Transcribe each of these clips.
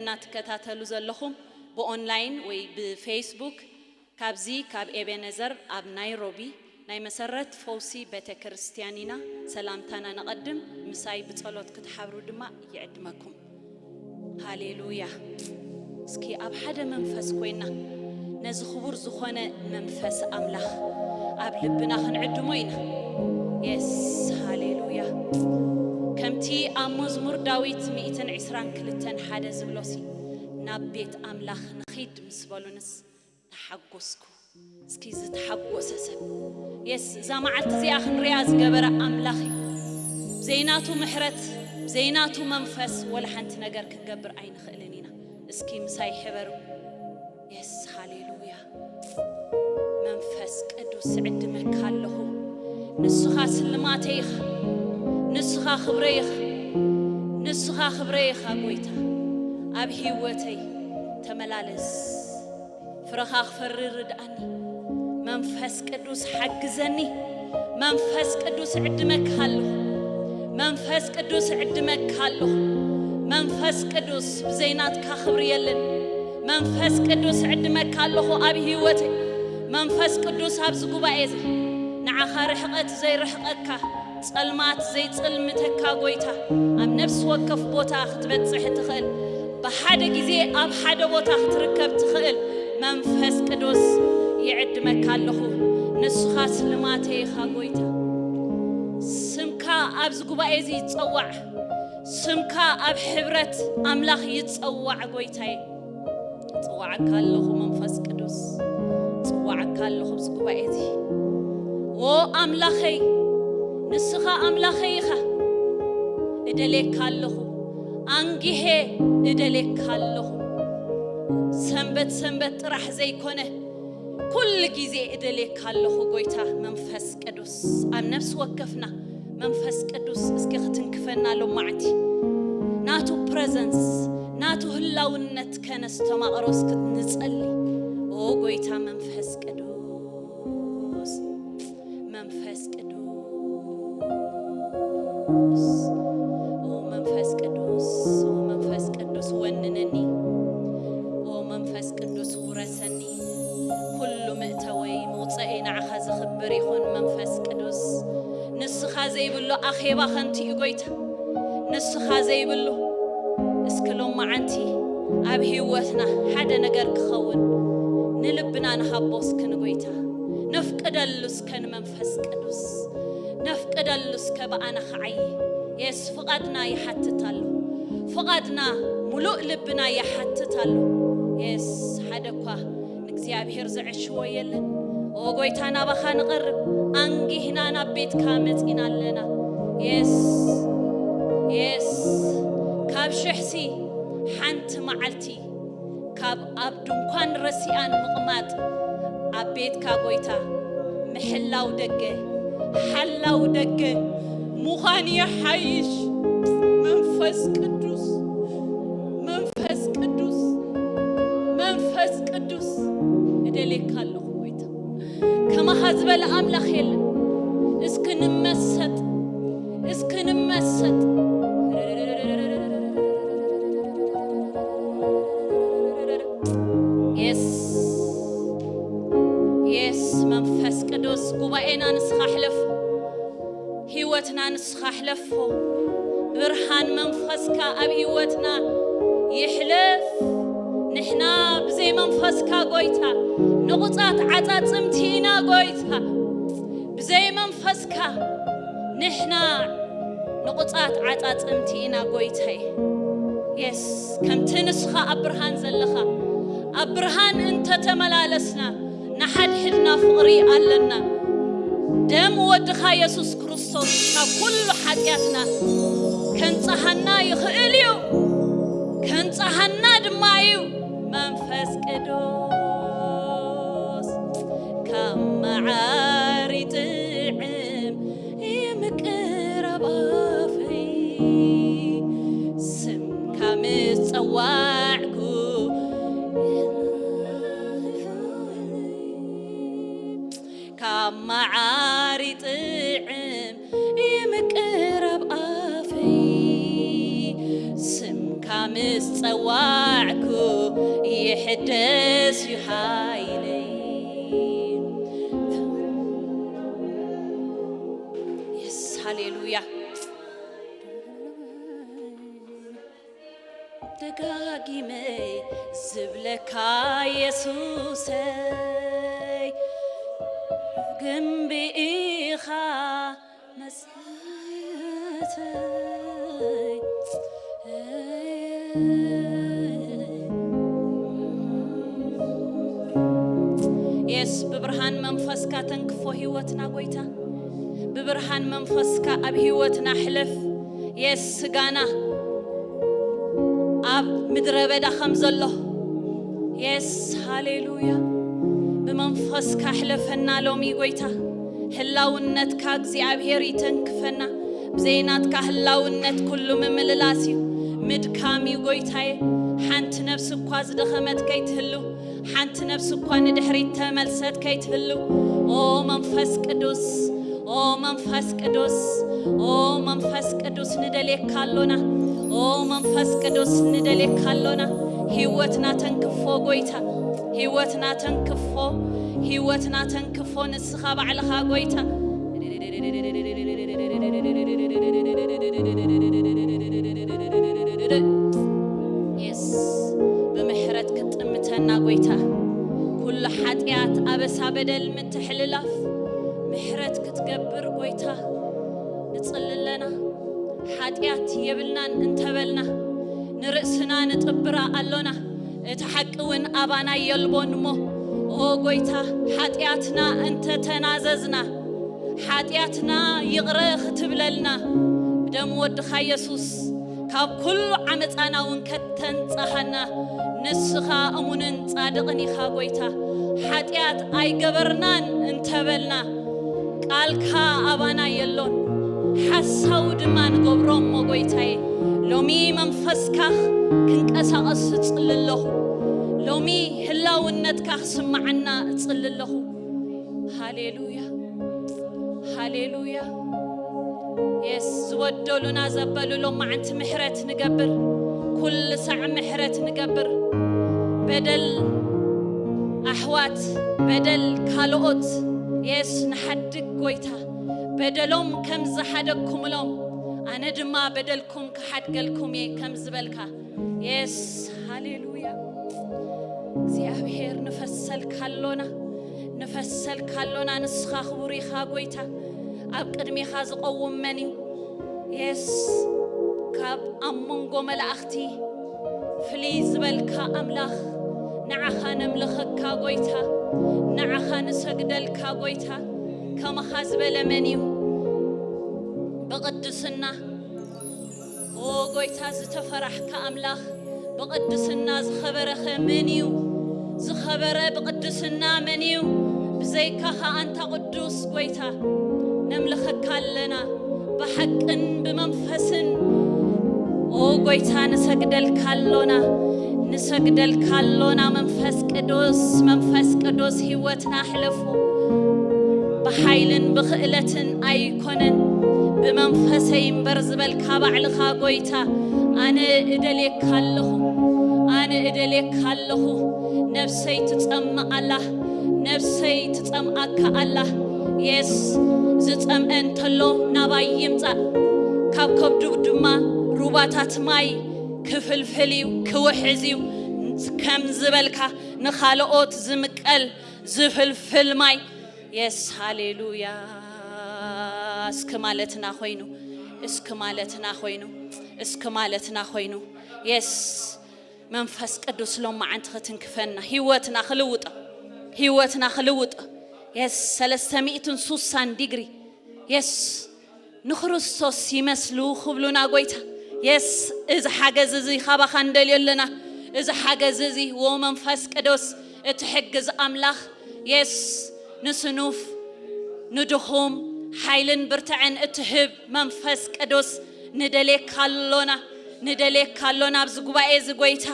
እናትከታተሉ ዘለኹም ብኦንላይን ወይ ብፌስቡክ፣ ካብዚ ካብ ኤቤነዘር ኣብ ናይሮቢ ናይ መሰረት ፈውሲ ቤተ ክርስቲያን ኢና። ሰላምታና ነቐድም፣ ምሳይ ብጸሎት ክትሓብሩ ድማ ይዕድመኩም። ሃሌሉያ። እስኪ ኣብ ሓደ መንፈስ ኮይና ነዚ ክቡር ዝኾነ መንፈስ ኣምላኽ ኣብ ልብና ክንዕድሞ ኢና። የስ፣ ሃሌሉያ። ከምቲ ኣብ መዝሙር ዳዊት ሚእትን ዕስራን ክልተን ሓደ ዝብሎሲ፣ ናብ ቤት ኣምላኽ ንኺድ ምስ በሉንስ ተሓጎስኩ። እስኪ ዝተሓጎሰ ሰብ፣ የስ፣ እዛ መዓልቲ እዚኣ ክንሪኣ ዝገበረ ኣምላኽ እዩ። ብዘይናቱ ምሕረት፣ ብዘይናቱ መንፈስ ወላ ሓንቲ ነገር ክንገብር ኣይንኽእልን ኢና። እስኪ ምሳይ ሕበሩ። የስ፣ ሃሌሉያ። መንፈስ ቅዱስ እዕድመካ ኣለኹ። ንስኻ ስልማተይ ኢኻ። ንስኻ ክብረይ ኢኻ። ንስኻ ክብረይ ኢኻ ጎይታ። ኣብ ህይወተይ ተመላለስ። ፍረኻ ክፈሪ ርድኣኒ። መንፈስ ቅዱስ ሓግዘኒ። መንፈስ ቅዱስ እዕድመካ ኣለኹ። መንፈስ ቅዱስ እዕድመካ ኣለኹ። መንፈስ ቅዱስ ብዘይናትካ ክብሪ የለን። መንፈስ ቅዱስ እዕድመካ ኣለኹ ኣብ ህይወተይ። መንፈስ ቅዱስ ኣብዚ ጉባኤ እዚ ንዓኻ ርሕቐት ዘይርሕቐካ፣ ጸልማት ዘይጽልምተካ ጎይታ፣ ኣብ ነፍሲ ወከፍ ቦታ ክትበጽሕ ትኽእል፣ ብሓደ ግዜ ኣብ ሓደ ቦታ ክትርከብ ትኽእል መንፈስ ቅዱስ ይዕድመካ ኣለኹ። ንስኻ ስልማተይ ኢኻ ጎይታ። ስምካ ኣብዚ ጉባኤ እዚ ይጸዋዕ። ስምካ ኣብ ሕብረት ኣምላኽ ይጸዋዕ ጎይታየ። ጽዋዓካ ኣለኹ መንፈስ ቅዱስ፣ ጽዋዓካ ኣለኹ ኣብዚ ጉባኤ እዚ። ኦ ኣምላኸይ፣ ንስኻ ኣምላኸይ ኢኻ። እደሌካ ኣለኹ፣ ኣንጊሄ እደሌካ ኣለኹ። ሰንበት ሰንበት ጥራሕ ዘይኮነ፣ ኩሉ ግዜ እደሌካ ኣለኹ ጎይታ መንፈስ ቅዱስ። ኣብ ነፍሲ ወከፍና መንፈስ ቅዱስ እስኪ ክትንክፈና ሎማዕቲ። ናቱ ፕረዘንስ፣ ናቱ ህላውነት ከነስተማቕሮ እስኪ ንጸሊ። ኦ ጎይታ መንፈስ ቅዱስ፣ መንፈስ ቅዱስ፣ ኦ መንፈስ ቅዱስ፣ ኦ መንፈስ ቅዱስ ወንነኒ። ኦ መንፈስ ቅዱስ ውረሰኒ። ኩሉ መእተወይ መውጸኤይ ንዓኻ ዝኽብር ይኹን መንፈስ ቅዱስ። ንስኻ ዘይብሉ ኣኼባ ከንቱ እዩ ጎይታ። ንስኻ ዘይብሉ እስኪ ሎማዓንቲ ኣብ ህይወትና ሓደ ነገር ክኸውን ንልብና ንሃቦ እስኪ ንጎይታ። ነፍቅደሉ እስከ ንመንፈስ ቅዱስ። ነፍቅደሉ እስከ ብኣና ክዓዪ። የስ ፍቓድና ይሓትት ኣሎ። ፍቓድና፣ ሙሉእ ልብና ይሓትት ኣሎ። የስ ሓደ እኳ ንእግዚኣብሔር ዘዕሽዎ የለን። ኦ ጎይታ ናባኻ ንቐርብ፣ ኣንጊህና ናብ ቤትካ መጺና ኣለና። የስ፣ የስ ካብ ሽሕሲ ሓንቲ መዓልቲ ካብ ኣብ ድንኳን ረሲኣን ምቕማጥ፣ ኣብ ቤትካ ጎይታ ምሕላው ደገ፣ ሓላው ደገ ምዃን ይሓይሽ። መንፈስ ቅዱስ፣ መንፈስ ቅዱስ፣ መንፈስ ቅዱስ እደሌካ ኣለኹ ጎይታ። ከማኻ ዝበለ ኣምላኽ የለን። እስኪ ንመሰጥ፣ እስኪ ንመሰጥ። የስ፣ የስ መንፈስ ቅዱስ ጉባኤና ንስኻ ሕለፍ፣ ህይወትና ንስኻ ሕለፎ። ብርሃን መንፈስካ ኣብ ህይወትና ይሕለፍ። ንሕና ብዘይ መንፈስካ ጎይታ ንቑጻት ዓጻጽምቲ ኢና ጎይታ። ብዘይ መንፈስካ ንሕና ንቑጻት ዓጻጽምቲ ኢና ጎይታየ። የስ ከምቲ ንስኻ ኣብ ብርሃን ዘለኻ ኣብ ብርሃን እንተተመላለስና ንሓድሕድና ፍቕሪ ኣለና። ደም ወድኻ የሱስ ክርስቶስ ካብ ኩሉ ሓጢኣትና ከንጽሃና ይኽእል እዩ። ከንጽሃና ድማ እዩ። መንፈስ ቅዱስ ካብ መዓር ይጥዕም ይምቅር ኣብ ኣፈይ ስምካ ምስ ጸዋዕኩ ካብ መዓር ይጥዕም ይምቅር ኣብ ኣፈይ ስምካ ምስ ጸዋዕኩ ይሕደስ እዩ ሓይለይ። የስ፣ ሃሌሉያ። ደጋጊመ ዝብለካ የሱሰይ፣ ግንቢ ኢኻ መሰረተይ። የስ፣ ብብርሃን መንፈስካ ተንክፎ ህይወትና ጎይታ። ብብርሃን መንፈስካ ኣብ ህይወትና ሕለፍ። የስ፣ ስጋና ኣብ ምድረ በዳ ከም ዘሎ፣ የስ፣ ሃሌሉያ። ብመንፈስካ ሕለፈና ሎሚ ጎይታ። ህላውነትካ እግዚኣብሔር ይተንክፈና። ብዘይናትካ ህላውነት ኩሉ ምምልላስ እዩ፣ ምድካም እዩ ጎይታዬ። ሓንቲ ነፍሲ እኳ ዝደኸመት ከይትህሉ፣ ሓንቲ ነፍሲ እኳ ንድሕሪት ተመልሰት ከይትህሉ። ኦ መንፈስ ቅዱስ፣ ኦ መንፈስ ቅዱስ፣ ኦ መንፈስ ቅዱስ ንደልየካ ኣሎና። ኦ መንፈስ ቅዱስ ንደልየካ ኣሎና። ህይወትና ተንክፎ ጎይታ፣ ህይወትና ተንክፎ፣ ህይወትና ተንክፎ ንስኻ ባዕልኻ ጎይታ። የስ፣ ብምሕረት ክትጥምተና ጎይታ። ኩሉ ሓጢኣት፣ ኣበሳ፣ በደል ምትሕልላፍ ምሕረት ክትገብር ጎይታ ንጽሊ ኣለና። ሓጢኣት የብልናን እንተበልና ንርእስና ንጥብራ ኣሎና። እቲ ሓቂ እውን ኣባና የልቦን እሞ፣ ኦ ጎይታ፣ ሓጢኣትና እንተተናዘዝና፣ ሓጢኣትና ይቕረ ክትብለልና፣ ብደም ወድኻ የሱስ ካብ ኩሉ ዓመፃና እውን ከተንጻሃና፣ ንስኻ እሙንን ጻድቕን ኢኻ ጎይታ። ሓጢኣት ኣይገበርናን እንተበልና፣ ቃልካ ኣባና የሎን፣ ሓሳዊ ድማ ንገብሮ እሞ ጎይታዬ፣ ሎሚ መንፈስካ ክንቀሳቐስ እጽሊ ኣለኹ። ሎሚ ህላውነትካ ክስምዓና እጽሊ ኣለኹ። ሃሌሉያ፣ ሃሌሉያ። የስ፣ ዝበደሉና ዘበሉ ሎማዓንቲ ምሕረት ንገብር። ኩሉ ሳዕ ምሕረት ንገብር። በደል ኣሕዋት፣ በደል ካልኦት፣ የስ፣ ንሓድግ ጎይታ። በደሎም ከም ዝሓደግኩምሎም፣ ኣነ ድማ በደልኩም ክሓድገልኩም እየ ከም ዝበልካ። የስ፣ ሃሌሉያ። እግዚኣብሔር ንፈሰልካ ኣሎና፣ ንፈሰልካ ኣሎና። ንስኻ ክቡር ኢኻ ጎይታ። ኣብ ቅድሜኻ ዝቐውም መን እዩ? የስ፣ ካብ ኣብ መንጎ መላእኽቲ ፍልይ ዝበልካ ኣምላኽ፣ ንዓኻ ነምልኸካ ጎይታ፣ ንዓኻ ንሰግደልካ ጎይታ። ከማኻ ዝበለ መን እዩ? ብቕድስና፣ ኦ ጎይታ፣ ዝተፈራሕካ ኣምላኽ፣ ብቕድስና ዝኸበረኸ መን እዩ? ዝኸበረ ብቕድስና መን እዩ? ብዘይካኻ ኣንታ ቅዱስ ጎይታ፣ ነምልኸካ ኣለና ብሓቅን ብመንፈስን። ኦ ጎይታ፣ ንሰግደልካ ኣሎና፣ ንሰግደልካ ኣሎና። መንፈስ ቅዱስ፣ መንፈስ ቅዱስ፣ ህይወትና ኣሕልፎ። ብሓይልን ብኽእለትን ኣይኮነን፣ ብመንፈሰይ እምበር ዝበልካ ባዕልኻ ጎይታ። ኣነ እደልየካ ኣለኹ፣ ኣነ እደልየካ ኣለኹ። ነፍሰይ ትጸምእ ኣላ፣ ነፍሰይ ትጸምኣካ ኣላ። የስ፣ ዝጸምአ እንተሎ ናባይ ይምጻእ፣ ካብ ከብዱ ድማ ሩባታት ማይ ክፍልፍል እዩ፣ ክውሕዝ እዩ። ከም ዝበልካ ንኻልኦት ዝምቀል ዝፍልፍል ማይ። የስ፣ ሃሌሉያ። እስኪ ማለትና ኮይኑ፣ እስኪ ማለትና ኮይኑ፣ እስኪ ማለትና ኮይኑ። የስ፣ መንፈስ ቅዱስ ሎማዓንቲ ክትንክፈና፣ ህይወትና ክልውጦ፣ ህይወትና ክልውጦ። የስ፣ ሰለስተ ሚእትን ሱሳን ዲግሪ። የስ፣ ንክርስቶስ ይመስሉ ክብሉና ጎይታ። የስ፣ እዚ ሓገዝ እዚ ካባኻ ንደልዮ ኣለና። እዚ ሓገዝ እዚ፣ ዎ መንፈስ ቅዱስ፣ እትሕግዝ ኣምላኽ። የስ፣ ንስኑፍ፣ ንድኹም ሓይልን ብርትዐን እትህብ መንፈስ ቅዱስ፣ ንደልየካ ኣሎና፣ ንደልየካ ኣሎና ኣብዚ ጉባኤ እዚ ጎይታ።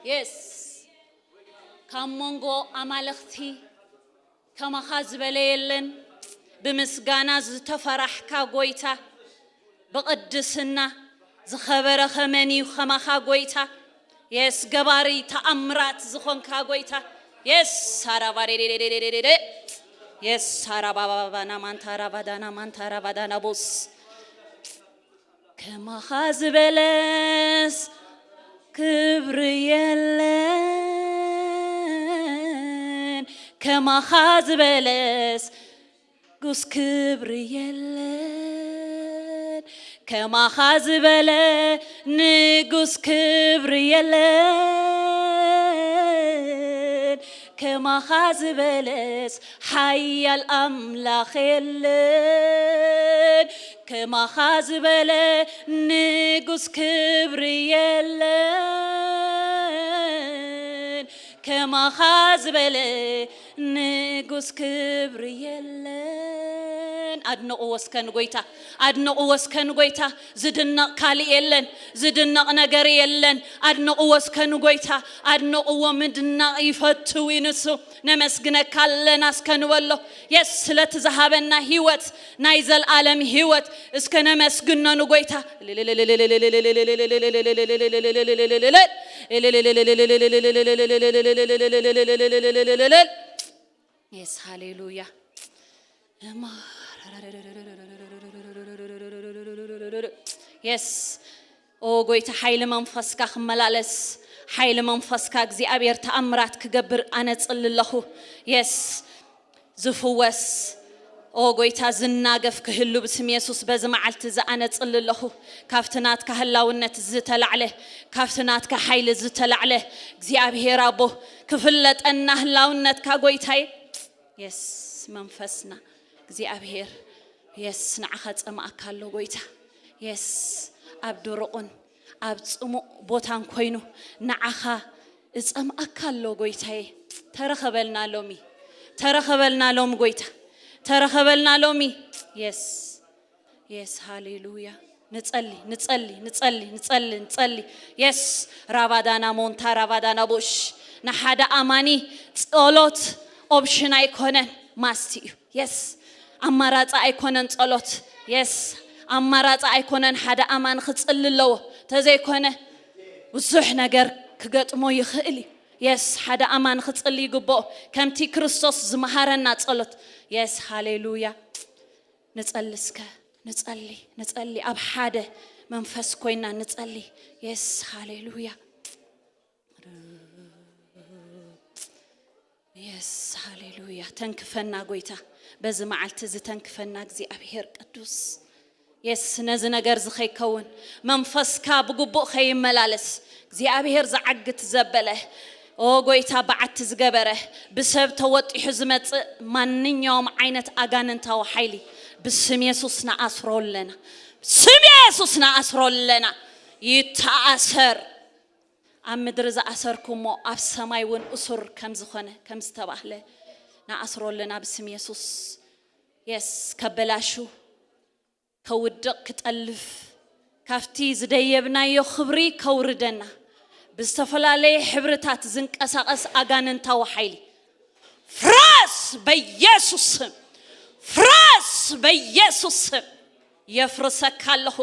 የስ ካብ መንጎ ኣማልኽቲ ከማኻ ዝበለ የለን። ብምስጋና ዝተፈራሕካ ጎይታ፣ ብቕድስና ዝኸበረ ከመን እዩ ከማኻ ጎይታ? የስ ገባሪ ተኣምራት ዝኾንካ ጎይታ። የስ ሳራባዴዴዴዴዴዴ የስ ሳራባባባና ማንታራባዳና ማንታራባዳና ቦስ ከማኻ ዝበለስ ክብሪ የለን፣ ከማኻ ዝበለስ ንጉስ ክብሪ የለን፣ ከማኻ ዝበለ ንጉስ ክብሪ የለን፣ ከማኻ ዝበለስ ሓያል ኣምላኽ የለን፣ ከማኻ ዝበለ ንጉስ ክብሪ የለን፣ ከማኻ ዝበለ ንጉስ ክብሪ የለን። ኣድንቕዎ እስከ ንጎይታ፣ ኣድንቕዎ እስከ ንጎይታ። ዝድነቕ ካልእ የለን፣ ዝድነቕ ነገር የለን። ኣድንቕዎ እስከ ንጎይታ፣ ኣድንቕዎ። ምድናቕ ይፈትው እዩ ንሱ። ነመስግነካ ኣለና እስከ ንበሎ። የስ ስለቲ ዝሃበና ህይወት፣ ናይ ዘልኣለም ህይወት እስከ ነመስግኖ ንጎይታ። የስ ሃሌሉያ። የስ ኦ ጎይታ፣ ሓይሊ መንፈስካ ክመላለስ፣ ሓይሊ መንፈስካ እግዚኣብሔር ተኣምራት ክገብር ኣነ ጽሊ ኣለኹ። የስ ዝፍወስ ኦ ጎይታ ዝናገፍ ክህሉ ብስም የሱስ በዚ መዓልቲ እዚ ኣነ ጽሊ ኣለኹ። ካብቲ ናትካ ህላውነት ዝተላዕለ፣ ካብቲ ናትካ ሓይሊ ዝተላዕለ እግዚኣብሔር ኣቦ ክፍለጠና ህላውነትካ ጎይታይ። የስ መንፈስና እግዚኣብሔር የስ ንዓኻ ጸማእካ ኣሎ ጎይታ። የስ ኣብ ድሩቕን ኣብ ጽሙእ ቦታን ኮይኑ ንዓኻ እጸምኣካ ኣሎ ጎይታዬ። ተረኸበልና ሎሚ፣ ተረኸበልና ሎም ጎይታ፣ ተረኸበልና ሎሚ። የስ የስ ሃሌሉያ። ንጸሊ ንጸሊ ንጸሊ ንጸሊ ንጸሊ። የስ ራባዳና ሞንታ ራባዳና ቦሽ። ንሓደ ኣማኒ ጸሎት ኦፕሽን ኣይኮነን፣ ማስት እዩ። የስ ኣማራጺ ኣይኮነን ጸሎት። የስ ኣማራጺ ኣይኮነን፣ ሓደ ኣማኒ ክጽሊ ኣለዎ። ተዘይኮነ ብዙሕ ነገር ክገጥሞ ይኽእል እዩ። የስ ሓደ ኣማኒ ክጽሊ ይግብኦ፣ ከምቲ ክርስቶስ ዝመሃረና ጸሎት። የስ ሃሌሉያ። ንጸሊ እስከ ንጸሊ ንጸሊ፣ ኣብ ሓደ መንፈስ ኮይና ንጸሊ። የስ ሃሌሉያ። የስ ሃሌሉያ። ተንክፈና ጎይታ፣ በዚ መዓልቲ እዚ ተንክፈና እግዚኣብሔር ቅዱስ። የስ ነዚ ነገር እዚ ከይከውን መንፈስካ ብግቡእ ከይመላለስ እግዚኣብሔር ዝዓግት ዘበለ ኦ ጎይታ በዓቲ ዝገበረ ብሰብ ተወጢሑ ዝመጽእ ማንኛውም ዓይነት ኣጋንንታዊ ሓይሊ ብስም የሱስ ንኣስሮ ኣለና። ስም የሱስ ንኣስሮ ኣለና። ይተኣሰር። ኣብ ምድሪ ዝኣሰርኩሞ ኣብ ሰማይ እውን እሱር ከም ዝኾነ ከም ዝተባህለ ንኣስሮ ኣለና ብስም የሱስ። የስ ከበላሹ ከውድቕ ክጠልፍ ካብቲ ዝደየብናዮ ክብሪ ከውርደና ብዝተፈላለየ ሕብርታት ዝንቀሳቐስ ኣጋንንታዊ ሓይሊ ፍረስ በኢየሱስ ስም፣ ፍረስ በኢየሱስ ስም። የፍርሰካ ኣለኹ።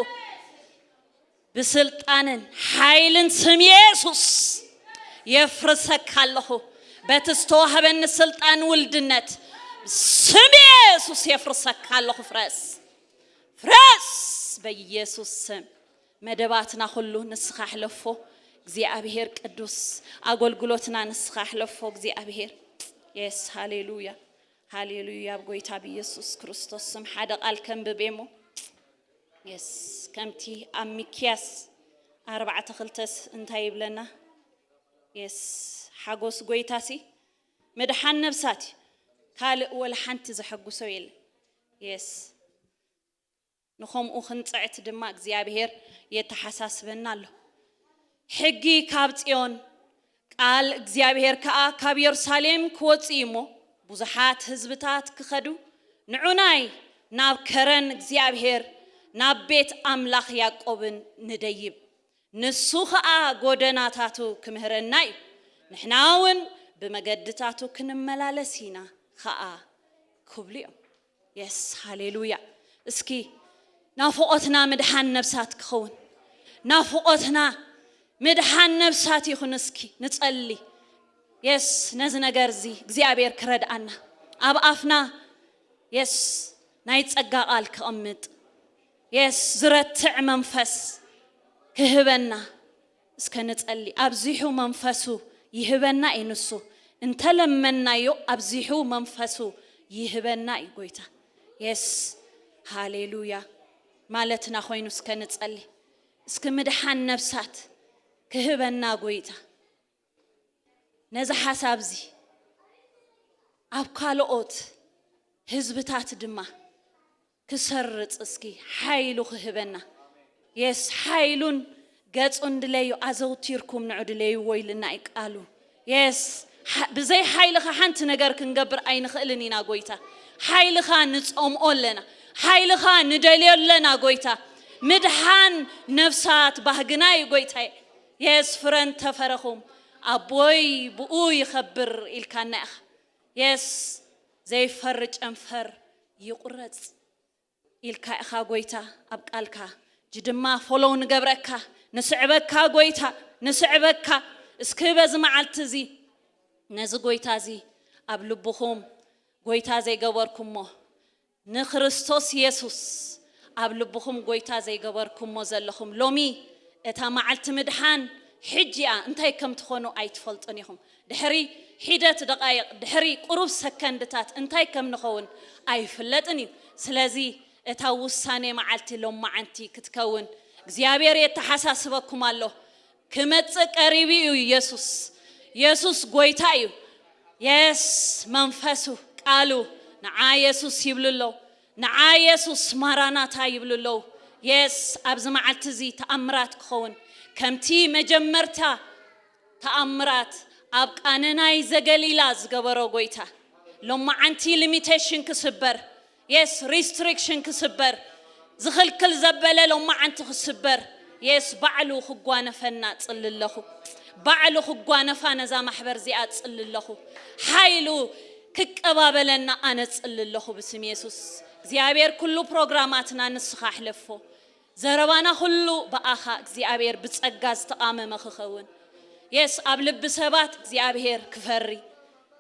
ብስልጣንን ሓይልን ስም የሱስ የፍርሰካ ኣለኹ። በቲ ዝተዋህበኒ ስልጣን ውልድነት ስም የሱስ የፍርሰካ ኣለኹ። ፍረስ፣ ፍረስ በኢየሱስ ስም። መደባትና ኩሉ ንስኻ ሕለፎ እግዚኣብሔር ቅዱስ፣ ኣገልግሎትና ንስኻ ሕለፎ እግዚኣብሔር። የስ ሃሌሉያ፣ ሃሌሉያ። ኣብ ጎይታ ብኢየሱስ ክርስቶስ ስም ሓደ ቃል ከንብብ እሞ የስ ከምቲ ኣብ ሚክያስ ኣርባዕተ ክልተስ እንታይ ይብለና? የስ ሓጎስ ጎይታሲ ምድሓን ነብሳት እዩ፣ ካልእ ወላ ሓንቲ ዘሐጉሶ የለን። የስ ንኸምኡ ክንጽዕት ድማ እግዚኣብሔር የተሓሳስበና ኣሎ። ሕጊ ካብ ጽዮን ቃል እግዚኣብሔር ከኣ ካብ የሩሳሌም ክወጽእ እዩ እሞ ብዙሓት ህዝብታት ክኸዱ ንዑናይ ናብ ከረን እግዚኣብሔር ናብ ቤት ኣምላኽ ያዕቆብን ንደይብ። ንሱ ኸኣ ጎደናታቱ ክምህረና እዩ፣ ንሕና እውን ብመገድታቱ ክንመላለስ ኢና ኸኣ ክብሉ እዮም። የስ፣ ሃሌሉያ። እስኪ ናፍቖትና ምድሓን ነብሳት ክኸውን፣ ናፍቖትና ምድሓን ነብሳት ይኹን። እስኪ ንጸሊ። የስ፣ ነዚ ነገር እዚ እግዚኣብሔር ክረድኣና፣ ኣብ ኣፍና፣ የስ፣ ናይ ጸጋ ቃል ክቕምጥ፣ የስ፣ ዝረትዕ መንፈስ ክህበና። እስከ ንጸሊ። ኣብዚሑ መንፈሱ ይህበና እዩ ንሱ። እንተለመንናዮ ኣብዚሑ መንፈሱ ይህበና እዩ ጎይታ። የስ፣ ሃሌሉያ። ማለትና ኮይኑ እስከ ንጸሊ። እስኪ ምድሓን ነብሳት ክህበና ጎይታ። ነዚ ሓሳብ እዚ ኣብ ካልኦት ህዝብታት ድማ ክሰርጽ እስኪ ሓይሉ ክህበና። የስ፣ ሓይሉን ገጹን ድለዩ፣ ኣዘውቲርኩም ንዑ ድለይዎ ኢልና እዩ ቃሉ። የስ፣ ሓ-፣ ብዘይ ሓይልኻ ሓንቲ ነገር ክንገብር ኣይንኽእልን ኢና ጎይታ። ሓይልኻ ንጸምኦ ኣለና፣ ሓይልኻ ንደልዮ ኣለና ጎይታ። ምድሓን ነፍሳት ባህግና እዩ ጎይታየ። የስ፣ ፍረ እንተፈረኹም ኣቦይ ብኡ ይኸብር ኢልካና ኢኻ። የስ፣ ዘይፈሪ ጨንፈር ይቑረጽ ኢልካ ኢኻ ጎይታ ኣብ ቃልካ። እጂ ድማ ፎሎው ንገብረካ፣ ንስዕበካ ጎይታ፣ ንስዕበካ። እስኪ በዚ መዓልቲ እዚ ነዚ ጎይታ እዚ ኣብ ልብኹም ጎይታ ዘይገበርኩሞ፣ ንክርስቶስ የሱስ ኣብ ልብኹም ጎይታ ዘይገበርኩሞ ዘለኹም፣ ሎሚ እታ መዓልቲ ምድሓን ሕጂ እያ። እንታይ ከም ትኾኑ ኣይትፈልጡን ኢኹም። ድሕሪ ሒደት ደቓይቕ፣ ድሕሪ ቁሩብ ሰከንድታት እንታይ ከም ንኸውን ኣይፍለጥን እዩ። ስለዚ እታ ውሳኔ መዓልቲ ሎማዓንቲ ክትከውን እግዚኣብሔር የተሓሳስበኩም ኣሎ። ክመጽእ ቀሪቡ እዩ የሱስ። የሱስ ጎይታ እዩ። የስ፣ መንፈሱ፣ ቃሉ፣ ንዓ የሱስ ይብሉ ኣለዉ። ንዓ የሱስ ማራናታ ይብሉ ኣለዉ። የስ፣ ኣብዚ መዓልቲ እዚ ተኣምራት ክኸውን፣ ከምቲ መጀመርታ ተኣምራት ኣብ ቃና ናይ ዘገሊላ ዝገበሮ ጎይታ፣ ሎማዓንቲ ሊሚቴሽን ክስበር፣ የስ፣ ሪስትሪክሽን ክስበር፣ ዝኽልክል ዘበለ ሎማዓንቲ ክስበር፣ የስ፣ ባዕሉ ክጓነፈና ጽሊ ኣለኹ። ባዕሉ ክጓነፋ ነዛ ማሕበር እዚኣ ጽሊ ኣለኹ። ሓይሉ ክቀባበለና ኣነ ጽሊ ኣለኹ ብስም የሱስ። እግዚኣብሔር ኩሉ ፕሮግራማትና ንስኻ ኣሕለፎ። ዘረባና ኩሉ ብኣኻ እግዚኣብሔር ብጸጋ ዝተቓመመ ክኸውን። የስ፣ ኣብ ልቢ ሰባት እግዚኣብሔር ክፈሪ፣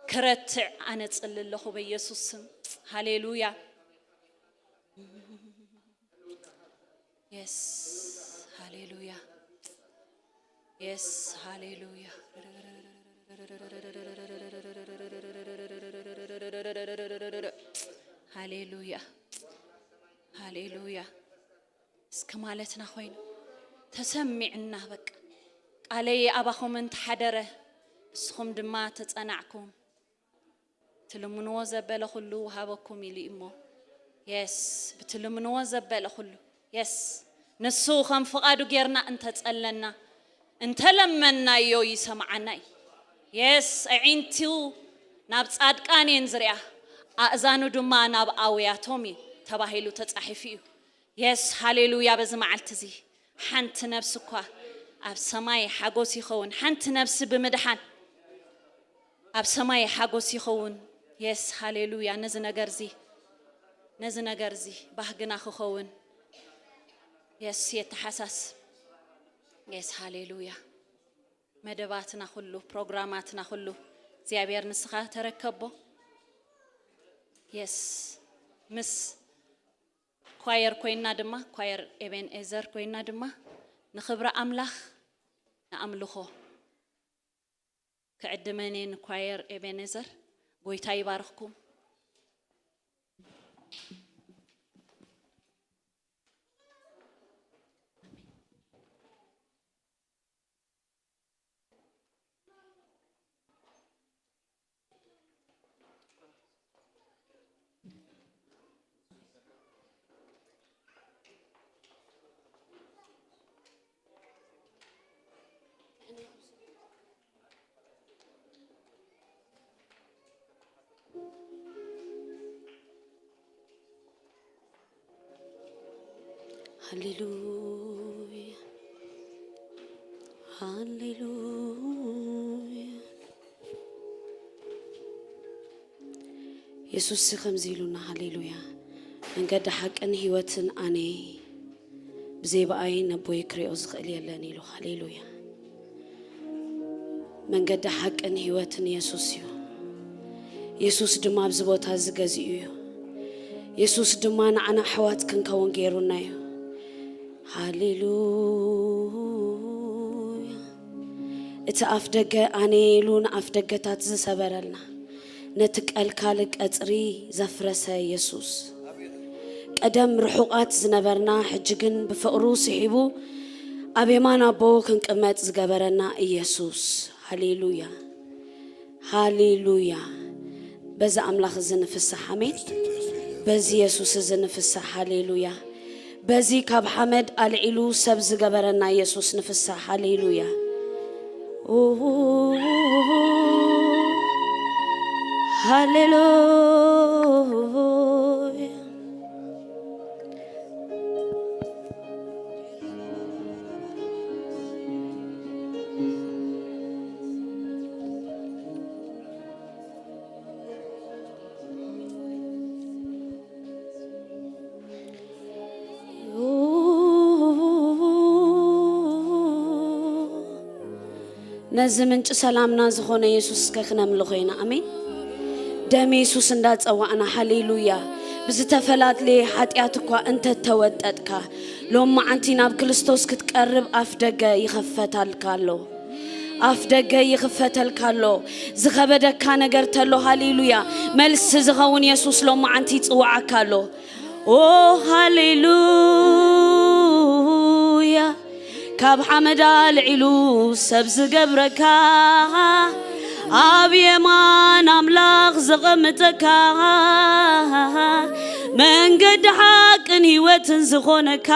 ክረትዕ ኣነ ጽሊ ኣለኹ በየሱስ ስም። ሃሌሉያ። የስ፣ ሃሌሉያ። የስ፣ ሃሌሉያ። ሃሌሉያ። ሃሌሉያ። እስከ ማለትና ኮይኑ ተሰሚዕና፣ በቃ ቃለይ ኣባኹም እንተሓደረ፣ ንስኹም ድማ ተጸናዕኩም። ትልምንዎ ዘበለ ኩሉ ውሃበኩም ኢሉ እሞ። የስ፣ ብትልምንዎ ዘበለ ኩሉ። የስ፣ ንሱ ከም ፍቓዱ ጌርና እንተጸለና፣ እንተለመንናዮ ይሰምዓና እዩ። የስ፣ ኣዒንቱ ናብ ጻድቃን እየን ዝሪኣ፣ ኣእዛኑ ድማ ናብ ኣውያቶም እዩ ተባሂሉ ተጻሒፉ እዩ። የስ፣ ሃሌሉያ። በዚ መዓልቲ እዚ ሓንቲ ነፍሲ እኳ ኣብ ሰማይ ሓጎስ ይኸውን። ሓንቲ ነፍሲ ብምድሓን ኣብ ሰማይ ሓጎስ ይኸውን። የስ፣ ሃሌሉያ። ነዚ ነገር እዚ፣ ነዚ ነገር እዚ ባህግና ክኸውን፣ የስ፣ የተሓሳስብ። የስ፣ ሃሌሉያ። መደባትና ኩሉ፣ ፕሮግራማትና ኩሉ እግዚኣብሔር ንስኻ ተረከቦ። የስ፣ ምስ ኳየር ኮይና ድማ፣ ኳየር ኤቤን ኤዘር ኮይና ድማ ንኽብሪ ኣምላኽ ንኣምልኾ ክዕድመን እየ ንኳየር ኤቤን ኤዘር። ጎይታ ይባርኽኩም። ሃሌሉያ። ሃሌሉያ። የሱስ ከምዚ ኢሉና፣ ሃሌሉያ፣ መንገዲ ሓቅን ህይወትን ኣነ፣ ብዘይ ብኣይ ነቦይ ክሪኦ ዝኽእል የለን ኢሉ። ሃሌሉያ። መንገዲ ሓቅን ህይወትን የሱስ እዩ። የሱስ ድማ ኣብዚ ቦታ እዚ ገዚኡ እዩ። የሱስ ድማ ንዓና ኣሕዋት ክንከውን ገይሩና እዩ። ሃሌሉያ። እቲ ኣፍ ደገ ኣነ ኢሉ ንኣፍ ደገታት ዝሰበረልና፣ ነቲ ቀልካሊ ቀጽሪ ዘፍረሰ የሱስ፣ ቀደም ርሑቓት ዝነበርና ሕጂ ግን ብፍቕሩ ስሒቡ ኣብ የማን ኣቦ ክንቅመጥ ዝገበረና ኢየሱስ። ሃሌሉያ፣ ሃሌሉያ። በዚ ኣምላኽ እዚ ንፍሳሕ፣ ኣሜን። በዚ የሱስ እዚ ንፍሳሕ፣ ሃሌሉያ። በዚ ካብ ሓመድ ኣልዒሉ ሰብ ዝገበረና የሱስ ንፍሳሕ፣ ሃሌሉያ። ሃሌሉያ። ነዚ ምንጪ ሰላምና ዝኾነ የሱስ እስከ ክነምልኾ ኢና። ኣሜን። ደም የሱስ እንዳጸዋዕና፣ ሃሌሉያ። ብዝተፈላለየ ሓጢኣት እኳ እንተተወጠጥካ፣ ሎማዓንቲ ናብ ክርስቶስ ክትቀርብ ኣፍ ደገ ይኸፈታልካ ኣሎ። ኣፍ ደገ ይኽፈተልካ ኣሎ። ዝኸበደካ ነገር ተሎ፣ ሃሌሉያ፣ መልሲ ዝኸውን የሱስ ሎማዓንቲ ይጽውዓካ ኣሎ። ኦ ሃሌሉያ፣ ካብ ሓመድ ኣልዒሉ ሰብ ዝገብረካ፣ ኣብ የማን ኣምላኽ ዘቐምጠካ፣ መንገዲ ሓቅን ህይወትን ዝኾነካ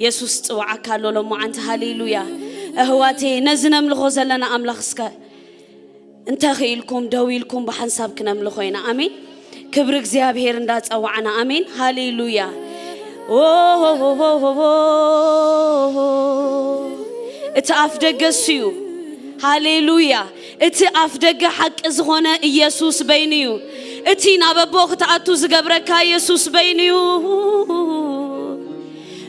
የሱስ ጽውዓካ ኣሎ ሎማዓንቲ። ሃሌሉያ። እህዋቴ፣ ነዚ ነምልኾ ዘለና ኣምላኽ እስከ እንተ ኽኢልኩም ደው ኢልኩም ብሓንሳብ ክነምልኾ ኢና። ኣሜን። ክብሪ እግዚኣብሔር እንዳጸዋዕና። ኣሜን። ሃሌሉያ። ኦ፣ እቲ ኣፍ ደገ እሱ እዩ። ሃሌሉያ። እቲ ኣፍ ደገ ሓቂ ዝኾነ ኢየሱስ በይኑ እዩ። እቲ ናብ ኣቦ ክትኣቱ ዝገብረካ ኢየሱስ በይኑ እዩ።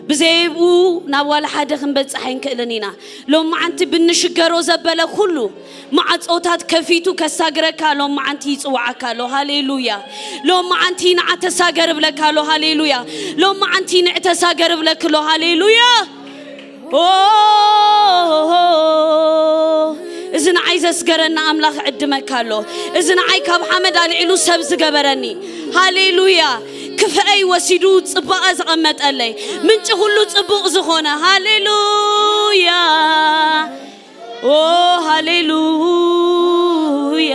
ብዘይ ብኡ ናብ ዋላ ሓደ ክንበጽሕ ኣይንክእልን ኢና። ሎማዓንቲ ብንሽገሮ ዘበለ ኩሉ ማዕጾታት ከፊቱ ከሳግረካ ሎማዓንቲ ይጽውዓካ ኣሎ። ሃሌሉያ። ሎማዓንቲ ንዓ ተሳገር እብለካ ኣሎ። ሃሌሉያ። ሎማዓንቲ ንዕ ተሳገር እብለክ ኣሎ። ሃሌሉያ። ኦ፣ እዚ ንዓይ ዘስገረና ኣምላኽ ዕድመካ ኣሎ። እዚ ንዓይ ካብ ሓመድ ኣልዒሉ ሰብ ዝገበረኒ። ሃሌሉያ። ክፍአይ ወሲዱ ጽባቐ ዘቐመጠለይ፣ ምንጪ ኩሉ ጽቡቕ ዝኾነ። ሃሌሉያ። ኦ፣ ሃሌሉያ።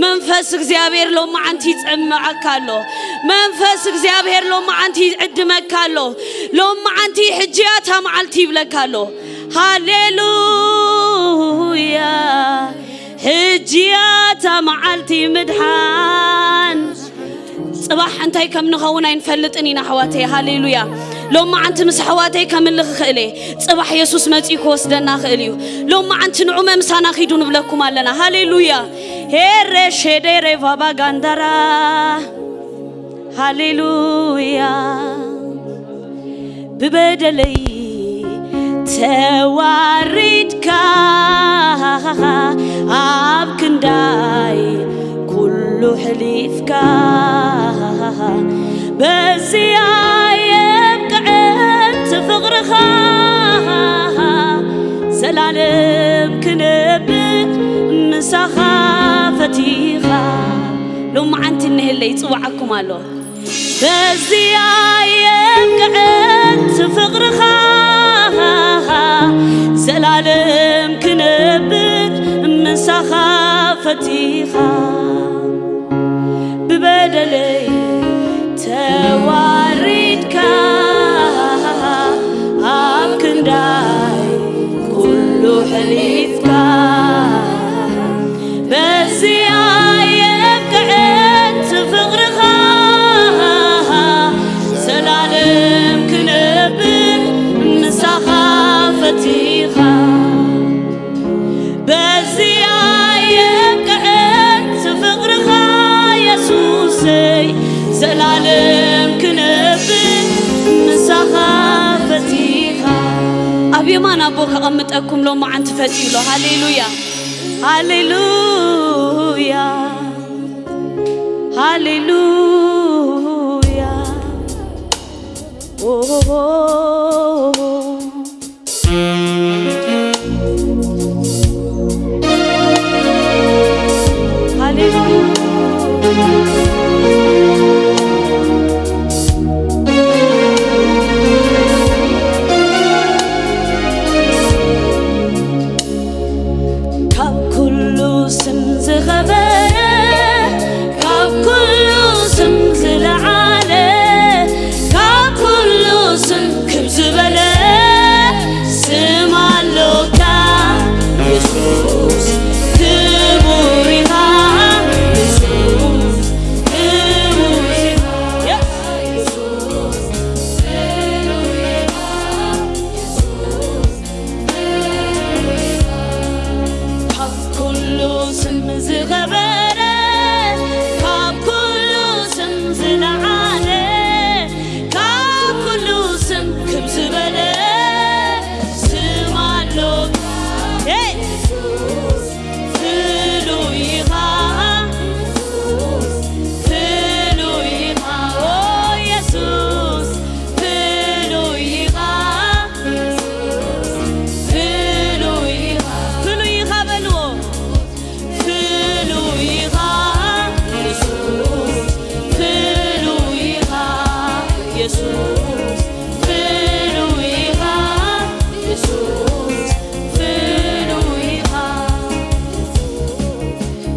መንፈስ እግዚኣብሔር ሎማዓንቲ ይጽምዓካ ኣሎ። መንፈስ እግዚኣብሔር ሎማዓንቲ ይዕድመካ ኣሎ። ሎማዓንቲ ሕጂ እያ እታ መዓልቲ ይብለካ ኣሎ። ሃሌሉያ። ሕጂ እያ እታ መዓልቲ ምድሓን። ጽባሕ እንታይ ከም ንኸውን ኣይንፈልጥን ኢና ኣሕዋተይ። ሃሌሉያ። ሎማዓንቲ ምስ ኣሕዋተይ ከምልኽ ክእል እየ። ጽባሕ የሱስ መጺኡ ክወስደና ክእል እዩ። ሎማዓንቲ ንዑመ ምሳና ኺዱ ንብለኩም ኣለና። ሃሌሉያ። ሄረ ሼዴሬ ቫባ ጋንዳራ። ሃሌሉያ። ብበደለይ ተዋሪድካ፣ ኣብ ክንዳይ ኩሉ ሕሊፍካ፣ በዚኣ የብቅዐት ፍቕርኻ፣ ዘላለም ክነብር ምሳኻ ፈቲኻ። ሎማዓንቲ እነሀለ ይጽውዓኩም ኣሎ። በዚኣ የብቅዐት ፍቕርኻ፣ ዘላለም ክነብር ምሳኻ ፈቲኻ። ብበደለይ ተዋሪድካ፣ ኣብ ክንዳይ ኩሉ ሕሊፍካ፣ በዚኣ የብቅዐት ፍቕርኻ፣ ዘላለም ክነብር ምሳኻ ፈቲ ኣብ የማን ኣቦ ከቐምጠኩም ሎማዓንቲ ፈትዩ ኣሎ። ሃሌሉያ፣ ሃሌሉያ፣ ሃሌሉያ። ኦ፣ ሃሌሉያ። ካብ ኩሉ ስም ዝኸበረ፣ ካብ ኩሉ ስም ዝለዓለ፣ ካብ ኩሉ ስም ክብ ዝበለ ስም ኣሎካ የሱስ፣ ክቡር ኢኻ የሱስ፣ ክቡር ኢኻ የሱስ፣ ክቡር ኢኻ የሱስ። ካብ ኩሉ ስም ዝኸበረ፣ ካብ ኩሉ ስም ዝለዓለ፣ ካብ ኩሉ ስም ክብ ዝበለ ስም ኣሎ። ሄይ! ፍሉይ ኢኻ፣ ፍሉይ ኢኻ፣ ኦ የሱስ፣ ፍሉይ ኢኻ። ፍሉይ ኢኻ፣ ፍሉይ ኢኻ በልዎ። ፍሉይ ኢኻ የሱስ፣ ፍሉይ ኢኻ የሱስ፣ ፍሉይ ኢኻ የሱስ፣ ፍሉይ ኢኻ።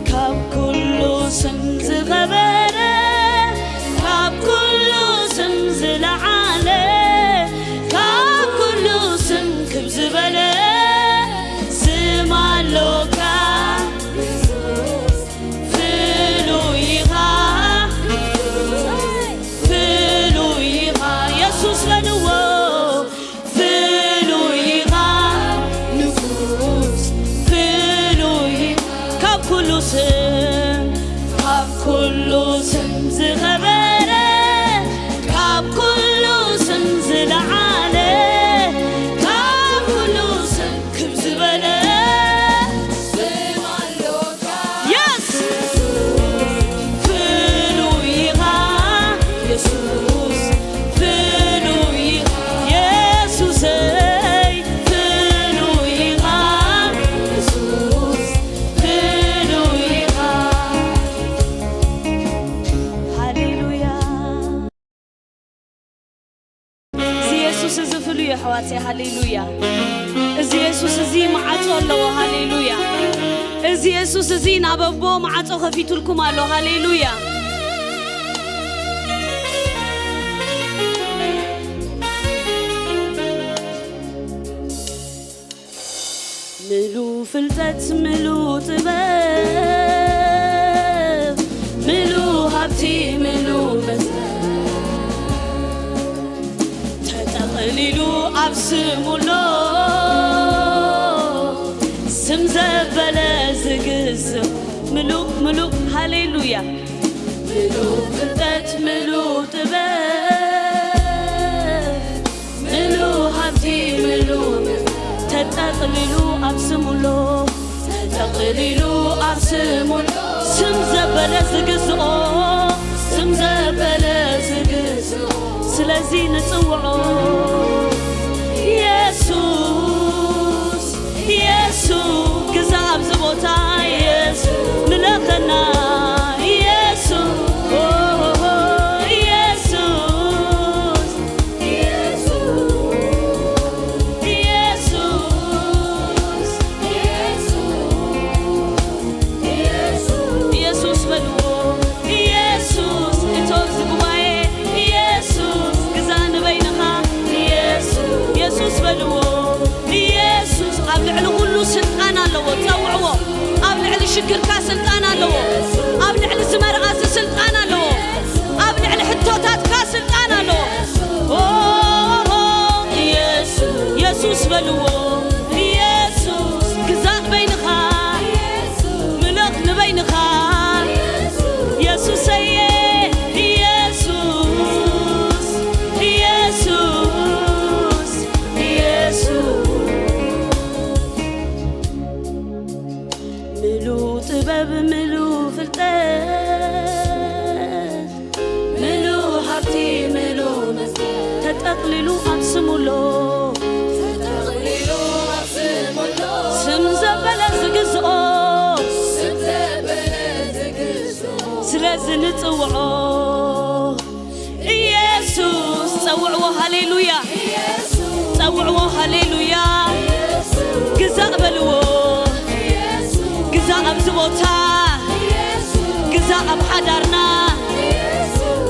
ካብ ኩሉ ስም ዝኸበረ፣ ካብ ኩሉ ስም ዝለዓለ፣ ካብ ኩሉ ስም ክብ ዝበለ ስም ኣሎካ። ፍሉይ ኢኻ፣ ፍሉይ ኢኻ የሱስ በልዎ። ፍሉይ ኢኻ ንጉስ፣ ፍሉይ ኢኻ። ካብ ኩሉ ስም፣ ካብ ኩሉ ስም ዝኸበረ፣ ካብ ኩሉ ስም ዝለዓለ፣ ካብ ኩሉ ስም ክብ ዝበለ ስም ኣሎካ። የስ! ፍሉይ ኢኻ የሱስ፣ ፍሉይ ኢኻ የሱሰይ፣ ፍሉይ ኢኻ የሱስ፣ ፍሉይ ኢኻ። ሃሌሉያ። እዚ የሱስ እዚ ፍሉይ እዩ ኣሕዋተይ፣ ሃሌሉያ። እዚ የሱስ እዚ መዓጾ ኣለዎ፣ ሃሌሉያ። እዚ የሱስ እዚ ናብ ኣቦ መዓጾ ከፊቱልኩም ኣሎ፣ ሃሌሉያ። ምሉ ፍልጠት፣ ምሉ ጥበብ፣ ምሉ ሃብቲ፣ ምሉ መዝገብ ተጠቕሊሉ ኣብ ስሙ ኣሎ። ስም ዘበለ ዝግዝእ ምሉ፣ ምሉ፣ ሃሌሉያ። ምሉ ፍልጠት፣ ምሉ ጥበብ፣ ምሉ ሃብቲ፣ ምሉ ተጠቕሊሉ ኣብ ስሙ ኣሎ። ተጠቕሊሉ ኣብ ስሙ ኣሎ። ስም ዘበለ ዝግዝኦ፣ ስም ዘበለ ዝግዝኦ። ስለዚ ንጽውዖ የሱስ፣ የሱስ፣ ግዛእ ኣብዚ ቦታ የሱስ፣ ምለኸና የሱስ፣ ኦ፣ የሱስ፣ የሱስ፣ የሱስ፣ የሱስ፣ የሱስ፣ የሱስ በልዎ። የሱስ፣ እቶ እዚ ጉባኤ የሱስ፣ ግዛእ ንበይንኻ የሱስ፣ የሱስ በልዎ። የሱስ ኣብ ልዕሊ ኩሉ ስልጣን ኣለዎ። ጸውዕዎ። ኣብ ልዕሊ ሽግርካ ስልጣን ኣለዎ። ኣብ ልዕሊ ዝመርኣሲ ስልጣን ኣለዎ። ኣብ ልዕሊ ሕቶታትካ ስልጣን ኣለዎ። ኦ፣ የሱስ፣ የሱስ በልዎ። የሱስ፣ ግዛእ በይንኻ፣ ምለኽ ንበይንኻ። የሱሰየ፣ የሱስ፣ የሱስ፣ የሱስ። ሃሌሉያ። ጸውዕዎ። ሃሌሉያ። ግዛእ በልዎ። ግዛእ ኣብዚ ቦታ። ግዛእ ኣብ ሓዳርና።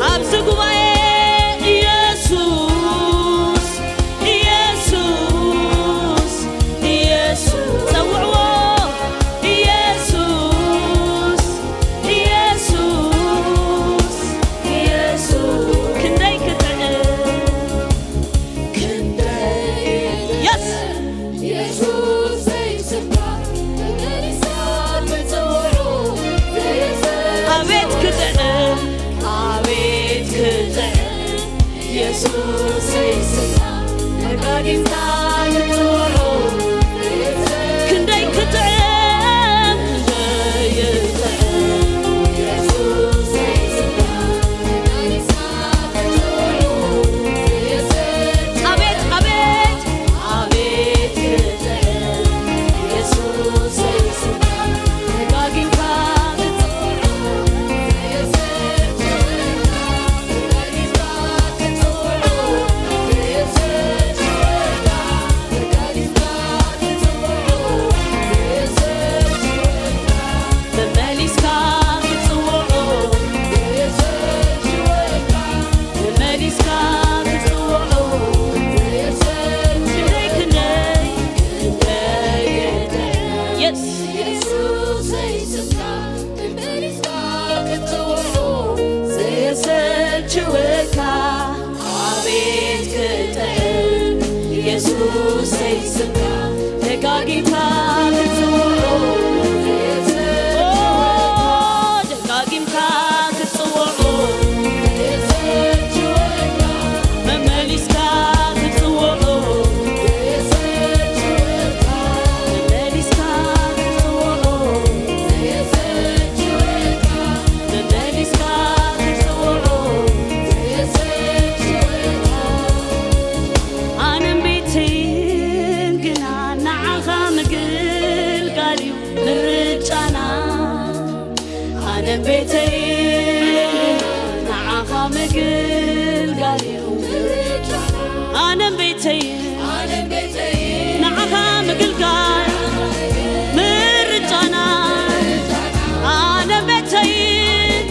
ኣብዚ ጉባኤ ኢየሱስ፣ ኢየሱስ፣ ኢየሱስ። ጸውዕዎ። ኢየሱስ፣ ኢየሱስ፣ ኢየሱስ። ክንደይ ክጥዕም። ክንደይ የስ። ኣቤት ክጥዕም፣ ኣቤት ክጥዕም። ኢየሱስ ዘይስማ ደጋጊምካ ክትጽውዖ ክንደይ ክጥዕም፣ ክንደይ ይጥዕም። ኢየሱስ ዘይስማ ደጋጊምካ ክትጽውዖ ኣቤት፣ ኣቤት፣ ኣቤት ክጥዕም። ኢየሱስ ዘይስማ ደጋጊምካ ክትጽውዖ Yes. ዘየሰልችወካ ኣቤት ክጥዕም ኢየሱሰይ ስምካ ደጋጊምካ ክትጽውዖ ኦ፣ ደጋጊምካ ክትጽውዖ መመሊስካ ክትጽውዖ መመሊስካ ክትጽውዖ መመሊስካ ክትጽውዖ ኣነን ቤተይን ግና ንዓኻ ምግልጋል እዩ ምርጫና። ኣነን ቤተይን ንዓኻ ምግልጋል እዩ ኣነን ቤተይን ንዓኻ ምግልጋል ምርጫና። ኣነን ቤተይን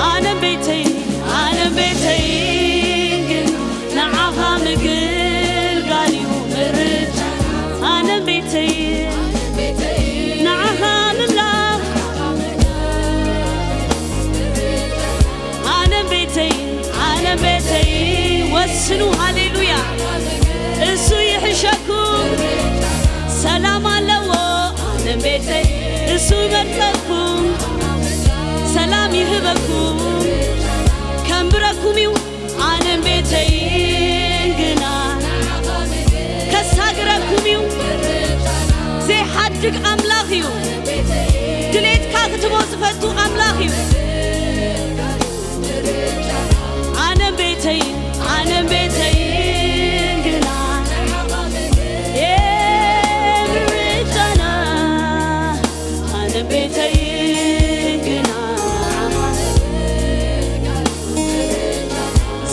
ኣነን ቤተይን ኣነን ቤተይን ግን ንዓኻ ምግልጋል እዩ ምርጫ። ኣነን ቤተይን ንዓኻ ምምላኽ ኣነን ቤተይን ኣነን ቤተይን ወስኑ። ሃሌሉያ። እሱ ይሕሸኩም፣ ሰላም ኣለዎ። ኣነን ቤተይ እሱ ይመርጸኩም፣ ሰላም ይህበኩም፣ ከንብረኩም እዩ። ኣነን ቤተይን ግና ከሳግረኩም እዩ። ዘይሓድግ ኣምላኽ እዩ። ድሌትካ ክትቦ ዝፈቱ ኣምላኽ እዩ። ኣነን ቤተይን ኣነን ቤተይን ግና የምርጫና ኣነን ቤተይን ግና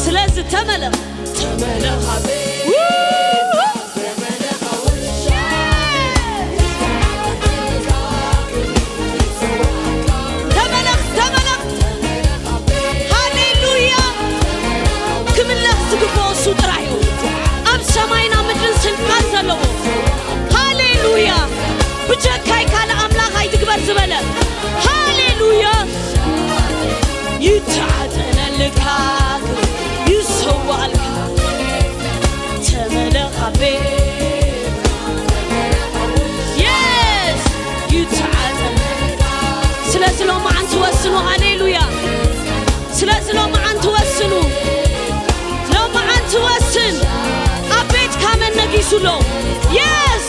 ስለዚ ተመለኽ ተመለኽ ተመለኽ ተመለኽ። ሃሌሉያ። ክምለኽ ዝግብኦ እሱ ጥራይ እዩ። ኣብ ሰማይና ምድርን ስልጣን ዘለዎ። ሃሌሉያ። ብጀካይ ካልእ ኣምላኽ ኣይትግበር ዝበለ። ሃሌሉያ። ይተዓጠነልካ ይሰዋልካ ተመለኻቤ የስ ይተዓጠነልካ። ስለዚ ሎማዓንቲ ወስኑ። ሃሌሉያ። ስለዚ ሎማዓንቲ ወስኑ። ሎማዓንቲ ወስን። ኣብ ቤትካ መን ነጊሱ ኣሎ? የስ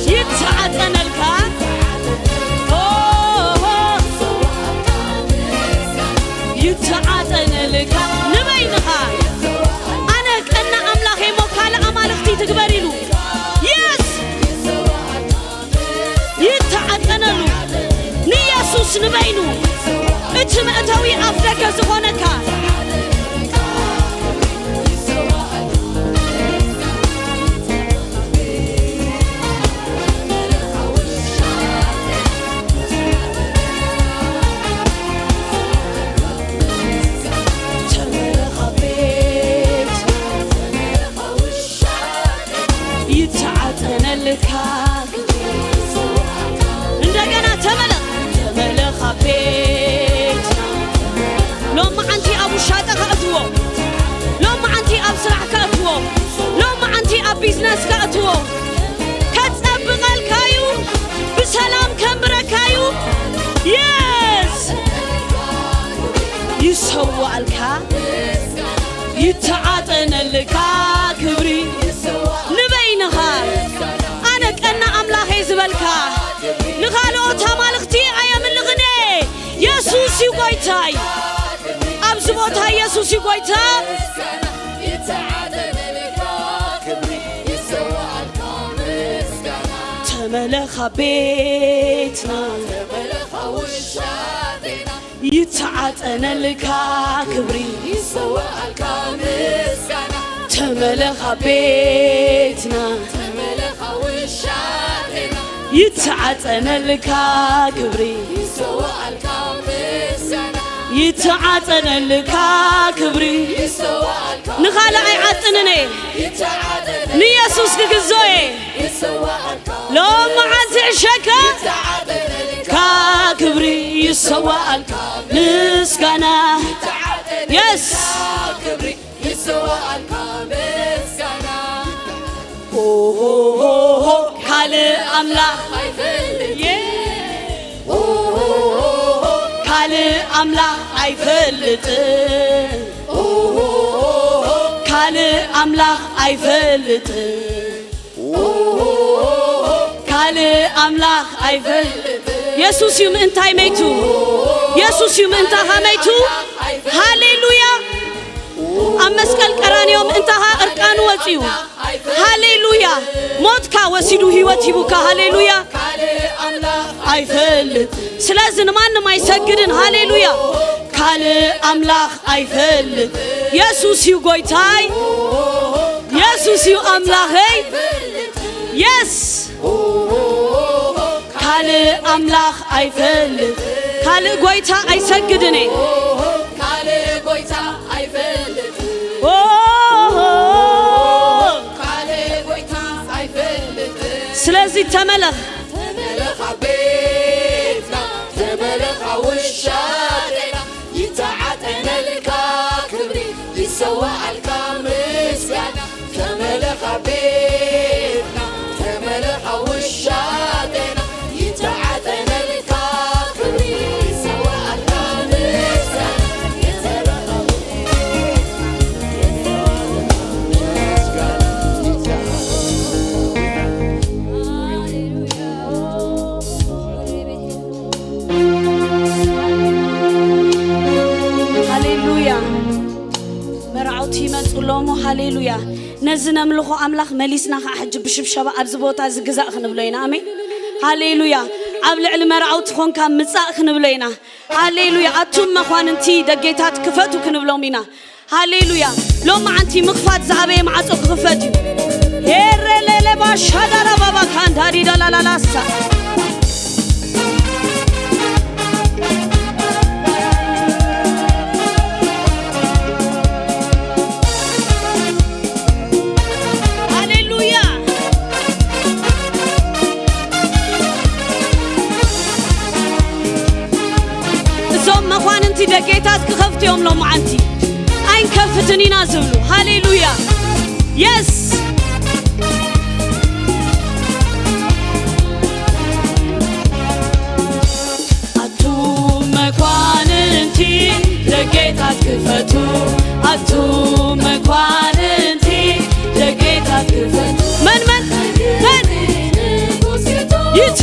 ይተዓጠነልካ። ኦ፣ ይተዓጠነልካ። ንበይንኻ ኣነ ቀና ኣምላኽ እየ እሞ ካልእ ኣማልኽቲ ትግበር ኢሉ። የስ ንበይኑ እቲ መእተዊ ኣፍ ደገ ዝኾነካ ይተዓጠነልካ። እንደገና ተመለኽ፣ ተመለኽ ኣብ ቤትና። ሎሚ ዓንቲ ኣብ ውሻጠ ከእትዎ፣ ሎሚ ዓንቲ ኣብ ስራሕ ከእትዎ፣ ሎሚ ዓንቲ ኣብ ቢዝነስ ከእትዎ፣ ከጸብቐልካዩ፣ ብሰላም ከንብረካዩ። የስ ይሰዋልካ። ይተዓጠነልካ ክብሪ ንበይንኻ። ኣነ ቀና ኣምላኸይ ዝበልካ፣ ንኻልኦት ኣማልኽቲ ኣየምልኽን እየ። የሱስ እዩ ጎይታይ። ኣብዚ ቦታ የሱስ እዩ ጎይታ። ተመለኻ ቤትና፣ ይተዓጠነልካ ክብሪ፣ ይሰዋኣልካ ምስጋና። ተመለኻ ቤትና፣ ተመለኻ ውሻጤና። ይተዓጠነልካ ክብሪ፣ ይሰዋኣልካ ምስጋና። ይተዓጠነልካ ክብሪ፣ ይሰዋኣልካ ንኻልእ ኣይዓጥንን እየ። ይተዓጠነ ንየሱስ ክግዞ እየ። ይሰዋኣልካ ሎም መዓልቲ ዕሸካ ይተዓጠነልካ ክብሪ፣ ይሰዋኣልካ ምስጋና። የስ ክብሪ፣ ይሰዋኣልካ ምስጋና። ኦሆሆሆ ካልእ ኣምላኽ ኣይፈልጥን። የ- ካልእ ኣምላኽ ኣይፈልጥን። ካልእ ኣምላኽ ኣይፈልጥን። ካልእ ኣምላኽ ኣይፈልጥን። የሱስ እዩ ምእንታይ መይቱ። የሱስ እዩ ምእንታኻ መይቱ። ሃሌሉያ። ኣብ መስቀል ቀራንዮ ምእንታኻ እርቃኑ ወጺኡ። ሃሌሉያ። ሞትካ ወሲዱ ህይወት ሂቡካ። ሃሌሉያ። ኣይፈልጥ። ስለዚ ንማንም ኣይሰግድን። ሃሌሉያ። ካልእ ኣምላኽ ኣይፈልጥ። የሱስ እዩ ጎይታይ። የሱስ እዩ ኣምላኸይ። የስ ካልእ ኣምላኽ ኣይፈልጥ። ካልእ ጎይታ ኣይሰግድን እየ። ካልእ ጎይታ ኣይፈልጥ። ኦ፣ ካልእ ጎይታ ኣይፈልጥ። ስለዚ ተመለኽ። ተመለኻ ቤትና፣ ተመለኻ ውሻጤና፣ ይተዓጠነልካ ክብሪ፣ ይሰዋኣልካ ምስጋና። ተመለኻ ቤትና፣ ተመለኻ ውሻጤና፣ ይተዓጠነልካ ክብሪ፣ ይሰዋኣልካ ምስጋና። ሃሌሉያ። መርዓውቲ ይመጹ ኣለዉ እሞ፣ ሃሌሉያ። ነዚ ነምልኾ ኣምላኽ መሊስና ኸዓ ሕጂ ብሽብሸባ ኣብዚ ቦታ እዚ ግዛእ ክንብሎ ኢና። ኣሜን። ሃሌሉያ። ኣብ ልዕሊ መርዓውቲ ኾንካ ምጻእ ክንብሎ ኢና። ሃሌሉያ። ኣቱም መኳንንቲ ደጌታት ክፈቱ ክንብሎም ኢና። ሃሌሉያ። ሎማዓንቲ ምኽፋት ዝኣበየ ማዕጾ ክኽፈት እዩ። ሄረ ሌለ ባሻዳራ ባባ ካንዳዲ ዳላላላሳ። ሃሌሉያ። እዞም መኳንንቲ ደጌታት ክኸፍቱ እዮም ሎማዓንቲ። ኣይንከፍትን ኢና ዝብሉ። ሃሌሉያ። የስ። ኣቱም መኳንንቲ ደጌታት ክፈቱ። ኣቱም መኳንንቲ ደጌታት ክፈቱ። መን፣ መን፣ መን? ይቶ፣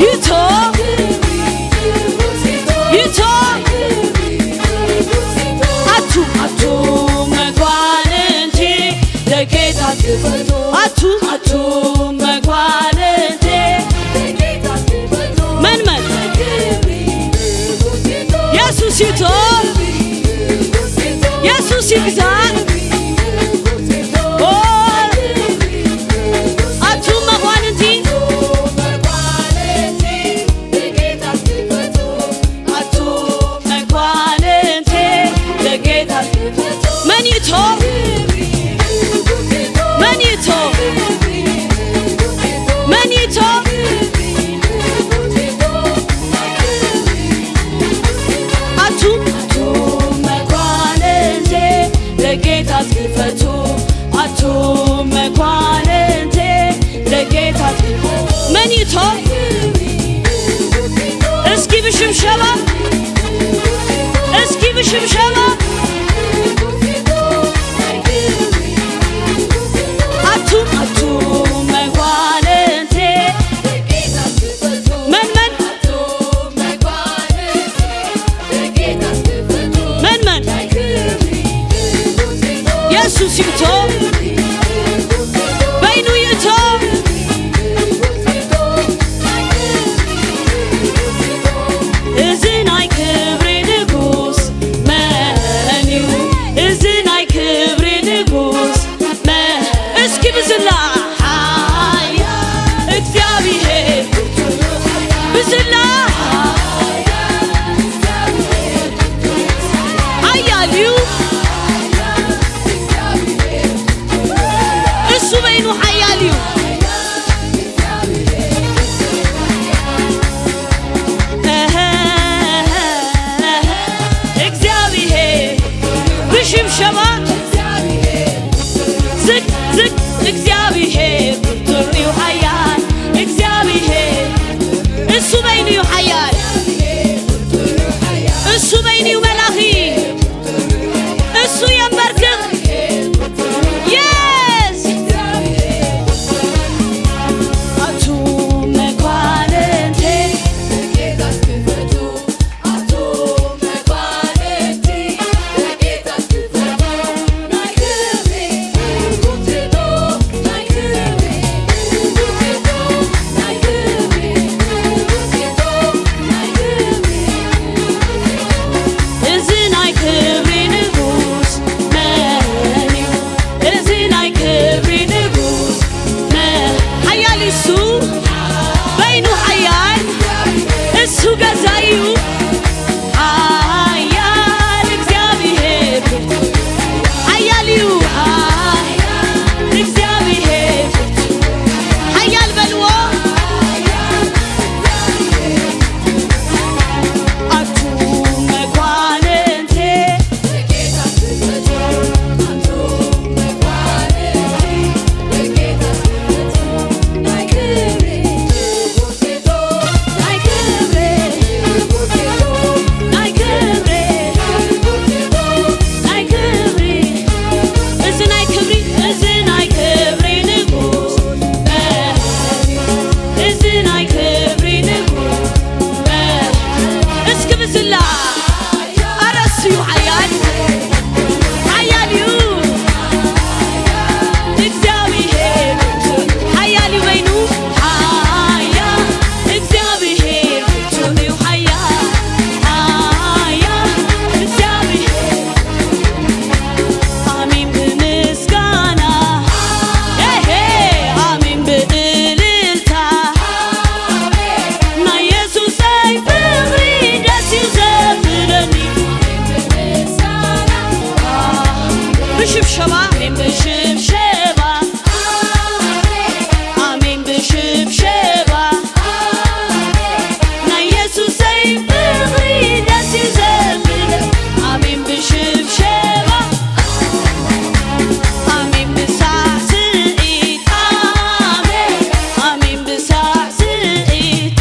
ይቶ፣ ይቶ። ኣቱም፣ ኣቱም መኳንንቲ ደጌታት ክፈቱ። ኣቱም፣ ኣቱም መኳንንቲ ደጌታት ክፈቱ። እስኪ ብሽብሸባ፣ እስኪ ብሽብሸባ። ኣቱም፣ ኣቱም መጓንንቴ። መን፣ መን? መን፣ መን? የሱስ ይእቶ፣ በይኑ ይእቶ። እዚ ናይ ክብሪ ንጉስ መን እዩ? እዚ ናይ ክብሪ ንጉስ መን? እስኪ ብዝላ ሓያል እግዚኣብሔር፣ ብዝላ ሓያል እዩ። እሱ በይኑ ሓያል እዩ። እግዚኣብሔር ብሽብሸባ ዝቅ ዝቅ። እግዚኣብሔር ብርቱዕ እዩ ሓያል። እግዚኣብሔር እሱ በይኑ እዩ ሓያል። እሱ በይኑ እዩ መላኺ። እሱ የንበርክኽ። የስ! ኣቱም መኳንንቴ፣ እዚ ናይ ክብሪ ንጉስ መን እዩ? እዚ ናይ ክብሪ ንጉስ መን? ሓያል እዩ እሱ፣ በይኑ ሓያል፣ እሱ ገዛኢ እዩ። ሓያል እግዚኣብሔር፣ ሓያል እዩ። እግዚኣብሔር ሓያል በልዎ። ኣቱም መኳንንቴ፣ ናይ ክብሪ፣ ናይ ክብሪ፣ ናይ ክብሪ፣ እዚ ናይ ክብሪ፣ እዚ ናይ ክብሪ ንጉስ፣ እዚ ናይ ክብሪ ንጉስ፣ እስኪ ብዝላ ኣረስዩ ሓያል፣ ሓያል እዩ እግዚኣብሔር፣ ሓያል እዩ በይኑ፣ ሓያል እግዚኣብሔር፣ ብርቱዕ እዩ ሓያል፣ ሓያል እግዚኣብሔር። ኣሜን ብምስጋና፣ ሄ፣ ሄ፣ ኣሜን ብእልልታ፣ ናይ የሱሰይ ፍቕሪ ደስ እዩ ዘብለኒ። ብሽብሸባ፣ ኣሜን ብሽብሸባ፣ ኣሜን ብሽብሸባ፣ ናይ የሱሰይ ፍቕሪ ደስ እዩ ዘብል። ኣሜን ብሽብሸባ፣ ኣሜን ብሳዕስዒት፣ ኣሜን፣ ኣሜን ብሳዕስዒት፣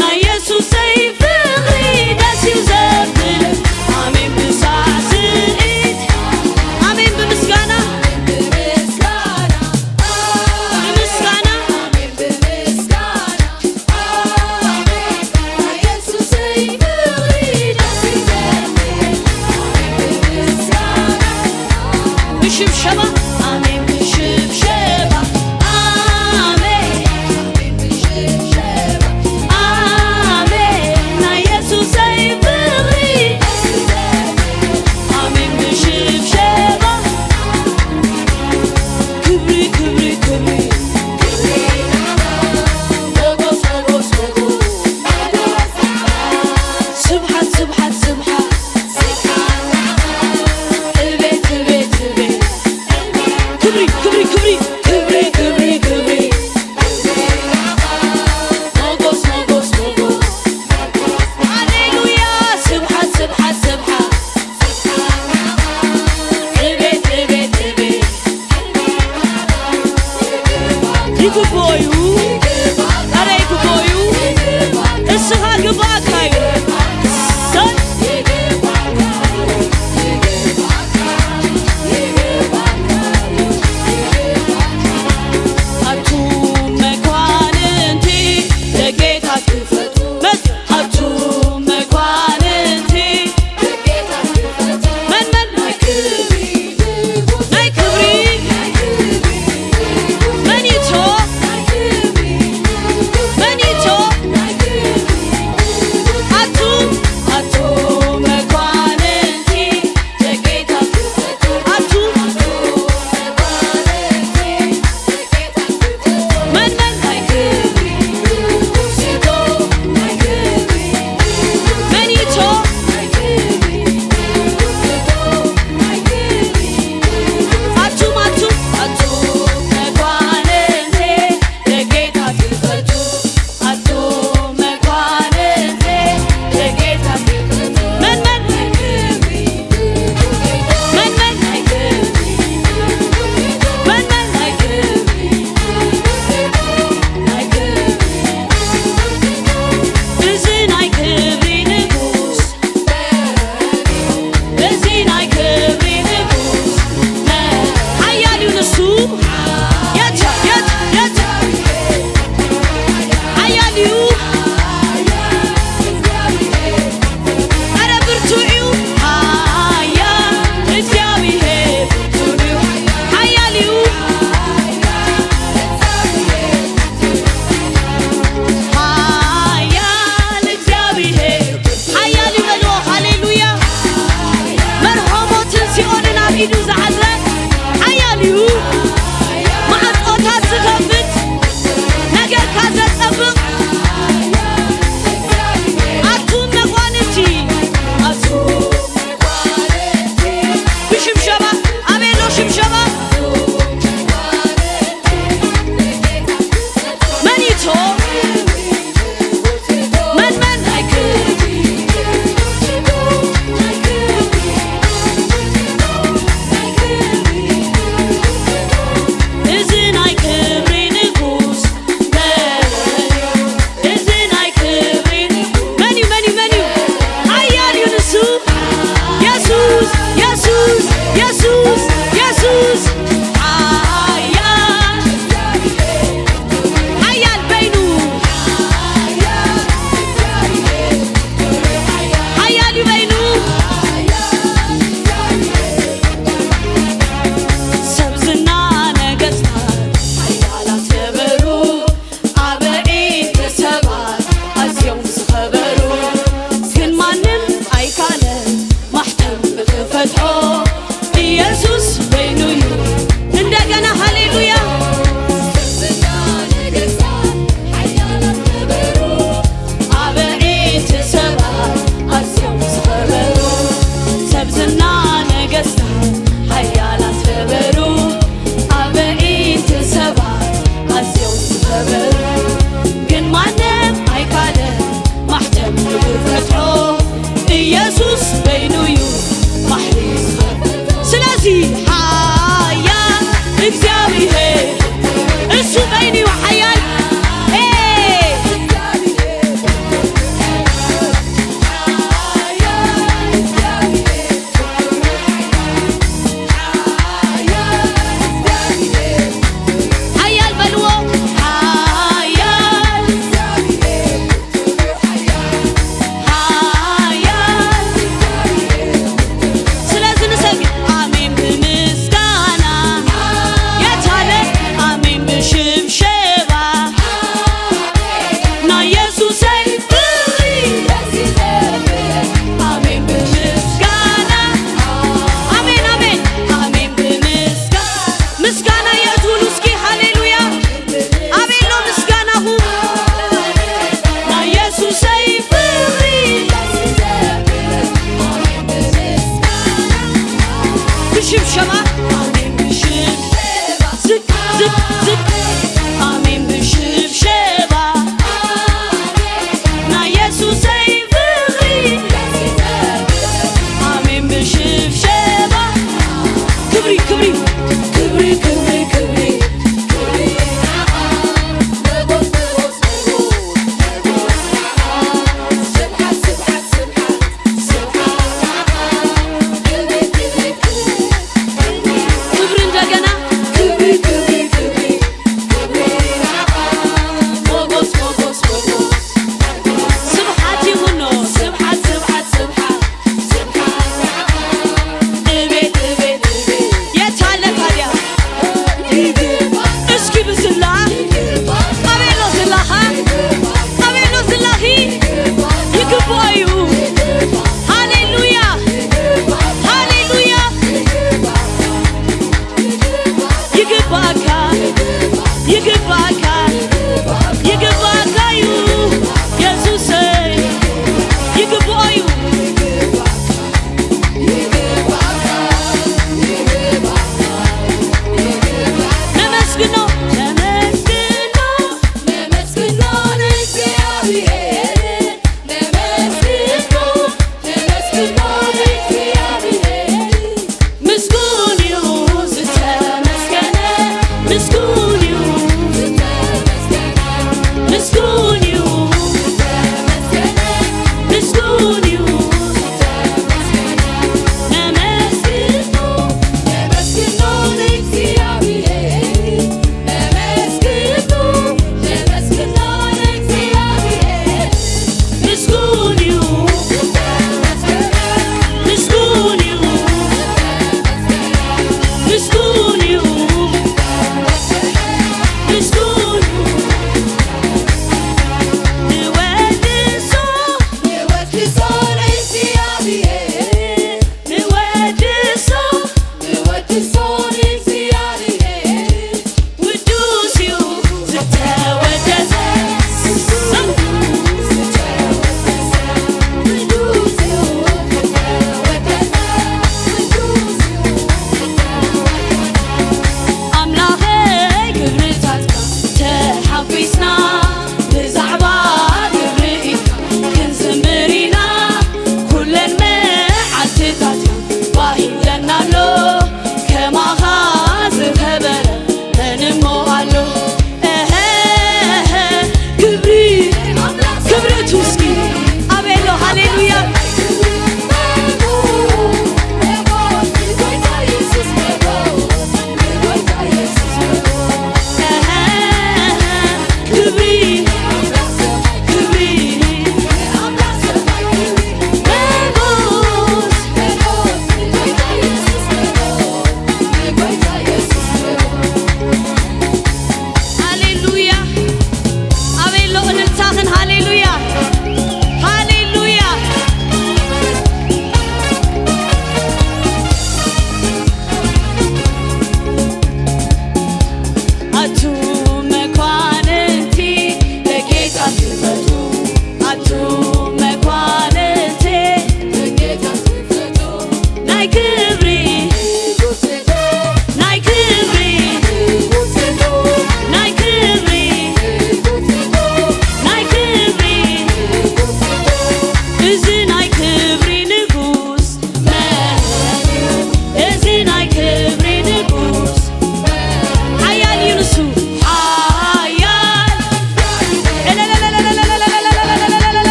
ናይ የሱሰይ ፍቕሪ ደስ እዩ ዘብል። ኣሜን ብሳዕስዒት፣ ኣሜን ብምስጋና፣ ብምስጋና፣ ብሽብሸባ፣ ኣሜን ብሽብሸባ፣ ኣሜን። ኣሜን፣ ናይ የሱሰይ ፍቕሪ። ኣሜን፣ ብሽብሸባ። ክብሪ፣ ክብሪ፣ ክብሪ። ሞጎስ፣ ሞጎስ፣ ሞጎስ። ስብሓት፣ ስብሓት፣ ስብሓት። ዕቤት፣ ዕቤት፣ ዕቤት። ክብሪ፣ ክብሪ፣ ክብሪ። ክብሪ፣ ክብሪ፣ ክብሪ። ሞጎስ፣ ሞጎስ፣ ሞጎስ። ሃሌሉያ። ስብሓት፣ ስብሓት፣ ስብሓት። ዕቤት፣ ዕቤት፣ ዕቤት። ይግብኦ እዩ። ኣሜን ብሽብሸባ ናይ የሱሰይ ፍቕሪ። ኣሜን ብሽብሸባ ክብሪ ክብሪ ክብሪ ክብሪ ክብሪ ክብሪ እንደገና ክብሪ ክብሪ ክብሪ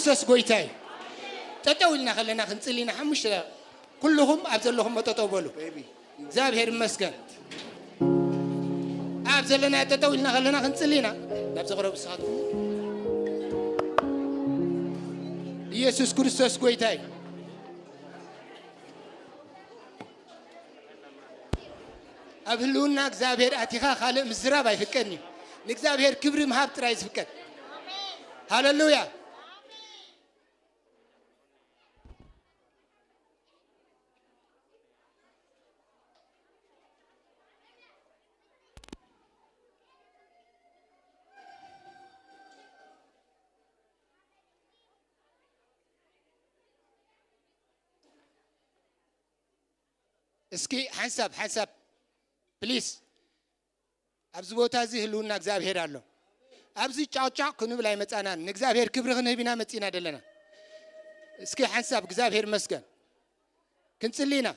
ክርስቶስ ጎይታ እዩ። ጠጠው ኢልና ከለና ክንጽሊ ኢና። ሓሙሽተ ደቂቕ ኩልኹም ኣብ ዘለኹም ጠጠው በሉ። እግዚኣብሔር ይመስገን። ኣብ ዘለና ጠጠው ኢልና ከለና ክንጽሊ ኢና። ናብ ዘቕረቡ ንስኻትኩም። ኢየሱስ ክርስቶስ ጎይታ እዩ። ኣብ ህልውና እግዚኣብሔር ኣቲኻ ካልእ ምዝራብ ኣይፍቀድን እዩ። ንእግዚኣብሔር ክብሪ ምሃብ ጥራይ ዝፍቀድ። ሃሌሉያ። እስኪ ሓንሳብ ሓንሳብ ፕሊስ። ኣብዚ ቦታ እዚ ህልውና እግዚኣብሔር ኣሎ። ኣብዚ ጫውጫው ክንብል ኣይመጻናን። ንእግዚኣብሔር ክብሪ ክንህብ ኢና መጺና ዘለና። እስኪ ሓንሳብ እግዚኣብሔር መስገን ክንጽሊ ኢና።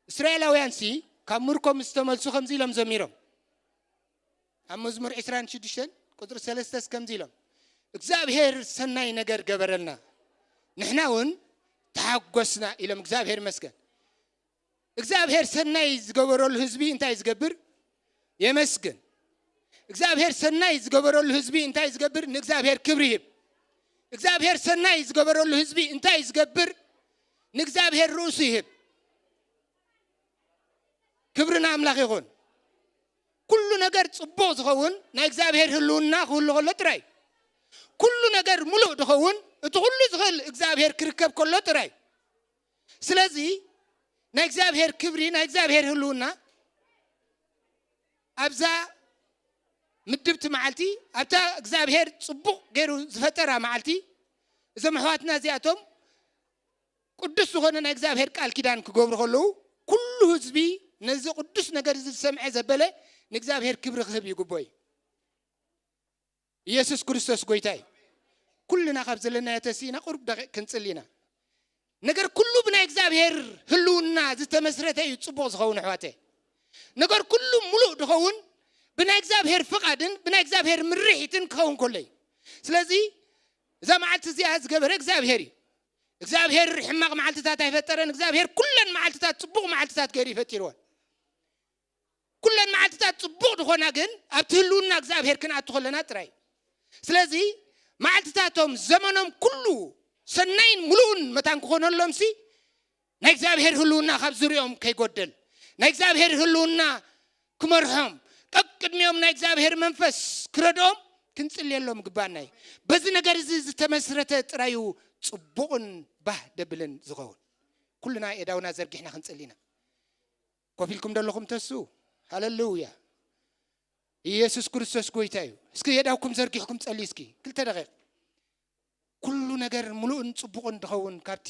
እስራኤላውያን ሲ ካብ ምርኮ ምስ ተመልሱ ከምዚ ኢሎም ዘሚሮም። ኣብ መዝሙር ዕስራን ሽዱሽተን ቁጽሪ ሰለስተስ ከምዚ ኢሎም፣ እግዚኣብሔር ሰናይ ነገር ገበረልና፣ ንሕና እውን ተሓጎስና ኢሎም። እግዚኣብሔር ይመስገን። እግዚኣብሔር ሰናይ ዝገበረሉ ህዝቢ እንታይ ዝገብር? የመስግን። እግዚኣብሔር ሰናይ ዝገበረሉ ህዝቢ እንታይ ዝገብር? ንእግዚኣብሔር ክብሪ ይህብ። እግዚኣብሔር ሰናይ ዝገበረሉ ህዝቢ እንታይ ዝገብር? ንእግዚኣብሔር ርእሱ ይህብ። ክብሪ ንኣምላኽ ይኹን። ኩሉ ነገር ጽቡቕ ዝኸውን ናይ እግዚኣብሔር ህልውና ክህሉ ከሎ ጥራይ። ኩሉ ነገር ምሉእ ዝኸውን እቲ ኩሉ ዝኽእል እግዚኣብሔር ክርከብ ከሎ ጥራይ። ስለዚ ናይ እግዚኣብሔር ክብሪ፣ ናይ እግዚኣብሔር ህልውና ኣብዛ ምድብቲ መዓልቲ፣ ኣብታ እግዚኣብሔር ጽቡቕ ገይሩ ዝፈጠራ መዓልቲ፣ እዞም ኣሕዋትና እዚኣቶም ቅዱስ ዝኾነ ናይ እግዚኣብሔር ቃል ኪዳን ክገብሩ ከለዉ፣ ኩሉ ህዝቢ ነዚ ቅዱስ ነገር እዚ ዝሰምዐ ዘበለ ንእግዚኣብሔር ክብሪ ክህብ ይግቦ እዩ። ኢየሱስ ክርስቶስ ጎይታ እዩ። ኩልና ካብ ዘለናዮ ተሲእና ቁሩብ ደቂቕ ክንጽሊ ኢና። ነገር ኩሉ ብናይ እግዚኣብሔር ህልውና ዝተመስረተ እዩ ጽቡቕ ዝኸውን፣ ኣሕዋተይ። ነገር ኩሉ ምሉእ ዝኸውን ብናይ እግዚኣብሔር ፍቓድን ብናይ እግዚኣብሔር ምርሒትን ክኸውን ከሎ እዩ። ስለዚ እዛ መዓልቲ እዚኣ ዝገበረ እግዚኣብሔር እዩ። እግዚኣብሔር ሕማቕ መዓልትታት ኣይፈጠረን። እግዚኣብሔር ኩለን መዓልትታት ጽቡቕ መዓልትታት ገይሩ እዩ ፈጢርወን። ኩለን መዓልትታት ጽቡቕ ዝኾና ግን ኣብቲ ህልውና እግዚኣብሔር ክንኣቱ ከለና ጥራይ። ስለዚ መዓልትታቶም፣ ዘመኖም ኩሉ ሰናይን ምሉእን መታን ክኾነሎምሲ፣ ናይ እግዚኣብሔር ህልውና ካብ ዙርያኦም ከይጎደል፣ ናይ እግዚኣብሔር ህልውና ክመርሖም፣ ቀቅድሚኦም ናይ እግዚኣብሔር መንፈስ ክረድኦም ክንጽልየሎም ግባና እዩ። በዚ ነገር እዚ ዝተመስረተ ጥራዩ ጽቡቕን ባህ ደብልን ዝኸውን። ኩልና የዳውና ዘርጊሕና ክንጽሊ ኢና። ኮፍ ኢልኩም ደለኹም ተሱ። ሃሌሉያ። ኢየሱስ ክርስቶስ ጎይታ እዩ። እስኪ የዳውኩም ዘርጊሕኩም ጸልዩ እስኪ። ክልተ ደቂቕ። ኩሉ ነገር ምሉእን ጽቡቕን ድኸውን ካብቲ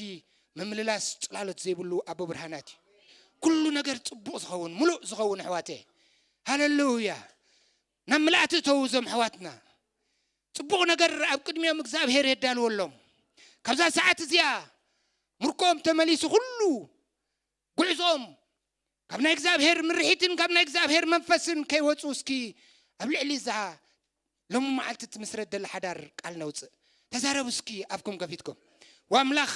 ምምልላስ ጽላሎት ዘይብሉ ኣቦ ብርሃናት እዩ። ኩሉ ነገር ጽቡቕ ዝኸውን፣ ምሉእ ዝኸውን፣ ኣሕዋተ። ሃሌሉያ። ናብ ምልኣት እተዉ እዞም ኣሕዋትና። ጽቡቕ ነገር ኣብ ቅድሚኦም እግዚኣብሔር የዳልወሎም። ካብዛ ሰዓት እዚኣ ምርኮኦም ተመሊሱ፣ ኩሉ ጉዕዞኦም ካብ ናይ እግዚኣብሔር ምርሒትን ካብ ናይ እግዚኣብሔር መንፈስን ከይወጹ፣ እስኪ ኣብ ልዕሊ እዛ ሎሚ መዓልቲ ትምስረት ዘላ ሓዳር ቃል ነውጽእ። ተዛረቡ እስኪ ኣፍኩም ከፊትኩም። ወኣምላኽ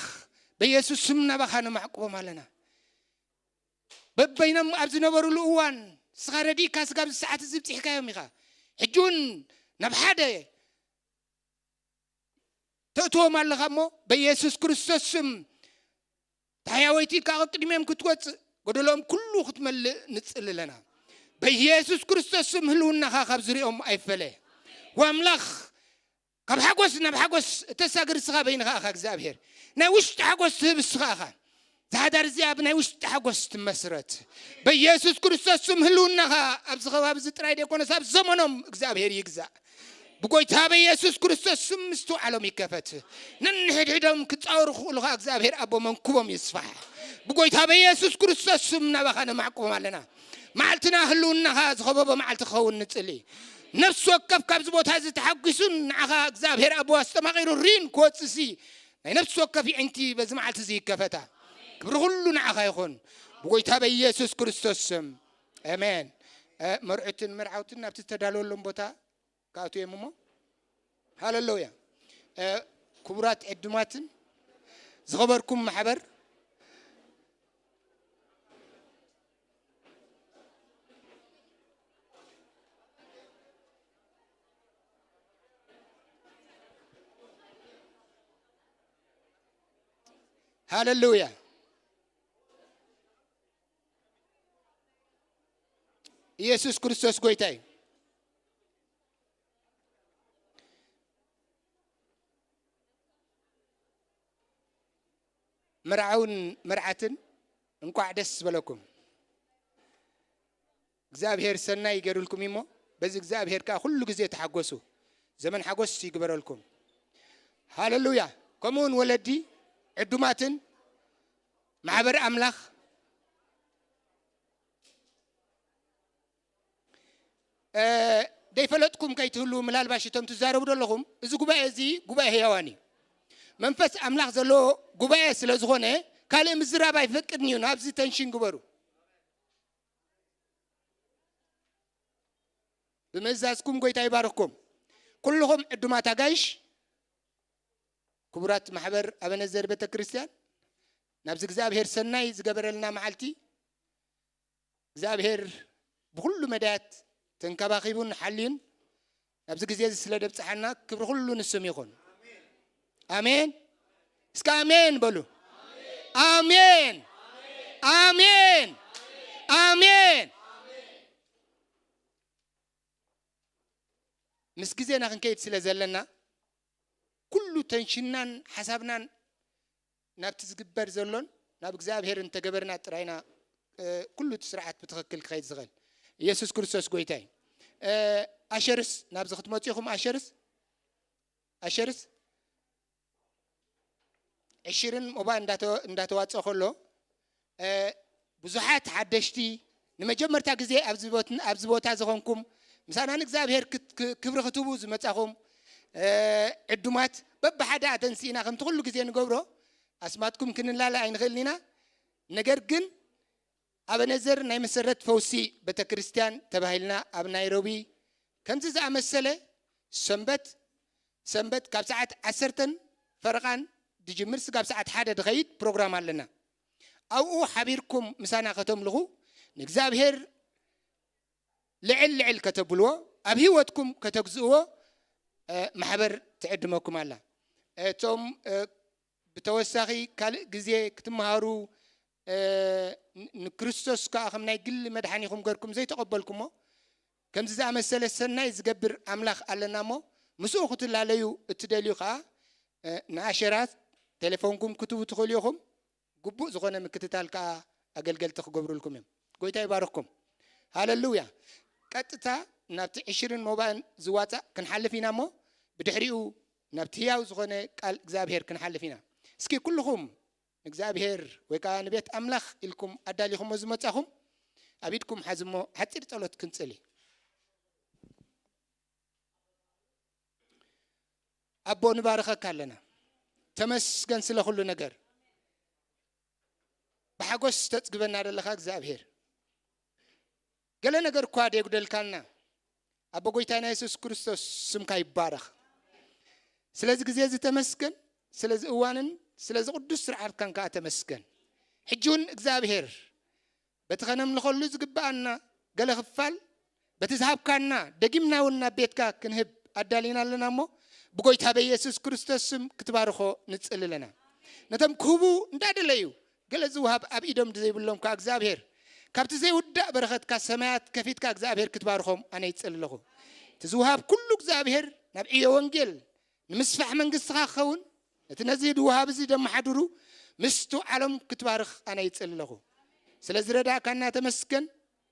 በኢየሱስ ስም ናባኻ ነማዕቁቦም ኣለና። በበይኖም ኣብ ዝነበሩሉ እዋን ንስኻ ረዲእካ ስጋብ እዚ ሰዓት እዚ ብጺሕካዮም ኢኻ። ሕጂ እውን ናብ ሓደ ተእትዎም ኣለኻ እሞ በኢየሱስ ክርስቶስ ስም ታሕያወይቲ ኢልካ ቅድሚኦም ክትወጽእ፣ ጎደሎም ኩሉ ክትመልእ ንጽሊ ኣለና። በኢየሱስ ክርስቶስ ስም ህልውናኻ ካብ ዝሪኦም ኣይፈለ። ወኣምላኽ ካብ ሓጎስ ናብ ሓጎስ እተሳግር እስኻ በይንኻ ኢኻ እግዚኣብሔር። ናይ ውሽጢ ሓጎስ ትህብ እስኻ ኢኻ። እዛ ሓዳር እዚኣ ብናይ ውሽጢ ሓጎስ ትመስረት። በኢየሱስ ክርስቶስ ስም ህልውናኻ ኣብዚ ከባቢ እዚ ጥራይ ደይኮነስ ኣብ ዘመኖም እግዚኣብሔር ይግዛእ። ብጎይታ በኢየሱስ ክርስቶስ ስም ምስትውዓሎም ይከፈት። ነንሕድሕዶም ክጻወሩ ክኽእሉ ኸኣ እግዚኣብሔር ኣቦ መንኩቦም ይስፋሕ። ብጎይታ በኢየሱስ ክርስቶስ ስም ናባኻ ነማዕቁቦም ኣለና። መዓልትና ህልውናኻ ዝኸበቦ መዓልቲ ክኸውን ንጽሊ። ነፍሲ ወከፍ ካብዚ ቦታ እዚ ተሓጒሱን ንዓኻ እግዚኣብሔር ኣቦ ኣስተማቒሩ ሪን ክወጽእሲ ናይ ነፍሲ ወከፍ ይዕንቲ በዚ መዓልቲ እዚ ይከፈታ። ክብሪ ኩሉ ንዓኻ ይኹን። ብጎይታ በኢየሱስ ክርስቶስ ስም። ኣሜን። እ፣ መርዑትን መርዓውትን ናብቲ ዝተዳለወሎም ቦታ ክኣትዉ እዮም እሞ። ሃሌሉያ። እ፣ ክቡራት ዕዱማትን ዝኸበርኩም ማሕበር፣ ሃለሉያ። ኢየሱስ ክርስቶስ ጎይታ እዩ። መርዓውን መርዓትን እንቋዕ ደስ በለኩም። እግዚኣብሔር ሰናይ ይገርልኩም እሞ በዚ እግዚኣብሔር ከኣ ኩሉ ግዜ ተሓጎሱ። ዘመን ሓጎስ ይግበረልኩም። ሃለሉያ። ከምኡውን ወለዲ ዕዱማትን ማሕበር ኣምላኽ ደይፈለጥኩም ከይትህሉ፣ ምላልባሽ እቶም ትዛረቡ ዘለኹም፣ እዚ ጉባኤ እዚ ጉባኤ ህያዋን እዩ። መንፈስ ኣምላኽ ዘለዎ ጉባኤ ስለ ዝኾነ ካልእ ምዝራብ ኣይፈቅድን እዩ። ናብዚ ተንሽን ግበሩ። ብምእዛዝኩም ጎይታ ይባርኽኩም። ኩልኹም ዕዱማት ኣጋይሽ፣ ክቡራት ማሕበር ኣበነዘር ቤተ ክርስቲያን፣ ናብዚ እግዚኣብሔር ሰናይ ዝገበረልና መዓልቲ እግዚኣብሔር ብኹሉ መዳያት ተንከባኺቡን ሓልዩን ናብዚ ግዜ እዚ ስለ ደብጽሓና ክብሪ ኩሉ ንስም ይኹን። ኣሜን። እስከ ኣሜን በሉ። ኣሜን፣ ኣሜን፣ ኣሜን። ምስ ግዜና ክንከይድ ስለ ዘለና ኩሉ ተንሽናን ሓሳብናን ናብቲ ዝግበር ዘሎን ናብ እግዚኣብሔር እንተገበርና ጥራይና ኩሉ እቲ ስርዓት ብትኽክል ክኸይድ ዝኽእል። ኢየሱስ ክርስቶስ ጎይታ እዩ። ኣሸርስ ናብዚ ክትመፁ ኢኹም። ኣሸርስ ኣሸርስ ዕሽርን ሞባ እንዳተዋፀ ከሎ ብዙሓት ሓደሽቲ ንመጀመርታ ግዜ ኣብዚ ቦታ ዝኾንኩም ምሳና ንእግዚኣብሔር ክብሪ ክትህቡ ዝመፃኹም ዕዱማት በብሓደ ኣተንስኢና ከምቲ ኩሉ ግዜ ንገብሮ ኣስማትኩም ክንላለ ኣይንኽእልን ኢና። ነገር ግን ኣበነዘር ናይ መሰረት ፈውሲ ቤተክርስትያን ተባሂልና ኣብ ናይሮቢ ከምዚ ዝኣመሰለ ሰንበት ሰንበት ካብ ሰዓት ዓሰርተን ፈረቓን ድጅምር ስጋብ ሰዓት ሓደ ድኸይድ ፕሮግራም ኣለና። ኣብኡ ሓቢርኩም ምሳና ከተምልኹ ንእግዚኣብሔር ልዕል ልዕል ከተብልዎ ኣብ ህይወትኩም ከተግዝእዎ ማሕበር ትዕድመኩም ኣላ። እቶም ብተወሳኺ ካልእ ግዜ ክትመሃሩ ንክርስቶስ ከዓ ከም ናይ ግሊ መድሓኒኹም ገርኩም ዘይተቐበልኩሞ ከምዚ ዝኣመሰለ ሰናይ ዝገብር ኣምላኽ ኣለና እሞ ምስኡ ክትላለዩ እትደልዩ ከዓ ንኣሸራት ቴሌፎንኩም ክትቡ ትኽእሉ ኢኹም። ግቡእ ዝኾነ ምክትታል ከዓ ኣገልገልቲ ክገብሩልኩም እዮም። ጎይታ ይባርኽኩም። ሃለሉያ። ቀጥታ ናብቲ ዕሽርን ሞባእን ዝዋፃእ ክንሓልፍ ኢና እሞ ብድሕሪኡ ናብቲ ህያው ዝኾነ ቃል እግዚኣብሔር ክንሓልፍ ኢና። እስኪ ኩልኹም ንእግዚኣብሔር ወይ ከዓ ንቤት ኣምላኽ ኢልኩም ኣዳሊኹሞ ዝመጻኹም ኣብ ኢድኩም ሓዝሞ ሓፂር ጸሎት ክንጽሊ። ኣቦ ንባርኸካ ኣለና። ተመስገን ስለ ኩሉ ነገር። ብሓጎስ ተጽግበና ዘለኻ እግዚኣብሔር። ገለ ነገር እኳ ደየጉደልካና። ኣቦ ጎይታና የሱስ ክርስቶስ ስምካ ይባረኽ። ስለዚ ግዜ እዚ ተመስገን፣ ስለዚ እዋንን ስለዚ ቅዱስ ስርዓትካን ከዓ ተመስገን። ሕጂ እውን እግዚኣብሔር በቲ ከነምልኸሉ ዝግብኣና ገለ ክፋል በቲ ዝሃብካና ደጊምና እውን ናብ ቤትካ ክንህብ ኣዳሊና ኣለና እሞ ብጎይታ በኢየሱስ ክርስቶስ ስም ክትባርኾ ንጽሊ ኣለና። ነቶም ክህቡ እንዳደለዩ ገለ ዝውሃብ ኣብ ኢዶም ዘይብሎም ከኣ እግዚኣብሔር ካብቲ ዘይውዳእ በረኸትካ ሰማያት ከፊትካ እግዚኣብሔር ክትባርኾም ኣነ ይጽሊ ኣለኹ። እቲ ዝውሃብ ኩሉ እግዚኣብሔር ናብ ዕዮ ወንጌል ንምስፋሕ መንግስትኻ ክኸውን ነቲ ነዚ ድውሃብ እዚ ደመሓድሩ ምስቱ ዓለም ክትባርኽ ኣነ ይጽሊ ኣለኹ። ስለ ዝረዳእካና ተመስገን።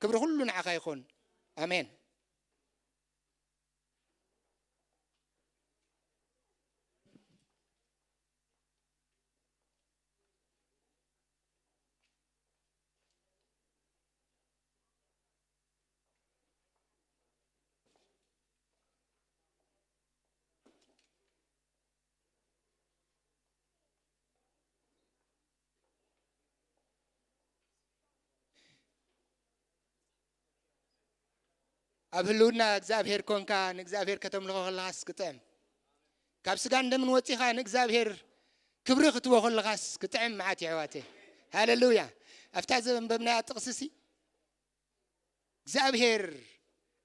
ክብሪ ኩሉ ንዓኻ ይኹን። ኣሜን። ኣብ ህልውና እግዚኣብሔር ኮንካ ንእግዚኣብሔር ከተምልኾ ከለኻስ ክጥዕም። ካብ ስጋን ደምን ወጺኻ ንእግዚኣብሔር ክብሪ ክትቦ ከለኻስ ክጥዕም መዓት የሕዋተ። ሃሌሉያ። ኣብታ ዘንበብናያ ጥቕስሲ እግዚኣብሔር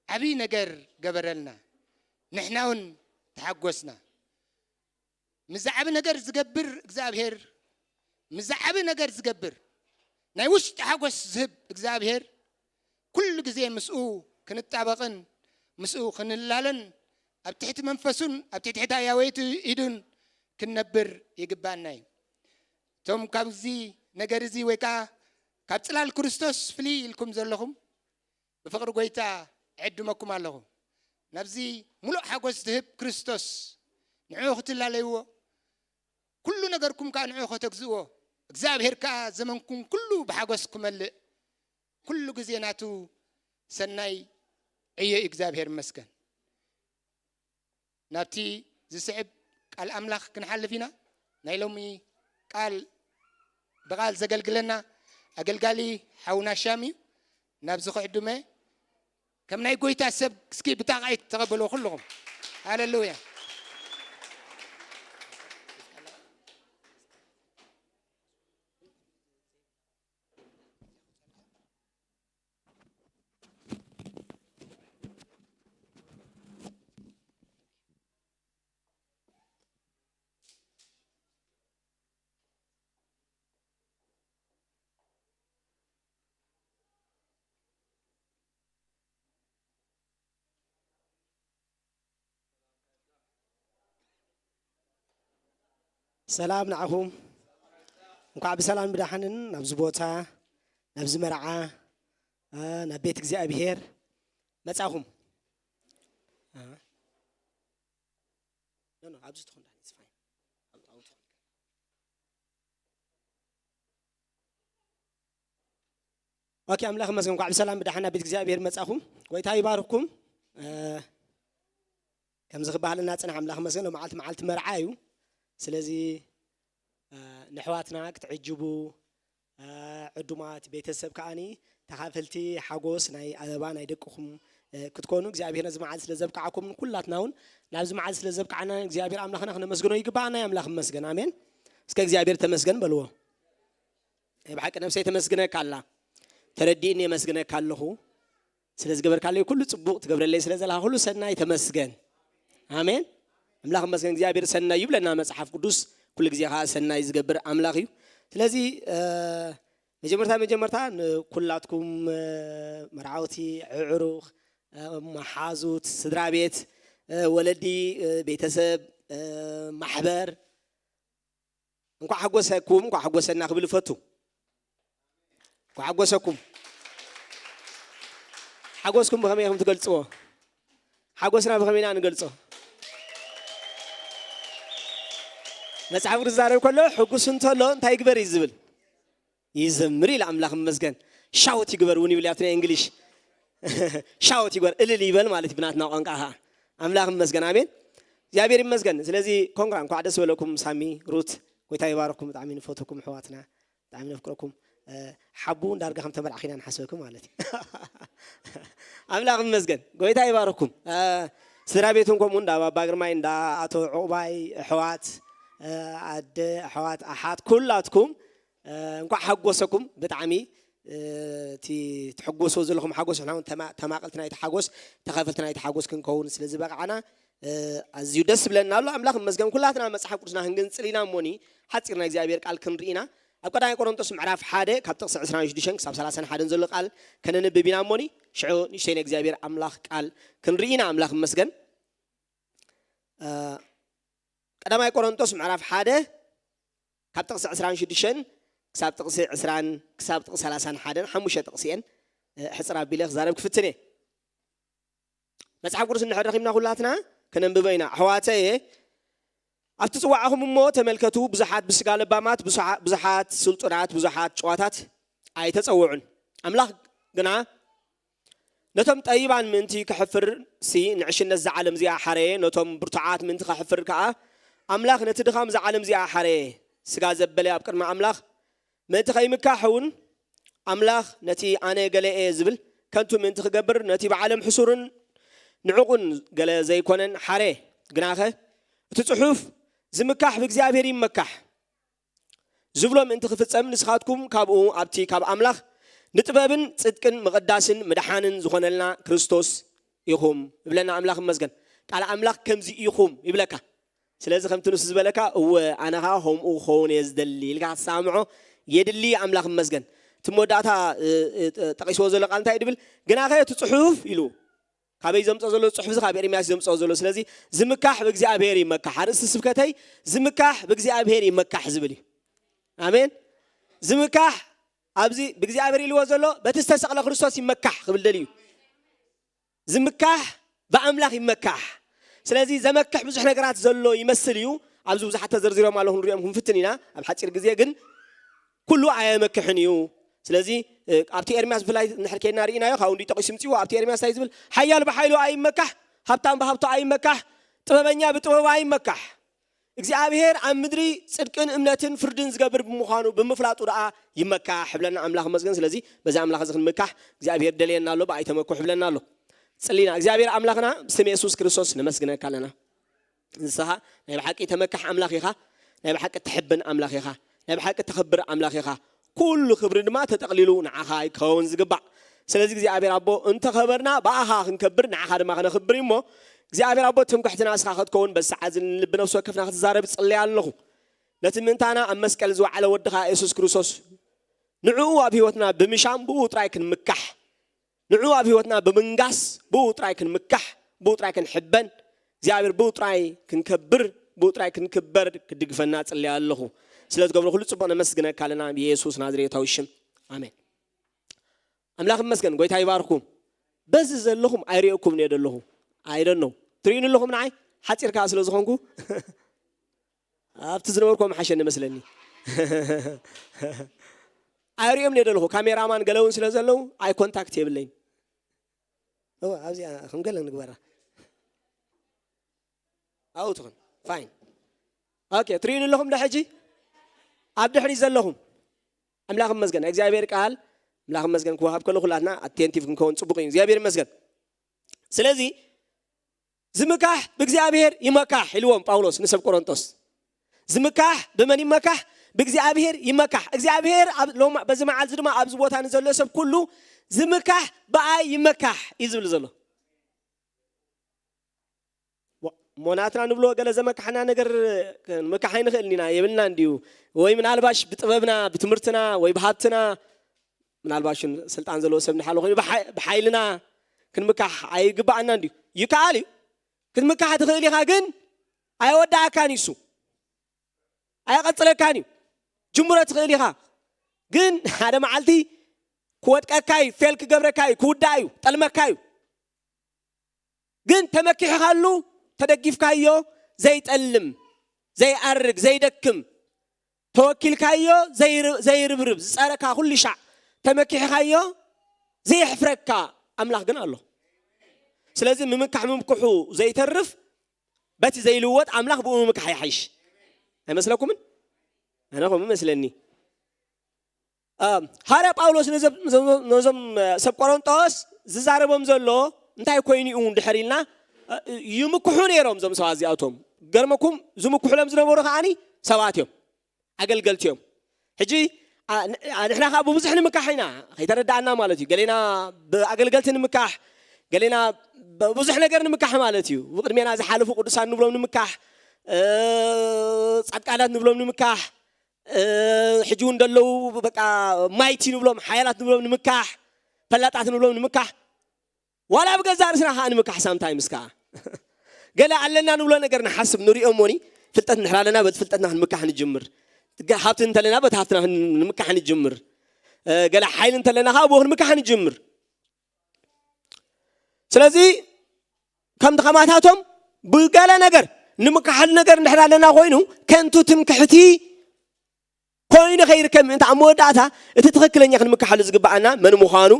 ዓብዪ ነገር ገበረልና፣ ንሕና እውን ተሓጎስና። ምዚ ዓቢ ነገር ዝገብር እግዚኣብሔር፣ ምዚ ዓቢ ነገር ዝገብር ናይ ውሽጢ ሓጎስ ዝህብ እግዚኣብሔር፣ ኩሉ ግዜ ምስኡ ክንጣበቕን ምስኡ ክንላለን ኣብ ትሕቲ መንፈሱን ኣብ ትሕቲ ሕታያወይቲ ኢዱን ክንነብር ይግባና እዩ። እቶም ካብዚ ነገር እዚ ወይ ከዓ ካብ ጽላል ክርስቶስ ፍልይ ኢልኩም ዘለኹም ብፍቕሪ ጎይታ እዕድመኩም ኣለኹ። ናብዚ ሙሉእ ሓጎስ ዝህብ ክርስቶስ ንዕኡ ክትላለይዎ፣ ኩሉ ነገርኩም ከኣ ንዕኡ ከተግዝእዎ፣ እግዚኣብሔር ከኣ ዘመንኩም ኩሉ ብሓጎስ ክመልእ፣ ኩሉ ግዜ ናቱ ሰናይ ዕዮ እዩ። እግዚኣብሔር ይመስገን። ናብቲ ዝስዕብ ቃል ኣምላኽ ክንሓልፍ ኢና። ናይ ሎሚ ቃል ብቓል ዘገልግለና ኣገልጋሊ ሓውና ሻም እዩ። ናብዚ ክዕድመ ከም ናይ ጎይታ ሰብ እስኪ ብጣቕዒት ተቐበልዎ ኩልኹም። ሃሌሉያ። ሰላም ንዓኹም። እንኳዕ ብሰላም ብደሓንን ናብዚ ቦታ፣ ናብዚ መርዓ፣ እ፣ ናብ ቤት እግዚኣብሔር መጻኹም። እ፣ ኖ፣ ኖ፣ ኣብዚ ትኹን ዳኒ፣ it's fine። ኣብኡ፣ ኣብኡ ትኹን። ኦኬ፣ ኣምላኽ ይመስገን። እንኳዕ ብሰላም ብደሓን ናብ ቤት እግዚኣብሔር መጻኹም። ጎይታ ይባርኽኩም። እ፣ ከምዚ ክበሃለና ጽንሕ፣ ኣምላኽ ይመስገን። ሎመዓልቲ መዓልቲ መርዓ እዩ። ስለዚ፣ እ፣ ንኣሕዋትና ክትዕጅቡ፣ እ፣ ዕዱማት ቤተሰብ ከኣኒ ተኻፈልቲ ሓጎስ ናይ ኣበባ ናይ ደቅኹም፣ እ፣ ክትኮኑ እግዚኣብሔር ነዚ መዓልቲ ስለ ዘብቅዓኩም፣ ኩላትና እውን ናብዚ መዓልቲ ስለ ዘብቅዓና እግዚኣብሔር ኣምላኽና ክነመስግኖ ይግብኣና እዩ። ኣምላኽ ይመስገን። ኣሜን። እስከ እግዚኣብሔር ተመስገን በልዎ። ናይ ብሓቂ ነፍሰይ ተመስግነካ ኣላ። ተረዲእኒ የመስግነካ ኣለኹ። ስለ ዝገበርካለይ ኩሉ ጽቡቕ ትገብረለይ ስለ ዘለኻ ኩሉ ሰናይ ተመስገን። ኣሜን። ኣምላኽ ይመስገን። እግዚኣብሔር ሰናይ እዩ ይብለና መጽሓፍ ቅዱስ። ኩሉ ግዜ ኸዓ ሰናይ ዝገብር ኣምላኽ እዩ። ስለዚ፣ እ፣ መጀመርታ መጀመርታ ንኩላትኩም፣ እ፣ መርዓውቲ፣ ኣዕሩኽ፣ እ፣ መሓዙት፣ ስድራ ቤት፣ እ፣ ወለዲ፣ እ፣ ቤተሰብ፣ እ፣ ማሕበር፣ እንኳዕ ሓጎሰኩም፣ እንኳዕ ሓጎሰና ክብል እፈቱ። እንኳዕ ሓጎሰኩም። ሓጎስኩም ብኸመይ ኢኹም ትገልጽዎ? ሓጎስና ብኸመይ ኢና ንገልጾ? መጽሓፍ ቅዱስ ዝዛረብ ከሎ፣ ሕጉስ እንተሎ እንታይ ይግበር እዩ ዝብል? ይዘምር ኢሉ ኣምላኽ ይመስገን። ሻውት ይግበር እውን ይብል ኣብቲ ናይ እንግሊሽ። ሻውት ይግበር፣ እልል ይበል ማለት እዩ ብናትና ቋንቋ ኸዓ። ኣምላኽ ይመስገን፣ ኣሜን። እግዚኣብሔር ይመስገን። ስለዚ ኮንግራ፣ እንኳዕ ደስ በለኩም ሳሚ፣ ሩት፣ ጎይታ ይባርኩም። ብጣዕሚ ንፈትኩም ኣሕዋትና፣ ብጣዕሚ ነፍቅረኩም። እ፣ ሓቡ እንዳርጋ ከም ተመርዓኺ ኢና ንሓስበኩም ማለት እዩ። ኣምላኽ ይመስገን፣ ጎይታ ይባርኩም። እ፣ ስድራ ቤትን ከምኡ እንዳ ባባ ግርማይ፣ እንዳ ኣቶ ዕቑባይ፣ ኣሕዋት፣ እ፣ ኣደ፣ ኣሕዋት፣ ኣሓት፣ ኩላትኩም፣ እ፣ እንኳዕ ሓጎሰኩም። ብጣዕሚ፣ እ፣ እቲ ትሕጎስዎ ዘለኹም ሓጎስ፣ ንሕና እውን ተማ-፣ ተማቐልቲ ናይቲ ሓጎስ፣ ተኻፈልቲ ናይቲ ሓጎስ ክንከውን ስለ ዝበቕዓና፣ እ፣ ኣዝዩ ደስ ይብለና ኣሎ። ኣምላኽ ይመስገን። ኩላትና መጽሓፍ ቅዱስና ክንግንጽል ኢና እሞኒ፣ ሓጺር ናይ እግዚኣብሔር ቃል ክንርኢ ኢና። ኣብ ቀዳማይ ቆሮንቶስ ምዕራፍ ሓደ ካብ ጥቕሲ ዕስራን ሽዱሽተን ክሳብ ሰላሳን ሓደን ዘሎ ቃል ከነንብብ ኢና እሞኒ፣ ሽዑ ንእሽተይ ናይ እግዚኣብሔር ኣምላኽ ቃል ክንርኢ ኢና። ኣምላኽ ይመስገን። እ፣ ቀዳማይ ቆሮንቶስ ምዕራፍ ሓደ ካብ ጥቕሲ ዕስራን ሽዱሽተን ክሳብ ጥቕሲ ዕስራን ክሳብ ጥቕሲ ሰላሳን ሓደን ሓሙሽተ ጥቕሲ እየን፣ እ፣ ሕጽር ኣቢለ ክዛረብ ክፍትን እየ። መጽሓፍ ቅዱስ እንድሕር ረኺብና ኩላትና ከነንብቦ ኢና። ኣሕዋተየ፣ ኣብቲ ጽዋዕኹም እሞ ተመልከቱ፣ ብዙሓት ብስጋ ለባማት፣ ብዙሓ-፣ ብዙሓት ስልጡናት፣ ብዙሓት ጨዋታት ኣይተጸውዑን። ኣምላኽ ግና ነቶም ጠቢባን ምእንቲ ከሕፍር ሲ ንዕሽነት እዛ ዓለም እዚኣ ሓረየ፣ ነቶም ብርቱዓት ምእንቲ ከሕፍር ከኣ ኣምላኽ ነቲ ድኻም እዛ ዓለም እዚኣ ሓረየ። ስጋ ዘበለ ኣብ ቅድሚ ኣምላኽ ምእንቲ ከይምካሕ እውን ኣምላኽ ነቲ ኣነ ገለ እየ ዝብል ከንቱ ምእንቲ ክገብር ነቲ ብዓለም ሕሱርን ንዕቑን ገለ ዘይኮነን ሓረየ። ግናኸ እቲ ጽሑፍ ዝምካሕ ብእግዚኣብሔር ይመካሕ ዝብሎ ምእንቲ ክፍጸም ንስኻትኩም ካብኡ ኣብቲ ካብ ኣምላኽ ንጥበብን ጽድቅን ምቕዳስን ምድሓንን ዝኾነልና ክርስቶስ ኢኹም ይብለና። ኣምላኽ ይመስገን። ቃል ኣምላኽ ከምዚ ኢኹም ይብለካ። ስለዚ ከምቲ ንሱ ዝበለካ እወ ኣነ ኸዓ ከምኡ ክኸውን እየ ዝደሊ ኢልካ ክትሰማምዖ የድሊ። ኣምላኽ ይመስገን። እቲ መወዳእታ ጠቂስዎ ዘሎ ቃል እንታይ ድብል ግናኸ እቲ ጽሑፍ ኢሉ ካበይ ዘምፅኦ ዘሎ ጽሑፍ እዚ ካብ ኤርምያስ ዘምፅኦ ዘሎ። ስለዚ ዝምካሕ ብእግዚኣብሔር ይመካሕ። ኣርእስቲ ስብከተይ ዝምካሕ ብእግዚኣብሔር ይመካሕ ዝብል እዩ። ኣሜን። ዝምካሕ ኣብዚ ብእግዚኣብሔር ኢልዎ ዘሎ በቲ ዝተሰቕለ ክርስቶስ ይመካሕ ክብል ደልዩ። ዝምካሕ ብኣምላኽ ይመካሕ። ስለዚ ዘመክሕ ብዙሕ ነገራት ዘሎ ይመስል እዩ። ኣብዚ ብዙሓት ተዘርዚሮም ኣለኹ፣ ንሪኦም ክንፍትን ኢና ኣብ ሓፂር ግዜ። ግን ኩሉ ኣየመክሕን እዩ። ስለዚ ኣብቲ ኤርምያስ ብፍላይ ንድሕር ከይድና ርኢናዮ፣ ካብኡ እንዲ ጠቂሱ ምፅዎ። ኣብቲ ኤርምያስ እንታይ ዝብል? ሓያል ብሓይሉ ኣይመካሕ፣ ሃብታም ብሃብቱ ኣይመካሕ፣ ጥበበኛ ብጥበቡ ኣይመካሕ። እግዚኣብሔር ኣብ ምድሪ ጽድቅን እምነትን ፍርድን ዝገብር ብምዃኑ ብምፍላጡ ደኣ ይመካሕ ይብለና ኣምላኽ ይመስገን። ስለዚ በዚ ኣምላኽ እዚ ክንምካሕ እግዚኣብሔር ደልየና ኣሎ፣ ብኣይ ተመኩሕ ይብለና ኣሎ። ጽሊና እግዚኣብሔር ኣምላኽና ብስም የሱስ ክርስቶስ ነመስግነካ ኣለና። ንስኻ ናይ ብሓቂ ተመካሕ ኣምላኽ ኢኻ፣ ናይ ብሓቂ ትሕብን ኣምላኽ ኢኻ፣ ናይ ብሓቂ ተኽብር ኣምላኽ ኢኻ። ኩሉ ክብሪ ድማ ተጠቕሊሉ ንዓኻ ይከውን ዝግባእ። ስለዚ እግዚኣብሔር ኣቦ እንተኸበርና ብኣኻ ክንከብር ንዓኻ ድማ ክነኽብር እዩ እሞ እግዚኣብሔር ኣቦ ትምክሕትና እስኻ ክትከውን በዚ ሰዓት እዚ ንልቢ ነፍሲ ወከፍና ክትዛረብ ይጽለይ ኣለኹ። ነቲ ምእንታና ኣብ መስቀል ዝወዓለ ወድኻ የሱስ ክርስቶስ ንዕኡ ኣብ ህይወትና ብምሻም ብኡ ጥራይ ክንምካሕ ንዕኡ ኣብ ህይወትና ብምንጋስ ብኡ ጥራይ ክንምካሕ ብኡ ጥራይ ክንሕበን እግዚኣብሔር ብኡ ጥራይ ክንከብር ብኡ ጥራይ ክንክበር ክድግፈና ጽለይ ኣለኹ። ስለ ትገብሮ ኩሉ ጽቡቕ ነመስግነካ ኣለና ብየሱስ ናዝሬታዊ ሽም ኣሜን። ኣምላኽ ይመስገን፣ ጎይታ ይባርኩም። በዚ ዘለኹም ኣይርእየኩም እየ ዘለኹ። I don't know ትርእዩኒ ኣለኹም ንዓይ ሓፂር ከዓ ስለ ዝኾንኩ ኣብቲ ዝነበርኩም ሓሸኒ መስለኒ። ኣይርእዮም እየ ዘለኹ። ካሜራማን ገለ እውን ስለ ዘለዉ ኣይ ኮንታክት የብለይን። እወ፣ ኣብዚኣ ከም ገለ ንግበራ። ኣብኡ ትኹን። ፋይን። ኦኬ፣ ትርእዩኒ ኣለኹም ዶ ሕጂ? ኣብ ድሕሪት ዘለኹም። ኣምላኽ ይመስገን። ናይ እግዚኣብሔር ቃል ኣምላኽ ይመስገን ክወሃብ ከሎ ኩላትና ኣቴንቲቭ ክንከውን ጽቡቕ እዩ። እግዚኣብሔር ይመስገን። ስለዚ ዝምካሕ ብእግዚኣብሔር ይመካሕ ኢልዎም ጳውሎስ ንሰብ ቆሮንቶስ። ዝምካሕ ብመን ይመካሕ? ብእግዚኣብሔር ይመካሕ። እግዚኣብሔር ኣብ ሎም በዚ መዓልቲ ድማ ኣብዚ ቦታ ንዘሎ ሰብ ኩሉ ዝምካሕ ብኣይ ይመካሕ እዩ ዝብል ዘሎ። ሞ ናትና ንብሎ ገለ ዘመካሕና ነገር ክንምካሕ ኣይንኽእልን ኢና የብልና እንድዩ። ወይ ምናልባሽ ብጥበብና ብትምህርትና ወይ ብሃብትና ምናልባሽ ስልጣን ዘለዎ ሰብ ንሓሎ ኮይኑ ብሓይልና ክንምካሕ ኣይግባኣና እንድዩ። ይከኣል እዩ ክትምካሕ ትኽእል ኢኻ፣ ግን ኣየወዳእካን እዩ እሱ ኣየቐፅለካን እዩ። ጅምሮ ትኽእል ኢኻ፣ ግን ሓደ መዓልቲ ክወድቀካ እዩ፣ ፌል ክገብረካ እዩ፣ ክውዳእ እዩ፣ ጠልመካ እዩ። ግን ተመኪሕካሉ ተደጊፍካዮ ዘይጠልም ዘይኣርግ ዘይደክም ተወኪልካዮ ዘይርብርብ ዝፀረካ ኩሉ ሻዕ ተመኪሕካዮ ዘየሕፍረካ ኣምላኽ ግን ኣሎ። ስለዚ ምምካሕ ምምክሑ ዘይተርፍ በቲ ዘይልወጥ ኣምላኽ ብኡ ምምካሕ ይሓይሽ ኣይመስለኩምን? ኣነ ከምኡ መስለኒ። ሃርያ ጳውሎስ ነዞም ሰብ ቆሮንጦስ ዝዛረቦም ዘሎ እንታይ ኮይኑ እዩ ድሕር ኢልና ይምክሑ ነይሮም። እዞም ሰባት እዚኣቶም ገርመኩም ዝምክሑሎም ዝነበሩ ከዓኒ ሰባት እዮም፣ ኣገልገልቲ እዮም። ሕጂ ንሕና ከዓ ብብዙሕ ንምካሕ ኢና ከይተረዳእና ማለት እዩ። ገሌና ብኣገልገልቲ ንምካሕ፣ ገሌና ብዙሕ ነገር ንምካሕ ማለት እዩ። ብቅድሜና ዝሓለፉ ቅዱሳን ንብሎም ንምካሕ፣ ፃድቃናት ንብሎም ንምካሕ፣ ሕጂ እውን ደለዉ በቃ ማይቲ ንብሎም ሓያላት ንብሎም ንምካሕ፣ ፈላጣት ንብሎም ንምካሕ ዋላ ብገዛ ርእስና ከዓ ንምካሕ ሳምታይምስ ከዓ ገለ ኣለና ንብሎ ነገር ንሓስብ ንሪኦ እሞኒ ፍልጠት እንድሕር ኣለና በቲ ፍልጠትና ክንምካሕ ንጅምር። ሃብቲ እንተለና በቲ ሃብትና ንምካሕ ንጅምር። ገለ ሓይሊ እንተለና ከዓ ብኡ ክንምካሕ ንጅምር። ስለዚ ከም ድኸማታቶም ብገለ ነገር ንምካሓሉ ነገር እንድሕር ኣለና ኮይኑ ከንቱ ትምክሕቲ ኮይኑ ከይርከብ ምእንቲ ኣብ መወዳእታ እቲ ትኽክለኛ ክንምካሓሉ ዝግባኣና መን ምዃኑ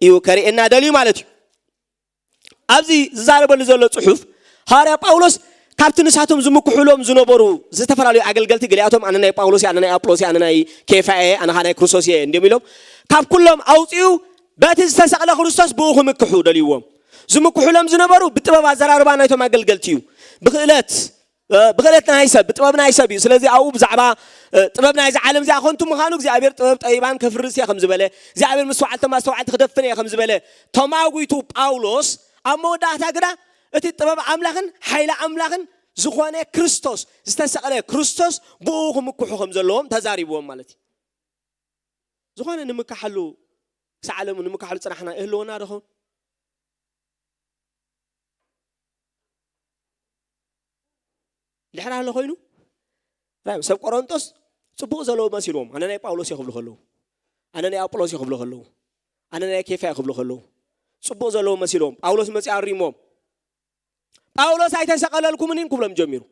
እዩ ከርእየና ደልዩ ማለት እዩ። ኣብዚ ዝዛረበሉ ዘሎ ፅሑፍ ሃዋርያ ጳውሎስ ካብቲ ንሳቶም ዝምክሑሎም ዝነበሩ ዝተፈላለዩ ኣገልገልቲ ገሊኣቶም ኣነ ናይ ጳውሎስ ኣነ ናይ ኣጵሎስ ኣነ ናይ ኬፋ እየ ኣነ ናይ ክርስቶስ እየ እንዲም ኢሎም ካብ ኩሎም ኣውፅኡ በቲ ዝተሰቕለ ክርስቶስ ብኡ ክምክሑ ደልይዎም። ዝምክሑሎም ዝነበሩ ብጥበብ ኣዘራርባ ናይቶም ኣገልገልቲ እዩ። ብክእለት ብክእለት ናይ ሰብ፣ ብጥበብ ናይ ሰብ እዩ። ስለዚ ኣብኡ ብዛዕባ ጥበብ ናይዚ ዓለም እዚኣ ከንቱ ምዃኑ እግዚኣብሔር ጥበብ ጠቢባን ከፍርስ እየ ከም ዝበለ፣ እግዚኣብሔር መስተውዓልቲ ኣስተውዓልቲ ክደፍን እየ ከም ዝበለ ተማጒቱ ጳውሎስ፣ ኣብ መወዳእታ ግዳ እቲ ጥበብ ኣምላኽን ሓይሊ ኣምላኽን ዝኾነ ክርስቶስ ዝተሰቕለ ክርስቶስ ብኡ ክምክሑ ከም ዘለዎም ተዛሪብዎም ማለት እዩ። ዝኾነ ንምካሓሉ ክሳዕ ዓለሙ ንምካሓሉ ፅናሕና ይህልወና ዶ ኸውን? ድሕር ኣሎ ኮይኑ ራእዮም ሰብ ቆሮንጦስ ፅቡቕ ዘለዎ መሲልዎም፣ ኣነ ናይ ጳውሎስ እየ ክብሉ ከለዉ፣ ኣነ ናይ ኣጵሎስ እየ ክብሉ ከለዉ፣ ኣነ ናይ ኬፋ እየ ክብሉ ከለዉ፣ ፅቡቕ ዘለዎ መሲልዎም ጳውሎስ መፂኡ ኣሪሞም። ጳውሎስ ኣይተሰቐለልኩምን ክብሎም ጀሚሩ።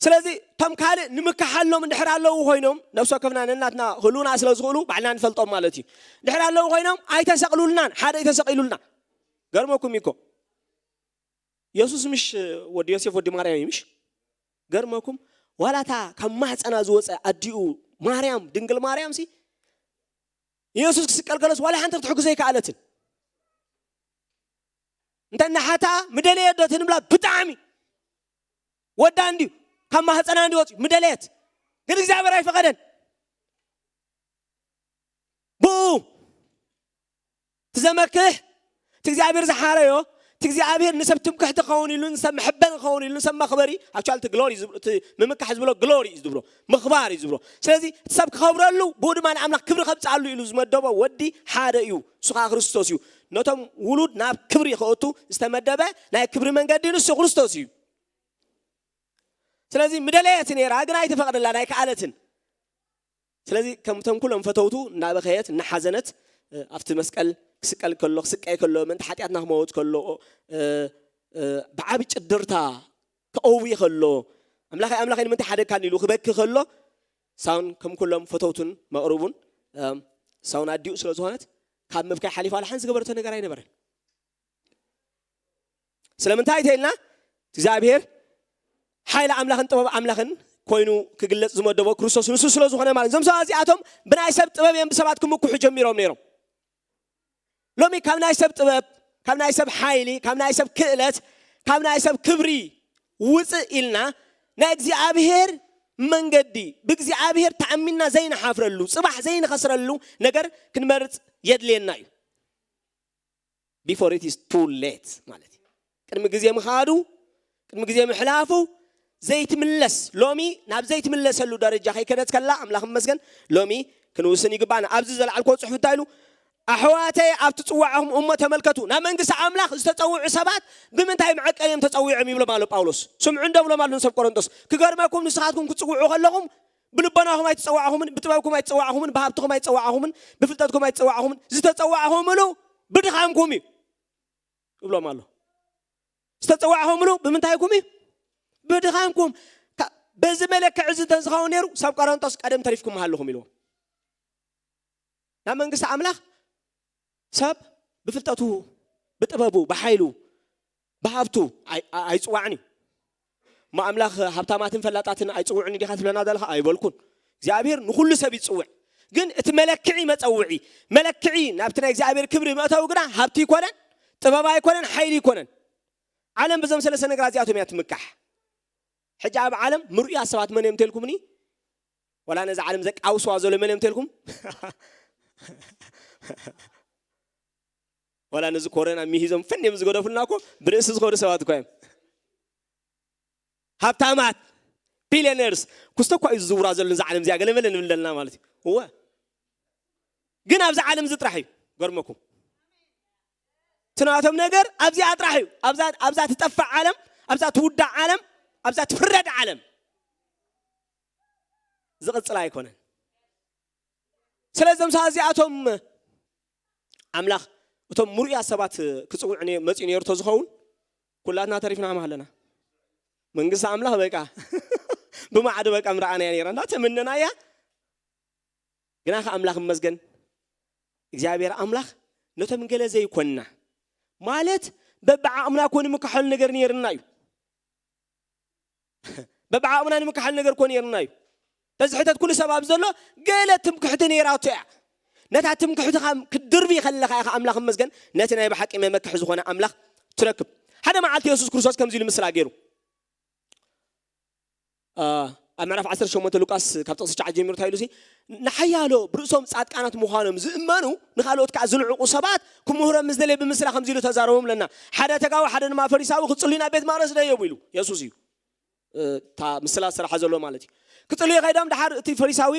ስለዚ ከም ካልእ ንምካሓሎም እንድሕር ኣለዉ ኮይኖም፣ ነፍሲ ወከፍና ነናትና ክህሉና ስለ ዝኽእሉ ባዕልና ንፈልጦም ማለት እዩ። እንድሕር ኣለዉ ኮይኖም ኣይተሰቕሉልናን፣ ሓደ ኣይተሰቒሉልና። ገርመኩም እኮ የሱስ ምሽ ወዲ ዮሴፍ ወዲ ማርያም እዩ ምሽ? ገርመኩም ዋላታ ካብ ማህፀና ዝወፀ ኣዲኡ ማርያም ድንግል ማርያም ሲ የሱስ ክስቀል ከለስ ዋላ ሓንቲ ክትሕግዞ ኣይከኣለትን። እንተ እናሓታ ምደለየ ዶ ትንብላ ብጣዕሚ ወዳ እንድዩ ካብ ማህፀና እንዲ ወፅዩ ምደለየት ግን እግዚኣብሔር ኣይፈቐደን። ብኡ ትዘመክሕ እቲ እግዚኣብሔር ዝሓረዮ እቲ እግዚኣብሔር ንሰብ ትምክሕቲ ክኸውን ኢሉ ንሰብ መሐበን ክኸውን ኢሉ ንሰብ መኽበሪ ኣክቹዋሊ እቲ ግሎሪ ምምካሕ ዝብሎ ግሎሪ እዩ ዝብሎ ምኽባር እዩ ዝብሎ። ስለዚ እቲ ሰብ ክኸብረሉ ብኡ ድማ ንኣምላኽ ክብሪ ከብፅኣሉ ኢሉ ዝመደቦ ወዲ ሓደ እዩ፣ እሱ ከዓ ክርስቶስ እዩ። ነቶም ውሉድ ናብ ክብሪ ክእቱ ዝተመደበ ናይ ክብሪ መንገዲ ንሱ ክርስቶስ እዩ። ስለዚ ምደለየት ነይራ ግን ኣይተፈቕደላን ኣይከኣለትን። ስለዚ ከምቶም ኩሎም ፈተውቱ እናበኸየት እናሓዘነት ኣብቲ መስቀል ክስቀል ከሎ ክስቀይ ከሎ ምእንቲ ሓጢኣትና ክመወት ከሎ ብዓቢ ጭድርታ ክኣዊ ከሎ ኣምላኸይ ኣምላኸይ ንምንታይ ሓደግካኒ ኢሉ ክበኪ ከሎ ሳውን ከም ኩሎም ፈተውቱን መቕርቡን ሳውን ኣዲኡ ስለ ዝኾነት ካብ ምብካይ ሓሊፋ ዋላ ሓንቲ ዝገበረቶ ነገር ኣይነበረን። ስለምንታይ ተኢልና እግዚኣብሔር ሓይሊ ኣምላኽን ጥበብ ኣምላኽን ኮይኑ ክግለጽ ዝመደቦ ክርስቶስ ንሱ ስለ ዝኾነ ማለት እዞም ሰባት እዚኣቶም ብናይ ሰብ ጥበብ እዮም ብሰባት ክምክሑ ጀሚሮም ነይሮም። ሎሚ ካብ ናይ ሰብ ጥበብ ካብ ናይ ሰብ ሓይሊ ካብ ናይ ሰብ ክእለት ካብ ናይ ሰብ ክብሪ ውፅእ ኢልና ናይ እግዚኣብሔር መንገዲ ብእግዚኣብሔር ተኣሚንና ዘይንሓፍረሉ ፅባሕ ዘይንኸስረሉ ነገር ክንመርፅ የድልየና እዩ። Before it is too late ማለት እዩ። ቅድሚ ግዜ ምኻዱ ቅድሚ ግዜ ምሕላፉ ዘይትምለስ ሎሚ ናብ ዘይትምለሰሉ ደረጃ ከይከደት ከላ ኣምላኽ መስገን ሎሚ ክንውስን ይግባና። ኣብዚ ዘልዓልኮ ፅሑፍ እንታይ ኢሉ ኣሕዋተይ ኣብቲ ፅዋዕኹም እሞ ተመልከቱ ናብ መንግስቲ ኣምላኽ ዝተፀውዑ ሰባት ብምንታይ መዐቀን እዮም ተፀዊዖም ይብሎም ኣሎ ጳውሎስ። ስምዑ እንዶ ብሎም ኣሎ ንሰብ ቆሮንጦስ። ክገርመኩም ንስኻትኩም ክፅውዑ ከለኹም ብልቦናኹም ኣይተፀዋዕኹምን፣ ብጥበብኩም ኣይተፀዋዕኹምን፣ ብሃብትኹም ኣይተፀዋዕኹምን፣ ብፍልጠትኩም ኣይተፀዋዕኹምን፣ ዝተፀዋዕኹምሉ ብድኻምኩም እዩ እብሎም ኣሎ። ዝተፀዋዕኹምሉ ብምንታይኩም እዩ? ብድኻምኩም። በዚ መለክዕ እዚ እንተዝኸውን ነይሩ ሰብ ቆሮንጦስ ቀደም ተሪፍኩም ምሃለኹም ኢልዎም። ናብ መንግስቲ ኣምላኽ ሰብ ብፍልጠቱ ብጥበቡ ብሓይሉ ብሃብቱ ኣይፅዋዕን እዩ። እሞ ኣምላኽ ሃብታማትን ፈላጣትን ኣይፅውዕን ዲኻ ትብለና ዘለኻ? ኣይበልኩን። እግዚኣብሔር ንኩሉ ሰብ ይፅውዕ። ግን እቲ መለክዒ መፀውዒ መለክዒ ናብቲ ናይ እግዚኣብሔር ክብሪ መእተዊ ግና ሃብቲ ይኮነን፣ ጥበብ ኣይኮነን፣ ሓይሊ ይኮነን። ዓለም ብዞም ሰለስተ ነገራት እዚኣቶም እያ ትምካሕ። ሕጂ ኣብ ዓለም ምርኡያ ሰባት መን እዮም ተልኩምኒ? ወላ ነዚ ዓለም ዘቃውስዋ ዘሎ መን እዮም ተልኩም? ወላ ነዚ ኮረና ሚሂዞም ፍን እዮም ዝገደፉልና እኮ ብርእሲ ዝኸዱ ሰባት እኮ እዮም። ሃብታማት ቢልዮነርስ ኩስቶ እኳ እዩ ዝዝውራ ዘሎ ነዚ ዓለም እዚኣ ገለመለ ንብል ዘለና ማለት እዩ። እወ ግን ኣብዚ ዓለም እዚ ጥራሕ እዩ። ገርመኩም ትናቶም ነገር ኣብዚኣ ጥራሕ እዩ። ኣብዛ ትጠፍዕ ዓለም ኣብዛ ትውዳእ ዓለም ኣብዛ ትፍረድ ዓለም ዝቕፅል ኣይኮነን። ስለዚ እዞም ሰባት እዚኣቶም ኣምላኽ እቶም ምሩያ ሰባት ክፅውዕ መፅኡ ነይሩ ተዝኸውን ኩላትና ተሪፍና ኣለና። መንግስቲ ኣምላኽ በቃ ብማዕዶ በቃ ምረኣናያ ነይራ እንዳተመነናያ። ግና ከ ኣምላኽ እመስገን እግዚኣብሔር ኣምላኽ ነቶም ገለ ዘይኮንና ማለት በብዓቕምና ኮ ንምክሐሉ ነገር ነይርና እዩ። በብዓቕምና ንምክሓል ነገር ኮን የርና እዩ። ተዝሕተት ኩሉ ሰብ ኣብ ዘሎ ገለ ትምክሕቲ ነይራቶ እያ። ነታ ትምክሕትኻ ክትድርቢ ከለኻ ኢኻ ኣምላኽ እመስገን ነቲ ናይ ብሓቂ መመክሒ ዝኾነ ኣምላኽ ትረክብ። ሓደ መዓልቲ የሱስ ክርስቶስ ከምዚ ኢሉ ምስላ ገይሩ ኣብ ምዕራፍ ዓሰርተ ሸሞንተ ሉቃስ ካብ ጥቕሲ ትሽዓተ ጀሚሩ እንታይ ኢሉ ሲ ንሓያሎ ብርእሶም ጻድቃናት ምዃኖም ዝእመኑ ንኻልኦት ከዓ ዝንዕቑ ሰባት ክምህሮም ምስ ደለየ ብምስላ ከምዚ ኢሉ ተዛረቦም ኣለና። ሓደ ተጋዊ ሓደ ድማ ፈሪሳዊ ክጽልዩ ናብ ቤት መቕደስ ደየቡ ኢሉ የሱስ እዩ። እታ ምስላ ዝሰራሓ ዘሎ ማለት እዩ። ክጽልዩ ከይዶም ድሓር እቲ ፈሪሳዊ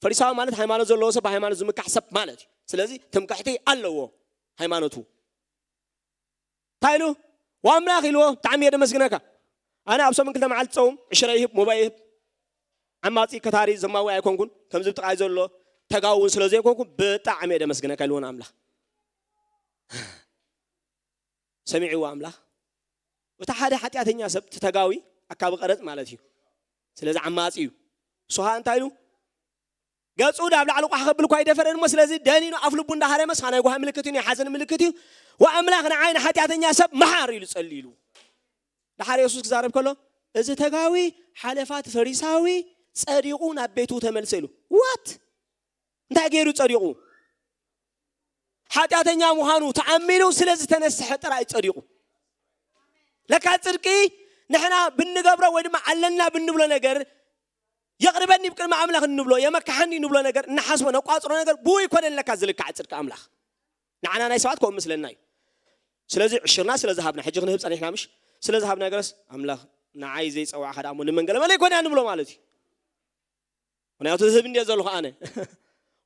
ፈሪሳዊ ማለት ሃይማኖት ዘለዎ ሰብ ብሃይማኖት ዝምካሕ ሰብ ማለት እዩ። ስለዚ ትምክሕቲ ኣለዎ ሃይማኖቱ። እንታይ ኢሉ? ዋምላኽ ኢልዎ። ብጣዕሚ እየ ደመስግነካ። ኣነ ኣብ ሰሙን ክልተ መዓልቲ ጸውም ዕሽረ ይህብ ሙባይ ይህብ ዓማጺ ከታሪ ዘማዊ ኣይኮንኩን። ከምዚ ብጥቃይ ዘሎ ተጋውን ስለ ዘይኮንኩ ብጣዕሚ እየ ደመስግነካ ኢልዎ ንኣምላኽ። ሰሚዕዎ ኣምላኽ። እቲ ሓደ ሓጢኣተኛ ሰብ እቲ ተጋዊ ኣካቢ ቀረጽ ማለት እዩ። ስለዚ ዓማጺ እዩ። እሱ ኸኣ እንታይ ኢሉ? ገጹ ናብ ላዕሊ ቋሕ ከብል እኳ ኣይደፈረን እሞ ስለዚ ደኒኑ ኣፍ ልቡ እንዳሃረመ ስኻ ናይ ጓሂ ምልክት እዩ ናይ ሓዘን ምልክት እዩ። ወኣምላኽ ንዓይ ንሓጢኣተኛ ሰብ መሓር ኢሉ ጸልዩ ኢሉ። ድሓር የሱስ ክዛረብ ከሎ እዚ ተጋዊ ሓለፋት ፈሪሳዊ ጸዲቑ ናብ ቤቱ ተመልሰ ኢሉ። ዋት እንታይ ገይሩ ጸዲቑ? ሓጢኣተኛ ምዃኑ ተኣሚኑ ስለ ዝተነስሐ ጥራይ ጸዲቑ። ለካ ጽድቂ ንሕና ብንገብሮ ወይ ድማ ኣለና ብንብሎ ነገር የቕርበኒ ብቅድሚ ኣምላኽ እንብሎ የመካሓኒ እንብሎ ነገር እንሓስቦ ነቋፅሮ ነገር ብኡ ይኮነን ለካ ዝልካዕ ጽድቂ ኣምላኽ። ንዓና ናይ ሰባት ከምኡ ምስለና እዩ። ስለዚ ዕሽርና ስለ ዝሃብና ሕጂ ክንህብ ጸኒሕና ምሽ ስለ ዝሃብና ገረስ ኣምላኽ ንዓይ ዘይጸዋዕካ ደኣ እሞ ንመንገለ መለ ይኮንያ ንብሎ ማለት እዩ። ምክንያቱ ዝህብ እንድየ ዘለኹ ኣነ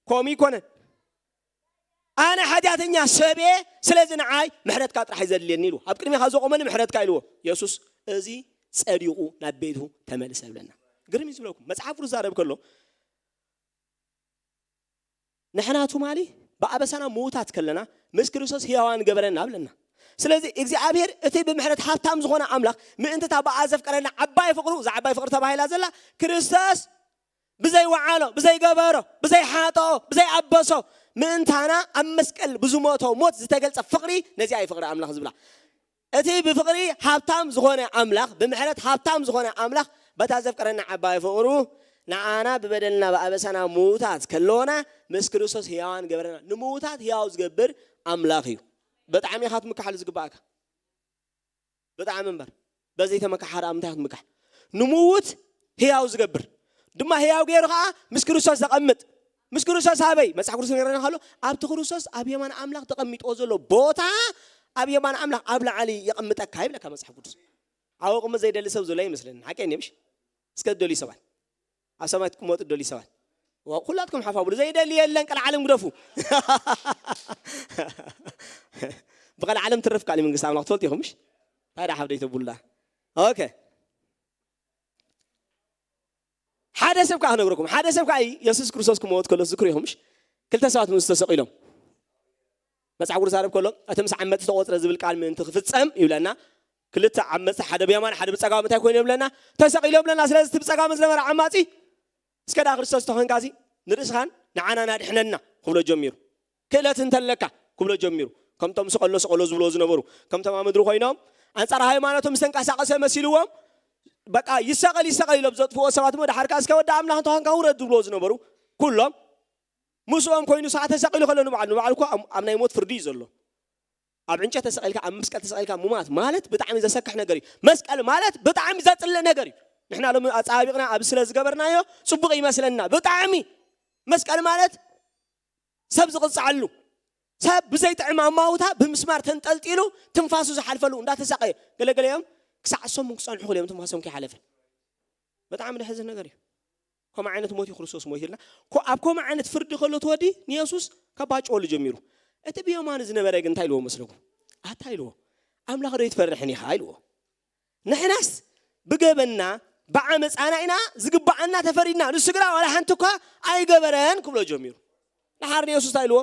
ከምኡ ይኮነን። ኣነ ሓጢኣተኛ ሰብየ ስለዚ ንዓይ ምሕረትካ ጥራሕ ዘድልየኒ ኢሉ ኣብ ቅድሚኻ ዘቆመኒ ምሕረትካ ኢልዎ የሱስ። እዚ ጸዲቑ ናብ ቤቱ ተመልሰ ብለና። ግርም እዩ ዝብለኩም መጽሓፍ ቅዱስ ዛረብ ከሎ ንሕና ትማሊ ብኣበሳና ምዉታት ከለና ምስ ክርስቶስ ህያዋን ገበረና ብለና። ስለዚ እግዚኣብሔር እቲ ብምሕረት ሃብታም ዝኾነ ኣምላኽ ምእንቲ እታ ብኣ ዘፍቀረና ዓባይ ፍቕሩ እዛ ዓባይ ፍቕሪ ተባሂላ ዘላ ክርስቶስ ብዘይ ወዓሎ ብዘይ ገበሮ ብዘይ ሓጠኦ ብዘይ ኣበሶ ምእንታና ኣብ መስቀል ብዝሞቶ ሞት ዝተገልጸ ፍቕሪ ነዚኣ እዩ ፍቕሪ ኣምላኽ ዝብላ። እቲ ብፍቕሪ ሃብታም ዝኾነ ኣምላኽ ብምሕረት ሃብታም ዝኾነ ኣምላኽ በታ ዘፍቀረና ዓባይ ፍቕሩ ንዓና ብበደልና ብኣበሳና ምዉታት ከለዎና ምስ ክርስቶስ ህያዋን ገበረና። ንምዉታት ህያው ዝገብር ኣምላኽ እዩ። ብጣዕሚ ኢኻ ትምክሓሉ ዝግባእካ። ብጣዕሚ እምበር በዘይ ተመካሓር ኣብ ምንታይ ክትምካሕ? ንምውት ህያው ዝገብር ድማ ህያው ገይሩ ከዓ ምስ ክርስቶስ ዘቐምጥ። ምስ ክርስቶስ ኣበይ መፅሓፍ ክርስቶስ ነረና ከሎ ኣብቲ ክርስቶስ ኣብ የማን ኣምላኽ ተቐሚጥዎ ዘሎ ቦታ ኣብ የማን ኣምላኽ ኣብ ላዕሊ የቐምጠካ ይብለካ መፅሓፍ ቅዱስ። ኣብ ቅምጥ ዘይደሊ ሰብ ዘሎ ይመስለኒ ሓቀ ምሽ እስከ ደልዩ ሰባት ኣብ ሰማይ ትቅመጡ ደልዩ ሰባት ኩላትኩም ሓፋብሉ ዘይደሊ የለን ቀልዓለም ግደፉ። ብቐልዓለም ትርፍ ካሊ መንግስቲ ኣምላኽ ትፈልጡ ኢኹም ምሽ ታዲያ ሓፍ ደይተብሉላ ኦኬ። ሓደ ሰብ ከዓ ክነግረኩም ሓደ ሰብ ከዓ የሱስ ክርስቶስ ክመወት ከሎ ዝክሩ ኢኹም ምሽ ክልተ ሰባት ምስ ተሰቒሎም መፅሓፍ ቅዱስ ዛረብ ከሎ እቲ ምስ ዓመፅ ዝተቆፅረ ዝብል ቃል ምእንቲ ክፍፀም ይብለና። ክልተ ዓመፅ ሓደ ብየማን ሓደ ብፀጋም እንታይ ኮይኑ ይብለና ተሰቒሎ ይብለና። ስለዚ እቲ ብፀጋም ዝነበረ ዓማፂ እስከ ዳ ክርስቶስ ተኾንካሲ ንርእስኻን ንዓና ናድሕነና ክብሎ ጀሚሩ። ክእለት እንተለካ ክብሎ ጀሚሩ። ከምቶም ስቐሎ ስቐሎ ዝብሎ ዝነበሩ ከምቶም ኣብ ምድሪ ኮይኖም ኣንጻር ሃይማኖቶም ዝተንቀሳቐሰ መሲልዎም በቃ ይሰቐል ይሰቐል ኢሎም ዘጥፍዎ ሰባት እሞ ድሓር ከዓ እስከ ወዲ ኣምላኽ እንተኾንካ ውረድ ዝብሎ ዝነበሩ ኩሎም ምስኦም ኮይኑ ሰዓ ተሰቒሉ ከሎ ንባዕሉ ንባዕሉ እኮ ኣብ ናይ ሞት ፍርዲ እዩ ዘሎ። ኣብ ዕንጨት ተሰቒልካ ኣብ መስቀል ተሰቒልካ ሙማት ማለት ብጣዕሚ ዘሰክሕ ነገር እዩ። መስቀል ማለት ብጣዕሚ ዘጽልእ ነገር እዩ። ንሕና ሎሚ ኣጻቢቕና ኣብ ስለ ዝገበርናዮ ጽቡቕ ይመስለና ብጣዕሚ። መስቀል ማለት ሰብ ዝቕጽዓሉ ሰብ ብዘይጥዕም ኣማውታ ብምስማር ተንጠልጢሉ ትንፋሱ ዝሓልፈሉ እንዳተሳቐየ ገለገለዮም ክሳዕ ሰሙን ክጸንሑ ክልዮም ትንፋሶም ከይሓለፈ በጣዕሚ ደሕዝን ነገር እዩ። ከምኡ ዓይነት ሞት እዩ ክርስቶስ ሞይትልና። ኮ- ኣብ ከምኡ ዓይነት ፍርዲ ከሎ እቲ ወዲ ንየሱስ ከባጭወሉ ጀሚሩ። እቲ ብየማኑ ዝነበረ ግን እንታይ ኢልዎ መስለኩም? ኣታ ኢልዎ፣ ኣምላኽ ዶ ይትፈርሕን ኢኻ ኢልዎ። ንሕናስ ብገበንና ብዓመፃና ኢና ዝግባኣና ተፈሪድና፣ ንሱ ግና ዋላ ሓንቲ እኳ ኣይገበረን ክብሎ ጀሚሩ። ድሓር ንየሱስ እንታይ ኢልዎ?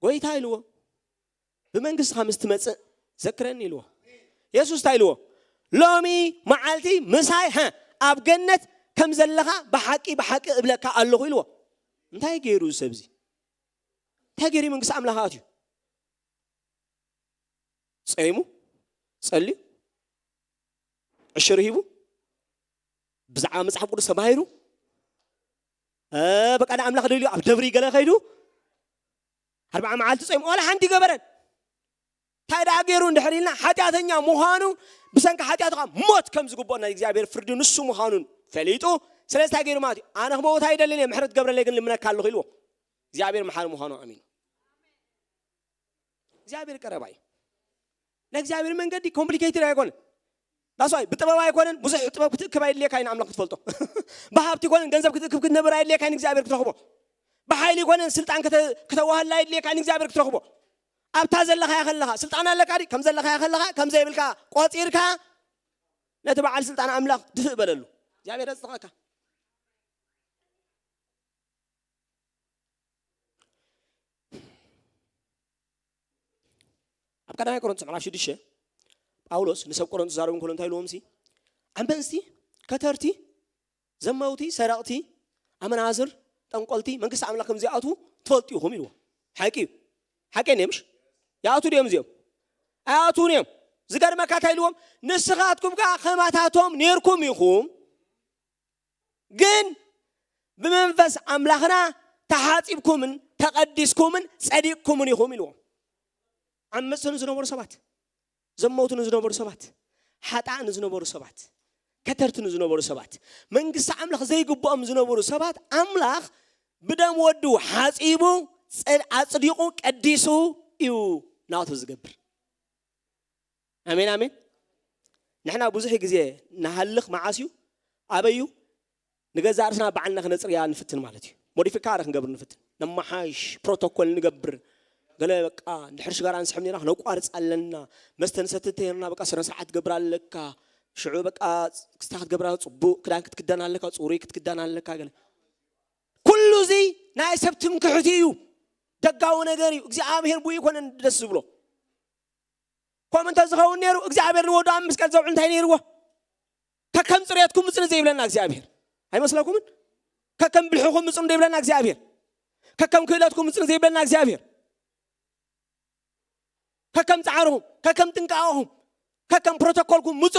ጎይታ ኢልዎ፣ ብመንግስትኻ ምስ ትመጽእ ዘክረኒ ኢልዎ። የሱስ እንታይ ኢልዎ? ሎሚ መዓልቲ ምሳይ ሀ ኣብ ገነት ከም ዘለኻ ብሓቂ ብሓቂ እብለካ ኣለኹ ኢልዎ። እንታይ ገይሩ እዚ ሰብዚ? እንታይ ገይሩ መንግስቲ ኣምላኽ ኣትዩ? ጸይሙ፣ ጸልዩ፣ ዕሽር ሂቡ፣ ብዛዕባ መጽሓፍ ቅዱስ ተማሂሩ፣ እ፣ በቃ ንኣምላኽ ደልዩ ኣብ ደብሪ ገለ ከይዱ ኣርባዓ መዓልቲ ጾይሙ ዋላ ሓንቲ ገበረን። እንታይ ደኣ ገይሩ እንድሕር ኢልና ሓጢኣተኛ ምዃኑ ብሰንኪ ሓጢኣቱ ከዓ ሞት ከም ዝግብኦ ናይ እግዚኣብሔር ፍርዲ ንሱ ምዃኑን ፈሊጡ። ስለዚ እንታይ ገይሩ ማለት እዩ? ኣነ ክመውት ኣይደልን እየ፣ ምሕረት ገብረለይ ግን ልምነካ ኣለኹ ኢልዎ። እግዚኣብሔር መሓሪ ምዃኑ ኣሚኑ። እግዚኣብሔር ቀረባ እዩ። ናይ እግዚኣብሔር መንገዲ ኮምፕሊኬትድ ኣይኮነን። ዳስዋይ ብጥበብ ኣይኮነን። ብዙሕ ጥበብ ክትእክብ ኣይድልየካ እዩ ንኣምላኽ ክትፈልጦ። ብሃብቲ ኣይኮነን፣ ገንዘብ ክትእክብ ክትነብር ኣይድልየካ እዩ ንእግዚኣብሔር ክትረኽቦ። ብሓይሊ ኣይኮነን፣ ስልጣን ክተ- ክተዋህላ ኣይድልየካ እዩ ንእግዚኣብሔር ክትረኽቦ። ኣብታ ዘለኻያ ከለኻ ስልጣን ኣለካ ድዩ? ከም ዘለኻያ ከለኻ ከም ዘይብልካ ቆጺርካ ነቲ በዓል ስልጣን ኣምላኽ ድፍእ በለሉ። እግዚኣብሔር የጽድቐካ። ኣብ ቀዳማይ ቆሮንቶስ ምዕራፍ ሽዱሽተ ጳውሎስ ንሰብ ቆሮንቶስ ዛረቡ እንከሎ እንታይ ኢልዎም ሲ? ዓመፅቲ፣ ከተርቲ፣ ዘመውቲ፣ ሰረቕቲ፣ ኣመናዝር፣ ጠንቆልቲ መንግስቲ ኣምላኽ ከም ዘይኣትዉ ትፈልጡ ኢኹም ኢልዎም። ሓቂ እዩ። ሓቂ እኔ ምሽ? ይኣትዉ ድዮም እዚኦም? ኣይኣትዉን እዮም። ዝገርመካ እንታይ ኢልዎም? ንስኻትኩም ከዓ ከማታቶም ኔርኩም ኢኹም፣ ግን ብመንፈስ ኣምላኽና ተሓፂብኩምን ተቐዲስኩምን ጸዲቕኩምን ኢኹም ኢልዎም። ዓመፅቲ ንዝነበሩ ሰባት፣ ዘመውቲ ንዝነበሩ ሰባት፣ ሓጣእ ንዝነበሩ ሰባት፣ ከተርቲ ንዝነበሩ ሰባት፣ መንግስቲ ኣምላኽ ዘይግብኦም ዝነበሩ ሰባት ኣምላኽ ብደም ወዱ ሓፂቡ፣ ጸ- ኣጽዲቑ፣ ቀዲሱ እዩ ናቱ ዝገብር። ኣሜን ኣሜን። ንሕና ብዙሕ ግዜ ንሃልኽ መዓስ እዩ? ኣበይ እዩ? ንገዛእ ርእስና ባዕልና ክነጽርያ ንፍትን ማለት እዩ። ሞዲፊካረ ክንገብር ንፍትን፣ ነመሓይሽ፣ ፕሮቶኮል ንገብር። ገለ በቃ እንድሕር ሽጋራ ንስሕብ ኔርና ክነቋርጽ ኣለና፣ መስተ ንሰቲ እንተ ኔርና በቃ ስነ ስርዓት ትገብር ኣለካ፣ ሽዑ በቃ ክስታ ክትገብር ኣለካ፣ ጽቡቕ ክዳን ክትክደን ኣለካ፣ ጽሩይ ክትክደን ኣለካ። ገለ ኩሉ እዚ ናይ ሰብ ትምክሕቲ እዩ፣ ደጋዊ ነገር እዩ። እግዚኣብሔር ብኡ ይኮነን ደስ ዝብሎ። ከምኡ እንተ ዝኸውን ነይሩ እግዚኣብሔር ንወዱ ኣብ መስቀል ዘውዕል እንታይ ነይርዎ? ከከም ጽሬትኩም ምጽ ንዘይብለና እግዚኣብሔር ኣይመስለኩምን? ከከም ብልሕኹም ምጽ ዘይብለና እግዚኣብሔር፣ ከከም ክእለትኩም ምጽ ዘይብለና እግዚኣብሔር፣ ከከም ጻዕርኹም፣ ከከም ጥንቃቐኹም፣ ከከም ፕሮቶኮልኩም ምጹ።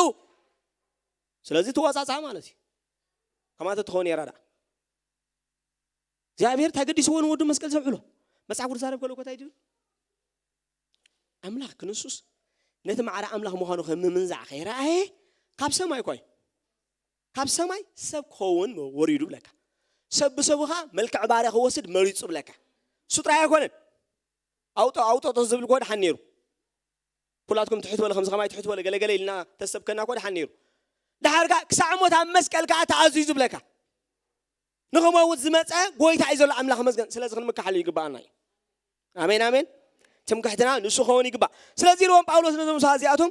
ስለዚ ትወጻጻ ማለት እዩ። ከማተ ትኸውን የራዳ እግዚኣብሔር እንታይ ገዲስዎ ንወዱ መስቀል ዘብዕሎ? መጽሓፍ ቅዱስ ዛረብ ከሎ እኮ እንታይ ይብል? ኣምላኽ ክንሱስ ነቲ ማዕረ ኣምላኽ ምዃኑ ከም ምምንዛዕ ከይረኣየ ካብ ሰማይ እኳ እዩ። ካብ ሰማይ ሰብ ክኸውን ወሪዱ ብለካ። ሰብ ብሰቡ ኸዓ መልክዕ ባርያ ክወስድ መሪጹ ብለካ። እሱ ጥራይ ኣይኮነን። ኣውጦ ኣውጦጦ ዝብል እኮ ደሓን ነይሩ። ኩላትኩም ትሕት በለ፣ ከምዚ ከማይ ትሕት በለ፣ ገለገለ ኢልና ተሰብከና እኮ ደሓን ነይሩ። ደሓር ከኣ ክሳዕ ሞት ኣብ መስቀል ከኣ ተኣዚዙ ብለካ። ንኽመውት ዝመጸ ጎይታ እዩ ዘሎ ኣምላኽ መስገን። ስለዚ ክንምካሓሉ ይግባኣና እዩ። ኣሜን ኣሜን። ትምክሕትና ንሱ ክኸውን ይግባእ። ስለዚ ኢልዎም ጳውሎስ ነዞም ሰባት እዚኣቶም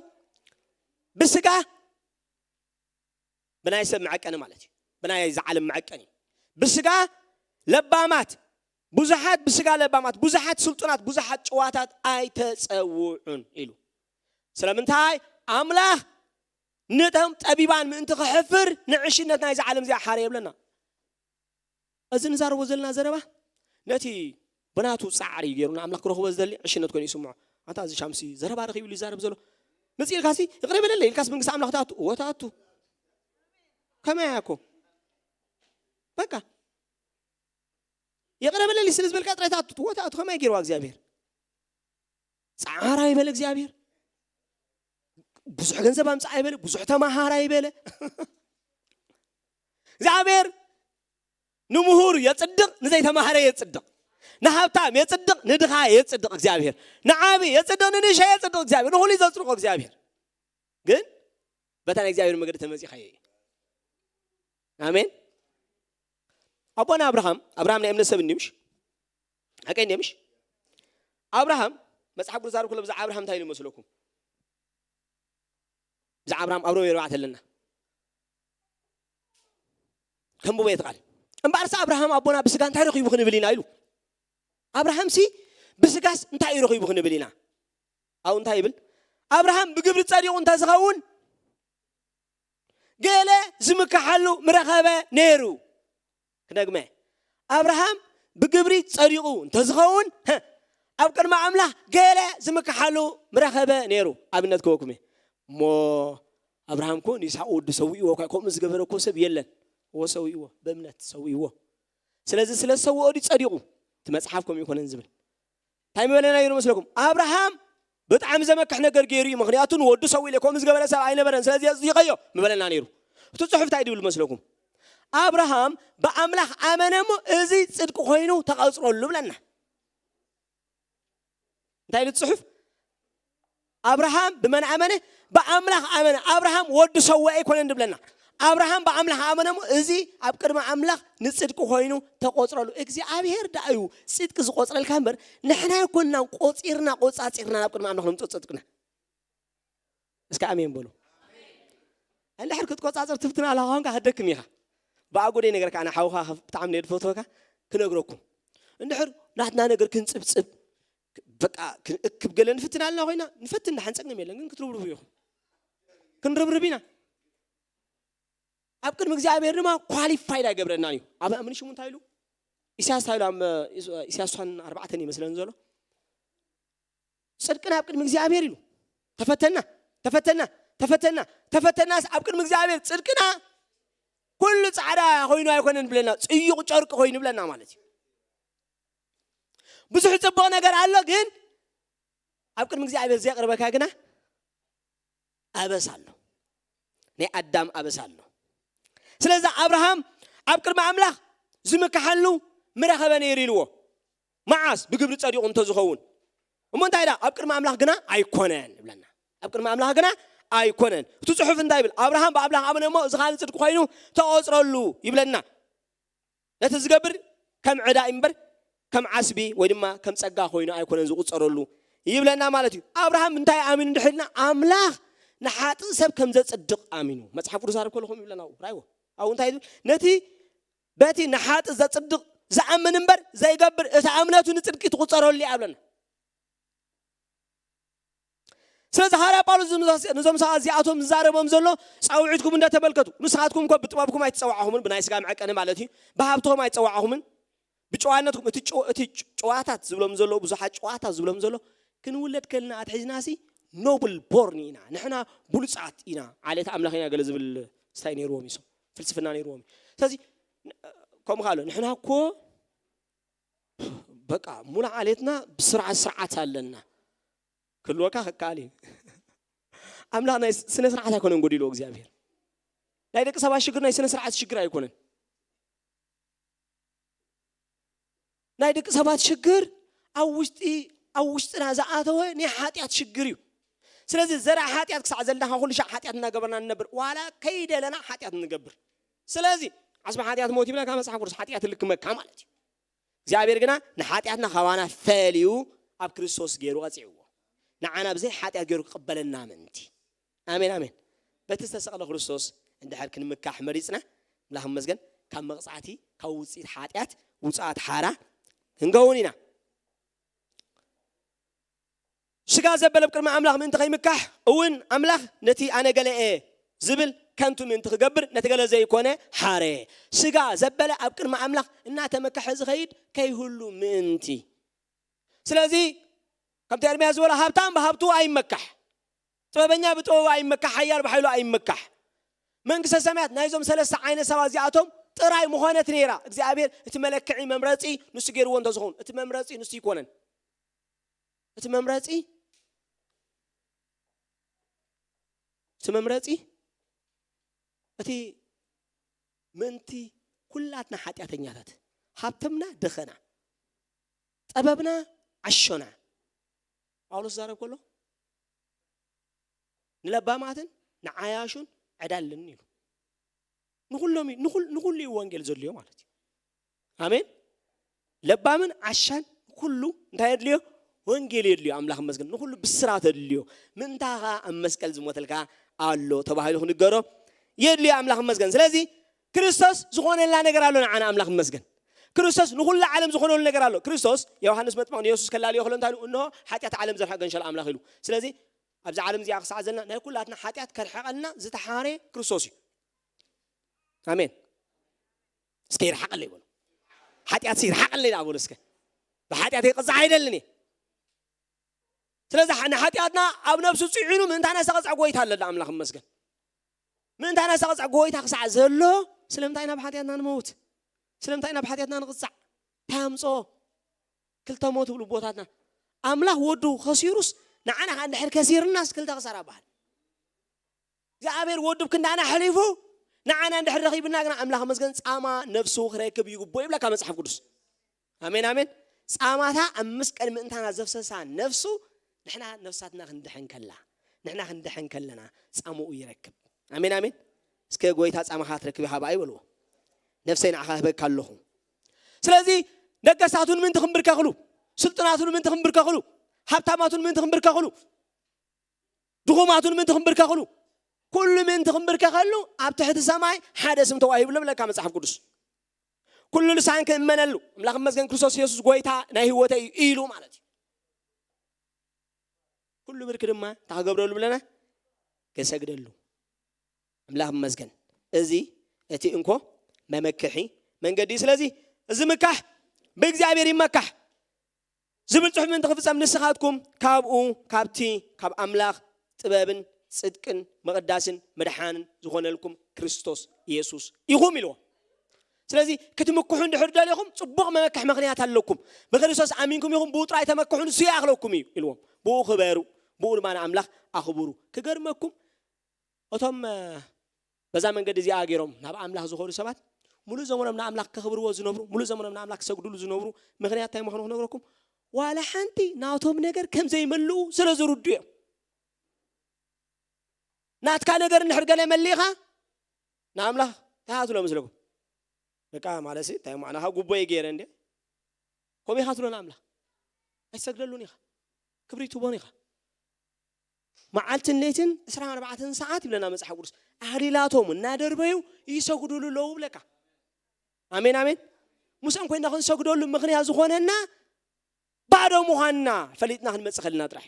ብስጋ ብናይ ሰብ መዐቀኒ ማለት እዩ። ብናይ እዚ ዓለም መዐቀኒ። ብስጋ ለባማት ብዙሓት፣ ብስጋ ለባማት ብዙሓት፣ ስልጡናት ብዙሓት፣ ጭዋታት ኣይተጸውዑን ኢሉ። ስለምንታይ? ኣምላኽ ነቶም ጠቢባን ምእንቲ ከሕፍር ንዕሽነት ናይዚ ዓለም እዚኣ ሓረ የብለና። እዚ ንዛረቦ ዘለና ዘረባ ነቲ ብናቱ ጻዕሪ ገይሩ ንኣምላኽ ክረኽቦ ዝደሊ ዕሽነት ኮይኑ ይስምዖ። ኣታ እዚ ሻምሲ ዘረባ ረኺቡ ኢሉ ይዛረብ ዘሎ። መጽእ ኢልካሲ ይቕረ በለለይ ኢልካስ መንግስቲ ኣምላኽ ትኣቱ? እወ ትኣቱ። ከመይ እያ እኮ? በቃ ይቕረ በለለይ ስለ ዝበልካ ጥራይ ትኣቱ። እወ ትኣቱ። ከመይ ገይርዋ እግዚኣብሔር? ጻዕራ ይበለ እግዚኣብሔር። ብዙሕ ገንዘብ ኣምጻእ ይበለ፣ ብዙሕ ተማሃራ ይበለ። እግዚኣብሔር ንምሁር የጽድቕ፣ ንዘይተማህረ የጽድቕ፣ ንሃብታም የጽድቕ፣ ንድኻ የጽድቕ እግዚኣብሔር፣ ንዓቢ የጽድቕ፣ ንንእሻ የጽድቕ እግዚኣብሔር፣ ንኹሉ ዘጽድቆ እግዚኣብሔር። ግን በታ ናይ እግዚኣብሔር መገዲ ተመጺኻዮ እዩ። ኣሜን። ኣቦና ኣብርሃም፣ ኣብርሃም ናይ እምነት ሰብ እንዲምሽ ሓቀይ እንዲምሽ ኣብርሃም መጽሓፍ ቅዱስ ዛርብ ከሎ ብዛዕባ ኣብርሃም እንታይ ኢሉ መስለኩም? ብዛዕባ ኣብርሃም ኣብ ሮሜ ኣርባዕተ ኣለና። ከንብቦ እየ እቲ ቃል። እምበኣርሲ ኣብርሃም ኣቦና ብስጋ እንታይ ረኺቡ ክንብል ኢና ኢሉ። ኣብርሃምሲ ብስጋስ እንታይ እዩ ረኺቡ ክንብል ኢና? ኣብኡ እንታይ ይብል? ኣብርሃም ብግብሪ ጸዲቑ እንተ ዝኸውን ገለ ዝምክሓሉ ምረኸበ ነይሩ። ክደግመ፣ ኣብርሃም ብግብሪ ጸዲቑ እንተ ዝኸውን፣ ኣብ ቅድሚ ኣምላኽ ገለ ዝምክሓሉ ምረኸበ ነይሩ። ኣብነት ክበኩም እየ። እሞ ኣብርሃም እኮ ንይስሓቅ ወዱ ሰዊእዎ እኳ፣ ከምኡ ዝገበረ እኮ ሰብ የለን። እዎ ሰዊእዎ፣ ብእምነት ሰዊእዎ። ስለዚ ስለ ዝሰውኦ ድዩ ጸዲቑ? እቲ መጽሓፍ ከምኡ ይኮነን ዝብል። እንታይ ምበለና ነይሩ መስለኩም? ኣብርሃም ብጣዕሚ ዘመክሕ ነገር ገይሩ እዩ። ምኽንያቱ ንወዱ ሰዊእለ ከምኡ ዝገበረ ሰብ ኣይነበረን። ስለዚ ኣጽዲቐዮ ምበለና ነይሩ። እቲ ጽሑፍ እንታይ ድብል መስለኩም? ኣብርሃም ብኣምላኽ ኣመነ እሞ እዚ ጽድቂ ኮይኑ ተቐጽረሉ ብለና። እንታይ ኢሉ ጽሑፍ? ኣብርሃም ብመን ኣመነ? ብኣምላኽ ኣመነ። ኣብርሃም ወዲ ሰውእ ኣይኮነን ድብለና። ኣብርሃም ብኣምላኽ ኣመነ እሞ እዚ ኣብ ቅድሚ ኣምላኽ ንጽድቂ ኮይኑ ተቆጽረሉ። እግዚኣብሔር ደኣ እዩ ጽድቂ ዝቆጽረልካ እምበር ንሕና ኣይኮንናን ቆጺርና ቆጻጺርና ናብ ቅድሚ ኣምላኽ ነምጽኦ ጽድቅና። እስከ ኣሜን በሉ። እንድሕር ክትቆጻጸር ትፍትና ኣለኻ ኾንካ ክትደክም ኢኻ። ብኣጎደይ ነገር ከኣ ንሓውኻ ብጣዕሚ ነድፈትወካ ክነግረኩም። እንድሕር ናትና ነገር ክንጽብጽብ በቃ ክንእክብ ገለ ንፍትን ኣለና ኮይና ንፈትን ንሓንጸግንም የለን ግን ክትርብርቡ ኢኹም። ክንርብርብ ኢና። ኣብ ቅድሚ እግዚኣብሔር ድማ ኳሊፋይድ ኣይገብረናን እዩ። ኣብ ኣምኒ ሽሙ እንታይ ኢሉ? ኢሳያስ እንታይ ኢሉ? ኣብ ኢሳያስ ኣርባዕተን ይመስለኒ ዘሎ ጽድቅና ኣብ ቅድሚ እግዚኣብሔር ኢሉ። ተፈተና ተፈተና ተፈተና ተፈተናስ ኣብ ቅድሚ እግዚኣብሔር ጽድቅና ኩሉ ጻዕዳ ኮይኑ ኣይኮነን ብለና፣ ጽዩቕ ጨርቂ ኮይኑ ብለና ማለት እዩ። ብዙሕ ጽቡቕ ነገር ኣሎ፣ ግን ኣብ ቅድሚ እግዚኣብሔር ዘቕርበካ ግና ኣበሳ ኣሎ። ናይ ኣዳም ኣበሳ ኣሎ። ስለዚ ኣብርሃም ኣብ ቅድሚ ኣምላኽ ዝምክሓሉ ምረኸበ ነይሩ ኢልዎ። መዓስ? ብግብሪ ጸዲቑ እንተዝኸውን። እሞ እንታይ ደኣ? ኣብ ቅድሚ ኣምላኽ ግና ኣይኮነን ይብለና። ኣብ ቅድሚ ኣምላኽ ግና ኣይኮነን። እቲ ጽሑፍ እንታይ ይብል? ኣብርሃም ብኣምላኽ ኣመነ እሞ እዚ ኻን ጽድቂ ኮይኑ ተቖጽረሉ ይብለና። ነቲ ዝገብር ከም ዕዳ እምበር ከም ዓስቢ ወይ ድማ ከም ጸጋ ኮይኑ ኣይኮነን ዝቑጸረሉ ይብለና ማለት እዩ። ኣብርሃም እንታይ ኣሚኑ እንድሕልና ኣምላኽ ንሓጥእ ሰብ ከም ዘጽድቕ ኣሚኑ። መጽሓፍ ቅዱስ ኣረብ ከለኹም ይብለና። ራይዎ። ኣብኡ እንታይ ይብል? ነቲ በቲ ንሓጥእ ዘጽድቕ ዝኣምን እምበር ዘይገብር እቲ እምነቱ ንጽድቂ ትቑጸረሉ እያ ብለና። ስለዚ ሃርያ ጳውሎስ ንዞም ሰባት እዚኣቶም ዝዛረቦም ዘሎ ጻውዒትኩም እንደ ተመልከቱ ንስኻትኩም እኮ ብጥበብኩም ኣይትጸዋዕኹምን ብናይ ስጋ መዐቀኒ ማለት እዩ። ብሃብትኹም ኣይትጸዋዕኹምን። ብጨዋነትኩም እቲ ጨዋታት ዝብሎም ዘሎ ብዙሓት ጨዋታት ዝብሎም ዘሎ ክንውለድ ከልና ኣትሒዝና ሲ ኖብል ቦርን ኢና ንሕና ብሉጻት ኢና ዓሌት ኣምላኽ ኢና ገለ ዝብል ስታይ ነይርዎም እዩ። ፍልስፍና ነይርዎም እዩ። ስለዚ ከምኡ ካሎ ንሕና እኮ በቃ ሙሉ ዓሌትና ብስርዓት ስርዓት ኣለና ክልወካ ከካል እዩ። ኣምላኽ ናይ ስነ ስርዓት ኣይኮነን ጎዲልዎ እግዚኣብሔር። ናይ ደቂ ሰባት ሽግር ናይ ስነ ስርዓት ሽግር ኣይኮነን። ናይ ደቂ ሰባት ሽግር ኣብ ውሽጢ ኣብ ውሽጥና ዝኣተወ ናይ ሓጢኣት ሽግር እዩ። ስለዚ ዘርኣ ሓጢኣት ክሳዕ ዘለና ኩሉ ሻዕ ሓጢኣት እናገበርና ንነብር ዋላ ከይደለና ሓጢኣት ንገብር። ስለዚ ዓስቢ ሓጢኣት ሞት ይብለካ መፅሓፍ ቅዱስ ሓጢኣት ልክመካ ማለት እዩ። እግዚኣብሔር ግና ንሓጢኣትና ካባና ፈልዩ ኣብ ክርስቶስ ገይሩ ቀፂዕዎ። ንዓና ብዘይ ሓጢኣት ገይሩ ክቕበለና ምእንቲ። ኣሜን ኣሜን። በቲ ዝተሰቕለ ክርስቶስ እንድሕር ክንምካሕ መሪፅና ምላኽ መስገን ካብ መቕፃዕቲ ካብ ውፅኢት ሓጢኣት ውፅኣት ሓራ ክንከውን ኢና። ስጋ ዘበለ ኣብ ቅድሚ ኣምላኽ ምእንቲ ከይምካሕ እውን ኣምላኽ ነቲ ኣነ ገለ እየ ዝብል ከንቱ ምእንቲ ክገብር ነቲ ገለ ዘይኮነ ሓረ። ስጋ ዘበለ ኣብ ቅድሚ ኣምላኽ እናተመከሐ ዝኸይድ ከይህሉ ምእንቲ። ስለዚ ከምቲ ኤርምያስ ዝበሎ ሃብታም ብሃብቱ ኣይመካሕ፣ ጥበበኛ ብጥበቡ ኣይመካሕ፣ ሓያል ብሓይሉ ኣይመካሕ። መንግስተ ሰማያት ናይዞም ሰለስተ ዓይነት ሰባት እዚኣቶም ጥራይ ምኾነት ነይራ። እግዚኣብሔር እቲ መለክዒ መምረፂ ንሱ ገይርዎ እንተዝኸውን እቲ መምረፂ ንሱ ይኮነን። እቲ መምረፂ እቲ መምረፂ እቲ ምእንቲ ኩላትና ሓጢኣተኛታት ሃብተምና ደኸና ጠበብና ዓሾና ጳውሎስ ዛረብ ከሎ ንለባማትን ንዓያሹን ዕዳ ኣለኒ ኢሉ። ንኹሎም እዩ- ንኹል- ንኹሉ እዩ ወንጌል ዘድልዮ ማለት እዩ። ኣሜን። ለባምን ዓሻን ኩሉ እንታይ የድልዮ? ወንጌል የድልዮ። ኣምላኽ መስገን ንኹሉ ብስራት የድልዮ። ምእንታ ኸዓ ኣብ መስቀል ዝሞተልካ ኣሎ ተባሂሉ ክንገሮ የድልዮ። ኣምላኽ መስገን። ስለዚ ክርስቶስ ዝኾነልና ነገር ኣሎ ንዓና። ኣምላኽ መስገን። ክርስቶስ ንኹሉ ዓለም ዝኾነሉ ነገር ኣሎ። ክርስቶስ ዮሃንስ መጥምቕ ንየሱስ ከላልዮ ከሎ እንታይ ኢሉ? እንሆ ሓጢኣት ዓለም ዘርሐ ገንሸል ኣምላኽ ኢሉ። ስለዚ ኣብዚ ዓለም እዚኣ ክሳዕ ዘለና ናይ ኩላትና ሓጢኣት ከርሕቐልና ዝተሓረ ክርስቶስ እዩ። ኣሜን። እስከ ይርሓቐለይ በሉ። ሓጢኣት ይርሓቐለይ ደኣ በሉ እስከ። ብሓጢኣት ክቕጻዕ ኣይደልን እየ። ስለዚ ሓ- ንሓጢኣትና ኣብ ነብሱ ጽዒኑ ምእንታና ዝተቐጽዐ ጎይታ ኣለና። ኣምላኽ ይመስገን። ምእንታና ዝተቐጽዐ ጎይታ ክሳዕ ዘሎ ስለምንታይ ኢና ብሓጢኣትና ንመውት? ስለምንታይ ኢና ብሓጢኣትና ንቕጻዕ? እንታይ ኣምጽኦ? ክልተ ሞት ይብሉ ኣቦታትና። ኣምላኽ ወዱ ከሲሩስ ንዓና ከኣ እንድሕር ከሲርናስ ክልተ ክሳራ በሃል። እግዚኣብሔር ወዱ ኣብ ክንዳና ኣሕሊፉ ንዓና እንድሕር ረኺብና ግና ኣምላኽ መስገን ጻማ ነፍሱ ክረክብ ይግብኦ ይብለካ መጽሓፍ ቅዱስ። ኣሜን ኣሜን። ጻማታ ኣብ መስቀል ምእንታና ዘፍሰሳ ነፍሱ ንሕና ነፍሳትና ክንድሕን ከላ ንሕና ክንድሕን ከለና ጻምኡ ይረክብ። ኣሜን ኣሜን። እስከ ጎይታ ጻማኻ ትረክብ ይሃባ ይበልዎ። ነፍሰይ ንዓኻ ህበካ ኣለኹ። ስለዚ ደገሳቱን ምንቲ ክንብርከኽሉ፣ ስልጡናቱን ምንቲ ክንብርከኽሉ፣ ሃብታማቱን ምንቲ ክንብርከኽሉ፣ ድኹማቱን ምንቲ ክንብርከኽሉ፣ ኩሉ ምንቲ ክንብርከኸሉ ኣብ ትሕቲ ሰማይ ሓደ ስም ተዋሂቡ ለብለካ መጽሓፍ ቅዱስ። ኩሉ ልሳን ክእመነሉ ኣምላኽ መስገን ክርስቶስ የሱስ ጎይታ ናይ ህይወተይ እዩ ኢሉ ማለት እዩ። ኩሉ ብርክ ድማ እንታይ ክገብረሉ ብለና? ክሰግደሉ። ኣምላኽ መስገን። እዚ እቲ እንኮ መመክሒ መንገዲ እዩ። ስለዚ እዚ ምካሕ ብእግዚኣብሔር ይመካሕ ዝብል ጽሑፍ ምእንቲ ክፍጸም ንስኻትኩም ካብኡ ካብቲ ካብ ኣምላኽ ጥበብን ጽድቅን ምቕዳስን ምድሓንን ዝኾነልኩም ክርስቶስ የሱስ ኢኹም ኢልዎም። ስለዚ ክትምክሑ እንድሕር ደሊኹም ጽቡቕ መመክሒ ምኽንያት ኣለኩም። ብክርስቶስ ኣሚንኩም ኢኹም፣ ብኡ ጥራይ ተመክሑ፣ ንሱ ይኣኽለኩም እዩ ኢልዎም። ብኡ ክበሩ፣ ብኡ ድማ ንኣምላኽ ኣኽብሩ። ክገርመኩም እቶም በዛ መንገዲ እዚኣ ገይሮም ናብ ኣምላኽ ዝኾኑ ሰባት ሙሉእ ዘመኖም ንኣምላኽ ከኽብርዎ ዝነብሩ፣ ሙሉእ ዘመኖም ንኣምላኽ ክሰግድሉ ዝነብሩ ምኽንያት እንታይ ምዃኑ ክነግረኩም። ዋላ ሓንቲ ናቶም ነገር ከም ዘይመልኡ ስለ ዝርዱ እዮም። ናትካ ነገር እንድሕር ገለ መሊኻ ንኣምላኽ እንታይ ትብሎ መስለኩም? በቃ ማለትሲ እንታይ ማዕናኻ ጉቦ እየ ገይረ እንዴ? ከምኡ ኢኻ ትብሎ ንኣምላኽ። ኣይትሰግደሉን ኢኻ። ክብሪ ትቦን ኢኻ። መዓልትን ለይትን ዕስራን ኣርባዕተን ሰዓት ይብለና መጽሓፍ ቅዱስ ኣህሊላቶም እናደርበዩ ይሰግዱሉ ኣለዉ ብለካ። ኣሜን ኣሜን። ሙሳን ኮይና ክንሰግደሉ ምኽንያት ዝኾነና ባዶ ምዃንና ፈሊጥና ክንመጽእ ከለና ጥራሕ።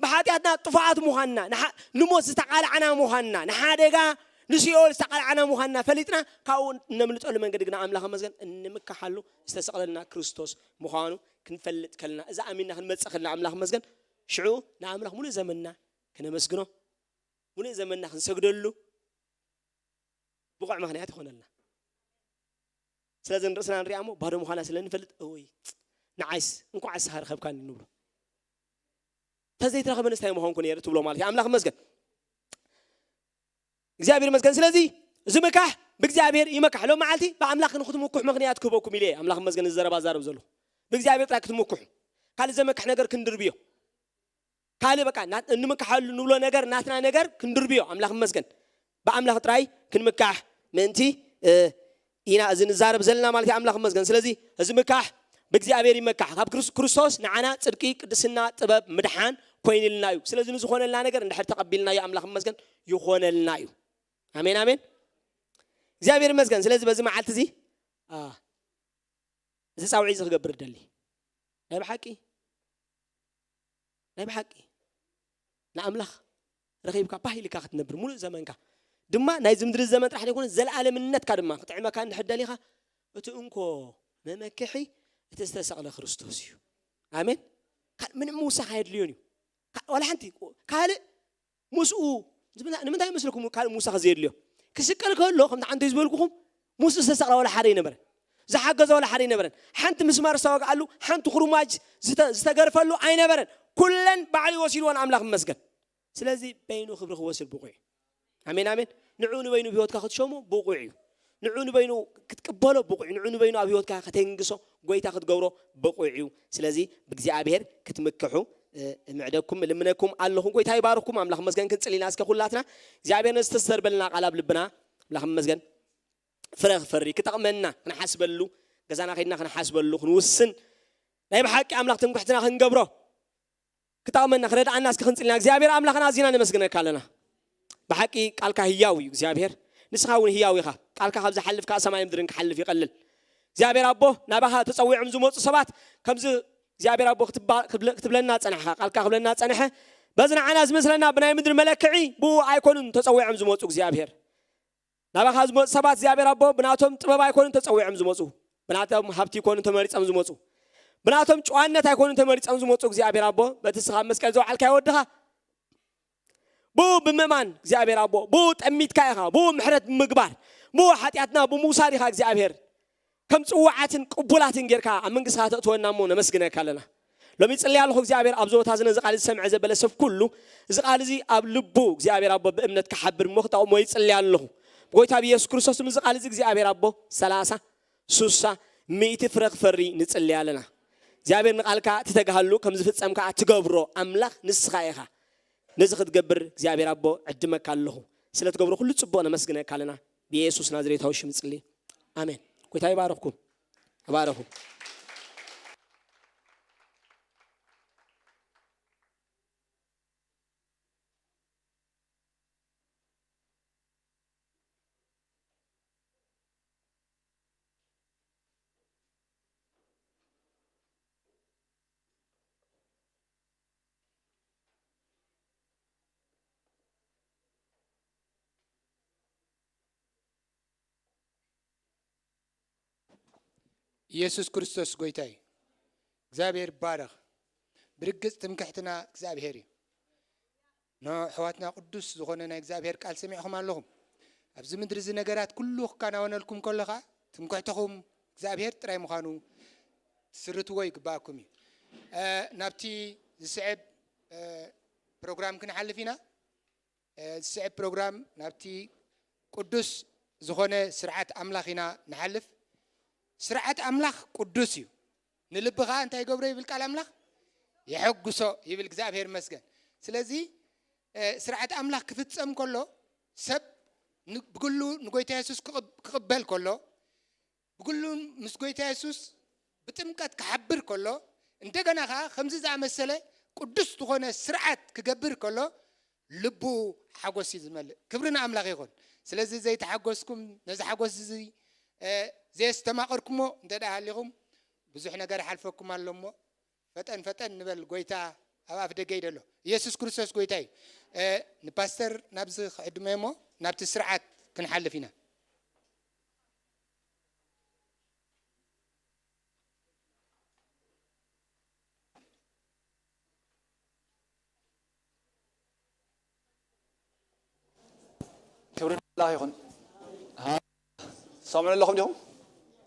ብሓጢኣትና ጥፉኣት ምዃንና ንሓ- ንሞት ዝተቓልዓና ምዃንና ንሓደጋ ንሲኦል ዝተቓልዓና ምዃንና ፈሊጥና ካብኡ እነምልጠሉ መንገዲ ግና ኣምላኽ መስገን እንምካሓሉ ዝተሰቕለልና ክርስቶስ ምዃኑ ክንፈልጥ ከለና እዛ ኣሚንና ክንመጽእ ከለና ኣምላኽ መስገን ሽዑ ንኣምላኽ ሙሉእ ዘመንና ክነመስግኖ ሙሉእ ዘመንና ክንሰግደሉ ብቑዕ ምኽንያት ይኾነልና። ስለዚ ንርእስና ንሪኣ እሞ ባዶ ምዃና ስለ ንፈልጥ እወይ ንዓይስ እንኳዕ ንስኻ ረኸብካኒ ንብሎ። ተዘይትረኸበ ንስታይ ምኾንኩ ነይረ ትብሎ ማለት እዩ። ኣምላኽ ይመስገን። እግዚኣብሔር ይመስገን። ስለዚ እዚ ምካሕ ብእግዚኣብሔር ይመካሕ። ሎም መዓልቲ ብኣምላኽ ንክትምኩሕ ምኽንያት ክህበኩም ኢለ ኣምላኽ ይመስገን። እዚ ዘረባ ዛረብ ዘሎ ብእግዚኣብሔር ጥራይ ክትምኩሑ ካልእ ዘመክሕ ነገር ክንድርብዮ ካልእ በቃ እንምካሓሉ ንብሎ ነገር ናትና ነገር ክንድርብዮ ኣምላኽ ይመስገን። ብኣምላኽ ጥራይ ክንምካሕ ምእንቲ ኢና እዚ ንዛረብ ዘለና ማለት ኣምላኽ ይመስገን። ስለዚ እዚ ምካሕ ብእግዚኣብሔር ይመካሕ ካብ ክርስቶስ ንዓና ጽድቂ ቅድስና ጥበብ ምድሓን ኮይንልና እዩ። ስለዚ ንዝኾነልና ነገር እንድሕር ተቐቢልናዮ ኣምላኽ ይመስገን ይኾነልና እዩ። ኣሜን ኣሜን። እግዚኣብሔር ይመስገን። ስለዚ በዚ መዓልቲ እዚ እዚ ጻውዒ እዚ ክገብር ደሊ ናይ ብሓቂ ናይ ብሓቂ ንኣምላኽ ረኺብካ ባህ ኢልካ ክትነብር ሙሉእ ዘመንካ ድማ ናይ ዝምድሪ ዘመን ጥራሕ ዘይኮነ ዘለኣለምነትካ ድማ ክጥዕመካ እንድሕር ደሊኻ እቲ እንኮ መመክሒ እቲ ዝተሰቕለ ክርስቶስ እዩ። ኣሜን። ምንም ምውሳኽ ኣየድልዮን እዩ። ዋላ ሓንቲ ካልእ ምስኡ ንምንታይ ይመስለኩም ካልእ ምውሳኽ ዘየድልዮ? ክስቀል ከሎ ከምቲ ዓንተይ ዝበልኩኹም ምስኡ ዝተሰቕለ ዋላ ሓደ ኣይነበረን። ዝሓገዘ ዋላ ሓደ ኣይነበረን። ሓንቲ ምስማር ዝተወግኣሉ ሓንቲ ኩርማጅ ዝተገርፈሉ ኣይነበረን። ኩለን ባዕሉ ወሲድዎን ኣምላኽ ይመስገን። ስለዚ በይኑ ክብሪ ክወስድ ብቑዕ እዩ። ኣሜን ኣሜን። ንዑ ንበይኑ ብህይወትካ ክትሸሞ ብቑዕ እዩ። ንዑ ንበይኑ ክትቅበሎ ብቑዕ እዩ። ንዑ ንበይኑ ኣብ ህይወትካ ከተንግሶ ጎይታ ክትገብሮ ብቑዕ እዩ። ስለዚ ብእግዚኣብሔር ክትምክሑ ምዕደኩም ልምነኩም ኣለኹ። ጎይታ ይባርኩም። ኣምላኽ መስገን ክንጽል ኢና እስከ ኩላትና እግዚኣብሔር ነዚ ተስተርበልና ቃል ኣብ ልብና ኣምላኽ መስገን ፍረ ክፈሪ ክጠቕመና ክንሓስበሉ ገዛና ከድና ክንሓስበሉ ክንውስን ናይ ብሓቂ ኣምላኽ ትምክሕትና ክንገብሮ ክጠቕመና ክረድኣና እስኪ ክንጽልና እግዚኣብሔር ኣምላኽና ኣዚና ነመስግነካ ኣለና። ብሓቂ ቃልካ ህያው እዩ እግዚኣብሔር። ንስኻ እውን ህያው ኢኻ። ቃልካ ካብ ዝሓልፍ ከዓ ሰማይ ምድርን ክሓልፍ ይቐልል። እግዚኣብሔር ኣቦ ናባኻ ተጸዊዖም ዝመፁ ሰባት ከምዚ እግዚኣብሔር ኣቦ ክትብለና ጸናሕኻ ቃልካ ክብለና ጸንሐ። በዚ ንዓና ዝመስለና ብናይ ምድሪ መለክዒ ብኡ ኣይኮኑን ተጸዊዖም ዝመፁ እግዚኣብሔር ናባኻ ዝመፁ ሰባት እግዚኣብሔር ኣቦ ብናቶም ጥበብ ኣይኮኑን ተፀዊዖም ዝመፁ ብናቶም ሃብቲ ይኮኑ ተመሪፆም ዝመፁ ብናቶም ጨዋነት ኣይኮኑን ተመሪፆም ዝመፁ እግዚኣብሔር ኣቦ በቲ ስኻ መስቀል ዘውዓልካ ወድኻ ብኡ ብምእማን እግዚኣብሔር ኣቦ ብኡ ጠሚትካ ኢኻ ብኡ ምሕረት ብምግባር ብኡ ሓጢኣትና ብምውሳድ ኢኻ እግዚኣብሔር ከም ጽዋዓትን ቅቡላትን ጌርካ ኣብ መንግስኻ ተእትወና እሞ ነመስግነካ ኣለና። ሎሚ ይጽልያ ኣለኹ እግዚኣብሔር ኣብዚ ቦታ እዚ ነዚ ቃል ዝሰምዐ ዘበለ ሰብ ኩሉ እዚ ቃል እዚ ኣብ ልቡ እግዚኣብሔር ኣቦ ብእምነት ክሓብር እሞ ክጠቕሞ ይጽልያ ኣለኹ። ጎይታ ብኢየሱስ ክርስቶስ፣ እዚ ቃል እዚ እግዚኣብሔር ኣቦ፣ ሰላሳ፣ ሱሳ፣ ሚእቲ ፍረ ክፈሪ ንጽሊ ኣለና። እግዚኣብሔር ንቓልካ ትተግሃሉ፣ ከም ዝፍጸም ከኣ ትገብሮ ኣምላኽ ንስኻ ኢኻ። ነዚ ክትገብር እግዚኣብሔር ኣቦ ዕድመካ ኣለኹ። ስለ ትገብሮ ኩሉ ጽቡቕ ነመስግነካ ኣለና። ብኢየሱስ ናዝሬታዊ ሽም ጽሊ። ኣሜን። ጎይታ ይባርኽኩም። ተባረኹ። ኢየሱስ ክርስቶስ ጎይታ እዩ። እግዚኣብሔር ይባረኽ። ብርግጽ ትምክሕትና እግዚኣብሔር እዩ። ኖ፣ ኣሕዋትና፣ ቅዱስ ዝኾነ ናይ እግዚኣብሔር ቃል ሰሚዕኹም ኣለኹም። ኣብዚ ምድሪ እዚ ነገራት ኩሉ ክከናወነልኩም ከሎ ኸኣ ትምክሕትኹም እግዚኣብሔር ጥራይ ምዃኑ ትስርትዎ ይግባኣኩም እዩ። እ፣ ናብቲ ዝስዕብ፣ እ፣ ፕሮግራም ክንሓልፍ ኢና። እ፣ ዝስዕብ ፕሮግራም ናብቲ ቅዱስ ዝኾነ ስርዓት ኣምላኽ ኢና ንሓልፍ። ስርዓት ኣምላኽ ቅዱስ እዩ። ንልቢ ኸዓ እንታይ ይገብሮ ይብል ቃል ኣምላኽ? የሐጉሶ ይብል። እግዚኣብሔር ይመስገን። ስለዚ፣ እ፣ ስርዓት ኣምላኽ ክፍጸም ከሎ ሰብ ን-፣ ብግሉ ንጎይታ የሱስ ክቕብ-፣ ክቕበል ከሎ፣ ብግሉ ምስ ጎይታ የሱስ ብጥምቀት ክሓብር ከሎ፣ እንደገና ኸዓ ከምዚ ዝኣመሰለ ቅዱስ ዝኾነ ስርዓት ክገብር ከሎ፣ ልቡ ሓጎስ እዩ ዝመልእ። ክብሪ ንኣምላኽ ይኹን። ስለዚ ዘይተሓጎስኩም፣ ነዚ ሓጎስ እዚ፣ እ፣ ዘየስተማቐርኩሞ እንተ ደኣ ሃሊኹም፣ ብዙሕ ነገር ይሓልፈኩም ኣሎ እሞ፣ ፈጠን ፈጠን ንበል፣ ጎይታ ኣብ ኣፍ ደገ እዩ ደሎ። ኢየሱስ ክርስቶስ ጎይታ እዩ። እ፣ ንፓስተር ናብዚ ክዕድመ እሞ፣ ናብቲ ስርዓት ክንሓልፍ ኢና። ክብሪ ንኣምላኽ ይኹን። ሃ-፣ ትሰምዑ ኣለኹም ዲኹም?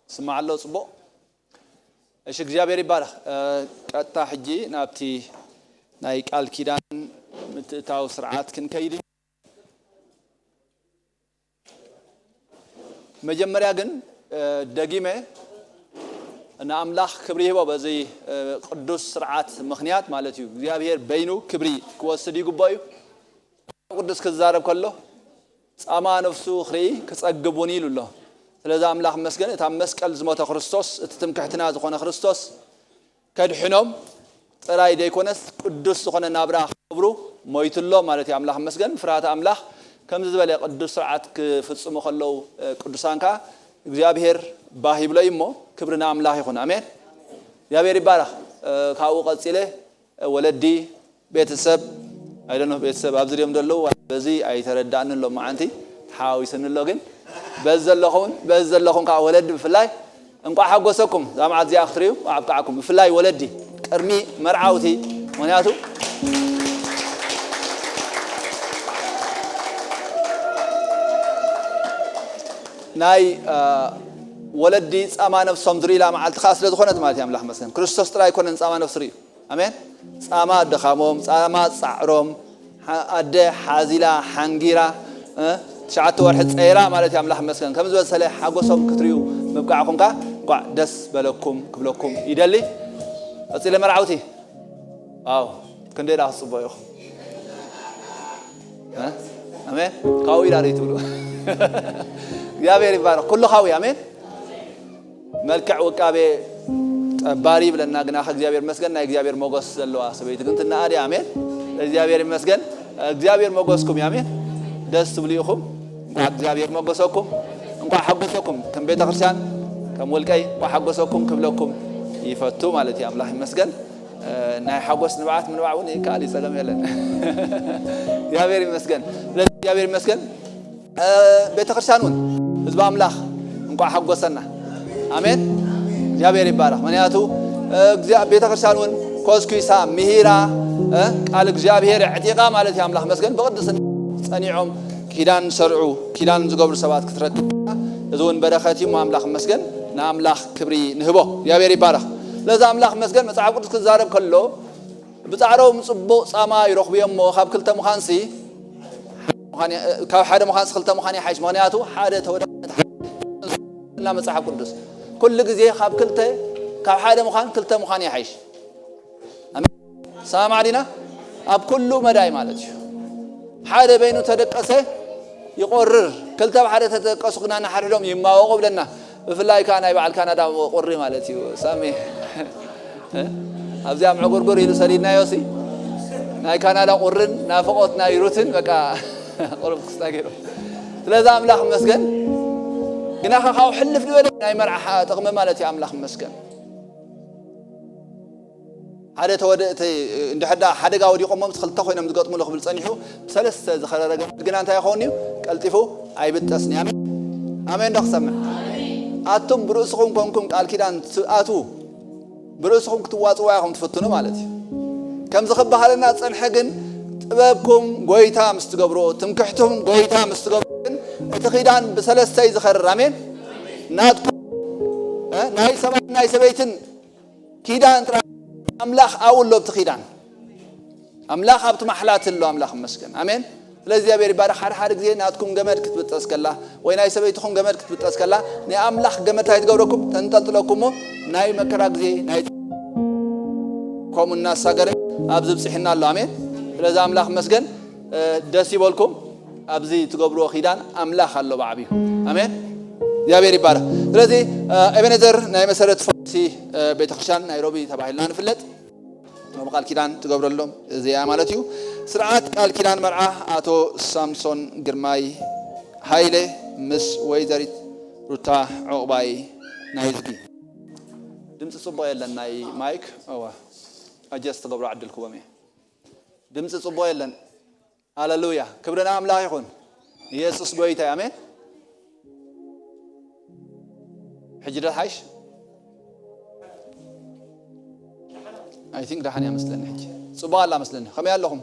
ስማዕ ኣሎ፣ ጽቡቕ። እሺ፣ እግዚኣብሔር ይባረኽ። እ፣ ቀጥታ ሕጂ ናብቲ ናይ ቃል ኪዳን ምትእታው ስርዓት ክንከይድ። መጀመርያ ግን፣ እ፣ ደጊመ ንኣምላኽ ክብሪ ይህቦ። በዚ፣ እ፣ ቅዱስ ስርዓት ምኽንያት ማለት እዩ። እግዚኣብሔር በይኑ ክብሪ ክወስድ ይግብኦ እዩ። ቅዱስ ክዛረብ ከሎ፣ "ጻማ ነፍሱ ክርኢ ክጸግብ እውን" ኢሉ ኣሎ። ስለዚ ኣምላኽ መስገን፣ እቲ ኣብ መስቀል ዝሞተ ክርስቶስ፣ እቲ ትምክሕትና ዝኾነ ክርስቶስ፣ ከድሕኖም ጥራይ ዘይኮነስ ቅዱስ ዝኾነ ናብራ ክነብሩ ሞይቱ ኣሎ ማለት እዩ። ኣምላኽ መስገን። ፍርሃት ኣምላኽ ከምዚ ዝበለ ቅዱስ ስርዓት ክፍጽሙ ከለዉ፣ እ፣ ቅዱሳን ከኣ እግዚኣብሔር ባህ ይብሎ እዩ እሞ፣ ክብሪ ንኣምላኽ ይኹን። ኣሜን። እግዚኣብሔር ይባረኽ። እ፣ ካብኡ ቀጺለ፣ እ፣ ወለዲ፣ ቤተሰብ፣ I don't know፣ ቤተሰብ ኣብዚ ድዮም ዘለዉ፣ በዚ ኣይተረዳእንን ሎማዓንቲ፣ ተሓዋዊስኒ ኣሎ። ግን በዚ ዘለኹን፣ በዚ ዘለኹም ከዓ ወለዲ ብፍላይ እንቋዕ ሓጎሰኩም። እዛ መዓልቲ እዚኣ ክትርእዩ ኣብቅዓኩም። ብፍላይ ወለዲ፣ ቅድሚ መርዓውቲ፣ ምኽንያቱ ናይ፣ እ፣ ወለዲ ጻማ ነፍሶም ዝርእዩላ መዓልቲ ከዓ ስለ ዝኾነት ማለት እዩ። ኣምላኽ መስገን። ክርስቶስ ጥራይ ኣይኮነን ጻማ ነፍሲ ርእዩ። ኣሜን። ጻማ ድኻሞም፣ ጻማ ጻዕሮም፣ ሓ-፣ ኣደ ሓዚላ፣ ሓንጊራ፣ እ፣ ትሽዓተ ወርሒ ጸይራ ማለት እዩ። ኣምላኽ መስገን። ከም ዝበሰለ ሓጎሶም ክትርእዩ ምብቃዕኩም ከኣ እንቋዕ ደስ በለኩም ክብለኩም ይደሊ። ቀጺለ መርዓውቲ። ዋው፣ ክንደይ ደኣ ክትጽበዩ ኢኹም። እ? ኣሜን። ካብኡ ኢላ ዶ ትብሉ? እግዚኣብሔር ይባረኽ። ኩሉ ካብኡ እዩ። ኣሜን። መልክዕ ውቃቤ ጠባሪ ይብለና፣ ግና ከእግዚኣብሔር ይመስገን ናይ እግዚኣብሔር ሞገስ ዘለዋ ሰበይቲ ግን ትነኣድ እያ። ኣሜን። እግዚኣብሔር ይመስገን። እግዚኣብሔር ሞገስኩም እዩ። ኣሜን። ደስ ትብሉ ኢኹም። እንኳዕ እግዚኣብሔር ሞገሰኩም፣ እንኳዕ ሓጎሰኩም። ከም ቤተ ክርስቲያን፣ ከም ውልቀይ እንኳዕ ሓጎሰኩም ክብለኩም ይፈቱ ማለት እዩ። ኣምላኽ ይመስገን። እ፣ ናይ ሓጎስ ንብዓት ምንባዕ እውን ይከኣል እዩ፣ ጸገም የለን። እግዚኣብሔር ይመስገን። ስለዚ እግዚኣብሔር ይመስገን። እ፣ ቤተክርስትያን እውን ህዝቢ ኣምላኽ እንቋዕ ሓጎሰና። ኣሜን። እግዚኣብሔር ይባረኽ። ምክንያቱ፣ እ፣ እግዚኣብ-፣ ቤተክርስትያን እውን ኮስኩሳ፣ ምሂራ፣ እ፣ ቃል እግዚኣብሔር ኣዕጢቓ ማለት እዩ። ኣምላኽ መስገን ብቕድስና ጸኒዖም ኪዳን ሰርዑ፣ ኪዳን ዝገብሩ ሰባት ክትረክብ። እዚ እውን በረኸት እዩ። ኣምላኽ መስገን፣ ንኣምላኽ ክብሪ ንህቦ። እግዚኣብሔር ይባረኽ። ስለዚ ኣምላኽ መስገን መጽሓፍ ቅዱስ ክዛረብ ከሎ ብጻዕሮም ጽቡቕ ጻማ ይረኽቡ እዮም እሞ ካብ ክልተ ምዃንሲ ምዃን የ- ካብ ሓደ ምዃን ክልተ ምዃን ይሓይሽ። ምኽንያቱ ሓደ ተወዳዳሪ፣ መጽሓፍ ቅዱስ ኩሉ ግዜ ካብ ክልተ፣ ካብ ሓደ ምዃን ክልተ ምዃን ይሓይሽ። ኣሜን። ሰማዕ ዲና? ኣብ ኩሉ መዳይ ማለት እዩ። ሓደ በይኑ ተደቀሰ ይቆርር፣ ክልተ ብሓደ ተደቀሱ ግና ንሓድሕዶም ይማወቁ ብለና። ብፍላይ ከዓ ናይ በዓል ካናዳ ቁሪ ማለት እዩ። ሳሚ ኣብዚኣ ምዕጉርጉር ኢሉ ሰዲድናዮ ሲ ናይ ካናዳ ቁርን ናፍቆት ናይ ሩትን በቃ ቁሩብ ክስታ ገይሩ። ስለዚ ኣምላኽ መስገን ግና ካብኡ ሕልፍ ዝበለ ናይ መርዓ ጥቕሚ ማለት እዩ። ኣምላኽ መስገን። ሓደ ተወደ እቲ እንድሕር ደኣ ሓደጋ ወዲቖሞም ክልተ ኮይኖም ዝገጥሙሉ ክብል ጸኒሑ ብሰለስተ ዝኸረረ ገመድ ግና እንታይ ይኸውን እዩ? ቀልጢፉ ኣይብጠስን እዩ። ኣሜን። ኣሜን ዶ ክሰምዕ? ኣቱም ብርእስኹም ኮንኩም ቃል ኪዳን ትኣትዉ ብርእስኹም ክትዋጽዋ ኢኹም ትፍትኑ ማለት እዩ። ከምዚ ክበሃለና ዝጸንሐ ግን ጥበብኩም ጎይታ ምስ ትገብሮ ትምክሕቱም ጎይታ ምስ ትገብሮ ግን እቲ ኪዳን ብሰለስተ እዩ ዝኸርር። ኣሜን። ናትኩም እ፣ ናይ ሰብኣይን ናይ ሰበይትን ኪዳን ጥራይ ኣምላኽ ኣብኡ ኣሎ ኣብቲ ኪዳን ኣምላኽ ኣብቲ ማሕላት ኣሎ ኣምላኽ ይመስገን ኣሜን። ስለዚ እግዚኣብሔር ይባረክ። ሓደ ሓደ ግዜ ናትኩም ገመድ ክትብጠስ ከላ ወይ ናይ ሰበይትኹም ገመድ ክትብጠስ ከላ ናይ ኣምላኽ ገመድ እንታይ ትገብረኩም? ተንጠልጥለኩም እሞ ናይ መከራ ግዜ ናይ ከምኡ እናሳገረ ኣብዚ ብፅሕና ኣሎ ኣሜን። ስለዚ ኣምላኽ ይመስገን። ደስ ይበልኩም። ኣብዚ ትገብርዎ ኪዳን ኣምላኽ ኣሎ ብዓብዩ ኣሜን። እግዚኣብሔር ይባረክ። ስለዚ ኤቤኔዘር ናይ መሰረት ፈውሲ ቤተክርስትያን ናይሮቢ ተባሂልና ንፍለጥ። ሎም ቃል ኪዳን ትገብረሎም እዚኣ ማለት እዩ። ስርዓት ቃል ኪዳን መርዓ ኣቶ ሳምሶን ግርማይ ሃይለ ምስ ወይዘሪት ሩታ ዕቑባይ ናይዝጊ። ድምፂ ፅቡቕ የለን ናይ ማይክ። እወ ኣጀስ ትገብሮ ዓድልክዎም እየ። ድምፂ ፅቡቕ የለን። ሃለሉያ ክብሪ ንኣምላኽ ይኹን። ኢየሱስ ጎይታ እዩ። ኣሜን። ሕጂ ዶ ሓይሽ? ኣይ ቲንክ ደሓን እያ መስለኒ። ሕጂ ጽቡቕ ኣላ መስለኒ። ከመይ ኣለኹም?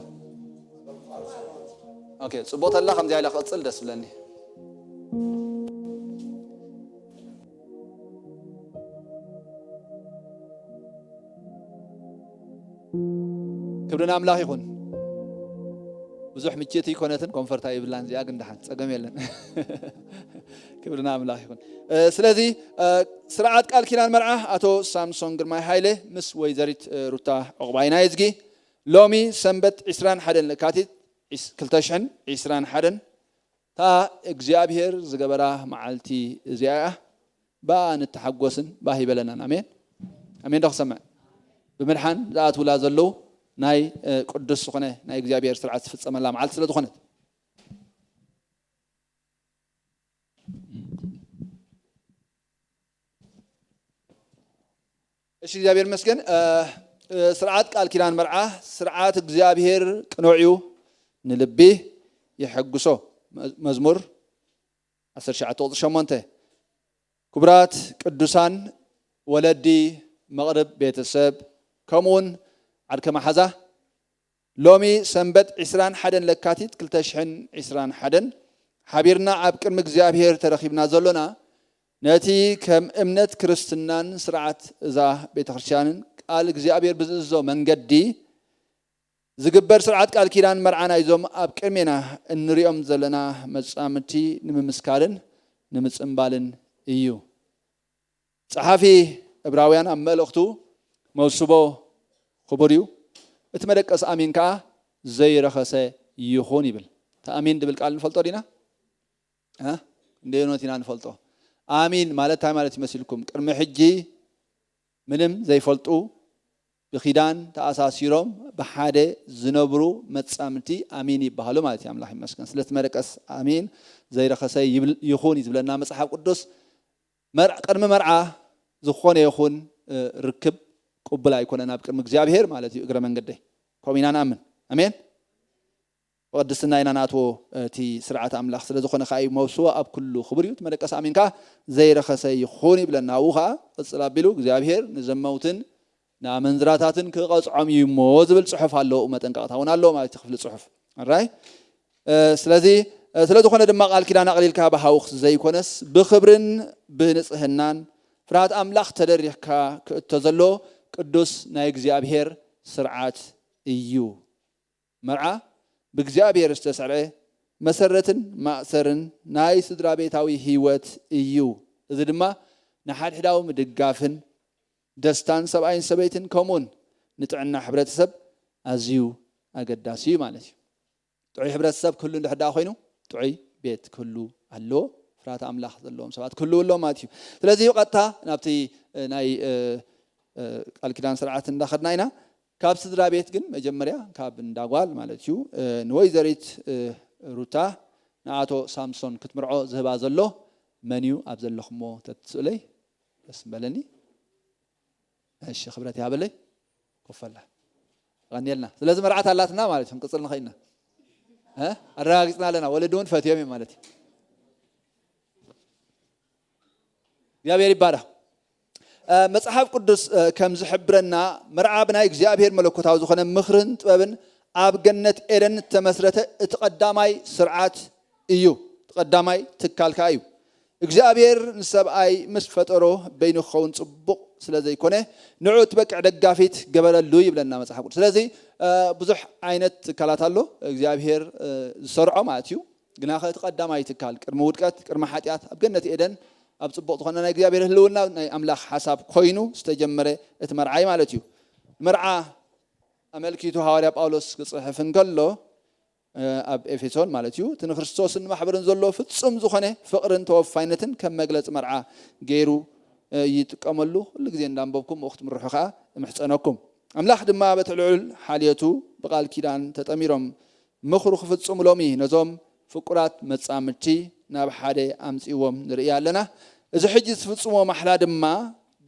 ኦኬ ጽቡቕ ተላ ከምዚ ኢላ ክቕጽል ደስ ብለኒ። ክብሪ ንኣምላኽ ይኹን። ብዙሕ ምችት ኣይኮነትን ኮንፈርት ኣይብላን እዚኣ ግን ደሓን ጸገም የለን። ክብሪ ንኣምላኽ ይኹን። ስለዚ ስርዓት ቃል ኪዳን መርዓ ኣቶ ሳምሶን ግርማይ ሃይለ ምስ ወይዘሪት ሩታ ዕቑባይና ይዝጊ ሎሚ ሰንበት ዕስራን ሓደን ለካቲት ክልተ ሽሕን ዕስራን ሓደን እታ እግዚኣብሔር ዝገበራ መዓልቲ እዚኣ እያ። ብኣ ንተሓጎስን ባህ ይበለናን። ኣሜን ኣሜን። ዶ ክሰምዕ? ብምድሓን ዝኣትውላ ዘለዉ ናይ ቅዱስ ዝኾነ ናይ እግዚኣብሔር ስርዓት ዝፍጸመላ መዓልቲ ስለ ዝኾነት እሺ እግዚኣብሔር ይመስገን። ስርዓት ቃል ኪዳን መርዓ ስርዓት እግዚኣብሔር ቅኑዕ እዩ፣ ንልቢ የሐጉሶ። መዝሙር ዓሰርተ ትሽዓተ ቁፅሪ ሸሞንተ። ክቡራት ቅዱሳን ወለዲ መቕርብ ቤተሰብ ከምኡውን ዓድከ መሓዛ ሎሚ ሰንበት ዕስራን ሓደን ለካቲት ክልተ ሽሕን ዕስራን ሓደን ሓቢርና ኣብ ቅድሚ እግዚኣብሔር ተረኺብና ዘሎና ነቲ ከም እምነት ክርስትናን ስርዓት እዛ ቤተ ክርስቲያንን ቃል እግዚኣብሔር ብዝእዝዞ መንገዲ ዝግበር ስርዓት ቃል ኪዳን መርዓ ናይዞም ኣብ ቅድሜና እንሪኦም ዘለና መጻምድቲ ንምምስካርን ንምጽምባልን እዩ። ጸሓፊ ዕብራውያን ኣብ መልእኽቱ መውስቦ ክቡር እዩ፣ እቲ መደቀሲ ኣሚን ከኣ ዘይረኸሰ ይኹን ይብል። እቲ ኣሚን ድብል ቃል ንፈልጦ ዲና? እ? ክንደየኖት ኢና ንፈልጦ? ኣሚን ማለት እንታይ ማለት ይመስልኩም? ቅድሚ ሕጂ ምንም ዘይፈልጡ ብኪዳን ተኣሳሲሮም ብሓደ ዝነብሩ መጻምድቲ ኣሚን ይበሃሉ ማለት እዩ። ኣምላኽ ይመስገን። ስለቲ መደቀስ ኣሚን ዘይረኸሰ ይብል ይኹን እዩ ዝብለና መጽሓፍ ቅዱስ። መር- ቅድሚ መርዓ ዝኾነ ይኹን እ፣ ርክብ ቅቡል ኣይኮነን ኣብ ቅድሚ እግዚኣብሔር ማለት እዩ። እግረ መንገደይ ከምኡ ኢና ንኣምን። ኣሜን። ብቅድስና ኢና ንኣትዎ። እቲ ስርዓት ኣምላኽ ስለ ዝኾነ ከዓ እዩ መውስቦ ኣብ ኩሉ ክቡር እዩ። እቲ መደቀስ ኣሚን ከዓ ዘይረኸሰ ይኹን ይብለና። ኣብኡ ከዓ ቅፅል ኣቢሉ እግዚኣብሔር ንዘመውትን ንኣመንዝራታትን ክቐፅዖም እዩ እሞ ዝብል ፅሑፍ ኣለዎ። መጠንቀቕታ እውን ኣለዎ ማለት እዩ ክፍሊ ፅሑፍ ራይ። ስለዚ ስለ ዝኾነ ድማ ቃል ኪዳን ኣቕሊልካ ብሃውኽ ዘይኮነስ ብኽብርን ብንፅህናን ፍርሃት ኣምላኽ ተደሪኽካ ክእቶ ዘሎ ቅዱስ ናይ እግዚኣብሔር ስርዓት እዩ። መርዓ ብእግዚኣብሔር ዝተሰርዐ መሰረትን ማእሰርን ናይ ስድራ ቤታዊ ህይወት እዩ። እዚ ድማ ንሓድሕዳዊ ምድጋፍን ደስታን ሰብኣይን ሰበይትን ከምኡውን ንጥዕና ሕብረተሰሰብ ኣዝዩ ኣገዳሲ እዩ ማለት እዩ። ጥዑይ ሕብረተሰብ ክህሉ እንድሕር ደኣ ኮይኑ ጥዑይ ቤት ክህሉ ኣለዎ። ፍርሃት ኣምላኽ ዘለዎም ሰባት ክህልው ኣለዎም ማለት እዩ። ስለዚ ቀጥታ ናብቲ ናይ ቃል ኪዳን ስርዓት እንዳኸድና ኢና። ካብ ስድራ ቤት ግን መጀመርያ ካብ እንዳጓል ማለት እዩ ንወይዘሪት ሩታ ንኣቶ ሳምሶን ክትምርዖ ዝህባ ዘሎ መን እዩ? ኣብ ዘለኹሞ ተትስእለይ ደስ ምበለኒ። እሺ ክብረት ይሃበለይ። ኮፈላ ቀኒልና። ስለዚ መርዓት ኣላትና ማለት እዩ። ክንቅፅል ንኽእል ኢና። ኣረጋጊፅና ኣለና። ወለዲ እውን ፈትዮም እዮም ማለት እዩ። እግዚኣብሔር ይባረኽ። መጽሓፍ ቅዱስ ከም ዝሕብረና መርዓ ብናይ እግዚኣብሔር መለኮታዊ ዝኾነ ምኽርን ጥበብን ኣብ ገነት ኤደን እተመስረተ እቲ ቀዳማይ ስርዓት እዩ። እቲ ቀዳማይ ትካል ከኣ እዩ። እግዚኣብሔር ንሰብኣይ ምስ ፈጠሮ በይኑ ክኸውን ጽቡቕ ስለ ዘይኮነ ንዑ እትበቅዕ ደጋፊት ገበረሉ ይብለና መጽሓፍ ቅዱስ። ስለዚ ብዙሕ ዓይነት ትካላት ኣሎ እግዚኣብሔር ዝሰርዖ ማለት እዩ። ግናኸ እቲ ቀዳማይ ትካል ቅድሚ ውድቀት ቅድሚ ሓጢኣት ኣብ ገነት ኤደን ኣብ ጽቡቕ ዝኾነ ናይ እግዚኣብሔር ህልውና ናይ ኣምላኽ ሓሳብ ኮይኑ ዝተጀመረ እቲ መርዓይ ማለት እዩ። መርዓ ኣመልኪቱ ሃዋርያ ጳውሎስ ክጽሕፍ እንከሎ ኣብ ኤፌሶን ማለት እዩ እቲ ንክርስቶስን ንማሕበርን ዘሎ ፍጹም ዝኾነ ፍቕርን ተወፋይነትን ከም መግለጺ መርዓ ገይሩ ይጥቀመሉ። ኩሉ ግዜ እንዳንበብኩም ብኡ ክትምርሑ ከኣ እምሕጸነኩም። ኣምላኽ ድማ በቲ ልዑል ሓልዮቱ ብቓል ኪዳን ተጠሚሮም ምኽሩ ክፍጽሙ ሎሚ ነዞም ፍቁራት መጻምድቲ ናብ ሓደ ኣምጺእዎም ንርኢ ኣለና። እዚ ሕጂ ዝፍጽሞ ማሕላ ድማ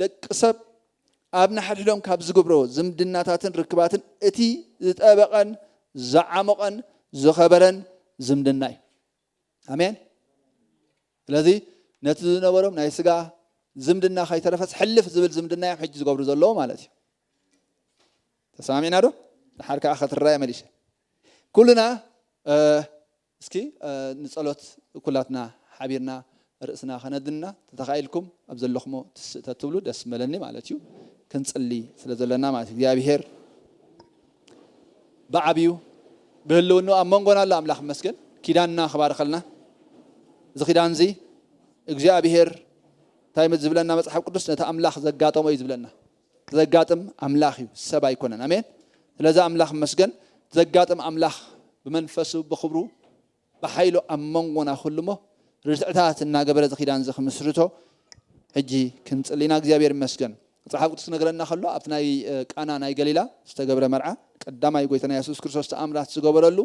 ደቂ ሰብ ኣብ ንሓድሕዶም ካብ ዝግብሮ ዝምድናታትን ርክባትን እቲ ዝጠበቐን ዝዓሞቐን ዝኸበረን ዝምድና እዩ። ኣሜን። ስለዚ ነቲ ዝነበሮም ናይ ስጋ ዝምድና ከይተረፈስ ሕልፍ ዝብል ዝምድና እዮም ሕጂ ዝገብሩ ዘለዉ ማለት እዩ። ተሰማሚዕና ዶ? ድሓር ከዓ ከትረዳእ መሊሸ ኩልና እስኪ ንጸሎት ኩላትና ሓቢርና ርእስና ከነድና ተተኻኢልኩም ኣብ ዘለኹሞ ትስእ ተትብሉ ደስ መለኒ ማለት እዩ። ክንጽሊ ስለ ዘለና ማለት እዩ። እግዚኣብሔር ብዓብዩ ብህልውኑ ኣብ መንጎና ኣሎ። ኣምላኽ መስገን ኪዳንና ክባርኸልና። እዚ ኪዳን እዚ እግዚኣብሔር እንታይ ዝብለና መጽሓፍ ቅዱስ ነቲ ኣምላኽ ዘጋጠሞ እዩ ዝብለና። ዘጋጥም ኣምላኽ እዩ፣ ሰብ ኣይኮነን። ኣሜን። ስለዚ ኣምላኽ መስገን ዘጋጥም ኣምላኽ ብመንፈሱ ብኽብሩ ብሓይሉ ኣብ መንጎና ኩሉ እሞ ርትዕታት እናገበረ እዚ ኪዳን እዚ ክምስርቶ ሕጂ ክንጽሊ ኢና። እግዚኣብሔር ይመስገን። መጽሓፍ ቅዱስ ክነግረና ከሎ ኣብቲ ናይ ቃና ናይ ገሊላ ዝተገብረ መርዓ ቀዳማይ ጎይታና የሱስ ክርስቶስ ተኣምራት ዝገበረሉ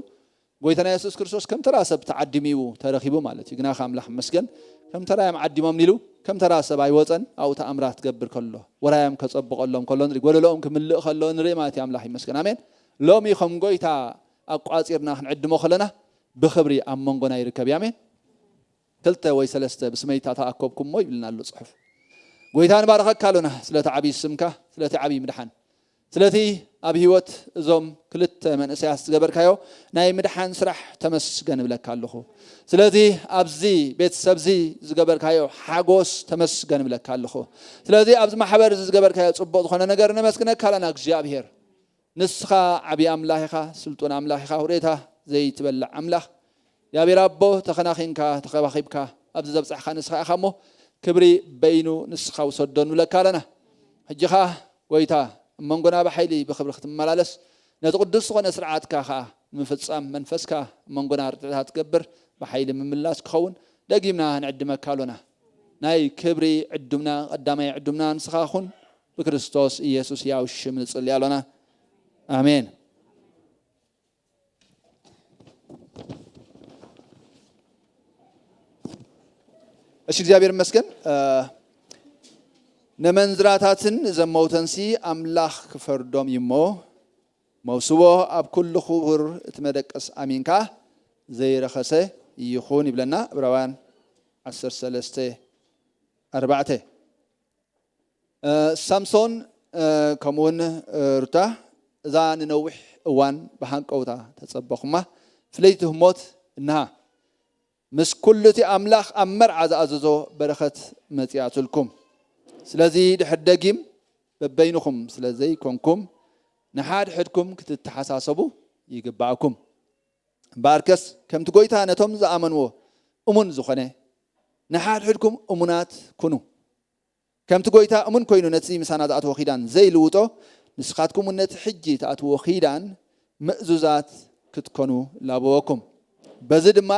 ጎይታና የሱስ ክርስቶስ ከም ተራ ሰብ ተዓዲሙ እዩ ተረኺቡ ማለት እዩ። ግና ኣምላኽ ይመስገን ከም ተራ እዮም ዓዲሞም ኢሉ ከም ተራ ሰብ ኣይወፀን። ኣብኡ ተኣምራት ክገብር ከሎ ወራዮም ከፀብቐሎም ከሎ ንርኢ፣ ጎደሎኦም ክምልእ ከሎ ንርኢ ማለት እዩ። ኣምላኽ ይመስገን። ኣሜን። ሎሚ ከም ጎይታ ኣቋፂርና ክንዕድሞ ከለና ብኽብሪ ኣብ መንጎና ይርከብ እዩ። ኣሜን። ክልተ ወይ ሰለስተ ብስመይ ተኣከብኩሞ ይብልና ኣሎ ጽሑፍ። ጎይታ ንባረኸካ ኣሎና ስለቲ ዓብዪ ስምካ፣ ስለቲ ዓብዪ ምድሓን፣ ስለቲ ኣብ ህይወት እዞም ክልተ መንእሰያት ዝገበርካዮ ናይ ምድሓን ስራሕ ተመስገን እብለካ ኣለኹ። ስለዚ ኣብዚ ቤተሰብዚ ዝገበርካዮ ሓጎስ ተመስገን እብለካ ኣለኹ። ስለዚ ኣብዚ ማሕበር እዚ ዝገበርካዮ ጽቡቕ ዝኾነ ነገር ነመስግነካ ኣለና እግዚኣብሔር። ንስኻ ዓብዪ ኣምላኽ ኢኻ፣ ስልጡን ኣምላኽ ኢኻ፣ ውሬታ ዘይትበልዕ ኣምላኽ እግዚኣብሔር ኣቦ ተኸናኺንካ ተኸባኺብካ ኣብዚ ዘብጻሕካ ንስኻ ኢኻ እሞ ክብሪ በይኑ ንስኻ ውሰዶ ንብለካ ኣለና። ሕጂ ኸኣ ጎይታ ኣብ መንጎና ብሓይሊ ብኽብሪ ክትመላለስ ነቲ ቅዱስ ዝኾነ ስርዓትካ ኸኣ ንምፍጻም መንፈስካ ኣብ መንጎና ርትዕታት ትገብር ብሓይሊ ምምላስ ክኸውን ደጊምና ንዕድመካ ኣሎና። ናይ ክብሪ ዕዱምና ቀዳማይ ዕዱምና ንስኻ ኹን። ብክርስቶስ ኢየሱስ ያው ሽም ንጽሊ ኣሎና። ኣሜን። እሺ እግዚኣብሔር ይመስገን። ነመንዝራታትን ዘመውተንሲ ኣምላኽ ክፈርዶም እዩ እሞ መውስቦ ኣብ ኩሉ ክቡር እቲ መደቀስ ኣሚንካ ዘይረኸሰ ይኹን ይብለና ዕብራውያን ዓሰርተ ሰለስተ ኣርባዕተ። ሳምሶን ከምኡውን ሩታ እዛ ንነዊሕ እዋን ብሃንቀውታ ተጸበኹማ ፍለይቲ ህሞት እንሃ ምስ ኩሉ እቲ ኣምላኽ ኣብ መርዓ ዝኣዘዞ በረኸት መጺኣትልኩም። ስለዚ ድሕር ደጊም በበይንኹም ስለ ዘይኮንኩም ንሓድሕድኩም ክትተሓሳሰቡ ይግባኣኩም። እምበኣርከስ ከምቲ ጐይታ ነቶም ዝኣመንዎ እሙን ዝኾነ፣ ንሓድሕድኩም እሙናት ኩኑ። ከምቲ ጐይታ እሙን ኮይኑ ነቲ ምሳና ዝኣተዎ ኪዳን ዘይልውጦ፣ ንስኻትኩም እውን ነቲ ሕጂ ትኣትዎ ኪዳን ምእዙዛት ክትኮኑ ላበወኩም። በዚ ድማ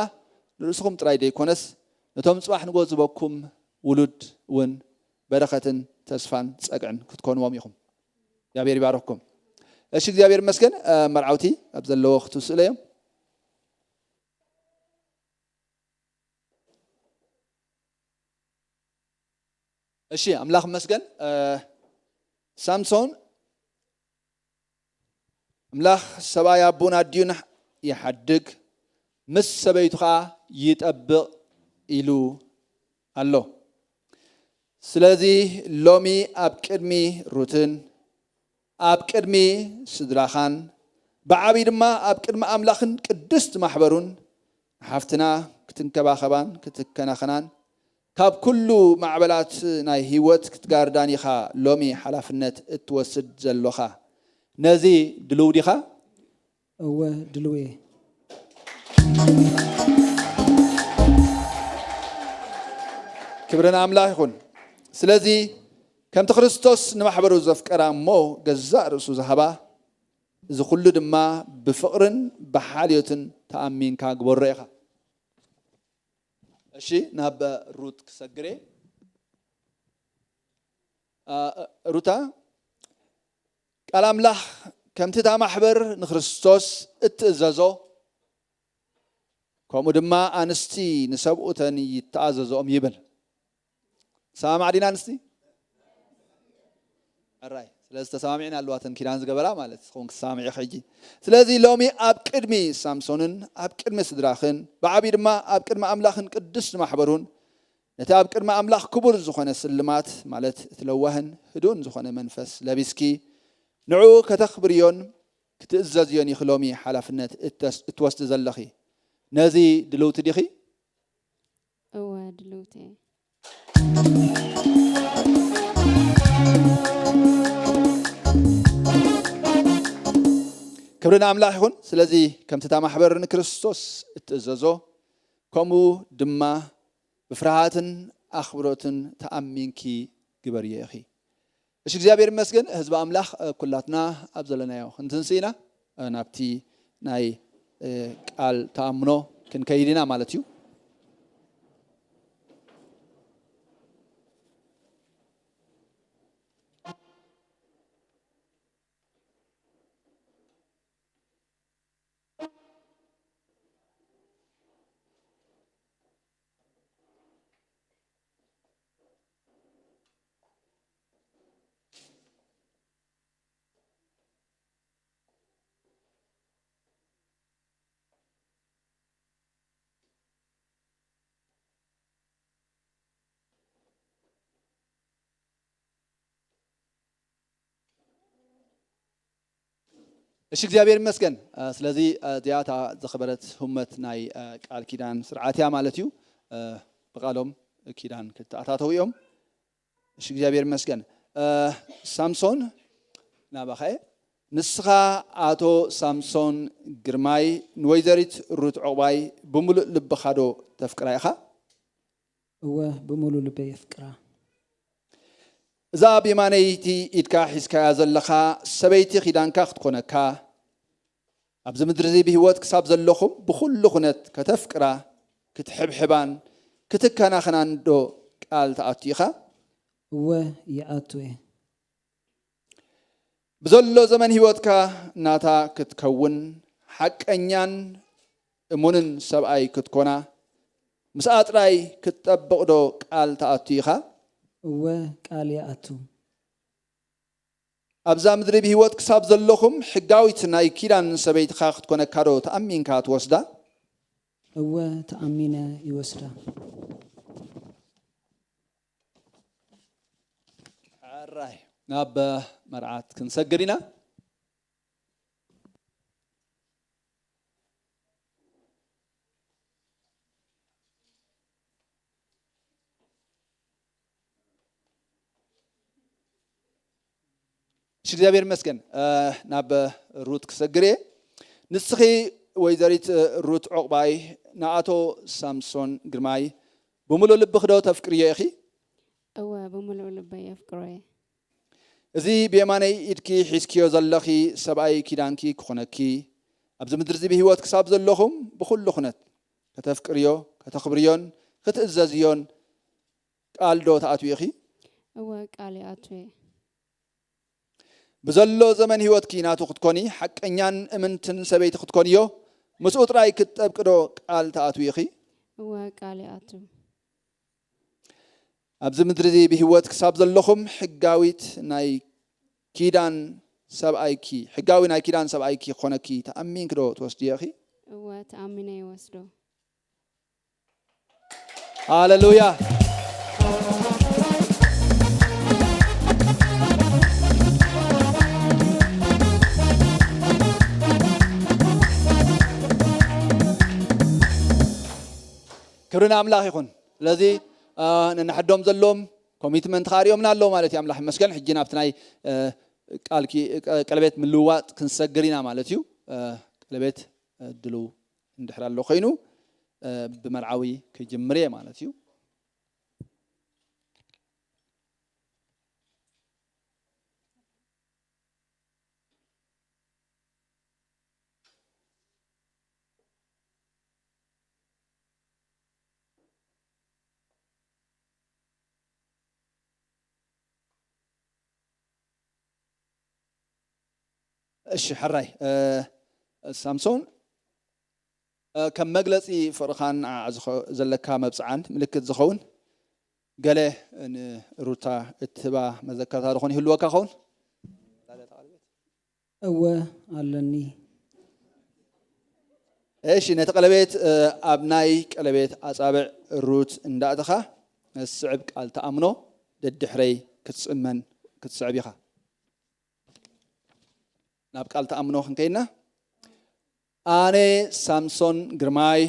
ንርእስኹም ጥራይ ዘይኮነስ፣ ነቶም ጽባሕ ንጎ ዝበኩም ውሉድ እውን በረኸትን ተስፋን ጸግዕን ክትኮንዎም ኢኹም። እግዚኣብሔር ይባርኽኩም። እሺ፣ እግዚኣብሔር ይመስገን። እ፣ መርዓውቲ ኣብ ዘለዎ ክትስእሎ እዮም። እሺ፣ ኣምላኽ ይመስገን። እ፣ ሳምሶን፣ ኣምላኽ ሰብኣይ ኣቦን ኣዲኡን ይሓድግ፣ ምስ ሰበይቱ ኸኣ ይጠብቕ ኢሉ ኣሎ። ስለዚ ሎሚ ኣብ ቅድሚ ሩትን ኣብ ቅድሚ ስድራኻን ብዓብዪ ድማ ኣብ ቅድሚ ኣምላኽን ቅድስቲ ማሕበሩን ንሓፍትና ክትንከባኸባን ክትከናኸናን ካብ ኩሉ ማዕበላት ናይ ህይወት ክትጋርዳን ኢኻ ሎሚ ሓላፍነት እትወስድ ዘሎኻ። ነዚ ድልው ዲኻ? እወ፣ ድልው እየ። ክብሪ ንኣምላኽ ይኹን። ስለዚ ከምቲ ክርስቶስ ንማሕበሩ ዘፍቀራ እሞ ገዛእ ርእሱ ዝሃባ፣ እዚ ኩሉ ድማ ብፍቕርን ብሓልዮትን ተኣሚንካ ግበሮ ኢኻ። እሺ፣ ናብ ሩት ክሰግር እየ። እ፣ ሩታ፣ ቃል ኣምላኽ ከምቲ እታ ማሕበር ንክርስቶስ እትእዘዞ፣ ከምኡ ድማ ኣንስቲ ንሰብኡተን ይተኣዘዝኦም ይብል። ሰማማዕ ዲና ኣንስቲ? ሕራይ። ስለዚ ተሰማሚዕን ኣለዋተን ኪዳን ዝገበራ ማለት ንስኹም ክትሰማምዑ ኢኹም ሕጂ። ስለዚ ሎሚ ኣብ ቅድሚ ሳምሶንን ኣብ ቅድሚ ስድራኽን ብዓብዪ ድማ ኣብ ቅድሚ ኣምላኽን ቅድስቲ ማሕበሩን ነቲ ኣብ ቅድሚ ኣምላኽ ክቡር ዝኾነ ስልማት ማለት እቲ ለዋህን ህዱእን ዝኾነ መንፈስ ለቢስኪ ንዕኡ ከተኽብርዮን ክትእዘዝዮን ኢኺ ሎሚ ሓላፍነት እተስ-፣ እትወስዲ ዘለኺ። ነዚ ድልውቲ ዲኺ? እወ፣ ድልውቲ እየ። ክብሪ ንኣምላኽ ይኹን። ስለዚ ከምቲ እታ ማሕበር ንክርስቶስ እትእዘዞ፣ ከምኡ ድማ ብፍርሃትን ኣኽብሮትን ተኣሚንኪ ግበርዮ ኢኺ። እሺ፣ እግዚኣብሔር ይመስገን። ህዝቢ ኣምላኽ፣ እ፣ ኩላትና ኣብ ዘለናዮ ክንትንስእ ኢና፣ እ፣ ናብቲ ናይ፣ እ፣ ቃል ተኣምኖ ክንከይድ ኢና ማለት እዩ። እሺ፣ እግዚኣብሔር ይመስገን። እ፣ ስለዚ፣ እ፣ እዚኣ እታ ዝኸበረት ህመት ናይ፣ እ፣ ቃል ኪዳን ስርዓት እያ ማለት እዩ። እ፣ ብቃሎም ኪዳን ክተኣታተው እዮም። እሺ፣ እግዚኣብሔር ይመስገን። እ፣ ሳምሶን ናባኻ እየ። ንስኻ ኣቶ ሳምሶን ግርማይ ንወይዘሪት ሩት ዕቑባይ ብምሉእ ልብኻ ዶ ተፍቅራ ኢኻ? እወ፣ ብምሉእ ልበይ የፍቅራ። እዛ ኣብ የማነይቲ ኢድካ ሒዝካያ ዘለኻ ሰበይቲ ኪዳንካ ክትኮነካ፣ ኣብዚ ምድሪ እዚ ብህይወት ክሳብ ዘለኹም ብኹሉ ኩነት ከተፍቅራ፣ ክትሕብሕባን ክትከናኸናን ዶ ቃል ትኣቱ ኢኻ? እወ፣ ይኣቱ እየ። ብዘሎ ዘመን ህይወትካ ናታ ክትከውን፣ ሓቀኛን እሙንን ሰብኣይ ክትኮና፣ ምስኣ ጥራይ ክትጠብቕ ዶ ቃል ትኣቱ ኢኻ? እወ፣ ቃል ይኣቱ። ኣብዛ ምድሪ ብህይወት ክሳብ ዘለኹም ሕጋዊት ናይ ኪዳን ሰበይትኻ ክትኮነካ ዶ ተኣሚንካ ትወስዳ? እወ፣ ተኣሚነ ይወስዳ። ሕራይ፣ ናብ መርዓት ክንሰግር ኢና። እሺ፣ እግዚኣብሔር ይመስገን። እ፣ ናብ ሩት ክሰግር እየ። ንስኺ ወይዘሪት ሩት ዑቕባይ፣ ንኣቶ ሳምሶን ግርማይ ብምሉእ ልብኺ ዶ ተፍቅርዮ ኢኺ? እወ፣ ብምሉእ ልበይ የፍቅሮ እየ። እዚ ብየማነይ ኢድኪ ሒዝክዮ ዘለኺ ሰብኣይ ኪዳንኪ ክኾነኪ፣ ኣብዚ ምድሪ እዚ ብህይወት ክሳብ ዘለኹም ብኹሉ ኩነት ከተፍቅርዮ፣ ከተኽብርዮን ክትእዘዝዮን ቃል ዶ ትኣትዊ ኢኺ? እወ፣ ቃል ይኣቱ እየ። ብዘሎ ዘመን ህይወትኪ ናቱ ክትኮኒ፣ ሓቀኛን እምንትን ሰበይቲ ክትኮንዮ፣ ምስኡ ጥራይ ክትጠብቂ ዶ ቃል ትኣትዊ ኢኺ? እወ፣ ቃል ይኣቱ። ኣብዚ ምድሪ እዚ ብህይወት ክሳብ ዘለኹም ሕጋዊት ናይ ኪዳን ሰብኣይኪ፣ ሕጋዊ ናይ ኪዳን ሰብኣይኪ ክኾነኪ ተኣሚንኪ ዶ ትወስድዮ ኢኺ? እወ፣ ተኣሚነ ይወስዶ። ሃሌሉያ። ክብሪ ንኣምላኽ ይኹን። ስለዚ፣ አ፣ ነንሕዶም ዘለዎም ኮሚትመንት ከኣ ርእዮምና ኣለዉ ማለት እዩ። ኣምላኽ ይመስገን። ሕጂ ናብቲ ናይ፣ አ፣ ቃል ኪ-፣ ቀ-፣ ቀለቤት ምልውዋጥ ክንሰግር ኢና ማለት እዩ። አ፣ ቀለቤት፣ አ፣ ድልው እንድሕር ኣሎ ኮይኑ፣ አ፣ ብመርዓዊ ክጅምር እየ ማለት እዩ። እሺ፣ ሕራይ፣ እ፣ ሳምሶን፣ እ፣ ከም መግለጺ ፍቕርኻን ንዓኣ ዝኸ-፣ ዘለካ መብጽዓን ምልክት ዝኸውን ገለ ንሩታ እትህባ መዘከርታ ዝኾነ ይህልወካ ኸውን? እወ ኣለኒ። እሺ፣ ነቲ ቀለቤት፣ እ፣ ኣብ ናይ ቀለቤት ኣጻብዕ ሩት እንዳእተኻ፣ ንስዕብ ቃል ተኣምኖ ደድሕረይ ክትስእመን ክትስዕብ ኢኻ። ናብ ቃል ተኣምኖ ክንከይድና፣ ኣነ ሳምሶን ግርማይ፣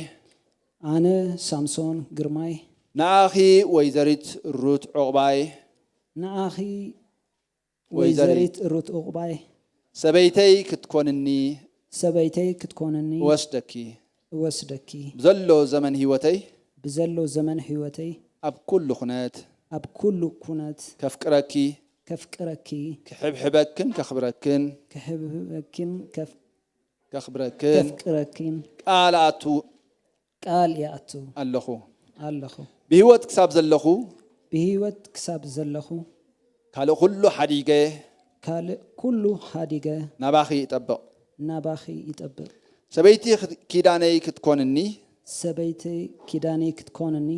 ኣነ ሳምሶን ግርማይ፣ ንኣኺ ወይዘሪት ሩት ዑቕባይ፣ ንኣኺ ወይዘሪት ወይዘሪት ሩት ዑቕባይ፣ ሰበይተይ ክትኮንኒ ሰበይተይ ክትኮንኒ እወስደኪ። እወስደኪ። ብዘሎ ዘመን ህይወተይ ብዘሎ ዘመን ህይወተይ ኣብ ኩሉ ኩነት ኣብ ኩሉ ኩነት ከፍቅረኪ፣ ከፍቅረኪ፣ ክሕብሕበክን ከኽብረክን፣ ክሕብሕበኪን ከፍ-፣ ከኽብረክን ከፍቅረኪን ቃል ኣቱ ቃል ይኣቱ ኣለኹ። ኣለኹ። ብህይወት ክሳብ ዘለኹ ብህይወት ክሳብ ዘለኹ ካልእ ኩሉ ሓዲገ ካልእ ኩሉ ሓዲገ ናባኺ ይጠብቕ። ናባኺ ይጠብቕ። ሰበይቲ ክት-፣ ኪዳነይ ክትኮንኒ ሰበይቲ ኪዳነይ ክትኮንኒ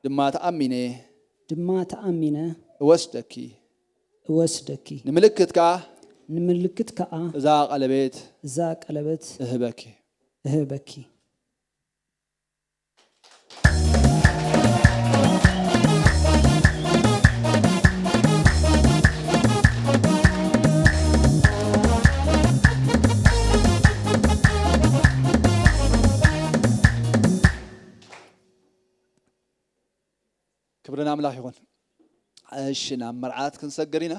ድማ ተኣሚነ ድማ ተኣሚነ እወስደኪ። እወስደኪ። ንምልክት ከኣ ንምልክት ከኣ እዛ ቀለቤት እዛ ቀለበት እህበኪ። እህበኪ። ክብሪ ንኣምላኽ ይኹን። እሺ፣ ናብ መርዓት ክንሰግር ኢና።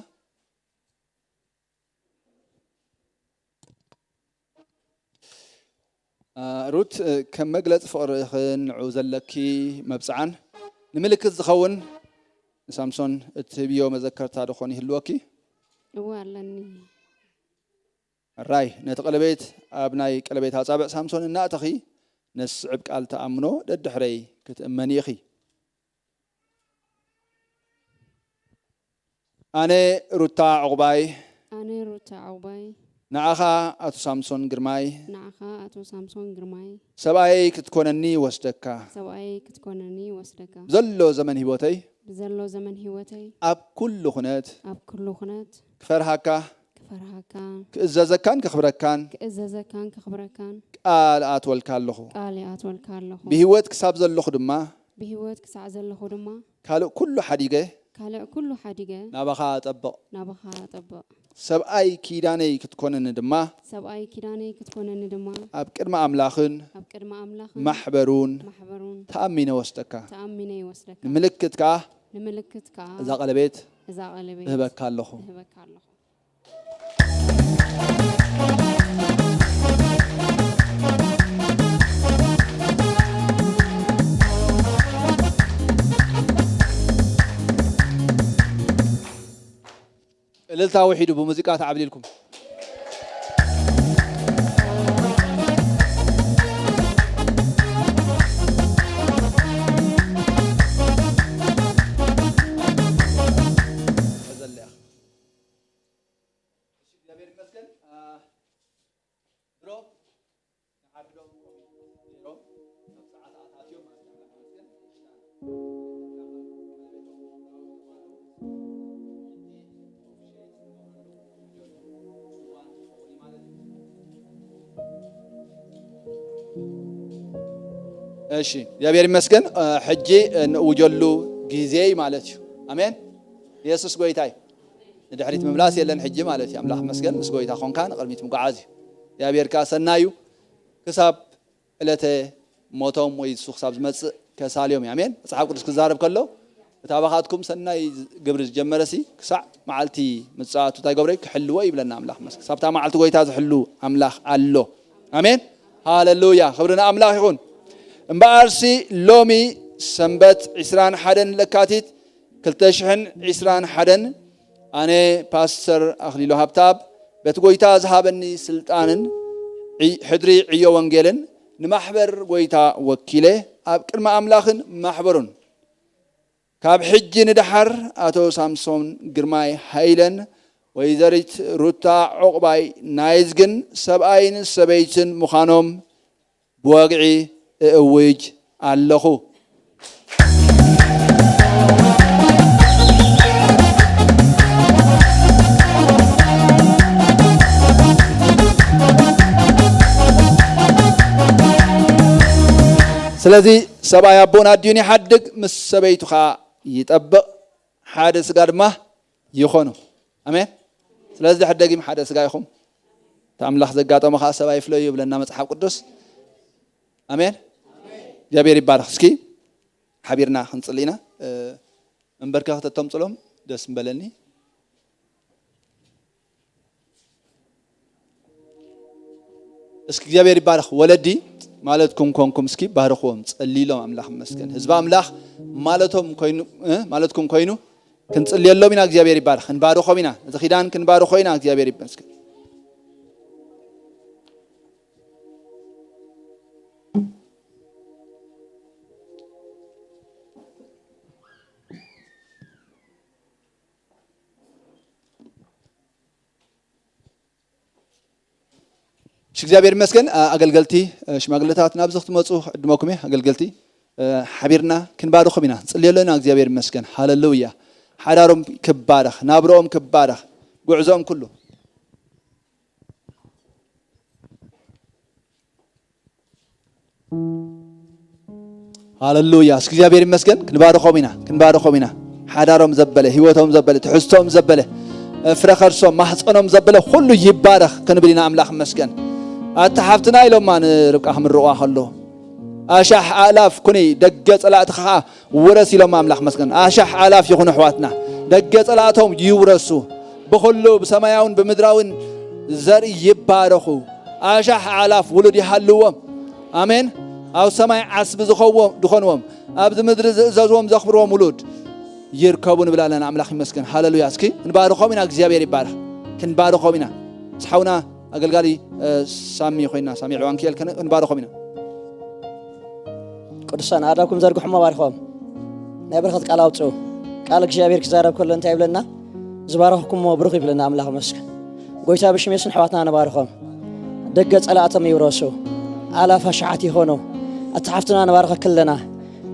እ፣ ሩት፣ እ፣ ከም መግለጺ ፍቕርኽን ንዕኡ ዘለኪ መብጽዓን ንምልክት ዝኸውን ንሳምሶን እትህብዮ መዘከርታ ድኾን ይህልወኪ? እወ ኣለኒ። ሕራይ፣ ነቲ ቀለቤት ኣብ ናይ ቀለቤት ኣጻብዕ ሳምሶን እናእተኺ፣ ነቲ ዝስዕብ ቃል ተኣምኖ ደድሕረይ ክትእመኒ ኢኺ። ኣነ ሩታ ዕቑባይ፣ ኣነ ሩታ ዕቑባይ፣ ንዓኻ ኣቶ ሳምሶን ግርማይ፣ ንዓኻ ኣቶ ሳምሶን ግርማይ፣ ሰብኣየይ ክትኮነኒ ወስደካ። ሰብኣየይ ክትኮነኒ ወስደካ። ዘሎ ዘመን ህይወተይ፣ ብዘሎ ዘመን ህይወተይ፣ ኣብ ኩሉ ኩነት፣ ኣብ ኩሉ ኩነት፣ ክፈርሃካ፣ ክፈርሃካ፣ ክእዘዘካን ከኽብረካን፣ ክእዘዘካን ከኽብረካን፣ ቃል ኣትወልካ ኣለኹ። ቃል ይኣትወልካ ኣለኹ። ብህይወት ክሳብ ዘለኹ ድማ፣ ብህይወት ክሳዕ ዘለኹ ድማ፣ ካልእ ኩሉ ሓዲገ፣ ካልእ ኩሉ ሓዲገ፣ ናባኻ እጠብቕ። ናባኻ እጠብቕ። ሰብኣይ ኪዳነይ ክትኮነኒ ድማ፣ ሰብኣይ ኪዳነይ ክትኮነኒ ድማ፣ ኣብ ቅድሚ ኣምላኽን ኣብ ቅድሚ ኣምላኽን ማሕበሩን ማሕበሩን ተኣሚነ ወስደካ። ተኣሚነ ይወስደካ። ንምልክት ከኣ ንምልክት ከኣ እዛ ቀለቤት እዛ ቀለቤት እህበካ ኣለኹ። እህበካ ኣለኹ። እልልታ ውሒዱ ብሙዚቃ ተዓብሊልኩም። እሺ፣ እግዚኣብሔር ይመስገን። ሕጂ እንእውጀሉ ግዜ እዩ ማለት እዩ። ኣሜን። ኢየሱስ ጎይታ እዩ። ንድሕሪት ምምላስ የለን ሕጂ ማለት እዩ። ኣምላኽ ይመስገን፣ ምስ ጎይታ ኾንካ ንቕድሚት ምጉዓዝ እዩ። እግዚኣብሔር ከኣ ሰናይ እዩ። ክሳብ ዕለተ ሞቶም ወይ እሱ ክሳብ ዝመጽእ ከሳልዮም እዩ። ኣሜን። መጽሓፍ ቅዱስ ክዛረብ ከሎ፣ እታ ባኻትኩም ሰናይ ግብሪ ዝጀመረሲ ክሳዕ መዓልቲ ምጽኣቱ እንታይ ገብረ እዩ? ክሕልዎ እዩ ይብለና ኣምላኽ ይመስገን። ሳብታ መዓልቲ ጎይታ ዝሕሉ ኣምላኽ ኣሎ። ኣሜን። ሃሌሉያ። ክብሪ ንኣምላኽ ይኹን። እምበኣርሲ ሎሚ ሰንበት ዕስራን ሓደን ለካቲት ክልተ ሽሕን ዕስራን ሓደን ኣነ ፓስተር ኣኽሊሉ ሃብተኣብ በቲ ጎይታ ዝሃበኒ ስልጣንን ዕይ-፣ ሕድሪ ዕዮ ወንጌልን ንማሕበር ጎይታ ወኪለ ኣብ ቅድሚ ኣምላኽን ማሕበሩን ካብ ሕጂ ንደሓር ኣቶ ሳምሶን ግርማይ ሃይለን ወይዘሪት ሩታ ዑቕባይ ናይዝግን ሰብኣይን ሰበይትን ምዃኖም ብወግዒ እእውጅ ኣለኹ። ስለዚ ሰብኣይ ኣቦን ኣዲኡን ይሓድግ፣ ምስ ሰበይቱ ኸኣ ይጠብቕ፣ ሓደ ስጋ ድማ ይኾኑ። ኣሜን። ስለዚ ድሕር ደጊም ሓደ ስጋ ኢኹም። እቲ ኣምላኽ ዘጋጠሞ ኸዓ ሰብ ኣይፍለዩ ይብለና መጽሓፍ ቅዱስ። ኣሜን። እግዚኣብሔር ይባረኽ። እስኪ ሓቢርና ክንጽሊ ኢና። እ፣ መንበርከኽ ተተምጽሎም ደስ ምበለኒ። እስኪ እግዚኣብሔር ይባረኽ። ወለዲ ማለትኩም ኮንኩም እስኪ ባርኽዎም፣ ጸልይሎም። ኣምላኽ ይመስገን። ህዝቢ ኣምላኽ ማለቶም ኮይኑ፣ እ፣ ማለትኩም ኮይኑ ክንጽልየሎም ኢና። እግዚኣብሔር ይባረኽ። ክንባርኾም ኢና። እዚ ኪዳን ክንባርኾ ኢና። እግዚኣብሔር ይመስገን። እሺ፣ እግዚኣብሔር ይመስገን። ኣ-፣ ኣገልገልቲ፣ እ፣ ሽማግለታት ናብዚ ክትመጹ ክዕድመኩም እየ። ኣገልገልቲ፣ እ፣ ሓቢርና ክንባርኾም ኢና። ጽልየሎ ኢና። እግዚኣብሔር ይመስገን። ሃሌሉያ። ሓዳሮም ክባረኽ፣ ናብርኦም ክባረኽ፣ ጉዕዞኦም ኩሉ። ሃሌሉያ። እስኪ እግዚኣብሔር ይመስገን። ክንባርኾም ኢና፣ ክንባርኾም ኢና። ሓዳሮም ዘበለ፣ ህይወቶም ዘበለ፣ ትሕዝቶኦም ዘበለ፣ ፍረ ከርሶም፣ ማህፀኖም ዘበለ ኩሉ ይባረኽ ክንብል ኢና። ኣምላኽ ይመስገን። ኣታ ሓፍትና ኢሎማ ንርብቃ ክምርቑዋ ከሎ፣ ኣሻሕ ኣእላፍ ኩኒ፣ ደገ ጸላእትኻ ኸዓ ውረስ ኢሎም ኣምላኽ መስገን። ኣሻሕ ኣላፍ ይኹኑ ኣሕዋትና። ደገ ጸላእቶም ይውረሱ። ብኹሉ ብሰማያውን ብምድራውን ዘርኢ ይባረኹ። ኣሻሕ ኣላፍ ውሉድ ይሃልዎም። ኣሜን። ኣብ ሰማይ ዓስቢ ዝኸዎ-፣ ዝኾንዎም፣ ኣብዚ ምድሪ ዝእዘዝዎም ዘኽብርዎም ውሉድ ይርከቡ ንብል ኣለና። ኣምላኽ ይመስገን። ሃሌሉያ። እስኪ ክንባርኾም ኢና። እግዚኣብሔር ይባረኽ። ክንባርኾም ኢና። ምስ ሓውና ኣገልጋሊ፣ እ፣ ሳሚ ኮይና፣ ሳሚ ዕዋንኪኤል ከነ-፣ ክንባርኾም ኢና። ቅዱሳን ኣእዳውኩም ዘርግሑ እሞ ባርኾም። ናይ በረኸት ቃል ኣውጽኡ። ቃል እግዚኣብሔር ክዛረብ ከሎ እንታይ ይብለና? "ዝባረኽኩሞ ብሩኽ" ይብለና ኣምላኽ መስገን። ጎይታ ብሽም የሱስ ንኣሕዋትና ንባርኾም። ደገ ጸላእቶም ይውረሱ። ኣላፍ ኣሽሓት ይኾኑ። ኣታ ሓፍትና ንባርኸኪ ኣለና።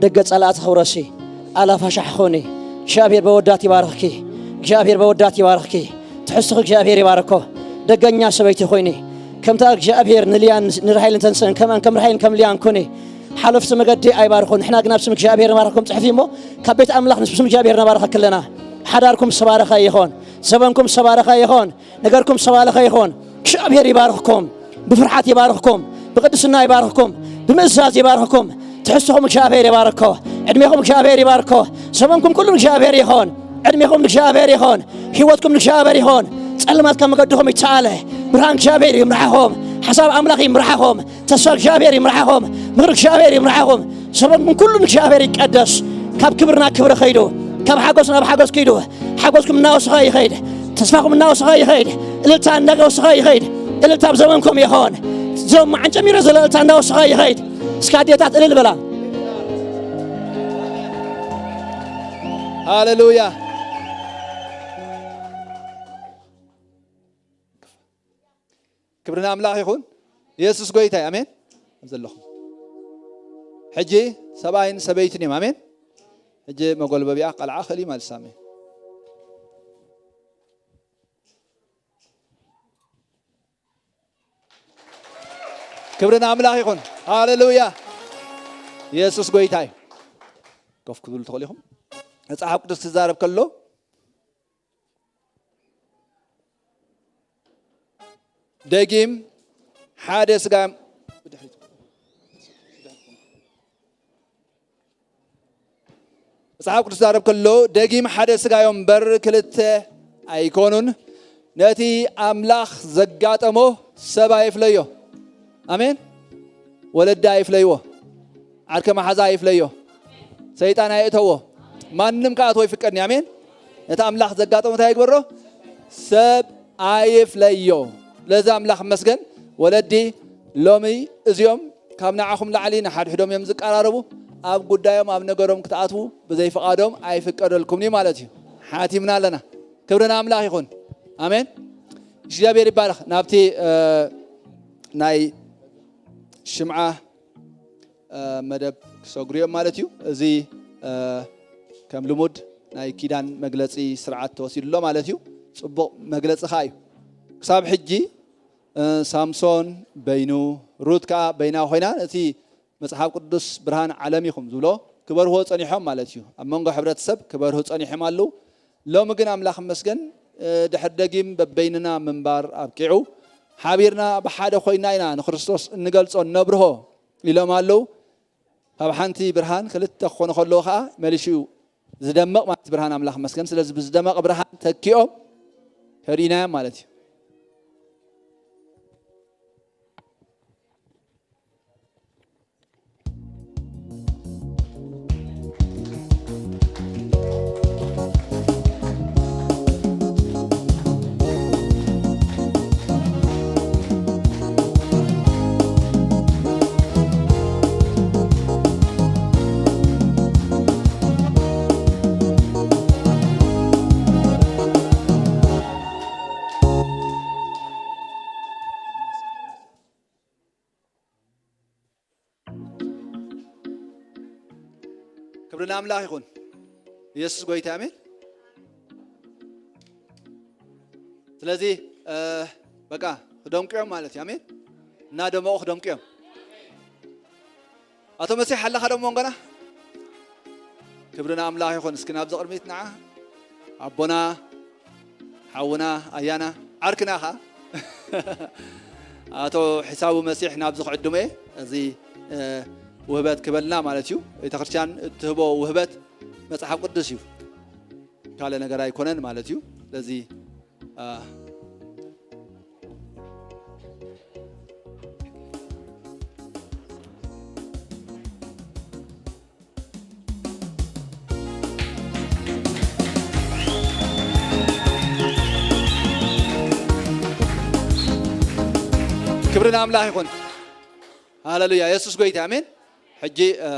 ደገ ጸላእቲ ክውረሲ። ኣላፍ ኣሽሓ ኾኒ። እግዚኣብሔር በወዳት ይባርኽኪ። እግዚኣብሔር በወዳት ይባርኽኪ። ትሕዝትኺ እግዚኣብሔር ይባርኮ። ደገኛ ሰበይቲ ኮይኒ። ከምታ እግዚኣብሔር ንልያን ንራሄልን ተንሰን ከማን ከም ራሄልን ከም ልያን ኩኒ። ሓለፍቲ መገዲ ኣይባርኹ። ንሕና ግን ኣብ ስም እግዚኣብሔር ንባርኸኩም ጽሕፊ እሞ ካብ ቤት ኣምላኽ ንስም እግዚኣብሔር ነባርኸኪ ኣለና። ሓዳርኩም ዝተባረኸ ይኾን። ዘበንኩም ዝተባረኸ ይኾን። ነገርኩም ዝተባረኸ ይኾን። እግዚኣብሔር ይባርኽኩም። ብፍርሓት ይባርኽኩም። ብቅድስና ይባርኽኩም። ብምእዛዝ ይባርኽኩም። ትሕዝትኹም እግዚኣብሔር ይባርኮ። ዕድሜኹም እግዚኣብሔር ይባርኮ። ዘመንኩም ኩሉ እግዚኣብሔር ይኾን። ዕድሜኹም እግዚኣብሔር ይኾን። ህይወትኩም እግዚኣብሔር ይኾን። ጸልማት ካብ መገድኹም ይተኣለ። ብርሃን እግዚኣብሔር ይምርሓኹም። ሓሳብ ኣምላኽ ይምርሓኹም። ተስፋ እግዚኣብሔር ይምርሓኹም። ምኽሪ እግዚኣብሔር ይምርሓኹም። ዘመንኩም ኩሉ እግዚኣብሔር ይቀደስ። ካብ ክብሪ ናብ ክብሪ ኸይዱ፣ ካብ ሓጎስ ናብ ሓጎስ ኪዱ፣ ሓጎስኩም እናወሰኸ ይኸይድ። ተስፋኹም እናወሰኸ ይኸይድ። እልልታ እናወሰኸ ይኸይድ። እልልታ ኣብ ዘመንኩም ይኾን። እዞም መዓንጨሚሮ ዘሎ እልልታ እናወሰኸ ይኸይድ። እስካ ኣዴታት እልል በላ። ሃሌሉያ። ክብሪ ንኣምላኽ ይኹን። የሱስ ጎይታ እዩ። ኣሜን። ኣብ ዘለኹም ሕጂ ሰብኣይን ሰበይትን እዮም። ኣሜን። ሕጂ መጎልበቢያ ቃልዓ ክእል ማለት ኣሜን። ክብሪ ንኣምላኽ ይኹን። ሃሌሉያ። የሱስ ጎይታ እዩ። ኮፍ ክብሉ ትኽእሉ ኢኹም። መጽሓፍ ቅዱስ ክዛረብ ከሎ ደጊም ሓደ ስጋ፣ መጽሓፍ ቅዱስ ዛረብ ከሎ ደጊም ሓደ ስጋ እዮም እምበር ክልተ ኣይኮኑን። ነቲ ኣምላኽ ዘጋጠሞ ሰብ ኣይፍለዮ። ኣሜን። ወለዲ ኣይፍለይዎ። ዓርከ መሓዛ ኣይፍለዮ። ሰይጣን ኣየእተዎ። ማንም ክኣትዎ ይፍቀድኒ። ኣሜን። ነቲ ኣምላኽ ዘጋጠሞ እንታይ ይግበሮ? ሰብ ኣይፍለዮ። ለዚ ኣምላኽ መስገን። ወለዲ ሎሚ እዚኦም ካብ ንዓኹም ላዕሊ ንሓድሕዶም እዮም ዝቀራረቡ። ኣብ ጉዳዮም ኣብ ነገሮም ክትኣትዉ ብዘይ ፍቓዶም ኣይፍቀደልኩምን እዩ ማለት እዩ። ሓቲምና ኣለና። ክብሪ ንኣምላኽ ይኹን። ኣሜን። እግዚኣብሔር ይባረኽ። ናብቲ እ፣ ናይ ሽምዓ እ፣ መደብ ክሰግሩ እዮም ማለት እዩ። እዚ እ፣ ከም ልሙድ ናይ ኪዳን መግለጺ ስርዓት ተወሲዱ ኣሎ ማለት እዩ። ጽቡቕ መግለጺ ኸኣ እዩ። ክሳብ ሕጂ እ፣ ሳምሶን በይኑ፣ ሩት ከኣ በይና ኮይና ነቲ መጽሓፍ ቅዱስ ብርሃን ዓለም ኢኹም ዝብሎ ክበርህዎ ጸኒሖም ማለት እዩ። ኣብ መንጎ ሕብረተሰብ ክበርሁ ጸኒሖም ኣለዉ። ሎሚ ግን ኣምላኽ ይመስገን እ፣ ድሕሪ ደጊም በበይንና ምንባር ኣብቂዑ፣ ሓቢርና ብሓደ ኮይና ኢና ንክርስቶስ እንገልጾ እነብርሆ ኢሎም ኣለዉ። ካብ ሓንቲ ብርሃን ክልተ ክኾኑ ከለዉ ከኣ መሊሹ ዝደምቕ ማለት ብርሃን ኣምላኽ ይመስገን። ስለዚ ብዝደመቐ ብርሃን ተኪኦም ከርእዩና እዮም ማለት እዩ። ክብሪ ንኣምላኽ ይኹን። ኢየሱስ ጎይታ፣ ኣሜን። ስለዚ እ፣ በቃ ክደምቁ እዮም ማለት እዩ። ኣሜን። እናደመቑ ክደምቁ እዮም። ኣቶ መሲሕ ኣለኻ ዶ መንጎና? ክብሪ ንኣምላኽ ይኹን። እስኪ ናብዚ ቅድሚት ንዓ ኣቦና ሓውና ኣያና ዓርክና ኸዓ ኣቶ ሒሳቡ መሲሕ ናብዚ ክዕድሞ እየ። እዚ እ፣ ውህበት ክበልና ማለት እዩ። ቤተክርስትያን እትህቦ ውህበት መጽሓፍ ቅዱስ እዩ። ካልእ ነገር ኣይኮነን ማለት እዩ። ስለዚ እ፣ ክብሪ ንኣምላኽ ይኹን። ሃሌሉያ። የሱስ ጎይታ፣ ኣሜን። ሕጂ እ፣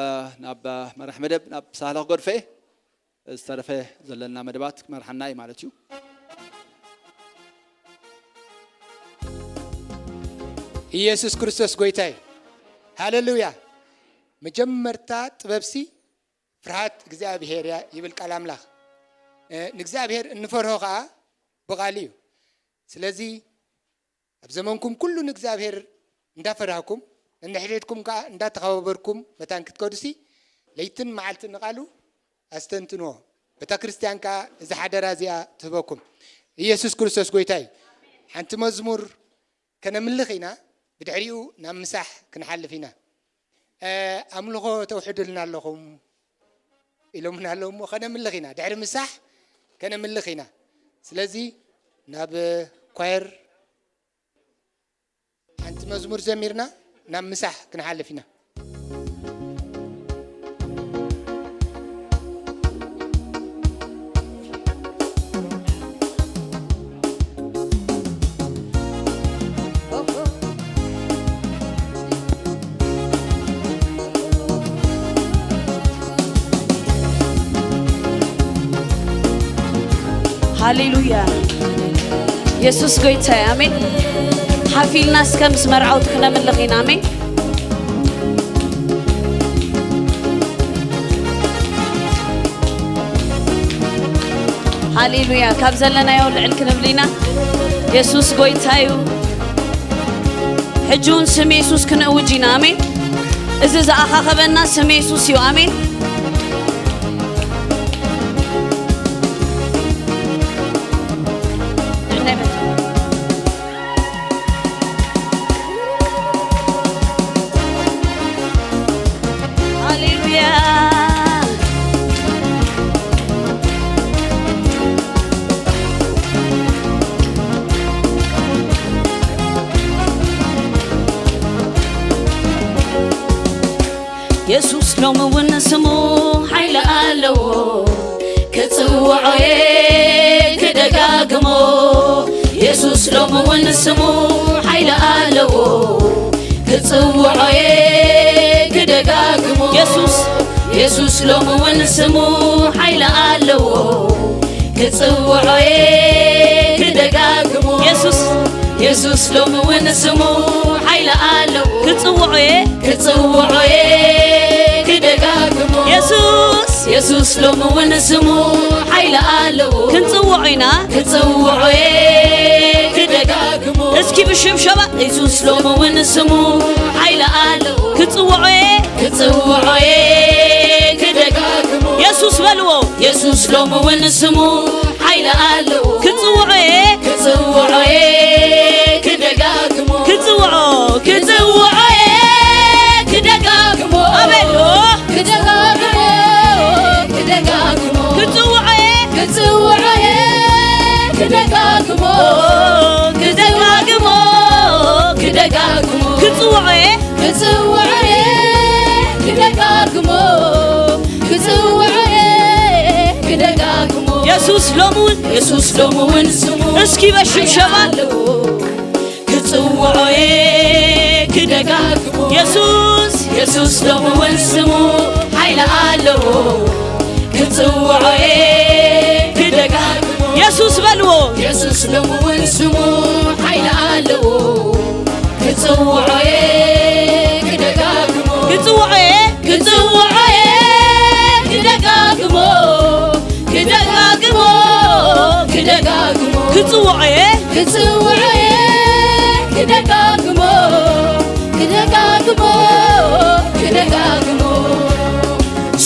ናብ መራሕ መደብ ናብ ሳህለ ክገድፎ እየ። ዝተረፈ ዘለና መደባት ክመርሓና እዩ ማለት እዩ። ኢየሱስ ክርስቶስ ጎይታ እዩ። ሃሌሉያ። መጀመርታ ጥበብሲ ፍርሃት እግዚኣብሔር እያ ይብል ቃል ኣምላኽ። እ፣ ንእግዚኣብሔር እንፈርሆ ኸዓ ብቓሉ እዩ። ስለዚ ኣብ ዘመንኩም ኩሉ ንእግዚኣብሔር እንዳፈራህኩም፣ ነንሕድሕድኩም ከኣ እንዳተኸባበርኩም መታን ክትከዱሲ፣ ለይትን መዓልትን ንቓሉ ኣስተንትንዎ። ቤተ ክርስቲያን ከኣ እዛ ሓደራ እዚኣ ትህበኩም። ኢየሱስ ክርስቶስ ጎይታ እዩ። ሓንቲ መዝሙር ከነምልኽ ኢና፣ ብድሕሪኡ ናብ ምሳሕ ክንሓልፍ ኢና። እ፣ ኣምልኾ ተውሕዱልና ኣለኹም ኢሎምና ኣለዉ እሞ ከነምልኽ ኢና። ድሕሪ ምሳሕ ከነምልኽ ኢና። ስለዚ ናብ ኳየር ሓንቲ መዝሙር ዘሚርና ናብ ምሳሕ ክንሓልፍ ኢና። ሃሌሉያ። የሱስ ጎይታ እዩ። ኣሜን። ሓፍ ኢልና እስከ ምስ መርዓውቲ ክነምልኽ ኢና። ኣሜን። ሃሌሉያ። ካብ ዘለናዮ ልዕል ክንብል ኢና። የሱስ ጎይታ እዩ። ሕጂ እውን ስም የሱስ ክንእውጅ ኢና። ኣሜን። እዚ ዝኣኻኸበና ስም የሱስ እዩ። ኣሜን። ሃሌሉያ። የሱስ ሎሚ እውን ስሙ ሓይሊ ኣለዎ፣ ክጽውዖ እየ ክደጋግሞ። የሱስ ሎሚ እውን ስሙ ሓይሊ ኣለዎ፣ ክጽውዖ እየ ክደጋግሞ። የሱስ፣ የሱስ ሎሚ እውን ስሙ ሓይሊ ኣለዎ፣ ክጽውዖ እየ ክደጋግሞ። የሱስ፣ የሱስ ሎሚ እውን ስሙ ሓይሊ ኣለዎ፣ ክጽውዖ እየ፣ ክጽውዖ እየ ክደጋግሞ። የሱስ፣ የሱስ ሎሚ እውን ስሙ ሓይሊ ኣለዎ፣ ክንጽውዖ ኢና። ክጽውዖ እየ ክደጋግሞ። እስኪ ብሽብሸባ። የሱስ ሎሚ እውን ስሙ ሓይሊ ኣለዎ፣ ክጽውዖ እየ፣ ክጽውዖ እየ ክደጋግሞ። የሱስ በልዎ። የሱስ ሎሚ እውን ስሙ ሓይሊ ኣለዎ፣ ክጽውዖ እየ፣ ክጽውዖ እየ ክደጋግሞ። ክጽውዖ፣ ክጽውዖ እየ ክደጋግሞ። ኣቤት። ክደጋግሞ፣ ክደጋግሞ። ክጽውዖ እየ፣ ክጽውዖ እየ ክደጋግሞ። ክደጋግሞ፣ ክደጋግሞ። ክጽውዖ እየ፣ ክጽውዖ እየ ክደጋግሞ፣ ክጽውዖ እየ ክደጋግሞ። የሱስ ሎሚ እውን፣ የሱስ ሎሚ እውን ስሙ እስኪ በሽብሸባ። ኣለዎ፣ ክጽውዖ እየ ክደጋግሞ። የሱስ፣ የሱስ ሎሚ እውን ስሙ ሓይሊ ኣለዎ፣ ክጽውዖ እየ ክደጋግሞ። የሱስ በልዎ። የሱስ ሎሚ እውን ስሙ ሓይሊ ኣለዎ፣ ክጽውዖ እየ ክደጋግሞ። ክጽውዖ እየ፣ ክጽውዖ እየ ክደጋግሞ፣ ክደጋግሞ፣ ክደጋግሞ። ክጽውዖ እየ፣ ክጽውዖ እየ ክደጋግሞ፣ ክደጋግሞ፣ ክደጋግሞ።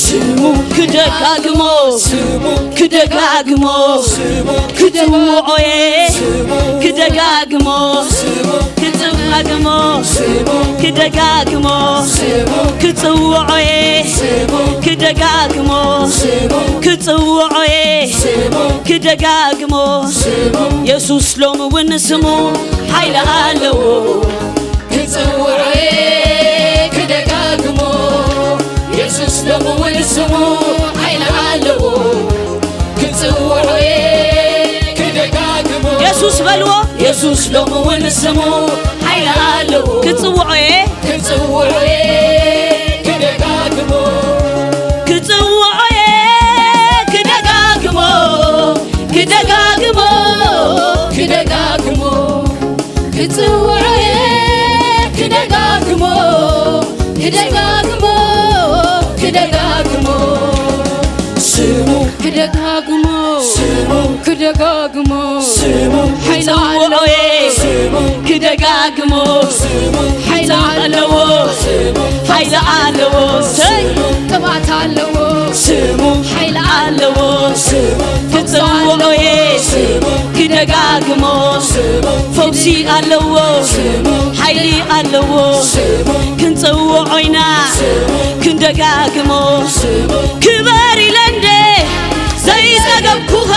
ስሙ ክደጋግሞ፣ ስሙ ክደጋግሞ፣ ስሙ ክጽውዖ እየ፣ ስሙ ክደጋግሞ፣ ስሙ ክደጋግሞ፣ ስሙ ክደጋግሞ፣ ስሙ ክጽውዖ እየ፣ ስሙ ክደጋግሞ፣ ስሙ ክጽውዖ እየ፣ ስሙ ክደጋግሞ። ስሙ የሱስ ሎሚ እውን ስሙ ሓይሊ ኣለዎ። ክጽውዖ እየ ክደጋግሞ፣ የሱስ ሎሚ እውን ስሙ ሓይሊ ኣለዎ። ክጽውዖ እየ ክደጋግሞ። የሱስ በልዎ። የሱስ ሎሚ እውን ስሙ ሓይሊ ኣለዎ። ክጽውዖ እየ። ክጽውዖ እየ ክደጋግሞ። ክጽውዖ እየ ክደጋግሞ፣ ክደጋግሞ፣ ክደጋግሞ። ክጽውዖ እየ ክደጋግሞ፣ ክደጋግሞ፣ ክደጋግሞ። ስሙ ክደጋግሞ፣ ስሙ ክደጋግሞ። ስሙ ሓይሊ ክጽውዖ ኣለዎ። እየ። ስሙ ክደጋግሞ። ስሙ ሓይሊ ክጽውዖ ኣለዎ። ስሙ ሓይሊ ኣለዎ። ሰይ ስሙ ቅብኣት ኣለዎ። ስሙ ሓይሊ ኣለዎ። ስሙ ክጽውዖ እየ። ስሙ ክደጋግሞ። ስሙ ፈውሲ ኣለዎ። ስሙ ሓይሊ ኣለዎ። ስሙ ክንጽውዖ ኢና። ስሙ ክንደጋግሞ። ስሙ ክበር ኢለ እንደ ዘይጸገብኩኻ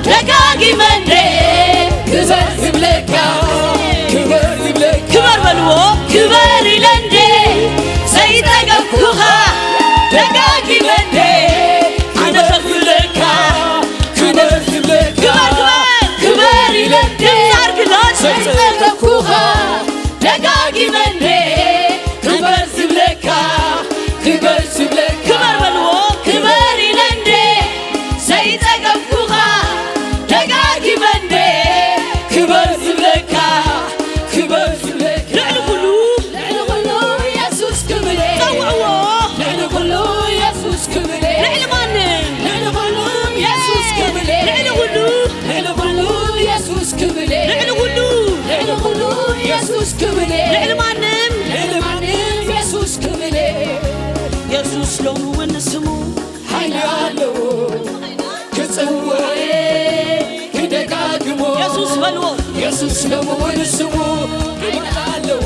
ደጋጊመ እንደ ክበር ይብለካ፣ ክበር ይብለካ። ክበር በልዎ። ክበር ኢለ እንደ ዘይጸገብኩኻ ደጋጊመ እንደ ኣነ ከፍለካ፣ ክበር ይብለካ። ክበር፣ ክበር። ክበር ኢለ እንደ ድምፅ ኣርግሎት። ዘይጸገብኩኻ ደጋጊመ እንደ ክብሌ ልዕሊ ማንም ልዕሊ ማንም የሱስ ክብሌ የሱስ ሎሚ እውን ስሙ ሓይሊ ኣለዎ። ክጽውዖ እየ ክደጋግሞ የሱስ በልዎ። የሱስ ሎሚ እውን ስሙ ክብር ኣለዎ።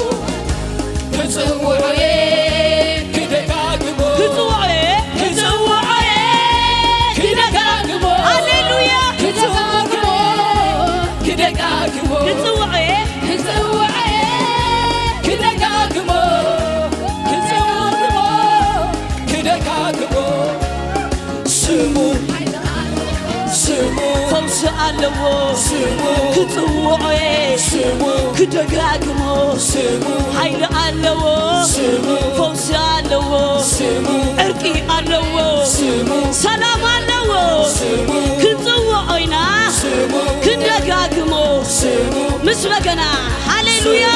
ክጽውዖ እየ ክደጋግሞ ክጽውዖ እየ ክጽውዖ እየ ክደጋግሞ ሃሌሉያ ክደጋግሞ ክደጋግሞ ክጽውዖ እየ ክጽውዖ እየ ክደጋግሞ ክጽውዖ ክደጋግሞ ስሙ ስሙ ፈውሲ ኣለዎ። ስሙ ክጽውዖ እየ ስሙ ክደጋግሞ ስሙ ሓይሊ ኣለዎ። ስሙ ፈውሲ ኣለዎ። ስሙ ዕርቂ ኣለዎ። ስሙ ሰላም ኣለዎ። ስሙ ክንጽውዖ ኢና ስሙ ክንደጋግሞ ስሙ ምስ በገና ሃሌሉያ።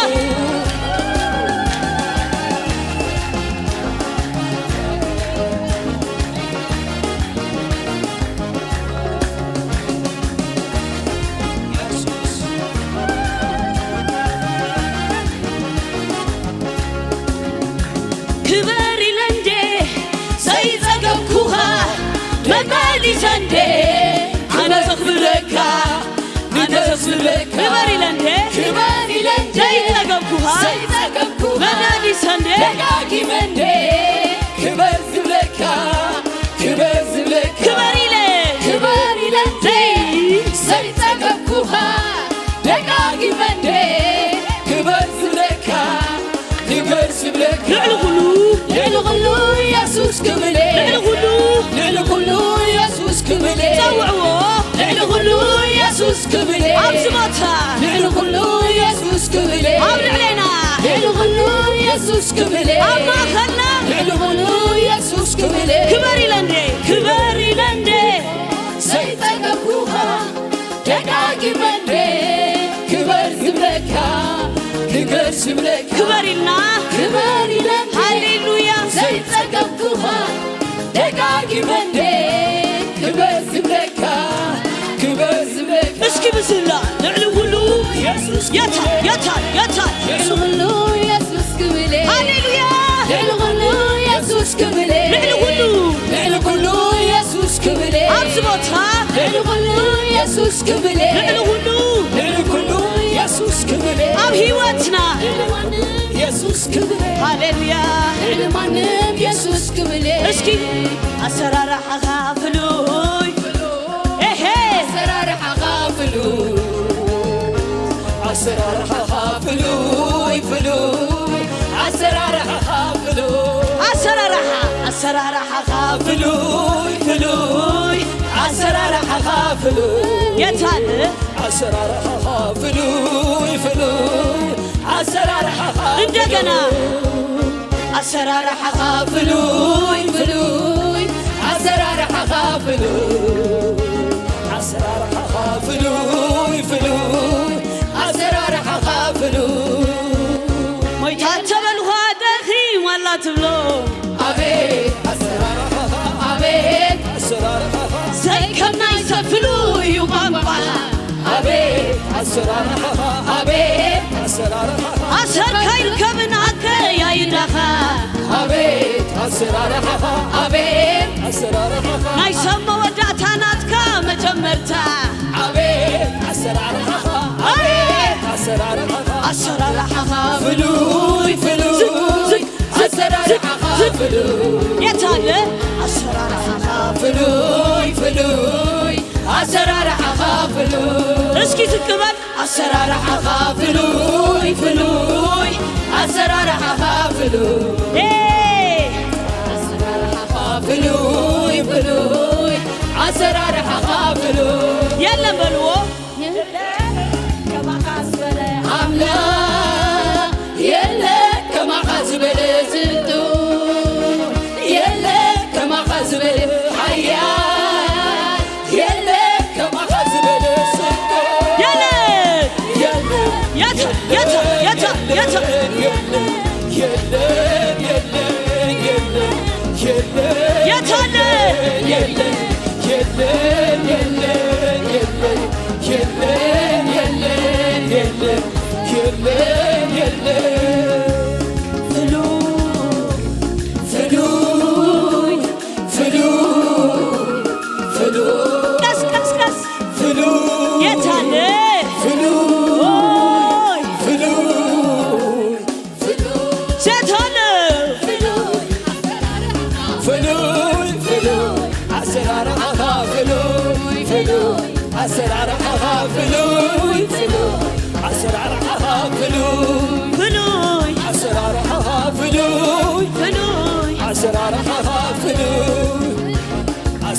ክበር ኢለ እንዴ ዘይጸገብኩኻ መመሊሰ እንዴ ኣነ ዘኽብረካ ኣነ ዘኽብረካ ክበር ኢለ እንዴ ክበር ኢለ እንዴ ዘይጸገብኩኻ ዘይጸገብኩኻ መመሊሰ እንዴ ደጋጊመ እንዴ ክበር ዝብለካ ክበር ዝብለካ ክበር ኢለ ክበር ኢለ ዘይጸገብኩኻ ደጋጊመ እንዴ ክበር ዝብለካ ክበር ዝብለካ ልዕሊ ኩሉ ልዕሊ ኩሉ የሱስ ክብሌ ልዕሊ ኩሉ ልዕሊ ኩሉ የሱስ ክብሌ ጸውዕዎ ልዕሊ ኩሉ የሱስ ክብሌ ኣብዚ ቦታ ልዕሊ ኩሉ የሱስ ክብሌ ኣብ ልዕሌና ልዕሊ ኩሉ የሱስ ክብሌ ኣብ ማእኸልና ልዕሊ ኩሉ የሱስ ክብሌ ክበር ኢለ እንዴ ክበር ኢለ እንዴ ዘይጸገብኩኻ ደጋጊመ እንዴ ክበር ዝብለካ ክበር ዝብለካ ክበር ኢልና ክበር ኢለ እንዴ ሃሌሉያ ዘይጸገብኩኻ ደጋጊመ እንዴ ክበር ዝብለካ ክበር ዝብለካ እስኪ ብዝላ ልዕሊ ኩሉ የሱስ የታ የታ የታ ልዕሊ ኩሉ የሱስ ክብሌ ሃሌሉያ ልዕሊ ኩሉ የሱስ ክብሌ ልዕሊ ኩሉ ልዕሊ ኩሉ የሱስ ክብሌ ኣብዚ ቦታ ልዕሊ ኩሉ የሱስ ክብሌ ልዕሊ ኩሉ ልዕሊ ኩሉ የሱስ ክብሌ ኣብ ህይወትና ልዕሊ ማንም የሱስ ክብሌ ሃሌሉያ ልዕሊ ማንም የሱስ ክብሌ እስኪ ኣሰራርሓኻ ፍሉይ ኤሄ ኣሰራርሓኻ ፍሉይ ኣሰራርሓኻ ፍሉይ ፍሉይ ኣሰራርሓኻ ፍሉይ ኣሰራርሓ ኣሰራርሓኻ ፍሉይ ፍሉይ ኣሰራርሓኻ ፍሉይ የታለ ኣሰራርሓኻ ፍሉይ ፍሉይ ኣሰራርሓኻ እንደገና ኣሰራርሓኻ ፍሉይ ፍሉይ ኣሰራርሓኻ ፍሉይ ኣሰራርሓኻ ፍሉይ ፍሉይ ኣሰራርሓኻ ፍሉይ ሞይታ ተበልኳ ደኺማላ ትብሎ ኣቤት ኣሰራርሓኻ ኣቤት ኣሰራርሓኻ ዘይከም ናይ ሰብ ፍሉይ እዩ ቋንቋኻ ኣቤት ኣሰራርሓኻ ኣቤት ኣሰራርሓኻ ኣሰርካ ይርከብን ኣከያይዳኻ ኣቤት ኣሰራርሓኻ ኣቤት ኣሰራርሓኻ ናይ ሰብ መወዳእታ ናትካ መጀመርታ ኣቤት ኣሰራርሓኻ ኣቤት ኣሰራርሓኻ ኣሰራርሓኻ ፍሉይ ፍሉይ ኣሰራርሓኻ ፍሉይ የታለ ኣሰራርሓኻ ፍሉይ ፍሉይ ኣሰራርሓኻ ፍሉይ እስኪ ዝቅ በል ኣሰራርሓኻ ፍሉይ ፍሉይ ኣሰራርሓኻ ፍሉይ ኤ ኣሰራርሓኻ ፍሉይ ፍሉይ ኣሰራርሓኻ ፍሉይ የለን በልዎ የለ ከማኻ ዝበለ ኣምላኽ የለ ከማኻ ዝበለ ስልጡን የለ ከማኻ ዝበለ ሓያል የለ ከማኻ ዝበለ ስልጡን የለ የለ የታ የታ የታ የታ የለ የለ የለ የለ የለ የታለ የለ የለ የለ የለ የለ የለ የለ የለ የለ የለ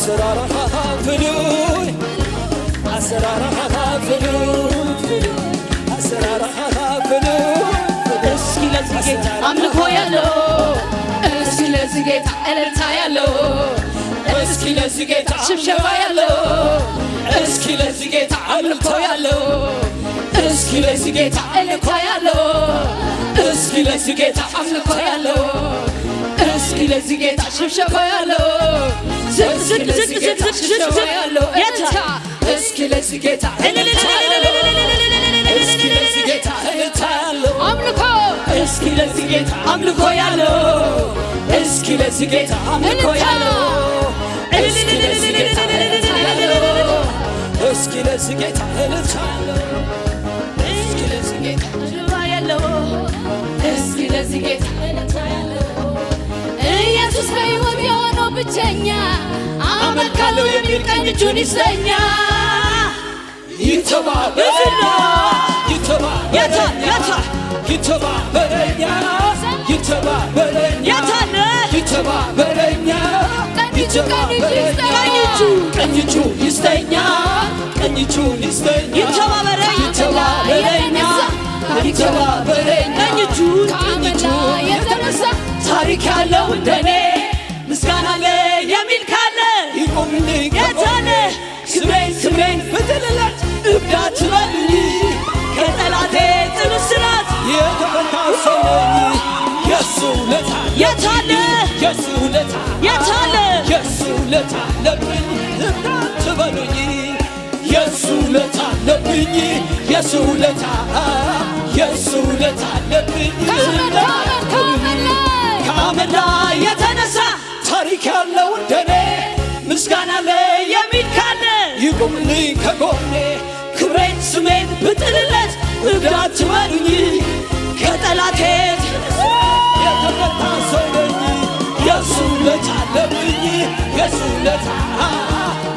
ኣሰራርሓኻ ፍሉይ፣ ኣሰራርሓኻ ፍሉይ፣ ኣሰራርሓኻ ፍሉይ። እስኪ ለዚህ ጌታ አምልኮ ያለው፣ እስኪ ለዚህ ጌታ እልልታ ያለው፣ እስኪ ለዚህ ጌታ ሽብሸባ ያለው፣ እስኪ ለዚህ ጌታ አምልኮ ያለው፣ እስኪ ለዚህ ጌታ እልልታ ያለው፣ እስኪ ለዚህ ጌታ አምልኮ ያለው፣ እስኪ ለዚህ ጌታ ሽብሸባ ያለው፣ ዝቅ ዝቅ ዝቅ ዝቅ ዝቅ ዝቅ ዝቅ ያለው የታ? እልልታ። እስኪ ለዚህ ጌታ እልልታ ያለው፣ እስኪ ለዚህ ጌታ እልልታ ያለው፣ አምልኮ። እስኪ ለዚህ ጌታ አምልኮ ያለው፣ እስኪ ለዚህ ጌታ አምልኮ ያለው፣ እስኪ ለዚህ ጌታ እልልታ ያለው፣ እስኪ ለዚህ ጌታ እልልታ ያለው፣ እስኪ ለዚህ ጌታ ሽባ ያለው፣ እስኪ ለዚህ ጌታ እልልታ ያለው። ኢየሱስ በሕይወት የሆነው ብቸኛ አመልካለሁ የሚል ቀኝ እጁን ይስጠኛ። ይተባበረኛ፣ የታ? ይተባበረኛ፣ የታ? ይተባበረኛ፣ ይተባበረኛ፣ የት አለ? ይተባበረኛ፣ ቀኝ እጁ፣ ቀኝ እጁ ይተባበረኛ። ይስጠኝ። ቀኝ እጁ፣ ቀኝ እጁ ይስጠኛ፣ ቀኝ እጁን ይስጠኛ። ይተባበረኝ፣ ይተባበረኛ፣ ይተባበረኝ። ቀኝ እጁን፣ ቀኝ ከአመድ እጁን ላይ የተነሳ ታሪክ ያለው እንደኔ ምስጋና አለ የሚል ካለ ይቁምልኝ የት አለ? ከጎኔ። ስሜን፣ ስሜን ብትልለት እብድ አትበሉኝ። ከጠላቴ ጽኑ እስራት የተፈታ ሰው ነኝ። የሱ ውለታ የት አለ? የሱ ውለታ የት አለ? የሱ ውለታ አለብኝ እብድ አትበሉኝ። የሱ ውለታ አለብኝ። የሱ ውለታ፣ የሱ ውለታ አለብኝ። ከአመድ፣ ከአመድ፣ ከአመድ ላይ ከአመድ ላይ የተነሳ ታሪክ ያለው እንደኔ ምስጋና አለ የሚል ካለ ይቁምልኝ ከጎኔ። ክብሬን ስሜን ብጥልለት እብድ አትበሉኝ። ከጠላቴ የተፈታ ሰው ነኝ። የሱ ውለታ አለብኝ፣ የሱ ውለታ፣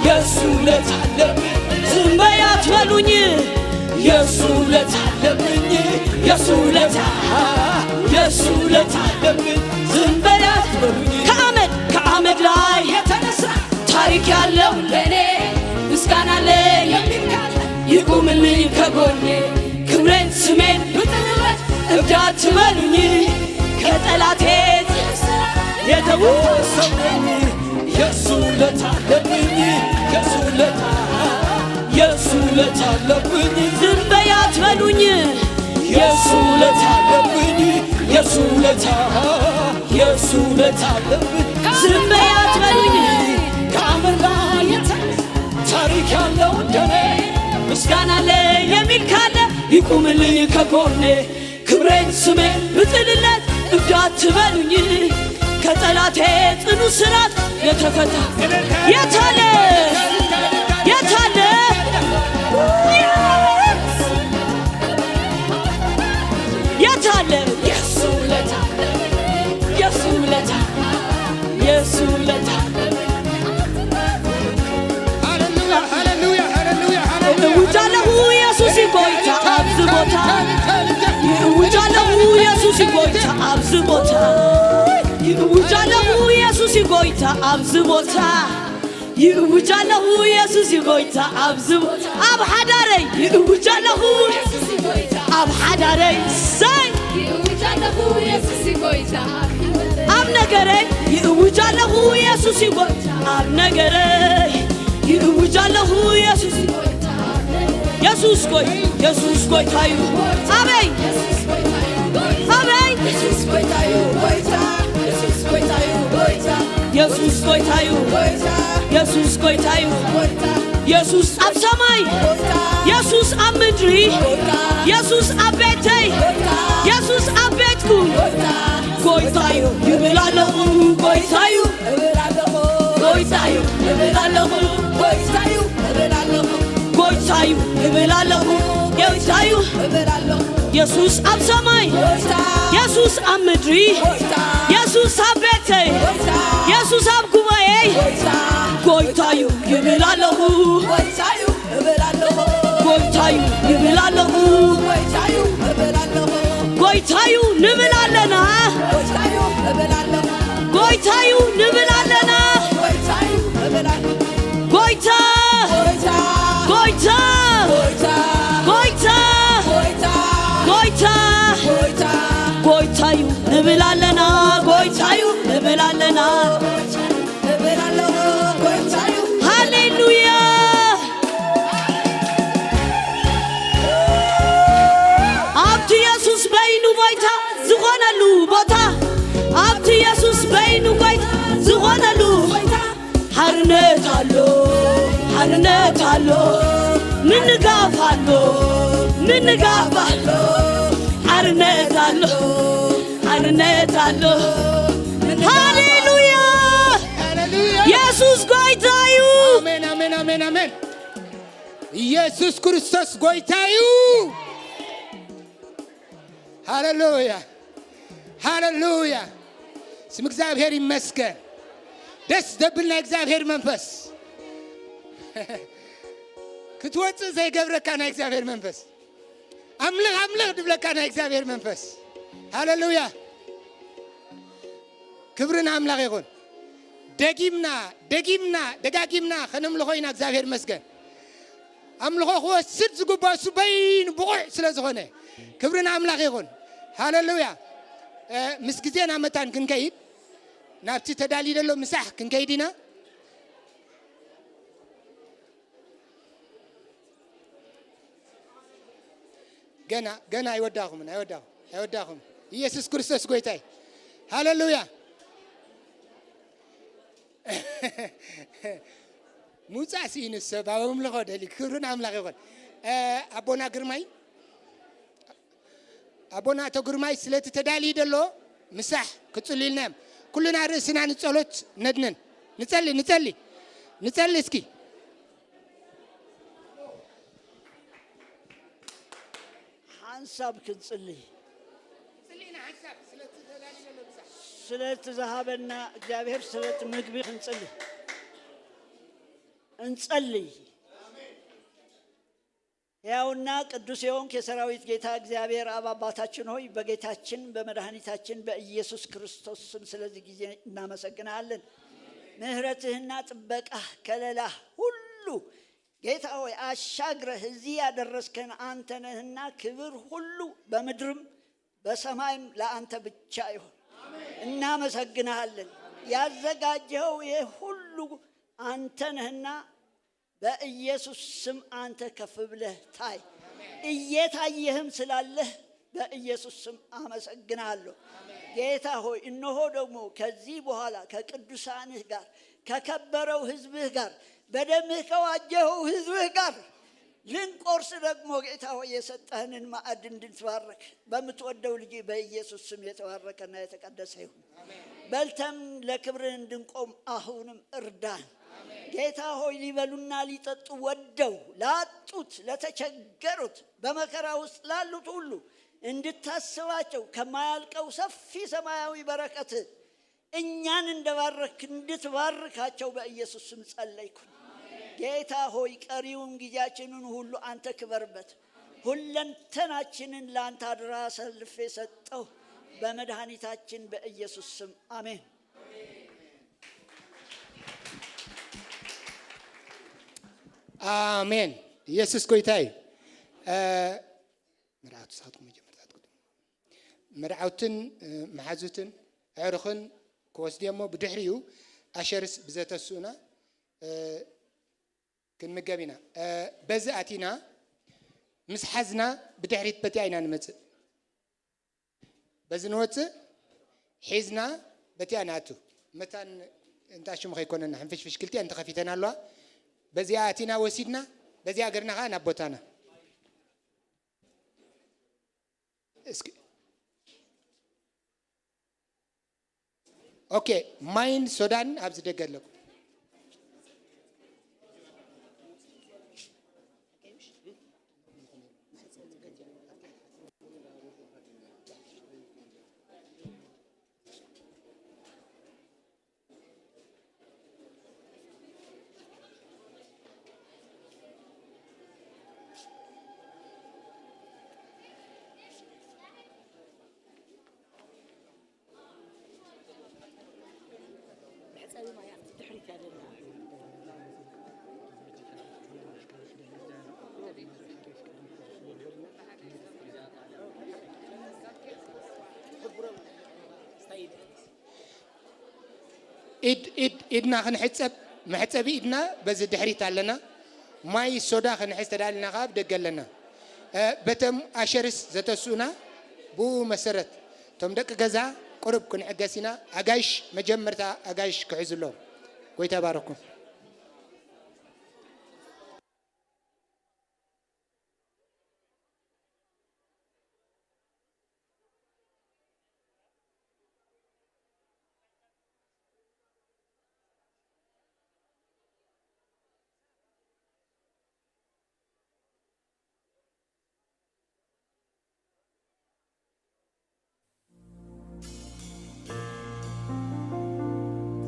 የሱ ውለታ አለብኝ። ዝም በይ አትበሉኝ። የሱ ውለታ አለብኝ፣ የሱ ውለታ፣ የሱ ውለታ አለብኝ። ዝም በይ አትበሉኝ። ከአመድ፣ ከአመድ ላይ የተነሳ ታሪክ ያለው ለኔ ምስጋና አለ የሚል ካለ ይቁምልኝ ከጎኔ። ክብሬን ስሜን ብጥልለት እብድ አትበሉኝ። ከጠላቴ የተው ሰው ነኝ። የሱ ውለታ አለብኝ፣ የሱ ውለታ፣ የሱ ውለታ አለብኝ። ዝም በይ አትበሉኝ። የሱ ውለታ አለብኝ፣ የሱ ውለታ፣ የሱ ውለታ አለብኝ። ዝም በይ አትበሉኝ። ከአመድ ላይ የተ-፣ ታሪክ ያለው እንደኔ ምስጋና አለ የሚል ካለ ይቁምልኝ ከጎኔ። ክብሬን ስሜን ብጥልለት እብድ አትበሉኝ። ከጠላቴ ጽኑ ስራት የተፈታ የት አለ? የት አለ? የት አለ? የሱ ውለታ፣ የሱ ውለታ፣ የሱ ውለታ። ሃሌሉያ፣ ሃሌሉያ፣ ሃሌሉያ፣ ሃሌሉያ። እውጃለሁ ኢየሱስ ይጎይታ ኣብዚ ቦታ። እውጃለሁ ኢየሱስ ይጎይታ ኣብዚ ቦታ። እውጃለሁ ኢየሱስ ይጎይታ ኣብዚ ቦታ። ይእውጅ ኣለኹ የሱስ እዩ ጎይታ ኣብዚ ቦታ። ኣብ ሓዳረይ ይእውጅ ኣለኹ የሱስ እዩ ጎይታ። ኣብ ሓዳረይ ሰይ ይእውጅ ኣለኹ የሱስ እዩ ጎይታ። ኣብ ነገረይ ይእውጅ ኣለኹ የሱስ እዩ ጎይታ። ኣብ ነገረይ ይእውጅ ኣለኹ የሱስ እዩ ጎይታ። የሱስ ጎይ-፣ የሱስ ጎይታ እዩ። ኣበይ? የሱስ ጎይታ እዩ ጎይታ። ኣበይ? የሱስ ጎይታ እዩ ጎይታ። የሱስ ጎይታ እዩ ጎይታ። የሱስ ጎይታ እዩ። ጎይታ። የሱስ ጎይታ እዩ። ጎይታ። የሱስ ኣብ ሰማይ። ጎይታ። የሱስ ኣብ ምድሪ። ጎይታ። የሱስ ኣብ ቤተይ። ጎይታ። የሱስ ኣብ ቤትኩ። ጎይታ። ጎይታ እዩ ይብል ኣለኹ። ጎይታ እዩ እብል ኣለኹ። ጎይታ እዩ እብል ኣለኹ። ጎይታ እዩ እብል ኣለኹ። ጎይታ እዩ እብል ኣለኹ። ጎይታ እዩ እብል ኣለኹ። የሱስ ኣብ ሰማይ። ጎይታ። የሱስ ኣብ ምድሪ። ጎይታ። የሱስ ኣብ ቤተይ። ጎይታ። የሱስ ኣብ ጉባኤይ። ጎይታ። ጎይታ እዩ ይብል ኣለኹ። ጎይታ እዩ እብል ኣለኹ። ጎይታ እዩ ይብል ኣለኹ። ጎይታ እዩ እብል ኣለኹ። ጎይታ እዩ ንብል ኣለና። ጎይታ እዩ እብል ኣለኹ። ጎይታ እዩ ንብል ኣለና። ጎይታ እዩ እብል ኣለኹ። እብል ኣለና ጎይታዩ፣ እብል ኣለና፣ እብል ኣለዎ ጎይታዩ። ሃሌሉያ። ኣብቲ የሱስ በይኑ ጎይታ ዝኾነሉ ቦታ፣ ኣብቲ የሱስ በይኑ ጎይታ ዝኾነሉ ቦታ፣ ሓርነት ኣሎ፣ ሓርነት ኣሎ፣ ምንጋፍ ኣሎ፣ ምንጋፍ ኣሎ፣ ሓርነት ኣሎ፣ ሓርነት ኣሎ። ሃሌሉያ! ሃሌሉያ! የሱስ ጎይታ እዩ። ኣሜን፣ ኣሜን፣ ኣሜን፣ ኣሜን። ኢየሱስ ክርስቶስ ጎይታ እዩ። ሃሌሉያ፣ ሃሌሉያ። ስም እግዚኣብሔር ይመስገን። ደስ ዘብል ናይ እግዚኣብሔር መንፈስ ክትወፅእ ዘይገብረካ ናይ እግዚኣብሔር መንፈስ፣ ኣምልኽ ኣምልኽ ድብለካ ናይ እግዚኣብሔር መንፈስ። ሃሌሉያ። ክብሪ ንኣምላኽ ይኹን። ደጊምና ደጊምና ደጋጊምና ከነምልኾ ኢና። እግዚኣብሔር ይመስገን። ኣምልኾ ክወስድ ዝግባእ እሱ በይኑ ብቑዕ ስለ ዝኾነ ክብሪ ንኣምላኽ ይኹን። ሃሌሉያ። እ፣ ምስ ግዜና መታን ክንከይድ ናብቲ ተዳልዩ ዘሎ ምሳሕ ክንከይድ ኢና። ገና ገና ኣይወዳኹምን፣ ኣይወዳኹም፣ ኣይወዳኹም። ኢየሱስ ክርስቶስ ጎይታይ። ሃሌሉያ። ምውፃእ ስኢኑ ሰብ ኣብ ኣምልኾ ደሊ ክብርን ኣምላኽ ይኹን። እ፣ ኣቦና ግርማይ፣ ኣቦና ኣቶ ግርማይ ስለቲ ተዳልዩ ደሎ ምሳሕ ክጽልዩልና እዮም። ኩልና ርእስና ንጸሎት ነድንን። ንጸሊ፣ ንጸሊ፣ ንጸሊ እስኪ። ሓንሳብ ክንጽሊ። ስለቲ ዝሃበና እግዚኣብሔር ስለቲ ምግቢ ክንጽሊ። እንጸሊ። ሕያውና ቅዱስ የሆንክ የሰራዊት ጌታ እግዚአብሔር አብ አባታችን ሆይ በጌታችን በመድኃኒታችን በኢየሱስ ክርስቶስ ስም ስለዚህ ጊዜ እናመሰግናለን። ምህረትህና ጥበቃህ ከለላህ ሁሉ ጌታ ሆይ አሻግረህ እዚህ ያደረስከን አንተ ነህና ክብር ሁሉ በምድርም በሰማይም ለአንተ ብቻ ይሁን። እናመሰግንሃለን። ያዘጋጀኸው ይሄ ሁሉ አንተ ነህና በኢየሱስ ስም አንተ ከፍ ብለህ ታይ። እየታየህም ስላለህ በኢየሱስ ስም አመሰግናለሁ። ጌታ ሆይ እነሆ ደግሞ ከዚህ በኋላ ከቅዱሳንህ ጋር ከከበረው ህዝብህ ጋር በደምህ ከዋጀኸው ህዝብህ ጋር ልንቆርስ ደግሞ ጌታ ሆይ የሰጠህንን ማዕድ እንድንባርክ በምትወደው ልጅ በኢየሱስ ስም የተባረከና የተቀደሰ ይሁን። በልተን ለክብርህ እንድንቆም አሁንም እርዳን። ጌታ ሆይ ሊበሉና ሊጠጡ ወደው ላጡት ለተቸገሩት በመከራ ውስጥ ላሉት ሁሉ እንድታስባቸው ከማያልቀው ሰፊ ሰማያዊ በረከት እኛን እንደባረክ እንድትባርካቸው በኢየሱስ ስም ጸለይኩኝ። ጌታ ሆይ ቀሪውን ጊዜያችንን ሁሉ አንተ ክበርበት። ሁለንተናችንን ለአንተ አድራ አሳልፌ ሰጠው በመድኃኒታችን በኢየሱስ ስም አሜን። ኣሜን። ኢየሱስ ጎይታ እዩ። እ፣ መርዓውቲ ሳትኩም መጀመርታ ትኩት። መርዓውትን፣ እ፣ መሓዙትን ኣዕሩኽን ክወስድ እሞ ብድሕሪኡ ኣሸርስ ብዘተስኡና፣ እ፣ ክንምገብ ኢና። እ፣ በዚ ኣቲና ምስ ሓዝና ብድሕሪት በቲኣ ኢና ንመጽእ። በዚ ንወፅእ ሒዝና በቲኣ ንኣቱ። መታን እንታ ሽሙ ከይኮነና ሕንፍሽፍሽ ክልቲኣን ተኸፊተን ኣለዋ። በዚኣ ኣቲና ወሲድና በዚኣ ገርና ከዓ ናብ ቦታና። እስኪ ኦኬ፣ ማይን ሶዳን ኣብዚ ደገ ኣለኩም። መሕጸቢ ማይ ኣብቲ ድሕሪት እያ ዘላ። ኢድ ኢድ ኢድና ክንሕጸብ፣ መሕጸቢ ኢድና በዚ ድሕሪት ኣለና። ማይ ሶዳ ክንሕዝ ተዳልና ከኣ ኣብ ደገ ኣለና። እ፣ በተም ኣሸርስ ዘተስኡና ብኡ መሰረት እቶም ደቂ ገዛ ቁሩብ ክንዕገስ ኢና። ኣጋይሽ መጀመርታ ኣጋይሽ ክሕዙ ኣለዎም። ጎይታ ይባረኩም።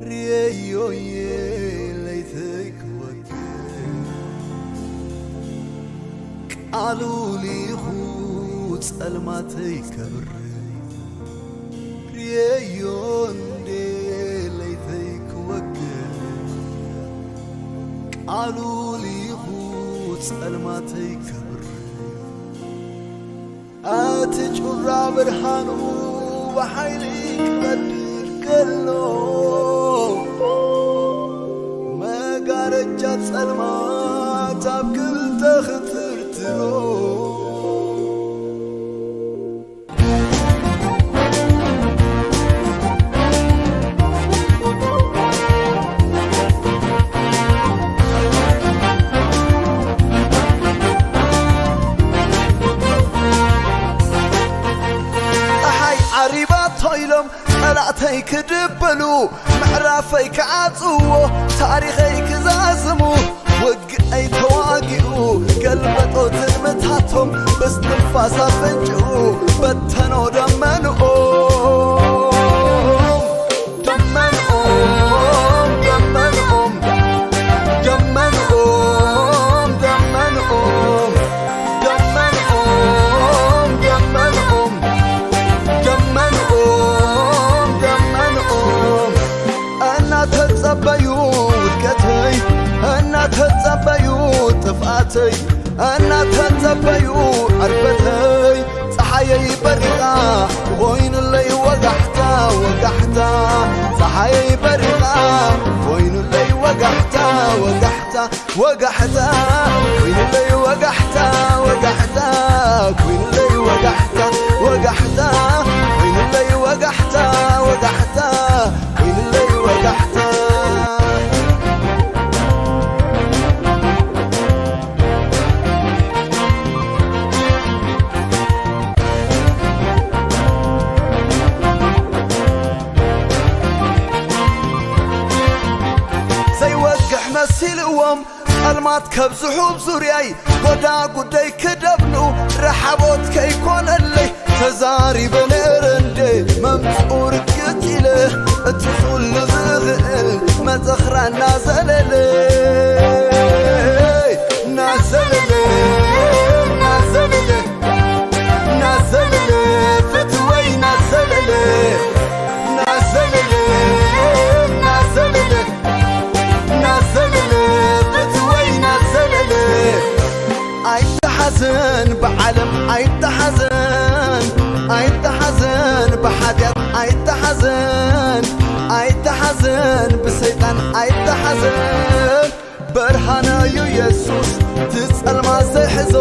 ርእዮየ ለይተይ ክወግእ ቃሉ ልኢኹ ጸልማተይ ከብርህ ርእዮ እንዴ ለይተይ ክወግእ ቃሉ ልኢኹ ጸልማተይ ከብርህ እቲ ጩራ ብርሃኑ ብሓይሊ ክቐድድ ከሎ መጋረጃ ጸልማት ኣብ ክልተ ክትርትሮ ፀሓይ ዓሪባቶ ኢሎም ጸላእተይ ክድብሉ ምዕራፈይ ክዓጽዎ ታሪኸይ ክዛዝሙ ውግኣይ ተዋጊኡ ገልበጦ ትልምታቶም ብስትንፋስ ኣፈንጭኡ በተኖ ደመንኦም ደመንኦም ደመንኦም ደመንኦም ደመንኦም ደመንኦም ደመንኦም ደመንኦም ደመንኦም እናተጸበዩ ውድቀተይ እናተጸበዩ ጥፍኣተይ እናተጸበዩ ዕርበተይ ፀሓየይ በሪቓ ኮይኑለይ ወጋሕታ ወጋሕታ ፀሓየይ በሪቓ ኮይኑለይ ወጋሕታ ወጋሕታ ወጋሕታ ኮይኑለይ ወጋሕታ ወጋሕታ ኮይኑለይ ወጋሕታ ወጋሕታ ኮይኑለይ ወጋሕታ ወጋሕታ ኮይኑለይ ወጋሕታ ዘይወግሕ መሲልዎም ጸልማት ከብዝሑ ብ ዙርያይ ጎዳ ጉደይ ክደብኑ ረሓቦት ከይኮነለይ ተዛሪበ ነይረ እንደ መምጽኡ ርግጽ ኢለ እቲ ኩሉ ዝኽእል መዘኽራ እናዘለለ እናዘለለ እናዘለለ እናዘለለ ፍትወይ እናዘለለ እናዘለለ እናዘለለ እናዘለለ ፍትወይ እናዘለለ ኣይተሓዘን ብዓለም ኣይተሓዘን ኣይተሓዘን ብሓጢኣት ኣይተሓዘን ኣይተሓዘን ብሰይጣን ኣይተሓዘን ብርሃነዩ የሱስ ትጸልማት ዘይሕዞ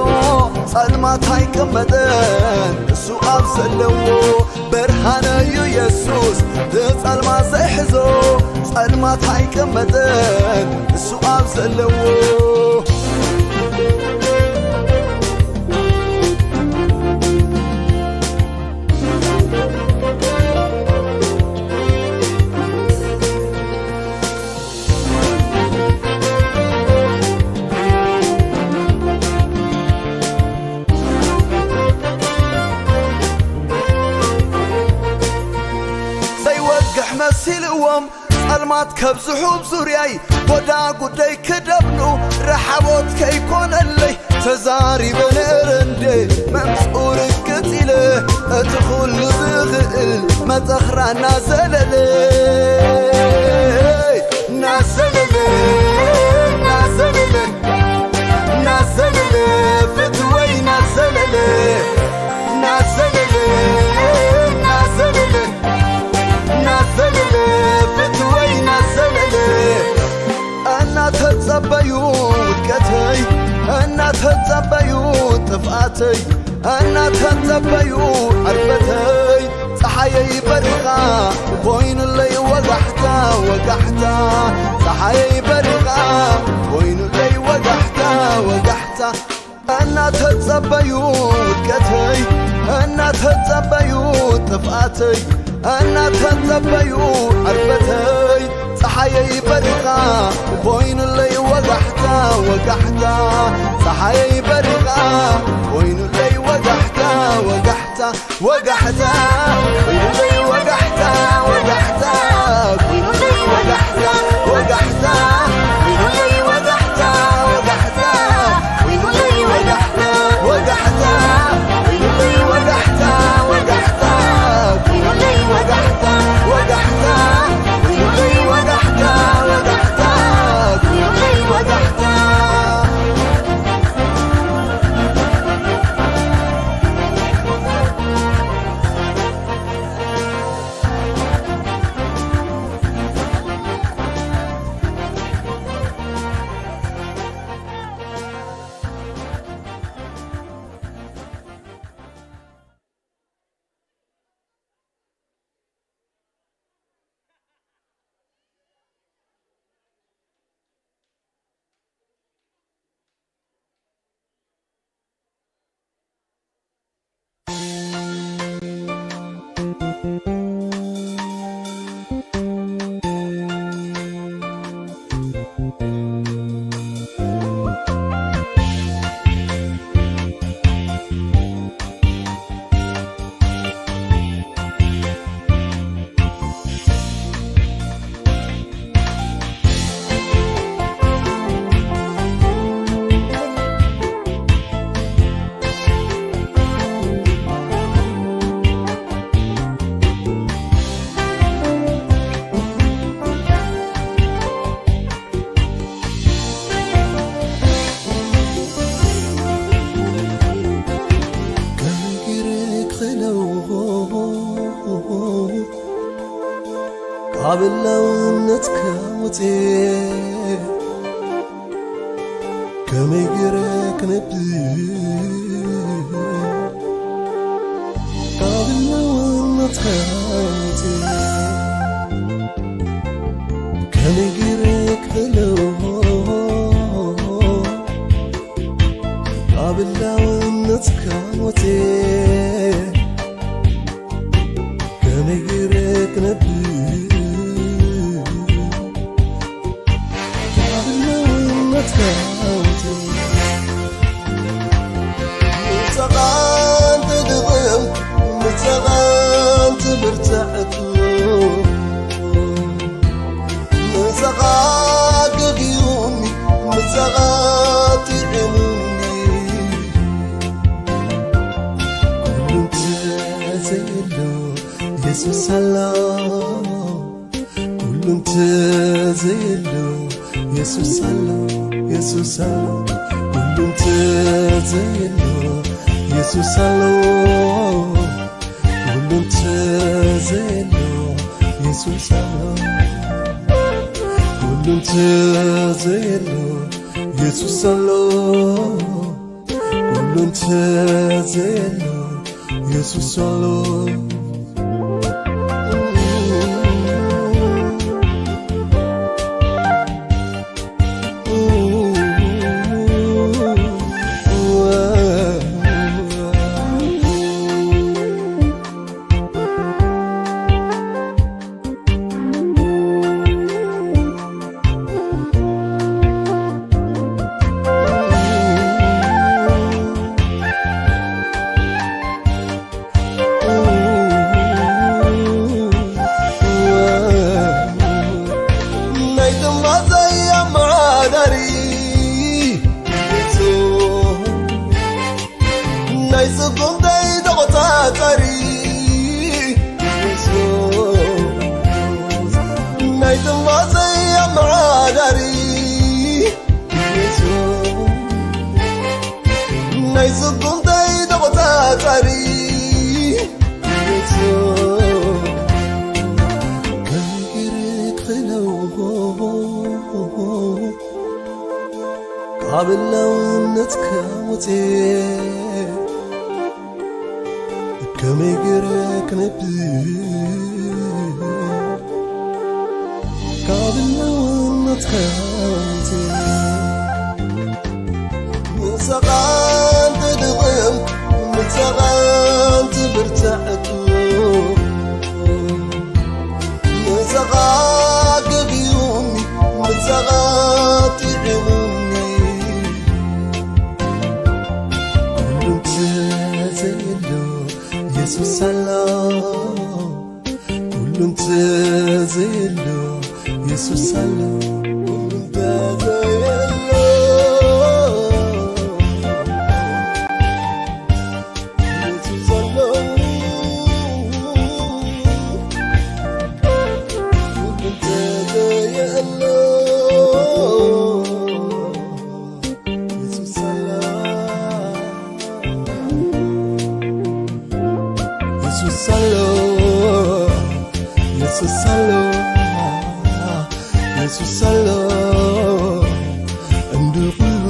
ጸልማት ኣይቅመጠን እሱ ኣብ ዘለዎ ብርሃነዩ የሱስ ትጸልማት ዘይሕዞ ጸልማት ኣይቅመጠን እሱ ኣብ ዘለዎ ዘይወግሕ መሲልዎም ጸልማት ከብዝሑ ብ ዙርያይ ጎዳ ጉደይ ክደብኑ ረሓቦት ከይኮነለይ ተዛሪበ ነይረ እንደ መምጽኡ ርግጽ ኢለ እቲ ኩሉ ዝኽእል መጸኽራ እናዘለለ እናዘለለ እናዘለለ እናዘለለ ፍትወይ እናዘለለ እናዘለለ እናዘለለ እናዘለለ ፍትወይ እናዘ እናተጸበዩ ውድቀተይ፣ እናተጸበዩ ጥፍኣተይ፣ እናተጸበዩ ዕርበተይ፣ ጸሓየይ በሪኻ ኮይኑለይ ወጋሕታ፣ ወጋሕታ። ጸሓየይ በሪኻ ኮይኑለይ ወጋሕታ፣ ወጋሕታ። እናተጸበዩ ውድቀተይ፣ እናተጸበዩ ጥፍኣተይ፣ እናተጸበዩ ዕርበተይ፣ ጸሓየይ በሪኻ ኮይኑለይ ወጋሕታ፣ ወጋሕታ። ጸሓየይ በሪኻ ኮይኑለይ ወጋሕታ፣ ወጋሕታ። ወጋሕታ፣ ወይኑለይ ወጋሕታ፣ ወጋሕታ፣ ወይኑለይ ወጋሕታ፣ ወጋሕታ፣ ወይኑለይ ወጋሕታ፣ ወጋሕታ፣ ወይኑለይ ወጋሕታ፣ ወጋሕታ፣ ወይኑለይ ወጋሕታ፣ ወጋሕታ፣ ወይኑለይ ወጋሕታ፣ ወጋሕታ፣ ወይኑለይ ወጋሕታ፣ ወጋሕታ፣ ወይኑለይ ወጋሕታ። ካብ ህላውነትካ ወፅየ ከመይ ገይረ ክነብር? ካብ ህላውነትካ ወፅየ ከመይ ገይረ ክፈሎ? ካብ ህላውነትካ ወፅየ ከመይ ገይረ ክነብር? ካብ ህላውነትካ ወፅየ ምሳኻ እንትድኽም፣ ምሳኻ እንትብርትዕ፣ ምሳኻ ገጊኡኒ፣ ምሳኻ ጥዒሙኒ፣ ኩሉ እንተዘየሎ የሱስ ኣሎ። ኩሉ እንተዘየሎ የሱስ ኣሎ፣ የሱስ ኣሎ። ኩሉ እንተዘየሎ የሱስ ኣሎ። ኩሉ እንተዘየሎ የሱስ ኣሎ። ኩሉ እንተዘየሎ የሱስ ኣሎ። ኩሉ እንተዘየሎ የሱስ ኣሎ። ናይ ጥማተይ ኣመዓዳሪ፣ ናይ ስጉምተይ ተቖጻጻሪ፣ ናይ ጥማተይ ኣመዓዳሪ፣ ናይ ስጉምተይ ተቖጻጻሪ፣ ከመይ ገይረ ክኽእሎ? ካብ ህላውነትካ ወፅየ ከመይ ገይረ ክነብር? ካብ ህላውነትካ ወፅየ ምሳኻ እንተደቐም፣ ምሳኻ እንተበርታዕኩ፣ ምሳኻ ገቢሩኒ፣ ምሳኻ ጥዒሙኒ፣ ኩሉ እንተዘየሎ የሱስ ኣሎ። ኩሉ እንተዘየሎ የሱስ ኣሎ። ኩሉ እንተዘየሎ የሱስ ኣሎ። ኩሉ እንተዘየሎ የሱስ ኣሎ። የሱስ ኣሎ። የሱስ ኣሎ። የሱስ ኣሎ። እንዲ ኩሉ፣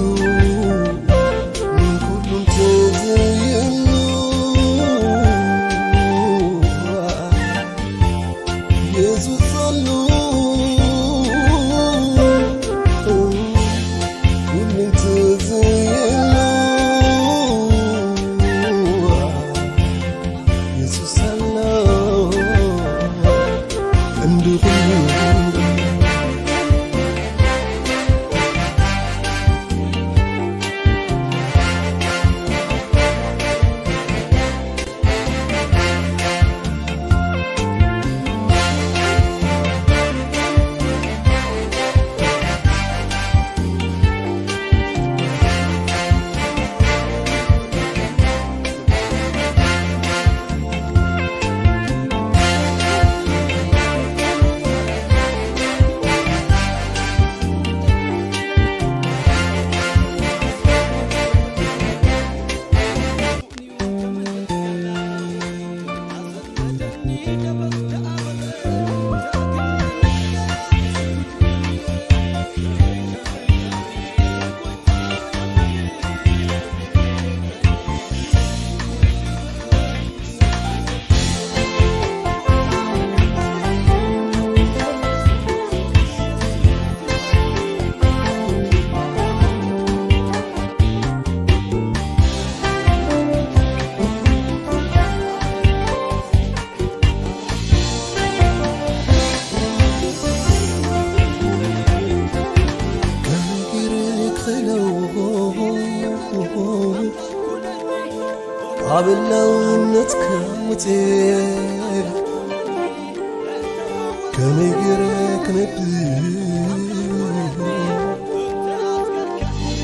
ኩሉ እንተዘየሉ የሱስ ኣሎ። ኩሉ እንተዘየሉ የሱስ ኣሎ። እንዲ ኩሉ ካብ ህላውነትካ ወፅየ ከመይ ገይረ ክነብር?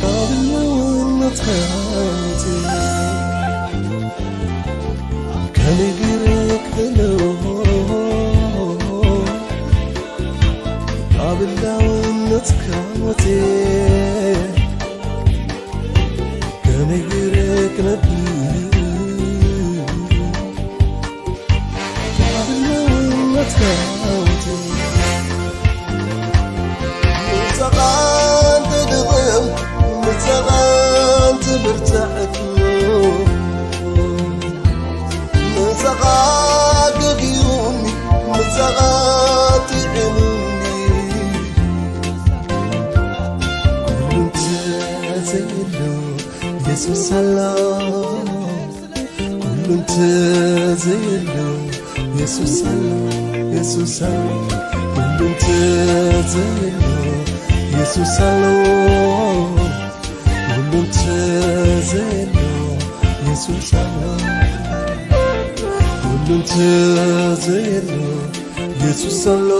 ካብ ህላውነትካ ወፅየ ከመይ ገይረ ክሕሎ? ካብ ህላውነትካ ወፅየ ከመይ ገይረ ክነብር? ካብ ህላውነትካ ወፅየ ምሳኻ እንተደቐም፣ ምሳኻ እንተበርታዕኩ፣ ምሳኻ ገቢሩኒ፣ ምሳኻ ጥዒሙኒ። ኩሉ እንተዘየሎ የሱስ ኣሎ። ኩሉ እንተዘየሎ የሱስ ኣሎ፣ የሱስ ኣሎ። ኩሉ እንተዘየሎ የሱስ ኣሎ። ኩሉ እንተዘየሎ የሱስ ኣሎ። ኩሉ እንተዘየሎ የሱስ ኣሎ።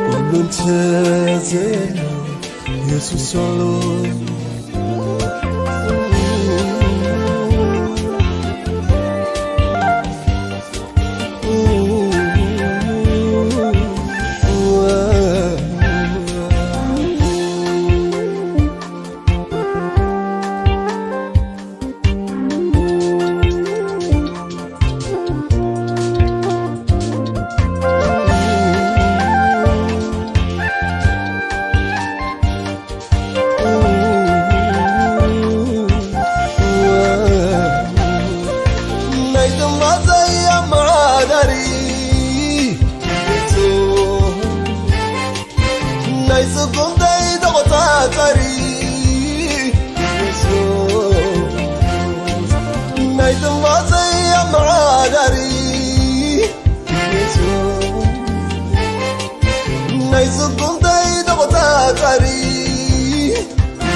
ኩሉ እንተዘየሎ የሱስ ኣሎ። ናይ ስጉምተይ ተቖጻጻሪ የሱስ፣ ናይ ትንፋሰይ ኣመሓዳሪ የሱስ፣ ናይ ስጉምተይ ተቖጻጻሪ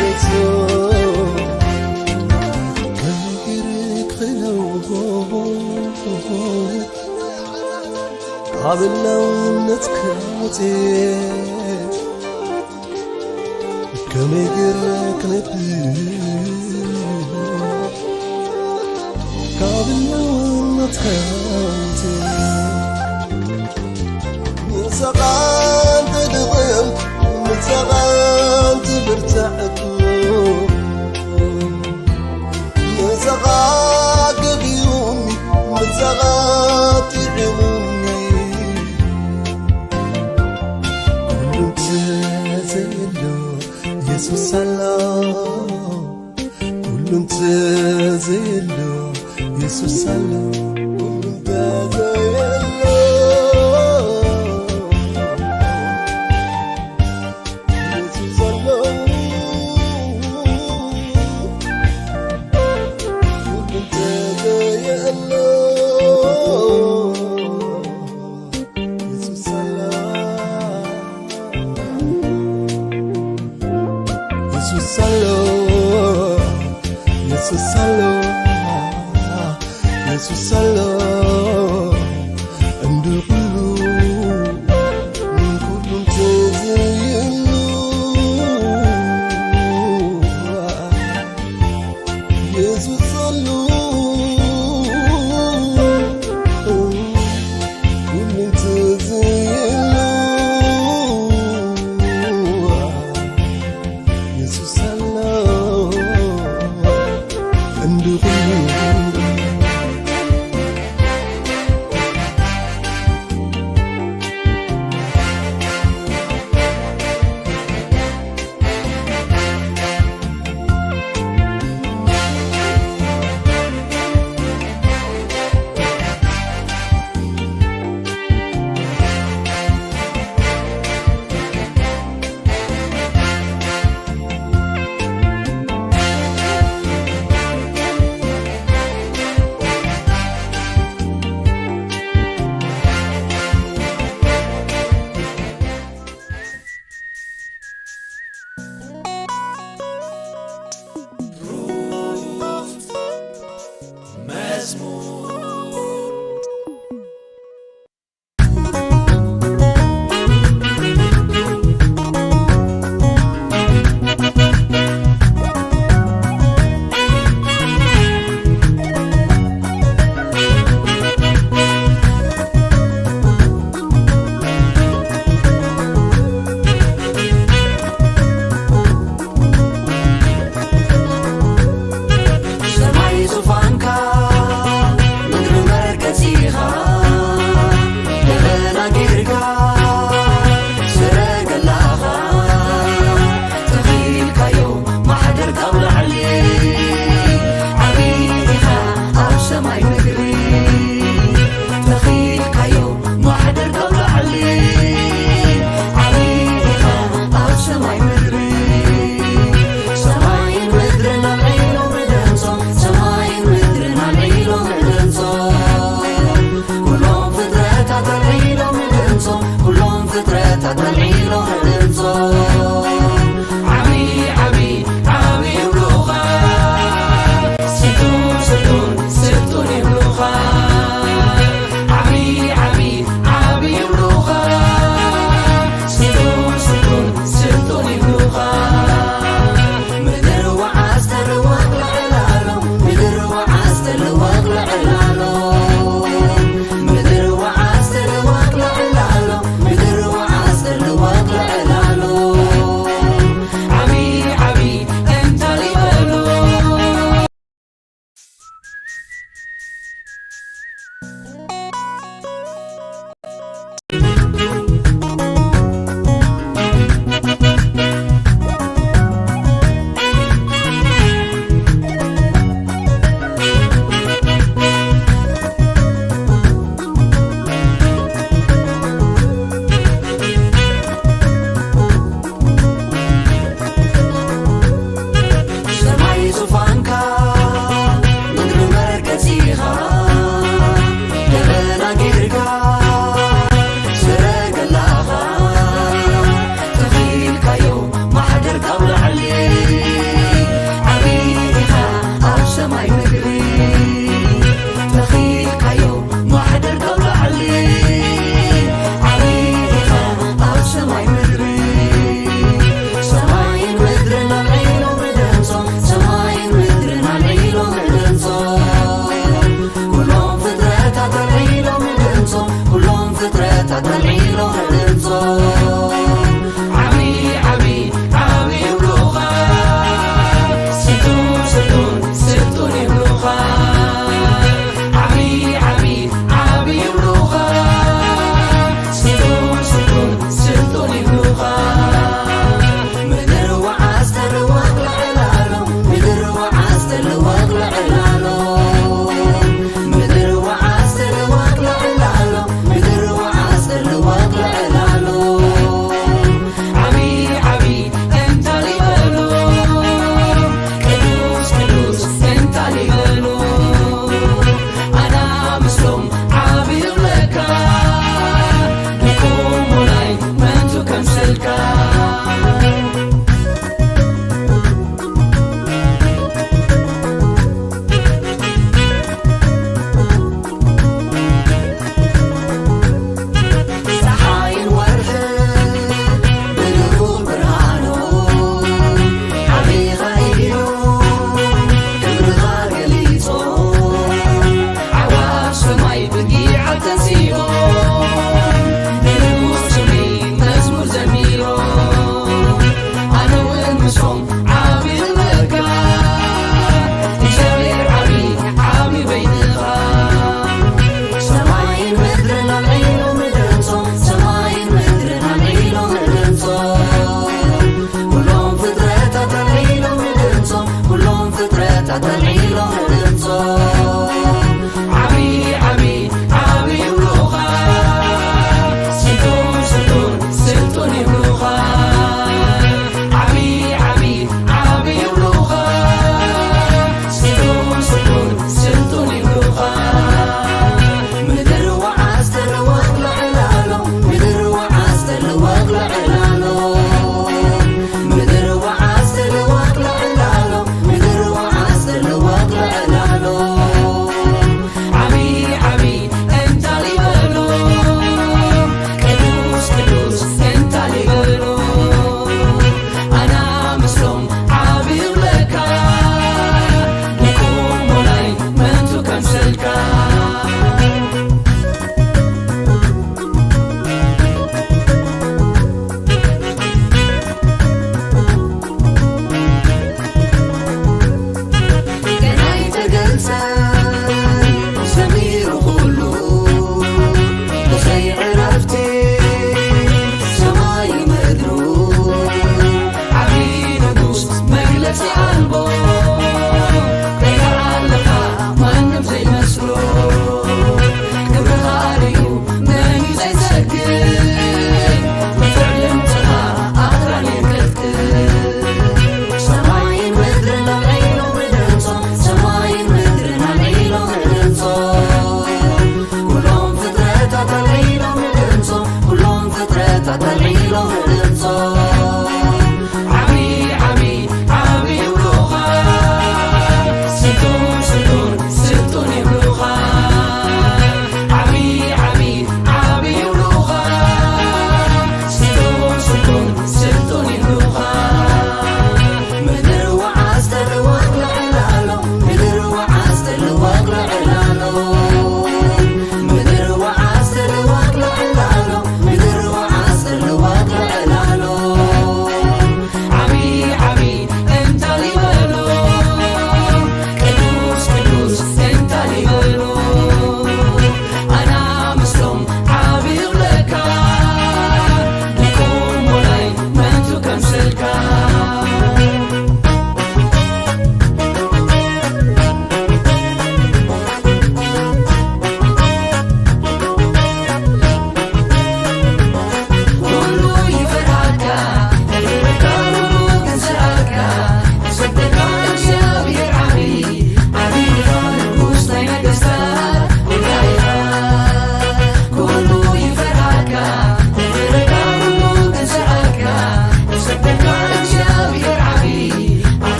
የሱስ፣ ከመይ ገይረ ክኽእሎ ካብ ህላውነትካ ወጽየ ከመይ ገይረ ክነብር ካብ ህላውነትካ ወጽየ ምሳኻ እንትድቕም ምሳኻ እንትብርታዕ እኮ ምሳኻ ገቢኡኒ ምሳኻ ጥዒሙኒ ኩሉ እንተዘየሎ የሱስ ኣሎ ኩሉ እንተዘየሎ የሱስ ኣሎ ኩሉ እንተዘየሎ ተልዒሎ ክድምጾ። ዓብዪ ዓብዪ ዓብዪ ይብሉኻ፣ ስልጡን ስልጡን ስልጡን ይብሉኻ። ዓብዪ ዓብዪ ዓብዪ ይብሉኻ፣ ስልጡን ስልጡን ስልጡን ይብሉኻ። ምድር ወዓስ ተልወጥ ልዕላሎ፣ ምድር ወዓስ ተልወጥ ልዕላሎ። ምድር ወዓስ ተልወጥ ልዕላሎ፣ ምድር ወዓስ ተልወጥ ልዕላሎ።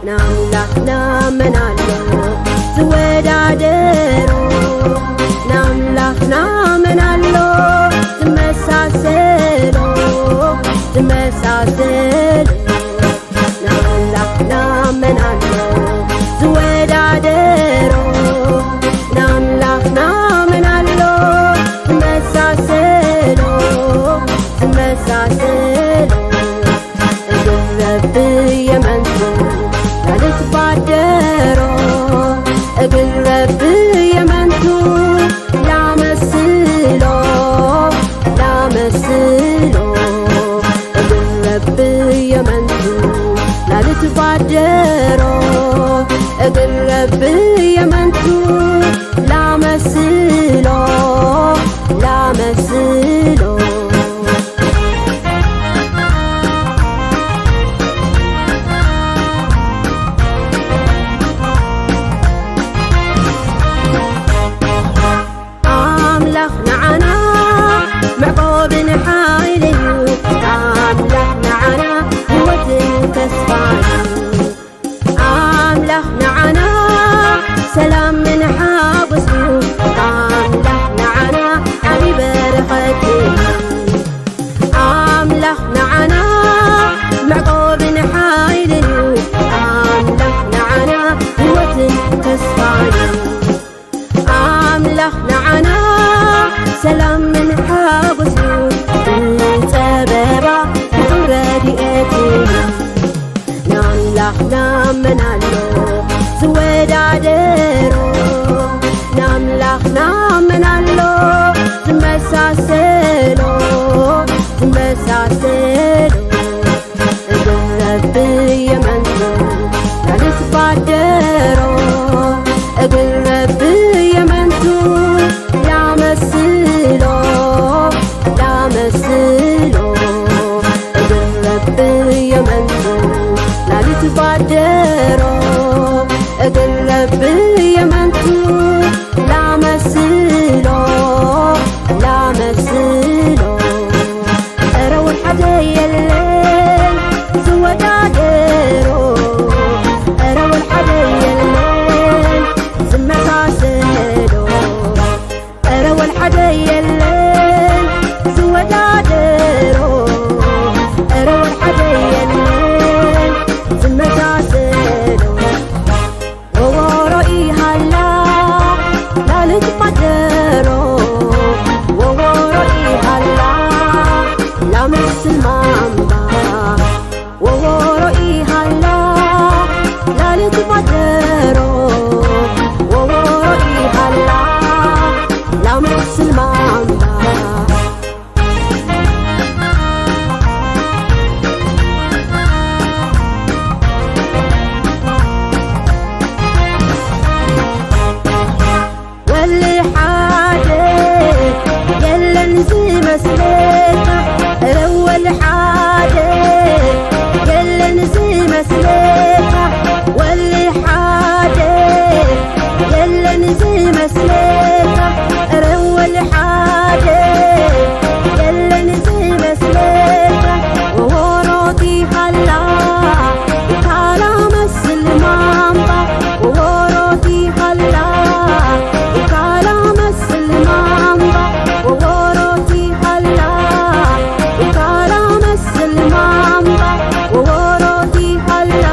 ንኣምላኽና መን ኣሎ ዝወዳደሮ? ንኣምላኽና መን ኣሎ ዝመሳሰሎ? ዝመሳሰሎ? ንኣምላኽና መን ኣሎ ዝወዳደሮ? ንኣምላኽና መን ኣሎ ዝመሳሰሎ? ዝመሳሰሎ? እግል ረቢ የመንቱ ላልትባደሮ፣ እግል ረቢ የመንቱ ላመስሎ፣ ላመስሎ። እግል ረቢ የመንቱ ላልትባደሮ፣ እግል ረቢ የመንቱ ላመስሎ፣ ላመስሎ። ኣምላኽ ንዓና መዕቆብን ሓይልን እዩ። ኣምላኽ ንዓና ህይወትን ተስፋን እዩ። ኣምላኽ ንዓና ሰላምን ሓጎስን እዩ። ኣምላኽ ንዓና ዓቢ በረኸት እዩ። ኣምላኽ ንዓና መዕቆብን ሓይልን እዩ። ኣምላኽ ንዓና ህይወትን ተስፋን እዩ። ኣምላኽ ንዓና ሰላምን ሓጎስን እዩ። ብጸበባ ፍጹም ረድኤት እዩ። ንኣምላኽና መን ኣሎ ዝወዳደሮ? ንኣምላኽና መን ኣሎ ዝመሳሰሎ? ዝመሳሰሎ? እግል ረቢ የመንቱ ላልትባደሮ፣ እግል ረቢ የመንቱ ላመስሎ፣ ላመስሎ። እግል ረቢ የመንቱ ላልትባደሮ፣ እግል ረቢ የመንቱ ላመስሎ፣ ላመስሎ። እረ ወልሓደ የለን ዝወዳደሮ፣ እረ ወልሓደ የለን ዝመሳሰሎ፣ እረ ወልሓደ የለን ዝወዳደሮ፣ እረ ወልሓደ የለን ዝመሳሰሎ። ወወሮ ኢሃላ ላልትባደሮ፣ ወወሮ ኢሃላ ላመስል ማምባ። ወወሮ ኢሃላ ላልትባደሮ፣ ወወሮ ኢሃላ ላመስል ማምባ። ወሊ ሓደ የለን ዝመስለካ፣ እረ ወሊ ሓደ የለን ዝመስለካ፣ ወሊ ሓደ የለን ዝመስለካ፣ እረ ወሊ ሓደ የለን ዝመስለካ። ወሮቲ ሃላ ካላ መስል ማምባ፣ ወሮቲ ሃላ ካላ መስል ማምባ፣ ወሮቲ ሃላ ካላ መስል ማምባ፣ ወሮቲ ሃላ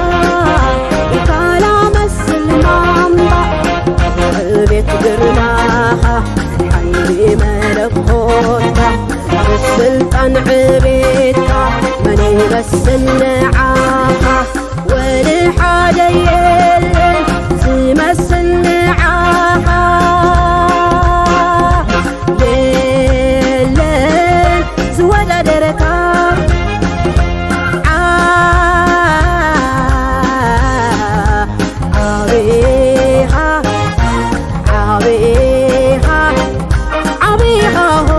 ካላ መስል ማምባ። ዕቤት ግርማኻ ሓይሊ መለኮትካ፣ ስልጣን ዕቤትካ መን ይመስል ንዓኻ? ወሊ ሓደ የለን ዝመስል ንዓኻ፣ የለን ዝወዳደረካ። ዓ-፣ ዓቢኻ፣ ዓቢኻ፣ ዓቢኻ ሆ።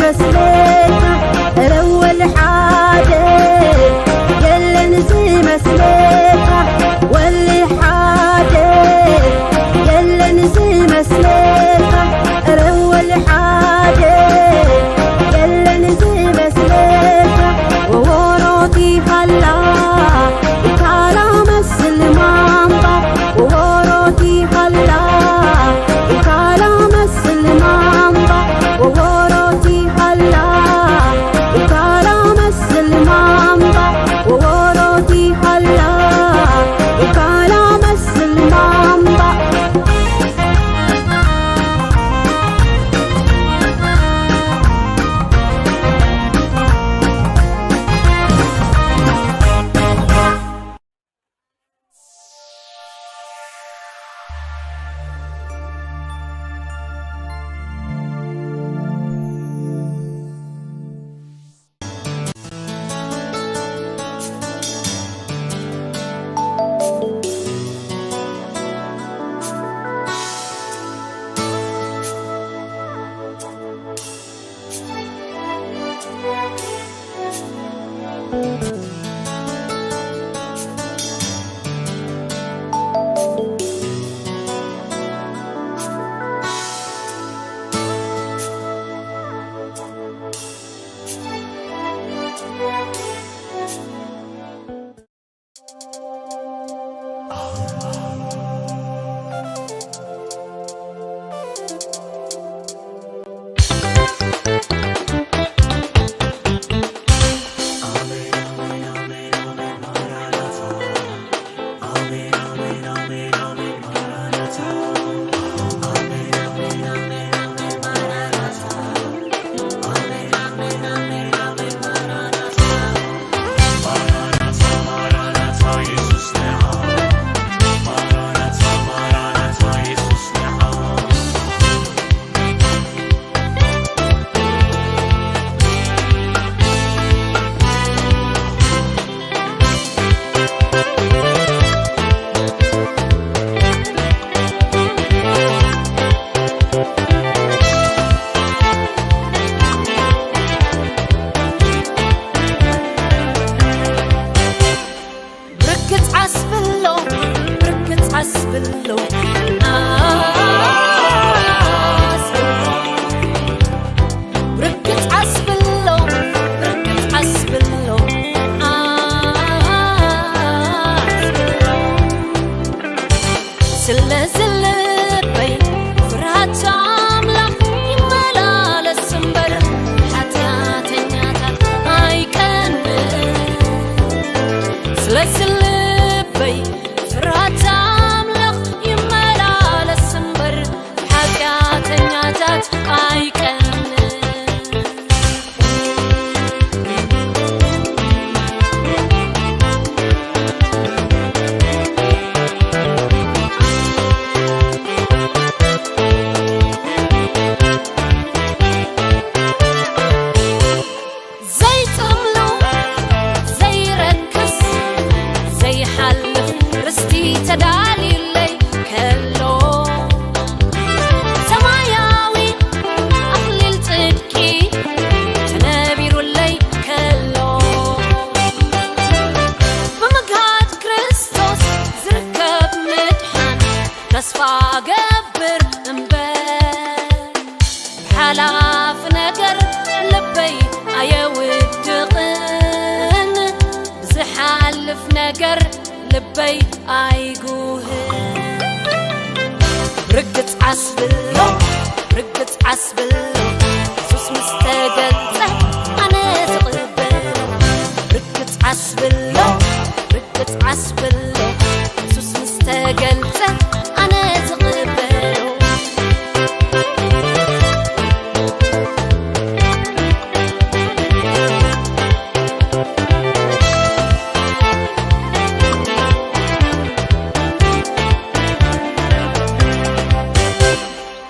መስለካ ረወል ሓደ የለን ዝመስለካ ወሊ ሓደ የለን ዝመስለካ ረወል ሓደ የለን ዝመስለካ ወወሮቲ ሃላ ኢካላ መስል ማምባ ወወሮቲ ሃላ ኢካላ መስል ማምባ ወወሮቲ ሃላ ኢካላ መስል ማምባ ወወሮቲ ሃላ ኢካላ መስል ማምባ ብርክት ዓስብሎ ብርክት ዓስብሎ ዓስብሎ ብርክት ዓስብሎ ብርክት ዓስብሎ ዓስብሎ ስለዚ ልበይ ፍርሃት ኣምላኽ ይመላለስ እምበር ሓጢኣተኛታት ኣይቀንእ ስለዚ ልበይ ፍርሃት ኣምላኽ ይመላለስ እምበር ሓጢኣተኛታት ኣይቀንእ ዘይጥምሉ ዘይረክስ ዘይሓልፍ ርስቲ ተዳልዩለይ ከሎ ሰማያዊ ኣኽሊል ጽድቂ ተነቢሩለይ ከሎ ብምግሃድ ክርስቶስ ዝርከብ ምድሓን ተስፋ ገብር እምበር ሓላፍ ነገር ልበይ ኣየውድቕን ብዝሓልፍ ነገር ልበይ ኣይጉህን ርግጽ ዓስብሎ ርግጽ ዓስብሎ የሱስ ምስ ተገልጸ ኣነ ዝቕበሎ ርግጽ ዓስብሎ ርግጽ ዓስብሎ የሱስ ምስ ተገልጸ ኣነ ዝቕበሎ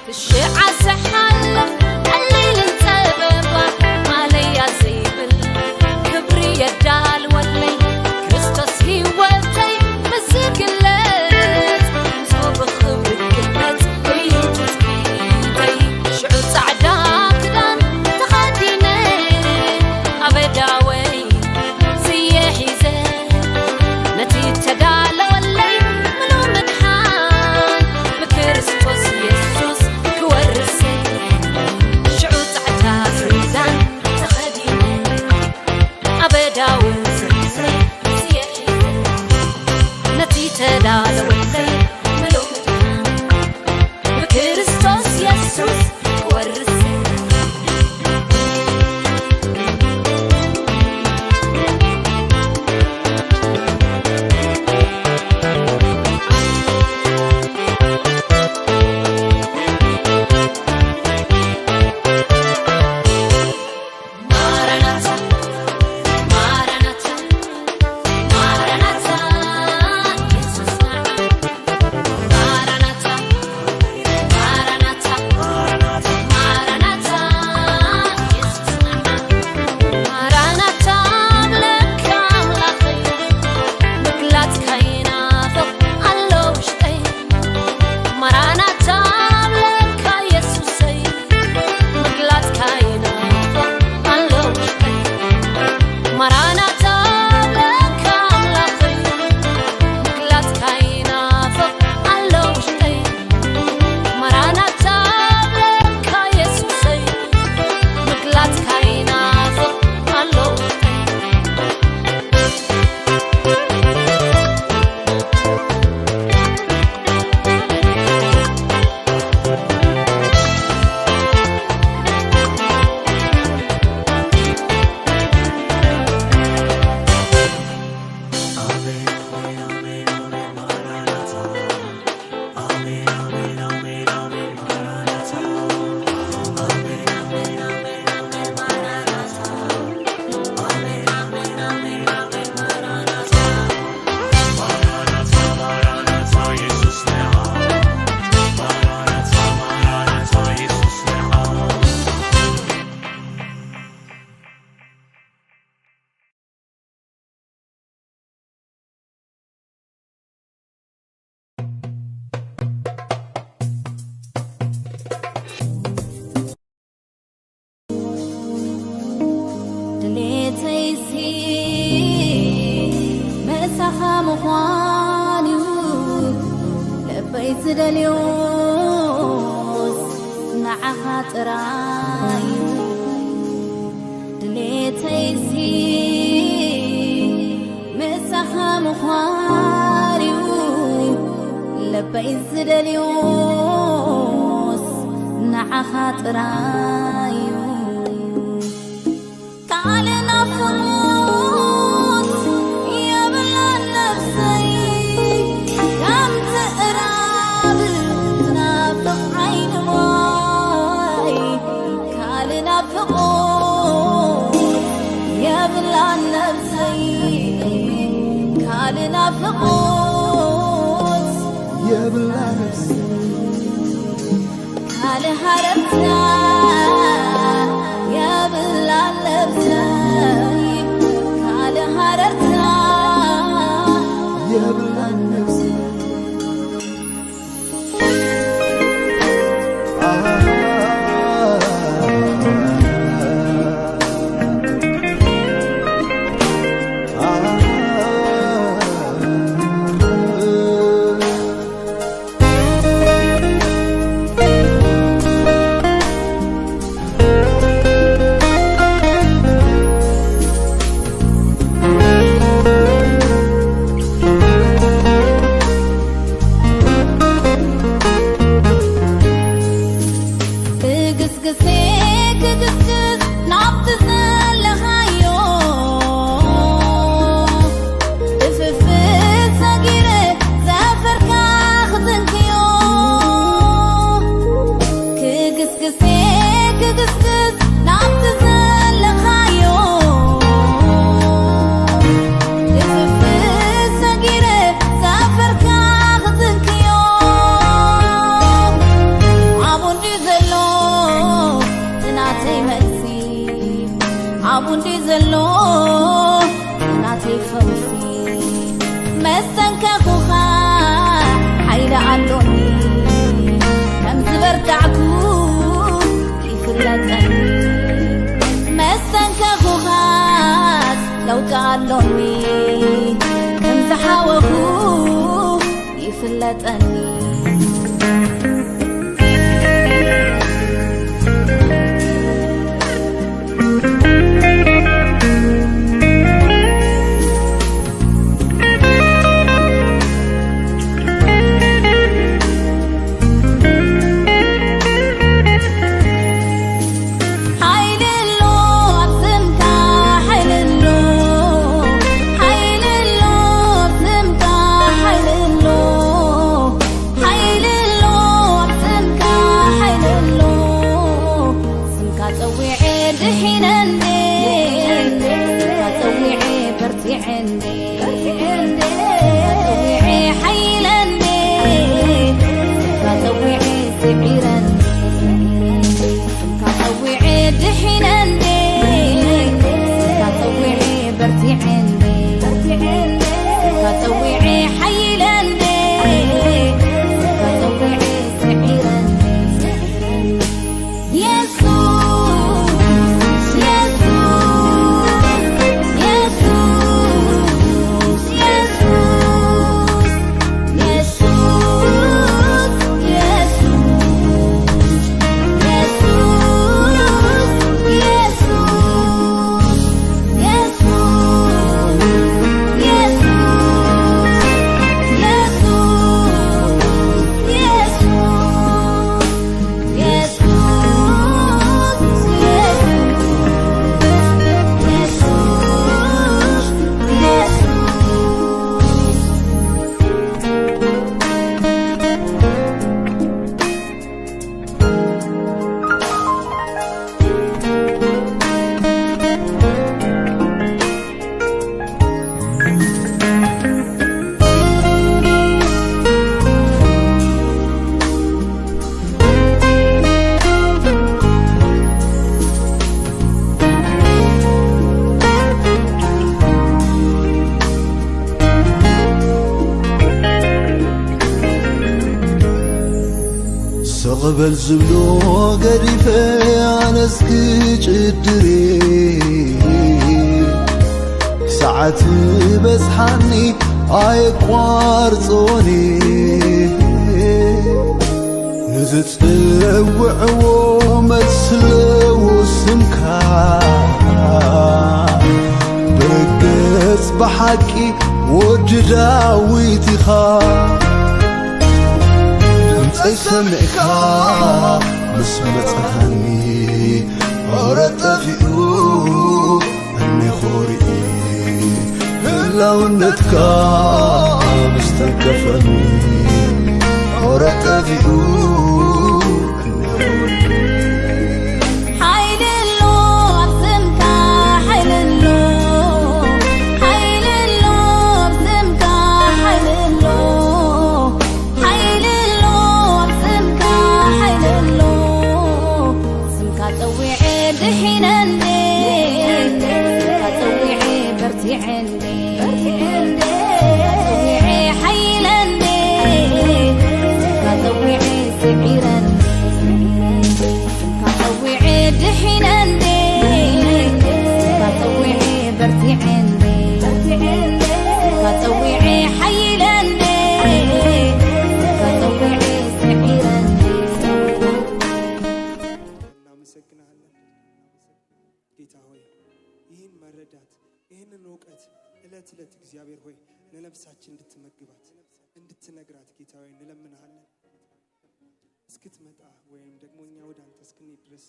ትሽዓ ዝሓልፍ ኳንዩ ልበይ ዝደልዮስ ንዓኻ ጥራይ እዩ። ድሌተይሲ ምሳኻ ምዃን እዩ። ልበይ ዝደልዮስ ንዓኻ ጥራይ እዩ። ካልእ ናፍቖት የብላን ነብሰይ፣ ከም ትእራብ ትናፍቕ ዓይኒ ማይ። ካልእ ናፍቖት የብላን ነብሰይ፣ ካልእ ናፍቖት የብላን ነብሰይ። ካልእ ሃረርታ የብላን ነብሰይ፣ ካልእ ሃረርታ የብላን ነብሰይ። ብግስግሴ ክግስግስ ናብቲ ዘለኻዮ፣ ብፍፍስ ሰጊረ ዘፈርካ ክዝንክዮ። ክግስግሴ ክግስግስ ናብቲ ዘለኻዮ፣ ብፍፍስ ሰጊረ ዘፈርካ ክዝንክዮ። ኣብኡ እንድዩ ዘሎ ናተይ መልሲ፣ ኣብኡ እንድዩ ዘሎ ናተይ ፈውሲ። መስተንከኹኻ ሓይሊ ኣሎኒ፣ ከም ዝበርታዕኩ ይፍለጠኒ። መስተንከኹኻስ ለውጢ ኣሎኒ፣ ከም ዝሓወኹ ይፍለጠኒ። ሓይሊ ኣሎ ኣብ ስምካ፣ ሓይሊ ኣሎ፣ ሓይሊ ኣሎ ኣብ ስምካ፣ ሓይሊ ኣሎ፣ ሓይሊ ኣሎ ኣብ ስምካ፣ ሓይሊ ኣሎ። ስምካ ጸዊዐ ድሒነ እንዴ፣ ስምካ ጸዊዐ በርቲዐ እንዴ፣ ስምካ ጸዊዐ ሓይለ እንዴ፣ ስምካ ጸዊዐ ስዒረ እንዴ። ስምካ ጸዊዐ ድሒነ እንዴ፣ ስምካ ጸዊዐ በርቲዐ እንዴ፣ ስምካ ጸዊዐ ሓይለ እንዴ፣ ስምካ ጸዊዐ ስዒረ እንዴ። የሱስ፣ የሱስ፣ የሱስ፣ የሱስ፣ የሱስ፣ የሱስ፣ የሱስ፣ የሱስ፣ የሱስ፣ የሱስ፣ የሱስ፣ የሱስ፣ የሱስ፣ የሱስ። ስቕ በል ዝብሎ ገዲፈ ኣነስ ክጭድር፣ ሰዓት በዝሓኒ ኣይቋርጾን ንዝጽውዕዎ መስለዎ ስምካ ብርግጽ ብሓቂ ወዲ ዳዊት ኢኻ። ድምፀይ ሰሚዕካ ምስ መፅኣኻኒ ኦረ ጠፊኡ እኔ ኾሪኢ ህላውነትካ ምስ ተንከፈኒ ኦረ ጠፊኡ እኔ ኾሪኢ ሓይሊ ኣሎ ኣብ ስምካ ሓይሊ ኣሎ ሓይሊ ኣሎ ኣብ ስምካ ሓይሊ ኣሎ ሓይሊ ኣሎ ኣብ ስምካ ሓይሊ ኣሎ ስምካ ጸዊዐ ድሒነ እንዴ ስምካ ጸዊዐ በርቲዐ እንዴ ስምካ ጸዊዐ ሓይለ እንዴ ስምካ ጸዊዐ ስዒረ እንዴ ስምካ ጸዊዐ ድሒነ እንዴ ስምካ ጸዊዐ በርቲዐ እንዴ ስምካ ጸዊዐ ሓይለ እንዴ ስምካ ጸዊዐ ስዒረ እንዴ እናመሰግናለን ጌታ ሆይ፣ ይህን መረዳት ይህንን እውቀት ዕለት ዕለት እግዚአብሔር ሆይ ለነፍሳችን እንድትመግባት እንድትነግራት ጌታ ሆይ እንለምንሃለን። እስክትመጣ ወይም ደግሞ እኛ ወደ አንተ እስክንሄድ ድረስ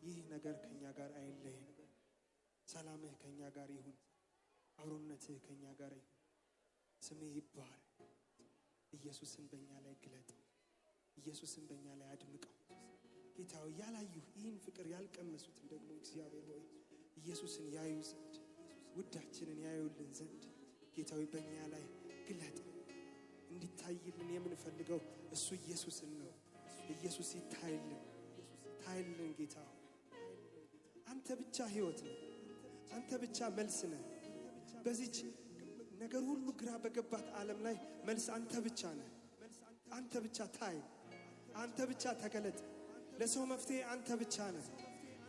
ይህ ነገር ከኛ ጋር አይለየን። ሰላምህ ከኛ ጋር ይሁን። አብሮነትህ ከኛ ጋር ይሁን። ስምህ ይባረክ። ኢየሱስን በእኛ ላይ ግለጥ። ኢየሱስን በእኛ ላይ አድምቀው። ጌታ ሆይ ያላዩ ይህን ፍቅር ያልቀመሱትን ደግሞ እግዚአብሔር ሆይ ኢየሱስን ያዩ ዘንድ ውዳችንን ያዩልን ዘንድ ጌታ ሆይ በእኛ ላይ ግለጥ። እንዲታይልን የምንፈልገው እሱ ኢየሱስን ነው። ኢየሱስ ይታይልን፣ ታይልን ጌታ ሆይ አንተ ብቻ ህይወት ነህ። አንተ ብቻ መልስ ነህ። በዚች ነገር ሁሉ ግራ በገባት ዓለም ላይ መልስ አንተ ብቻ ነህ። አንተ ብቻ ታይ፣ አንተ ብቻ ተገለጥ። ለሰው መፍትሄ አንተ ብቻ ነህ።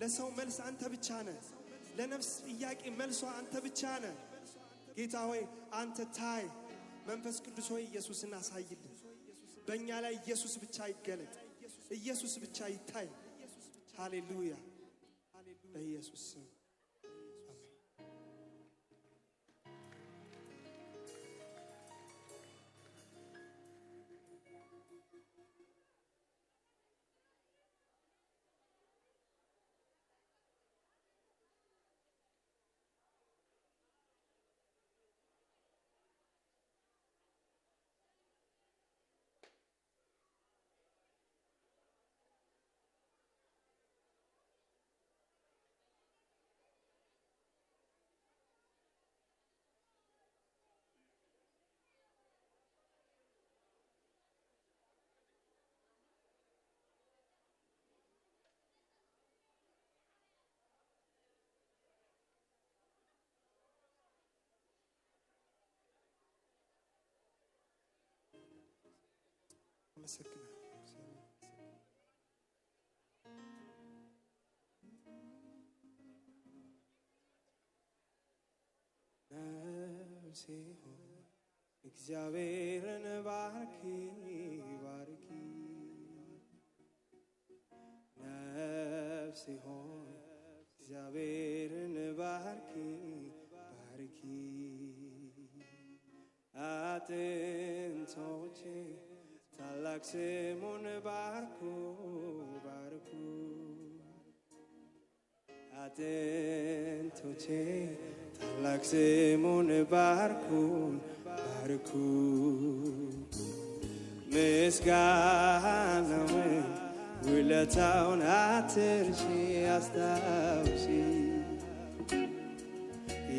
ለሰው መልስ አንተ ብቻ ነህ። ለነፍስ ጥያቄ መልሷ አንተ ብቻ ነህ። ጌታ ሆይ አንተ ታይ። መንፈስ ቅዱስ ሆይ ኢየሱስን አሳይልን። በእኛ ላይ ኢየሱስ ብቻ ይገለጥ፣ ኢየሱስ ብቻ ይታይ። ሃሌሉያ። በኢየሱስ ስም አሜን። አመሰግናለሁ። ነፍሴ ሆይ እግዚአብሔርን ባርኪ፣ ባርኪ። ነፍሴ ሆይ እግዚአብሔርን ባርኪ፣ ባርኪ። አጥንቶቼ ታላቅ ስሙን ባርኩ፣ ባርኩ። አጥንቶቼ ታላቅ ስሙን ባርኩ፣ ባርኩ። ምስጋናውን ውለታውን አትርሺ፣ አስታውሺ።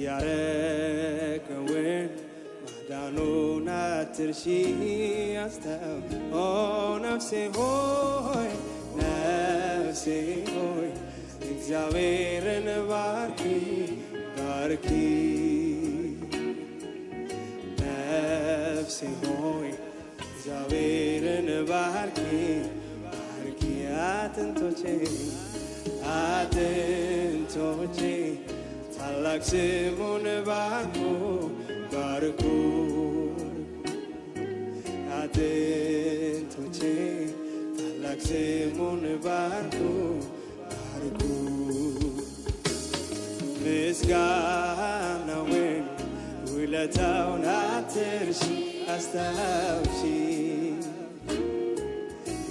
ያረገውን ማዳኑን አትርሺ፣ አስታው-፣ ኦ ነፍሴ ሆይ፣ ነፍሴ ሆይ፣ እግዚአብሔርን ባርኪ፣ ባርኪ። ነፍሴ ሆይ፣ እግዚአብሔርን ባርኪ፣ ባርኪ። አጥንቶቼ፣ አጥንቶቼ፣ ታላቅ ስሙን ባርኩ፣ ባርኩ። አጥንቶቼ ታላቅ ስሙን ባርኩ፣ ባርኩ። ምስጋናውን ውለታውን አትርሺ፣ አስታውሺ።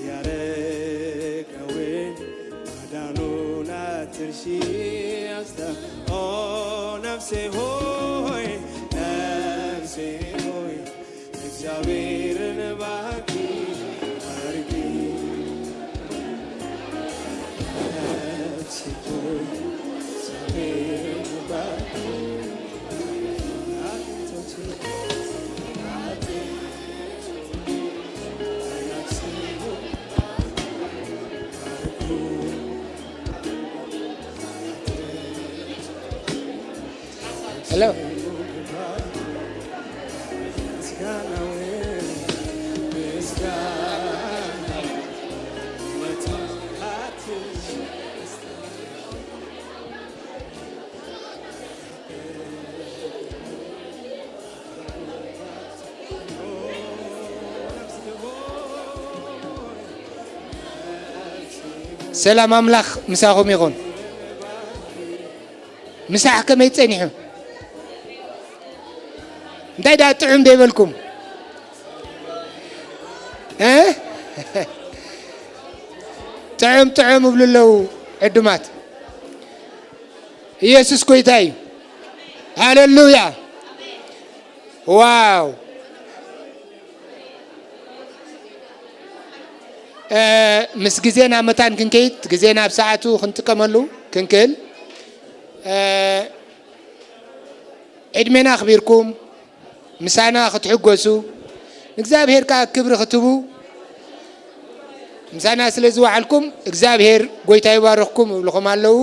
ያረገውን ማዳኑን አትርሺ፣ አስታ-፣ ኦ ነፍሴ ሆይ፣ ነፍሴ ሆይ፣ እግዚአብሔርን ባርኪ፣ ባርኪ። ነፍሴ ሆይ፣ እግዚአብሔርን ባርኪ። አጥንቶቼ፣ አጥንቶቼ፣ ታላቅ ስሙን ባርኩ። ሄሎ። ሰላም ኣምላኽ ምሳኹም ይኹን። ምሳሕ ከመይ ጸኒሑ? እንታይ ደኣ ጥዑም ዶ ይበልኩም? እ? ጥዑም ጥዑም እብሉ ኣለዉ ዕዱማት። ኢየሱስ ጎይታ እዩ። ሃሌሉያ። ዋው። እ፣ ምስ ግዜና መታን ክንከይድ፣ ግዜና ኣብ ሰዓቱ ክንጥቀመሉ ክንክእል፣ እ፣ ዕድሜና ኣኽቢርኩም ምሳና ክትሕጎሱ፣ ንእግዚኣብሔር ከኣ ክብሪ ክትህቡ፣ ምሳና ስለ ዝወዓልኩም እግዚኣብሔር ጎይታ ይባርኽኩም እብልኹም ኣለዉ።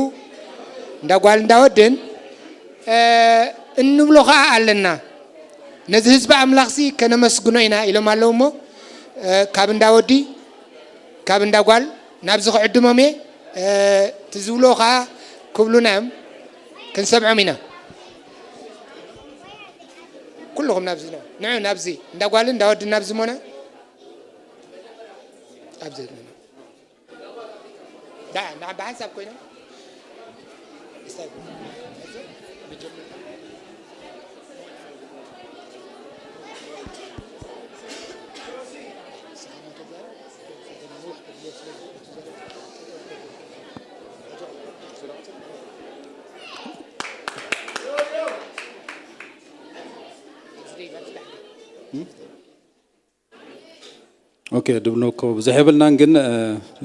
እንዳ ጓል እንዳ ወድን፣ እ፣ እንብሎ ከኣ ኣለና። ነዚ ህዝቢ ኣምላኽሲ ከነመስግኖ ኢና ኢሎም ኣለዉ እሞ፣ እ፣ ካብ እንዳ ወዲ፣ ካብ እንዳ ጓል ናብዚ ክዕድሞም እየ። እ፣ እቲ ዝብልዎ ከኣ ክብሉና እዮም፣ ክንሰምዖም ኢና። ኩልኹም ናብዚ ና፣ ንዑ ናብዚ፣ እንዳ ጓልን እንዳ ወድን ናብዚ እሞና። ኣብዚ ና። ዳ፣ ዳ፣ ብሓንሳብ ኮይኖም። ኦኬ፣ ድብኖ እኮ ብዙሕ የብልናን፣ ግን፣ እ፣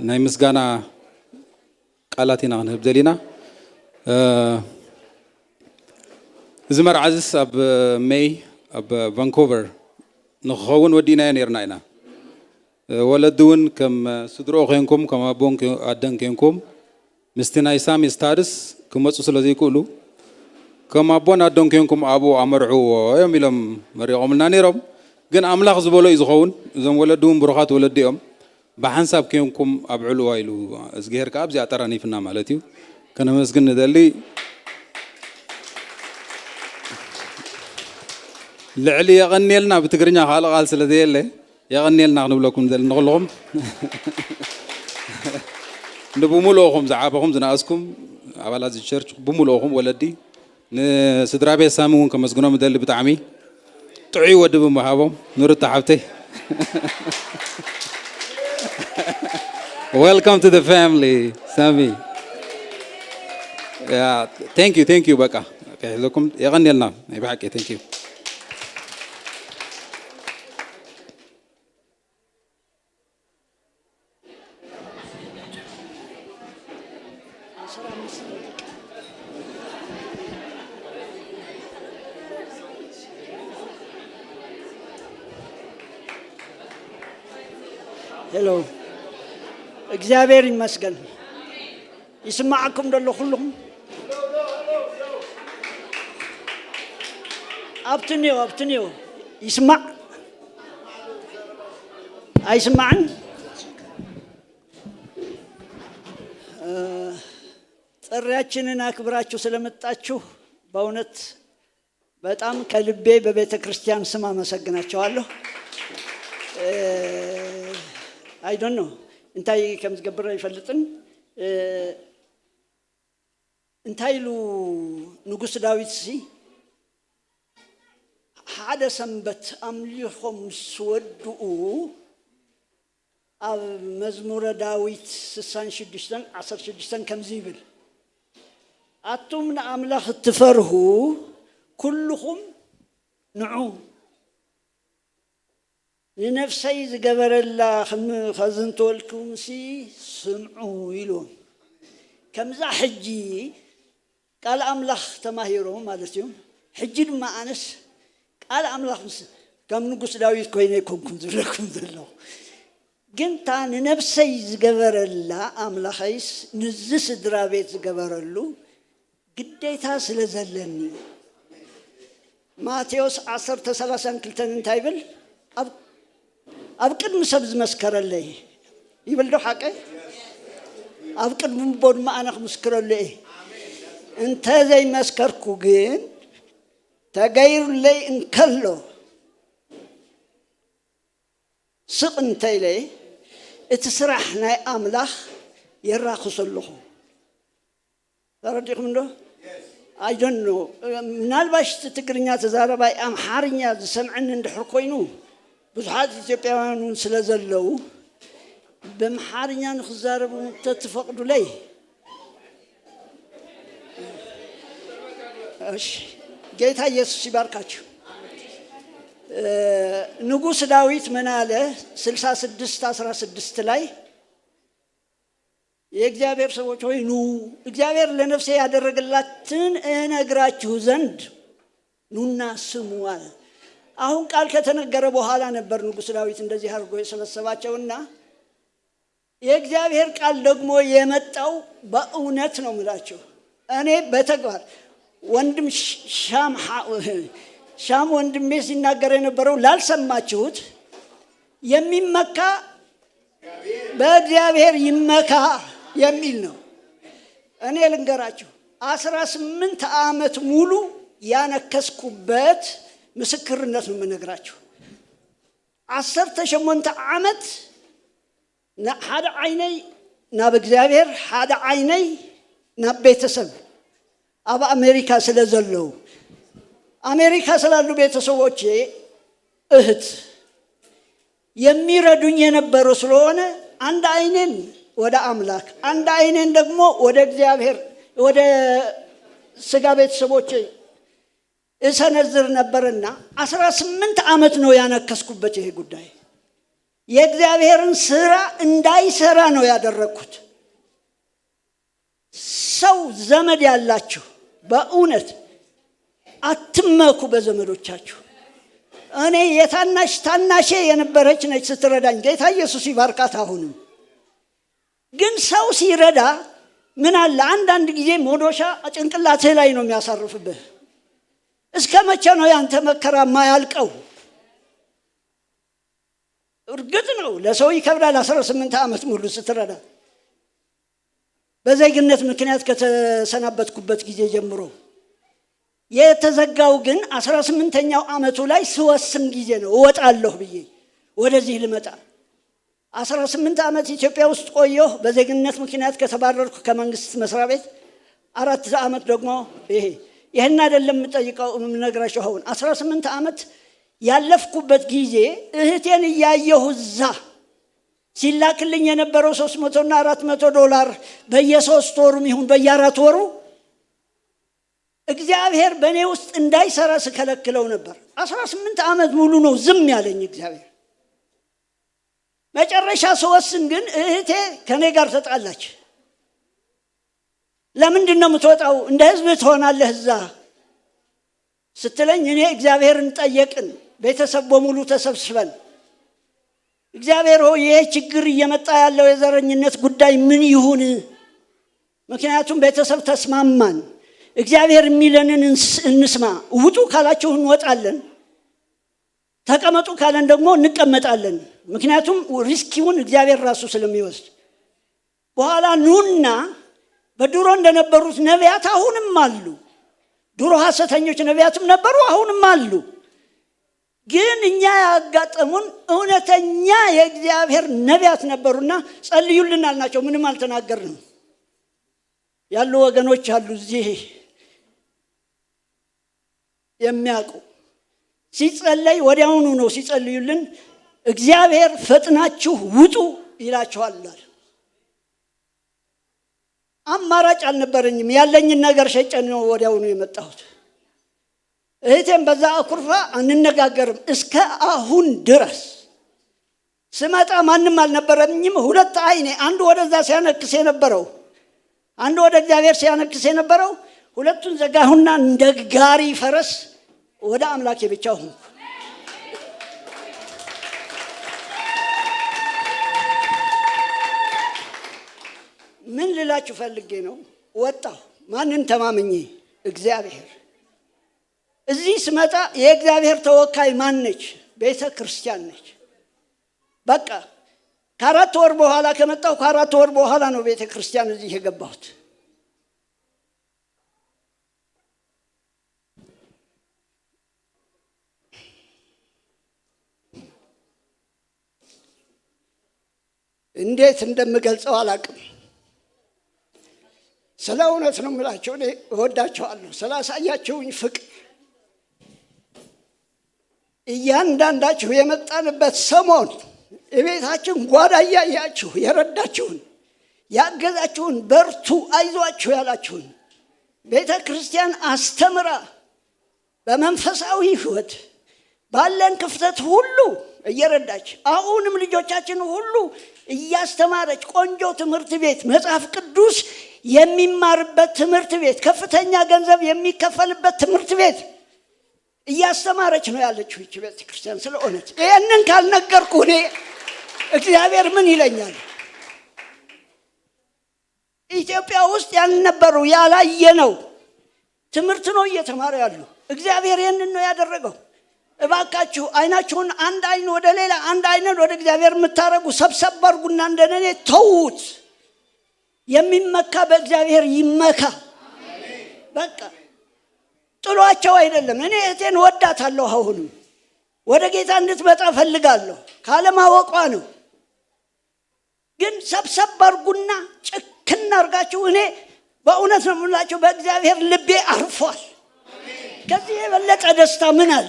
ናይ ምስጋና ቃላት ኢና ክንህብ ደሊና። እ፣ እዚ መርዓ እዚስ ኣብ ሜይ ኣብ ቫንኮቨር ንክኸውን ወዲእናዮ ነይርና ኢና። እ፣ ወለዲ እውን ከም ስድሮኡ ኮንኩም፣ ከም ኣቦን ኮ-፣ ኣደን ኮንኩም፣ ምስቲ ናይ ሳሚ ስታድስ ክመጹ ስለ ዘይክእሉ፣ ከም ኣቦን ኣደን ኮንኩም ኣብኡ ኣመርዕዎ እዮም ኢሎም መሪቖምልና ነይሮም። ግን ኣምላኽ ዝበሎ እዩ ዝኸውን። እዞም ወለዲ እውን ብሩኻት ወለዲ እዮም። ብሓንሳብ ኮንኩም ኣብዕልዋ ኢሉ እዝግሄር ከኣ ኣብዚኣ ኣጠራኒፍና ማለት እዩ። ከነመስግን ንደሊ። ልዕሊ የቐንየልና ብትግርኛ ካልእ ቃል ስለ ዘየለ፣ የቐንየልና ክንብለኩም ንደሊ ንኹልኹም። ንብምልኦኹም ዝዓበኹም ዝነኣስኩም ኣባላት እዚ ቸርች ብምልኦኹም ወለዲ፣ ንስድራ ቤት ሳሚ እውን ከመስግኖም እደሊ። ብጣዕሚ ጥዑይ ወዲ ብምሃቦም ንሩታ ሓብተይ። Welcome to the family ሳሚ። Yeah, thank you, thank you። በቃ ከሕለኩም የቐንየልና ናይ ብሓቂ። Thank you። ሄሎ፣ እግዚኣብሔር ይመስገን። ይስማዓኩም ደሎ ኩልኹም? ኣብትንዮ፣ ኣብትንዮ። ይስማዕ? ኣይስማዕን? እ፣ ጥሪያችንን አክብራችሁ ስለመጣችሁ በእውነት በጣም ከልቤ በቤተ ክርስቲያን ስም አመሰግናችኋለሁ። I don't know እንታይ ከም ዝገብር ኣይፈልጥን። እንታይ ኢሉ ንጉስ ዳዊት ሲ ሓደ ሰንበት ኣምሊኾም ምስ ወድኡ ኣብ መዝሙረ ዳዊት ስሳን ሽዱሽተን ዓሰርተ ሽዱሽተን ከምዚ ይብል፣ ኣቱም ንኣምላኽ እትፈርሁ ኩልኹም ንዑ፣ ንነፍሰይ ዝገበረላ ከም ከዘንተወልኩምሲ ስምዑ ኢልዎም። ከምዛ ሕጂ ቃል ኣምላኽ ተማሂሮም ማለት እዮም። ሕጂ ድማ ኣነስ ቃል ኣምላኽ ምስ ከም ንጉስ ዳዊት ኮይነ ኣይኮንኩን ዝብለኩም ዘለኹ። ግን እታ ንነብሰይ ዝገበረላ ኣምላኸይስ ንዚ ስድራ ቤት ዝገበረሉ ግዴታ ስለ ዘለኒ። ማቴዎስ ዓሰርተ ሰላሳን ክልተን እንታይ ይብል? ኣብ ኣብ ቅድሚ ሰብ ዝመስከረለይ ይብል ዶ ሓቀይ? ኣብ ቅድሚ እቦ ድማ ኣነ ክምስክረሉ እየ። እንተ ዘይመስከርኩ ግን ተገይሩለይ እንከሎ ስቕ እንተ ኢለ እቲ ስራሕ ናይ ኣምላኽ የራኽሶ ኣለኹ። ተረዲኹም ዶ? I don't know። ምናልባሽ እቲ ትግርኛ ተዛረባይ ኣምሓርኛ ዝሰምዐኒ እንድሕር ኮይኑ ብዙሓት ኢትዮጵያውያን እውን ስለ ዘለዉ ብምሓርኛ ንክዛረቡ እንተትፈቕዱለይ። እሺ፣ ጌታ ኢየሱስ ይባርካችሁ። ንጉስ ዳዊት ምን አለ? ስልሳ ስድስት አስራ ስድስት ላይ የእግዚአብሔር ሰዎች ሆይ ኑ፣ እግዚአብሔር ለነፍሴ ያደረገላትን እነግራችሁ ዘንድ ኑና ስሙ አለ። አሁን ቃል ከተነገረ በኋላ ነበር ንጉሥ ዳዊት እንደዚህ አድርጎ የሰበሰባቸውና የእግዚአብሔር ቃል ደግሞ የመጣው በእውነት ነው ምላችሁ። እኔ በተግባር ወንድም ሽ- ሻም ሐ- ሻም ወንድሜ ሲናገር የነበረው ላልሰማችሁት የሚመካ በእግዚአብሔር ይመካ የሚል ነው። እኔ ልንገራችሁ፣ አስራ ስምንት ዓመት ሙሉ ያነከስኩበት ምስክርነት ነው የምነግራችሁ። ዓሰርተ ሸሞንተ ዓመት ሓደ ዓይነይ ናብ እግዚኣብሔር ሓደ ዓይነይ ናብ ቤተሰብ ኣብ ኣሜሪካ ስለ ዘለዉ ኣሜሪካ ስላሉ ቤተሰቦቼ እህት የሚረዱኝ የነበሩ ስለሆነ አንድ አይኔን ወደ አምላክ አንድ አይኔን ደግሞ ወደ እግዚአብሔር ወደ ስጋ ቤተሰቦቼ እሰነዝር ነበርና አስራ ስምንት ዓመት ነው ያነከስኩበት። ይሄ ጉዳይ የእግዚአብሔርን ስራ እንዳይሰራ ነው ያደረግኩት። ሰው ዘመድ ያላችሁ በእውነት አትመኩ በዘመዶቻችሁ። እኔ የታናሽ ታናሼ የነበረች ነች ስትረዳኝ። ጌታ ኢየሱስ ይባርካት። አሁንም ግን ሰው ሲረዳ ምን አለ አንዳንድ ጊዜ ሞዶሻ ጭንቅላትህ ላይ ነው የሚያሳርፍብህ። እስከ መቼ ነው ያንተ መከራ ማያልቀው? እርግጥ ነው ለሰው ይከብዳል። አስራ ስምንት ዓመት ሙሉ ስትረዳ በዜግነት ምክንያት ከተሰናበትኩበት ጊዜ ጀምሮ የተዘጋው ግን አስራ ስምንተኛው ዓመቱ ላይ ስወስን ጊዜ ነው እወጣለሁ ብዬ ወደዚህ ልመጣ። አስራ ስምንት ዓመት ኢትዮጵያ ውስጥ ቆየሁ። በዜግነት ምክንያት ከተባረርኩ ከመንግስት መስሪያ ቤት አራት ዓመት ደግሞ ይሄ ይህን አይደለም የምጠይቀው የምነግራቸው። አሁን አስራ ስምንት ዓመት ያለፍኩበት ጊዜ እህቴን እያየሁ እዛ ሲላክልኝ የነበረው ሶስት መቶና አራት መቶ ዶላር በየሶስት ወሩም ይሁን በየአራት ወሩ እግዚአብሔር በእኔ ውስጥ እንዳይሰራ ስከለክለው ነበር። አስራ ስምንት ዓመት ሙሉ ነው ዝም ያለኝ እግዚአብሔር። መጨረሻ ስወስን ግን እህቴ ከኔ ጋር ተጣላች። ለምንድን ነው የምትወጣው? እንደ ህዝብ ትሆናለህ እዛ ስትለኝ እኔ እግዚአብሔርን ጠየቅን። ቤተሰብ በሙሉ ተሰብስበን እግዚአብሔር ሆይ ይሄ ችግር እየመጣ ያለው የዘረኝነት ጉዳይ ምን ይሁን? ምክንያቱም ቤተሰብ ተስማማን። እግዚአብሔር የሚለንን እንስ- እንስማ። ውጡ ካላችሁ እንወጣለን፣ ተቀመጡ ካለን ደግሞ እንቀመጣለን። ምክንያቱም ሪስኪውን እግዚአብሔር ራሱ ስለሚወስድ። በኋላ ኑና በድሮ እንደነበሩት ነቢያት አሁንም አሉ። ድሮ ሐሰተኞች ነቢያትም ነበሩ፣ አሁንም አሉ። ግን እኛ ያጋጠሙን እውነተኛ የእግዚአብሔር ነቢያት ነበሩና ጸልዩልን አልናቸው። ምንም አልተናገርንም። ያሉ ወገኖች አሉ እዚህ የሚያውቁ። ሲጸለይ ወዲያውኑ ነው ሲጸልዩልን፣ «እግዚአብሔር ፈጥናችሁ ውጡ» ይላችኋል አለ። አማራጭ አልነበረኝም። ያለኝን ነገር ሸጨን ነው ወዲያውኑ የመጣሁት። እህቴም በዛ አኩርፋ አንነጋገርም እስከ አሁን ድረስ። ስመጣ ማንም አልነበረኝም። ሁለት አይኔ፣ አንዱ ወደዛ ሲያነክስ የነበረው፣ አንዱ ወደ እግዚአብሔር ሲያነክስ የነበረው፣ ሁለቱን ዘጋሁና እንደ ጋሪ ፈረስ ወደ አምላኬ ብቻ ሆንኩ። ምን ልላችሁ ፈልጌ ነው? ወጣሁ። ማንን ተማምኜ? እግዚአብሔር። እዚህ ስመጣ የእግዚአብሔር ተወካይ ማን ነች? ቤተ ክርስቲያን ነች። በቃ ከአራት ወር በኋላ ከመጣሁ፣ ከአራት ወር በኋላ ነው ቤተ ክርስቲያን እዚህ የገባሁት። እንዴት እንደምገልጸው አላውቅም። ስለ እውነት ነው የምላችሁ። እኔ እወዳችኋለሁ ስላሳያችሁኝ ፍቅር። እያንዳንዳችሁ የመጣንበት ሰሞን የቤታችን ጓዳ እያያችሁ የረዳችሁን፣ ያገዛችሁን፣ በርቱ፣ አይዟችሁ ያላችሁን፣ ቤተ ክርስቲያን አስተምራ በመንፈሳዊ ሕይወት ባለን ክፍተት ሁሉ እየረዳች፣ አሁንም ልጆቻችን ሁሉ እያስተማረች፣ ቆንጆ ትምህርት ቤት፣ መጽሐፍ ቅዱስ የሚማርበት ትምህርት ቤት፣ ከፍተኛ ገንዘብ የሚከፈልበት ትምህርት ቤት እያስተማረች ነው ያለችው ይቺ ቤተ ክርስቲያን። ስለ እውነት ይህንን ካልነገርኩ እኔ እግዚአብሔር ምን ይለኛል? ኢትዮጵያ ውስጥ ያልነበሩ፣ ያላየነው ትምህርት ነው እየተማረ ያሉ። እግዚአብሔር ይህንን ነው ያደረገው። እባካችሁ አይናችሁን አንድ አይን ወደ ሌላ፣ አንድ አይንን ወደ እግዚአብሔር የምታረጉ ሰብሰብ አድርጉና እንደኔ ተዉት። የሚመካ በእግዚአብሔር ይመካ። በቃ ጥሏቸው አይደለም። እኔ እህቴን ወዳታለሁ። አሁንም ወደ ጌታ እንድትመጣ እፈልጋለሁ። ካለማወቋ ነው። ግን ሰብሰብ አድርጉና ጭክን አድርጋችሁ፣ እኔ በእውነት ነው የምላችሁ፣ በእግዚአብሔር ልቤ አርፏል። ከዚህ የበለጠ ደስታ ምን አለ?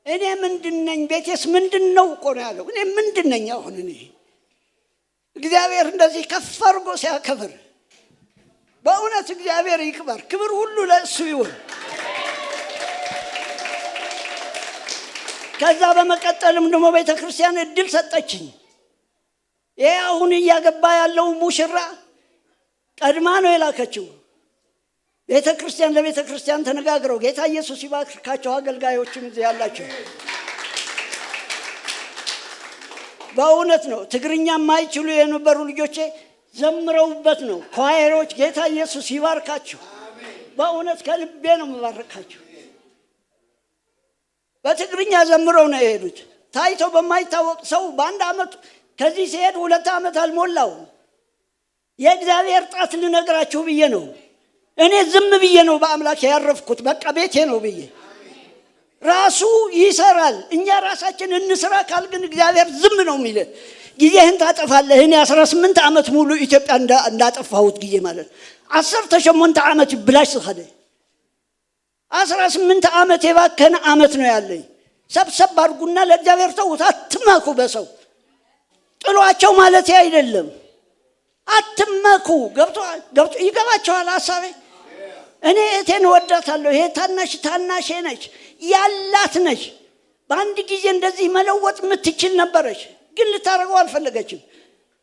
እኔ ምንድን ነኝ? ቤቴስ ምንድን ነው እኮ ነው ያለው። እኔ ምንድን ነኝ አሁን? እኔ እግዚአብሔር እንደዚህ ከፍ አድርጎ ሲያከብር በእውነት እግዚአብሔር ይክበር፣ ክብር ሁሉ ለእሱ ይሁን። ከዛ በመቀጠልም ደግሞ ቤተ ክርስቲያን እድል ሰጠችኝ። ይሄ አሁን እያገባ ያለው ሙሽራ ቀድማ ነው የላከችው። ቤተ ክርስቲያን ለቤተ ክርስቲያን ተነጋግረው፣ ጌታ ኢየሱስ ይባርካቸው አገልጋዮችም እዚህ ያላቸው። በእውነት ነው። ትግርኛ የማይችሉ የነበሩ ልጆቼ ዘምረውበት ነው። ኳየሮች፣ ጌታ ኢየሱስ ይባርካችሁ። በእውነት ከልቤ ነው የምባርካችሁ። በትግርኛ ዘምረው ነው የሄዱት። ታይቶ በማይታወቅ ሰው በአንድ ዓመት፣ ከዚህ ሲሄድ ሁለት ዓመት አልሞላውም። የእግዚአብሔር ጣት ልነግራችሁ ብዬ ነው። እኔ ዝም ብዬ ነው በአምላክ ያረፍኩት። በቃ ቤቴ ነው ብዬ ራሱ ይሰራል። እኛ ራሳችን እንስራ ካል ግን እግዚአብሔር ዝም ነው የሚል። «ጊዜህን ታጠፋለህ።» እኔ አስራ ስምንት ዓመት ሙሉ ኢትዮጵያ እንዳ- እንዳጠፋሁት ጊዜ ማለት ነው። ዓሰርተ ሸሞንተ ዓመት ብላሽ ዝኸደ፣ አስራ ስምንት ዓመት የባከነ ዓመት ነው ያለኝ። ሰብሰብ አድርጉና ለእግዚአብሔር ተዉት። አትመኩ በሰው። ጥሏቸው ማለት አይደለም። አትመኩ። ገብቶ ገብቶ ይገባቸዋል ሐሳቤ። እኔ እህቴን እወዳታለሁ። ይሄ ታናሽ ታናሼ ነች፣ ያላት ነች። በአንድ ጊዜ እንደዚህ መለወጥ የምትችል ነበረች፣ ግን ልታደርገው አልፈለገችም።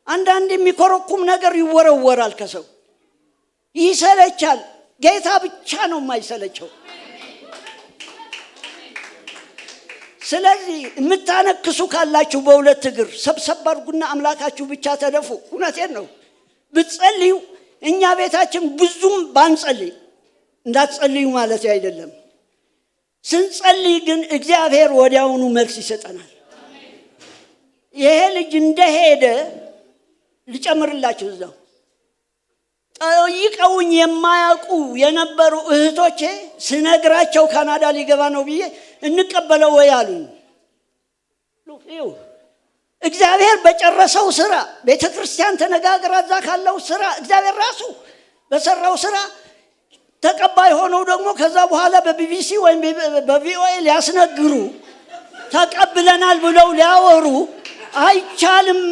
አንዳንድ የሚኮረኩም ነገር ይወረወራል ከሰው። ይሰለቻል። ጌታ ብቻ ነው የማይሰለቸው። ስለዚህ የምታነክሱ ካላችሁ በሁለት እግር ሰብሰብ አድርጉና አምላካችሁ ብቻ ተደፉ። እውነቴን ነው። ብትጸልዩ፣ እኛ ቤታችን ብዙም ባንጸልይ፣ እንዳትጸልዩ ማለት አይደለም። ስንጸልይ ግን እግዚአብሔር ወዲያውኑ መልስ ይሰጠናል። ይሄ ልጅ እንደሄደ ልጨምርላችሁ እዛው ጠይቀውኝ የማያውቁ የነበሩ እህቶቼ ስነግራቸው ካናዳ ሊገባ ነው ብዬ እንቀበለው ወይ አሉኝ። እዩ። እግዚአብሔር በጨረሰው ስራ፣ ቤተ ክርስቲያን ተነጋግራ እዛ ካለው ስራ፣ እግዚአብሔር ራሱ በሰራው ስራ ተቀባይ ሆነው ደግሞ ከዛ በኋላ በቢ ቢ ሲ ወይም በ ቪ ኦ ኤ ሊያስነግሩ፣ ተቀብለናል ብለው ሊያወሩ አይቻልም።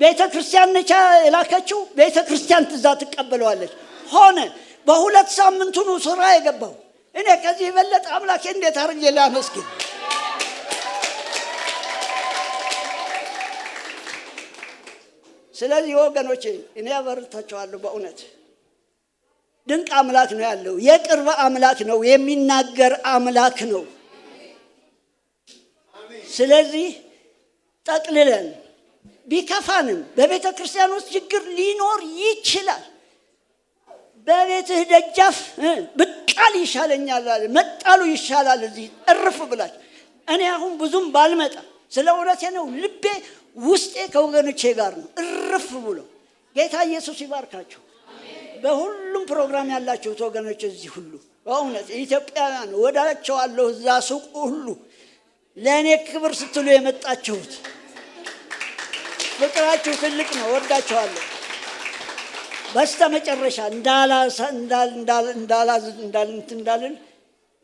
ቤተ ክርስቲያን ነቻ የላከችው፣ ቤተ ክርስቲያን ትዛ ትቀበለዋለች። ሆነ። በሁለት ሳምንቱ ነው ስራ የገባው። እኔ ከዚህ የበለጠ አምላኬ እንዴት አድርጌ ላመስግን? ስለዚህ ወገኖቼ፣ እኔ ያበረታችኋለሁ። በእውነት ድንቅ አምላክ ነው ያለው። የቅርብ አምላክ ነው፣ የሚናገር አምላክ ነው። ስለዚህ ጠቅልለን፣ ቢከፋንም፣ በቤተ ክርስቲያን ውስጥ ችግር ሊኖር ይችላል። በቤትህ ደጃፍ፣ እ፣ ብጣል ይሻለኛል አለ። መጣሉ ይሻላል እዚህ እርፍ ብላችሁ። እኔ አሁን ብዙም ባልመጣ፣ ስለ እውነቴ ነው፣ ልቤ ውስጤ ከወገኖቼ ጋር ነው። እርፍ ብሎ ጌታ ኢየሱስ ይባርካችሁ። በሁሉም ፕሮግራም ያላችሁት ወገኖች እዚህ ሁሉ በእውነት ኢትዮጵያውያን ወዳቸዋለሁ። እዛ ሱቅ ሁሉ ለእኔ ክብር ስትሉ የመጣችሁት ፍቅራችሁ ትልቅ ነው። ወዳችኋለሁ። በስተ መጨረሻ እንዳላሳ- እንዳል- እንዳል- እንዳላዝ- እንዳል- እንትን እንዳልን፣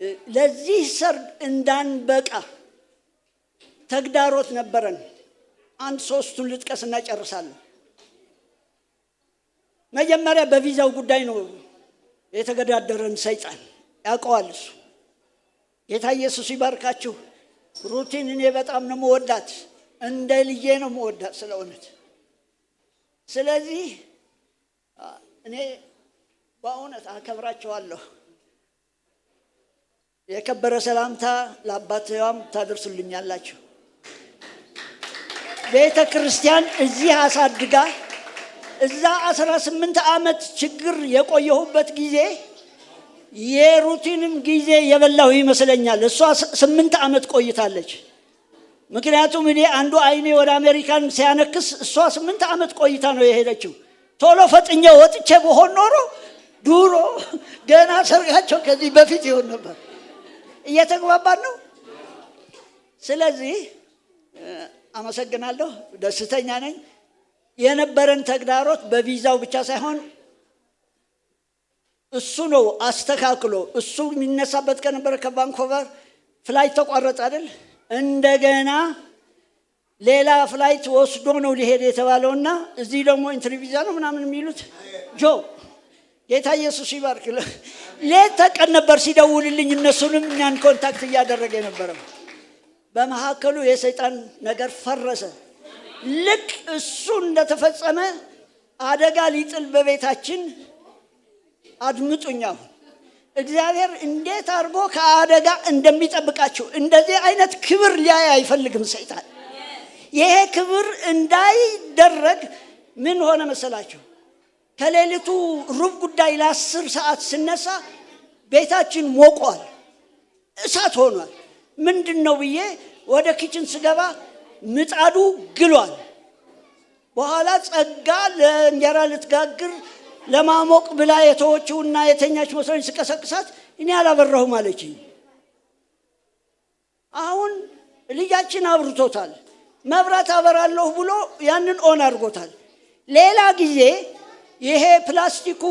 እ፣ ለዚህ ሰርግ እንዳንበቃ ተግዳሮት ነበረን። አንድ ሶስቱን ልጥቀስና ጨርሳለሁ። መጀመሪያ በቪዛው ጉዳይ ነው የተገዳደረን ሰይጣን፣ ያውቀዋል እሱ። ጌታ ኢየሱስ ይባርካችሁ። ሩቲን እኔ በጣም ነው የምወዳት፣ እንደ ልጄ ነው የምወዳት ስለ እውነት። ስለዚህ እኔ በእውነት አከብራቸዋለሁ። የከበረ ሰላምታ ለአባትዋም ታደርሱልኛላችሁ። ቤተ ክርስቲያን እዚህ አሳድጋ፣ እዛ አስራ ስምንት ዓመት ችግር የቆየሁበት ጊዜ የሩቲንም ጊዜ የበላሁ ይመስለኛል። እሷ ስ- ስምንት ዓመት ቆይታለች። ምክንያቱም እኔ አንዱ አይኔ ወደ አሜሪካን ሲያነክስ እሷ ስምንት ዓመት ቆይታ ነው የሄደችው። ቶሎ ፈጥኜ ወጥቼ በሆን ኖሮ ድሮ ገና ሰርጋቸው ከዚህ በፊት ይሆን ነበር። እየተግባባን ነው። ስለዚህ እ፣ አመሰግናለሁ፣ ደስተኛ ነኝ። የነበረን ተግዳሮት በቪዛው ብቻ ሳይሆን እሱ ነው አስተካክሎ፣ እሱ የሚነሳበት ከነበረ ከቫንኮቨር ፍላይት ተቋረጠ አይደል? እንደገና ሌላ ፍላይት ወስዶ ነው ሊሄድ የተባለውና እዚህ ደግሞ ኢንትሪ ቪዛ ነው ምናምን የሚሉት። ጆ፣ ጌታ ኢየሱስ ይባርክ። ሌት ተቀን ነበር ሲደውልልኝ፣ እነሱንም እኛን ኮንታክት እያደረገ የነበረው። በመካከሉ የሰይጣን ነገር ፈረሰ። ልክ እሱ እንደተፈጸመ አደጋ ሊጥል በቤታችን፣ አድምጡኝ። አሁን እግዚአብሔር እንዴት አድርጎ ከአደጋ እንደሚጠብቃችሁ፣ እንደዚህ አይነት ክብር ሊያይ አይፈልግም ሰይጣን። ይሄ ክብር እንዳይደረግ ምን ሆነ መሰላችሁ? ከሌሊቱ ሩብ ጉዳይ ለአስር ሰዓት ስነሳ ቤታችን ሞቋል፣ እሳት ሆኗል። ምንድን ነው ብዬ ወደ ኪችን ስገባ ምጣዱ ግሏል። በኋላ ጸጋ ለእንጀራ ልትጋግር ለማሞቅ ብላ የተወችውና የተኛች መስሎኝ ስቀሰቅሳት እኔ አላበራሁም አለችኝ። አሁን ልጃችን አብርቶታል። መብራት አበራለሁ ብሎ ያንን ኦን አድርጎታል። ሌላ ጊዜ ይሄ ፕላስቲኩ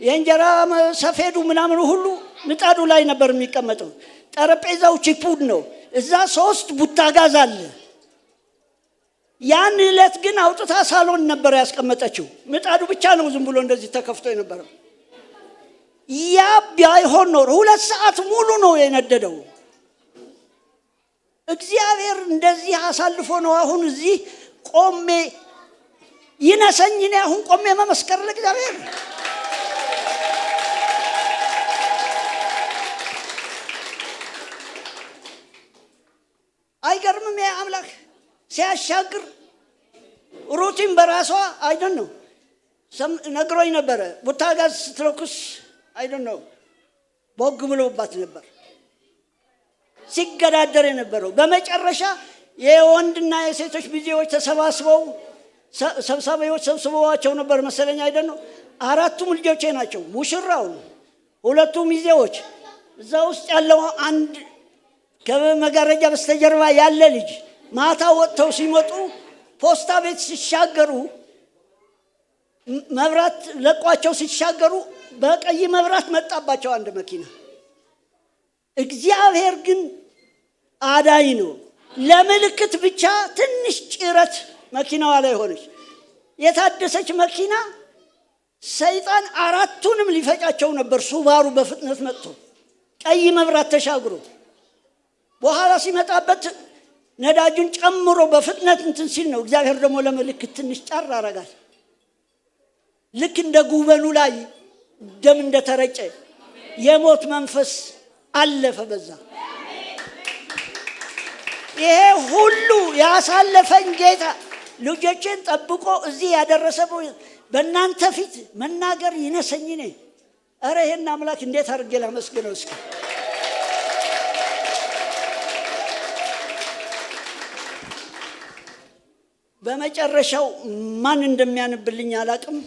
የእንጀራ መ- ሰፌዱ ምናምኑ ሁሉ ምጣዱ ላይ ነበር የሚቀመጠው። ጠረጴዛው ቺፑድ ነው። እዛ ሶስት ቡታጋዝ አለ። ያን ዕለት ግን አውጥታ ሳሎን ነበር ያስቀመጠችው። ምጣዱ ብቻ ነው ዝም ብሎ እንደዚህ ተከፍቶ የነበረው። ያ ባይሆን ኖሮ ሁለት ሰዓት ሙሉ ነው የነደደው። እግዚአብሔር እንደዚህ አሳልፎ ነው አሁን እዚህ ቆሜ ይነሰኝ። እኔ አሁን ቆሜ መመስከር ለእግዚአብሔር። አይገርምም? ይሄ አምላክ ሲያሻግር። ሩቲን በራሷ አይደን ነው ነግሮኝ ነበረ። ቡታጋዝ ስትለኩስ አይደን ነው ቦግ ብሎባት ነበር ሲገዳደር የነበረው። በመጨረሻ የወንድና የሴቶች ቢዜዎች ተሰባስበው ሰ- ሰብሳቢዎች ሰብስበዋቸው ነበር መሰለኝ፣ አይደን ነው። አራቱም ልጆቼ ናቸው። ሙሽራው፣ ሁለቱ ሚዜዎች፣ እዛ ውስጥ ያለው አንድ ከመጋረጃ በስተጀርባ ያለ ልጅ፣ ማታ ወጥተው ሲመጡ፣ ፖስታ ቤት ሲሻገሩ፣ መብራት ለቋቸው ሲሻገሩ፣ በቀይ መብራት መጣባቸው አንድ መኪና። እግዚአብሔር ግን አዳኝ ነው። ለምልክት ብቻ ትንሽ ጭረት መኪናዋ ላይ ሆነች። የታደሰች መኪና። ሰይጣን አራቱንም ሊፈጫቸው ነበር። ሱባሩ በፍጥነት መጥቶ ቀይ መብራት ተሻግሮ በኋላ ሲመጣበት ነዳጁን ጨምሮ በፍጥነት እንትን ሲል ነው። እግዚአብሔር ደግሞ ለምልክት ትንሽ ጫር አረጋት። ልክ እንደ ጉበኑ ላይ ደም እንደተረጨ የሞት መንፈስ አለፈ በዛ። ይሄ ሁሉ ያሳለፈኝ ጌታ፣ ልጆቼን ጠብቆ እዚህ ያደረሰ፣ በእናንተ ፊት መናገር ይነሰኝ። እኔ ኧረ ይሄን አምላክ እንዴት አድርጌ ላመስግነው እስኪ። በመጨረሻው ማን እንደሚያነብልኝ አላቅም።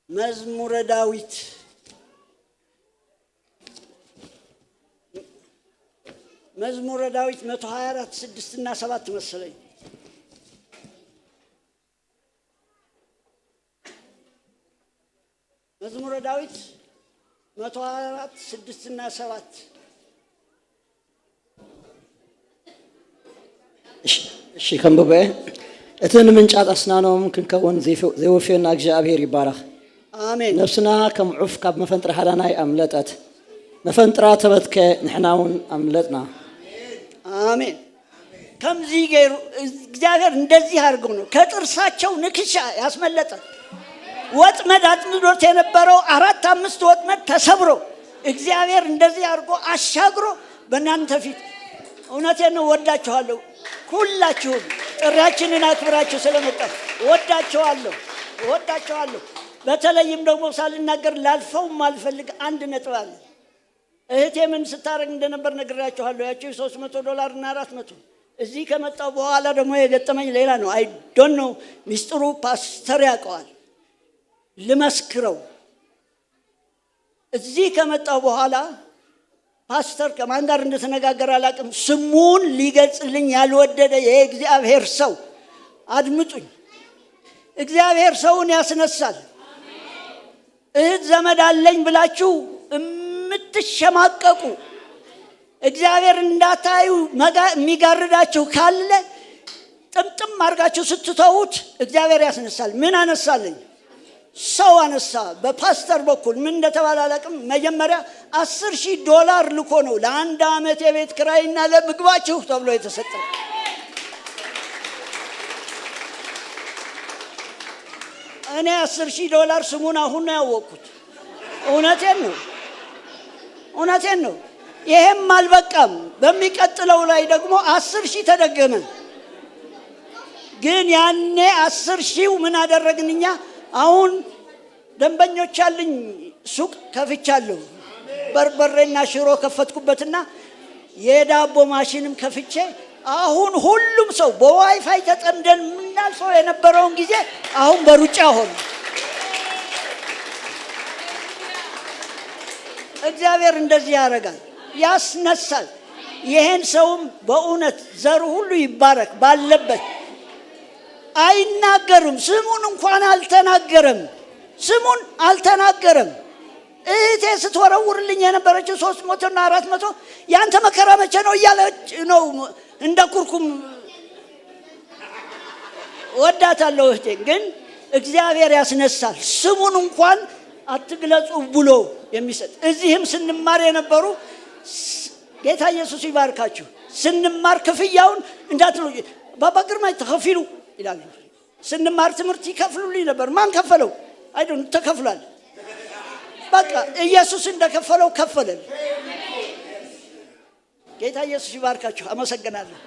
መዝሙረ ዳዊት፣ መዝሙረ ዳዊት መቶ ሃያ አራት ስድስት እና ሰባት መሰለኝ። መዝሙረ ዳዊት መቶ ሃያ አራት ስድስት እና ሰባት። እሺ፣ ከንብበ። እቲ ንምንጫት ኣስናኖም ክንከውን ዘይወፍየና እግዚኣብሔር ይባረኽ። አሜን። ነብስና ከም ዑፍ ካብ መፈንጥራ ሃዳናይ ኣምለጠት። መፈንጥራ ተበትከ፣ ንሕና እውን ኣምለጥና። አሜን። ከምዚ ገይሩ፣ እግዚኣብሔር እንደዚህ አድርገው ነው ከጥርሳቸው ንክሻ ያስመለጠ። ወጥመድ አጥምዶት የነበረው አራት አምስት ወጥመድ ተሰብሮ፣ እግዚአብሔር እንደዚህ አድርጎ አሻግሮ በእናንተ ፊት። እውነቴን ነው። ወዳችኋለሁ። ሁላችሁም ጥሪያችንን አክብራችሁ ስለመጣችሁ ወዳችኋለሁ። ወዳችኋለሁ። በተለይም ደግሞ ሳልናገር ላልፈው ማልፈልግ አንድ ነጥብ አለ። እህቴ ምን ስታደርግ እንደነበር ነግሬያችኋለሁ። ያቺ ሶስት መቶ ዶላር እና አራት መቶ። እዚህ ከመጣሁ በኋላ ደግሞ የገጠመኝ ሌላ ነው። I don't know። ሚስጥሩ ፓስተር ያውቀዋል። ልመስክረው። እዚህ ከመጣሁ በኋላ ፓስተር ከማን ጋር እንደተነጋገረ አላውቅም። ስሙን ሊገልጽልኝ ያልወደደ የእግዚአብሔር ሰው፣ አድምጡኝ። እግዚአብሔር ሰውን ያስነሳል። እህት ዘመድ አለኝ ብላችሁ የምትሸማቀቁ፣ እግዚአብሔር እንዳታዩ የሚጋርዳችሁ ካለ ጥምጥም አድርጋችሁ ስትተዉት እግዚአብሔር ያስነሳል። ምን አነሳልኝ? ሰው አነሳ። በፓስተር በኩል ምን እንደተባለ አላውቅም። መጀመሪያ አስር ሺህ ዶላር ልኮ ነው ለአንድ ዓመት የቤት ክራይና ለምግባችሁ ተብሎ የተሰጠ። እኔ አስር ሺህ ዶላር ስሙን አሁን ነው ያወቅኩት። እውነቴን ነው፣ እውነቴን ነው። ይሄም አልበቃም። በሚቀጥለው ላይ ደግሞ አስር ሺህ ተደገመ። ግን ያኔ አስር ሺው ምን አደረግን እኛ? አሁን ደንበኞች አሉኝ፣ ሱቅ ከፍቻለሁ። በርበሬና ሽሮ ከፈትኩበትና የዳቦ ማሽንም ከፍቼ አሁን ሁሉም ሰው በዋይፋይ ተጠምደን የምናልፈው የነበረውን ጊዜ አሁን በሩጫ ሆነ። እግዚአብሔር እንደዚህ ያደርጋል፣ ያስነሳል። ይሄን ሰውም በእውነት ዘሩ ሁሉ ይባረክ ባለበት። አይናገርም፣ ስሙን እንኳን አልተናገረም፣ ስሙን አልተናገረም። እህቴ ስትወረውርልኝ የነበረችው ሶስት መቶና አራት መቶ ያንተ መከራ መቼ ነው እያለች ነው እንደ ኩርኩም። ወዳታለሁ እህቴ፣ ግን እግዚአብሔር ያስነሳል። ስሙን እንኳን አትግለጹ ብሎ የሚሰጥ። እዚህም ስንማር የነበሩ ጌታ ኢየሱስ ይባርካችሁ። ስንማር ክፍያውን እንዳትሉ፣ ባባ ግርማ ተከፊሉ ይላሉ። ስንማር ትምህርት ይከፍሉልኝ ነበር። ማን ከፈለው? አይደል፣ ተከፍሏል። በቃ ኢየሱስ እንደከፈለው ከፈለን። ጌታ ኢየሱስ ይባርካችሁ። አመሰግናለሁ።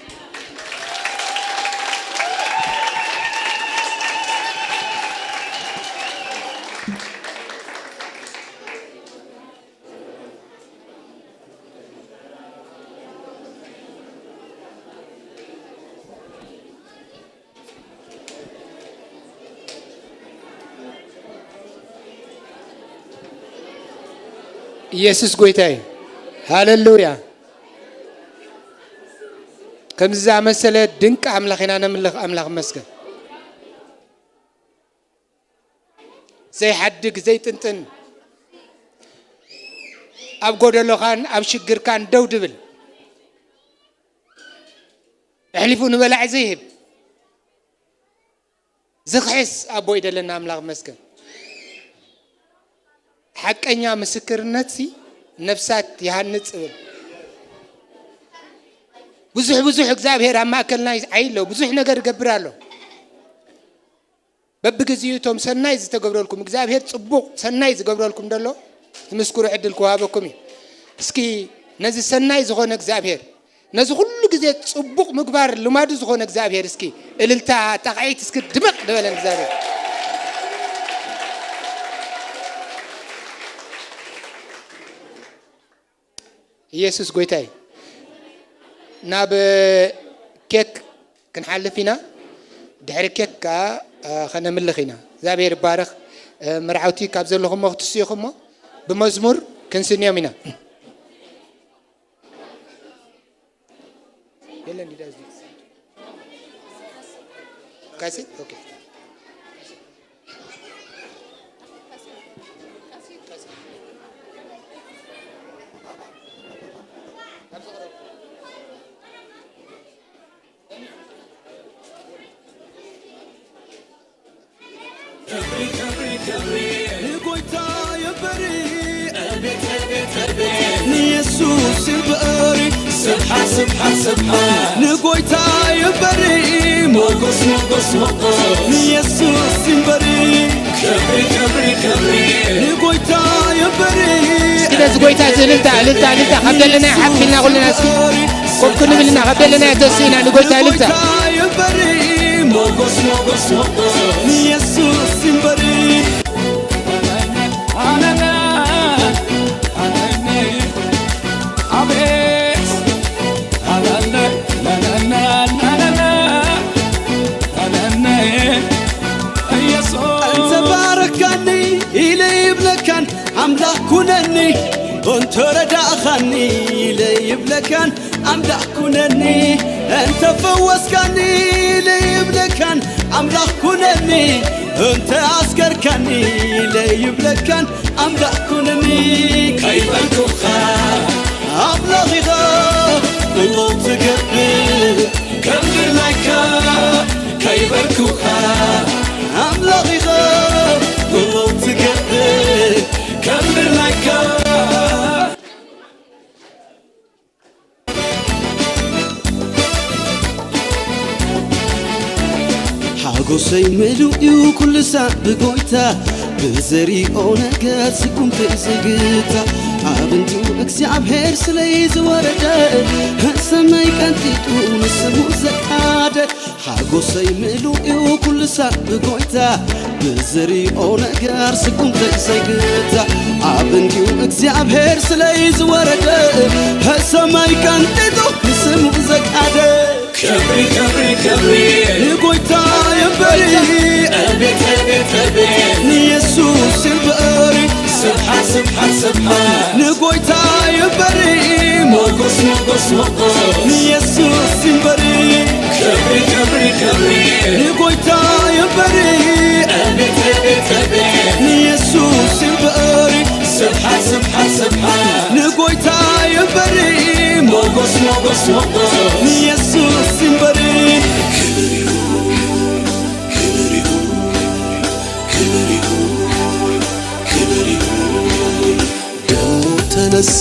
ኢየሱስ ጎይታ እዩ። ሃሌሉያ። ከምዚ ዝኣመሰለ ድንቂ ኣምላኽ ኢና ነምልኽ። ኣምላኽ ይመስገን። ዘይሓድግ፣ ዘይጥንጥን፣ ኣብ ጎደሎኻን ኣብ ሽግርካን ደው ድብል፣ ኣሕሊፉ ንበላዒ ዘይህብ፣ ዝኽሕስ ኣቦ ይደለና ኣምላኽ ይመስገን። ሓቀኛ ምስክርነትሲ ነፍሳት ይሃንጽ እብል። ብዙሕ ብዙሕ እግዚኣብሔር ኣብ ማእከልና ይዓይ ኣሎ፣ ብዙሕ ነገር ይገብር ኣሎ። በብግዚኡ እቶም ሰናይ ዝተገብረልኩም እግዚኣብሔር ጽቡቕ ሰናይ ዝገብረልኩም ደሎ ትምስክሩ ዕድል ክወሃበኩም እዩ። እስኪ ነዚ ሰናይ ዝኾነ እግዚኣብሔር፣ ነዚ ኩሉ ግዜ ጽቡቕ ምግባር ልማዱ ዝኾነ እግዚኣብሔር እስኪ እልልታ ጣቕዒት እስኪ ድምቕ ዝበለን እግዚኣብሔር። ኢየሱስ ጎይታ እዩ። ናብ ኬክ ክንሓልፍ ኢና። ድሕሪ ኬክ ከኣ፣ እ፣ ከነምልኽ ኢና። እግዚኣብሔር ይባረኽ። እ፣ መርዓውቲ ካብ ዘለኹሞ ክትስኡ ኢኹሞ ብመዝሙር ክንስንዮም ኢና። የለን ዲዳ እዚ። ካሴት? ኦኬ። ንጎይታ ይበሪ፣ ንየሱስ ይበሪ፣ ስብሓት፣ ስብሓት፣ ስብሓት። ንጎይታ ይበሪ፣ ሞጎስ፣ ሞጎስ፣ ሞጎስ፣ ንየሱስ ይበሪ፣ ክብሪ፣ ክብሪ፣ ክብሪ፣ ንጎይታ ይበሪ። እስኪ ነዚ ጎይታ እዚ እልልታ፣ እልልታ፣ እልልታ፣ ካብ ደለናዮ ሓፍ ኢልና ኩልና እስኪ ኮፍ ክንብል ኢና፣ ካብ ደለናዮ ተስኢና ንጎይታ እልልታ። ንጎይታ ይበሪ፣ ሞጎስ፣ ሞጎስ፣ ሞጎስ፣ ንየሱስ ይበሪ። እንተ ባረካኒ ኢለ ይብለካን ኣምላኽ ኩነኒ፣ እንተ ረዳእኻኒ ኢለ ይብለካን ኣምላኽ ኩነኒ፣ እንተ ፈወስካኒ ኢለ ይብለካን ኣምላኽ ኩነኒ፣ እንተ ኣስገርካኒ ኢለ ይብለካን ኣምላኽ ኩነኒ። ከይበልኩኻ ኣምላኽ ኢኻ ኩሉ ትገብር፣ ከምድር ናይካ ከይበልኩኻ ኣምላኽ ኢኻ ኩሉ ትገብር፣ ከምድር ናይካ። ሓጎሰይ ምሉእ እዩ ኩሉ ሳዕ ብጎይታ፣ ብዘሪኦ ነገር ስጉምተይ ዘይግታ። ኣብ እንዲኡ እግዚኣብሔር ስለይ ዝወረደ፣ ሰማይ ቀንጢጡ ንስሙ ዘቃደ። ሓጎሰይ ምሉእ እዩ ኩሉ ሳዕ ብጎይታ፣ ብዘሪኦ ነገር ስጉምተይ ዘይግታ። ኣብ እንዲኡ እግዚኣብሔር ስለይ ዝወረደ፣ ሰማይ ቀንጢጡ ንስሙ ዘቃደ። ክብሪ፣ ክብሪ፣ ክብሪ ንጎይታ ይበሪ። ኣቤት፣ ኣቤት፣ ኣቤት ንየሱስ ይበሪ። ስብሓት፣ ስብሓት፣ ስብሓት ንጎይታ ይበሪ። ሞጎስ፣ ሞጎስ፣ ሞጎስ ንየሱስ ይበሪ። ክብሪ፣ ክብሪ፣ ክብሪ ንጎይታ ይበሪ። ኣቤት፣ ኣቤት፣ ኣቤት ንየሱስ ይበሪ። ስብሓት፣ ስብሓት፣ ስብሓት ንጎይታ ይበሪ። ሞጎስ፣ ሞጎስ፣ ሞጎስ ንየሱስ ይበሪ። ክብር ይኹን፣ ክብር ይኹን፣ ክብር ይኹን፣ ክብር ይኹን። ደሞ ተነሳ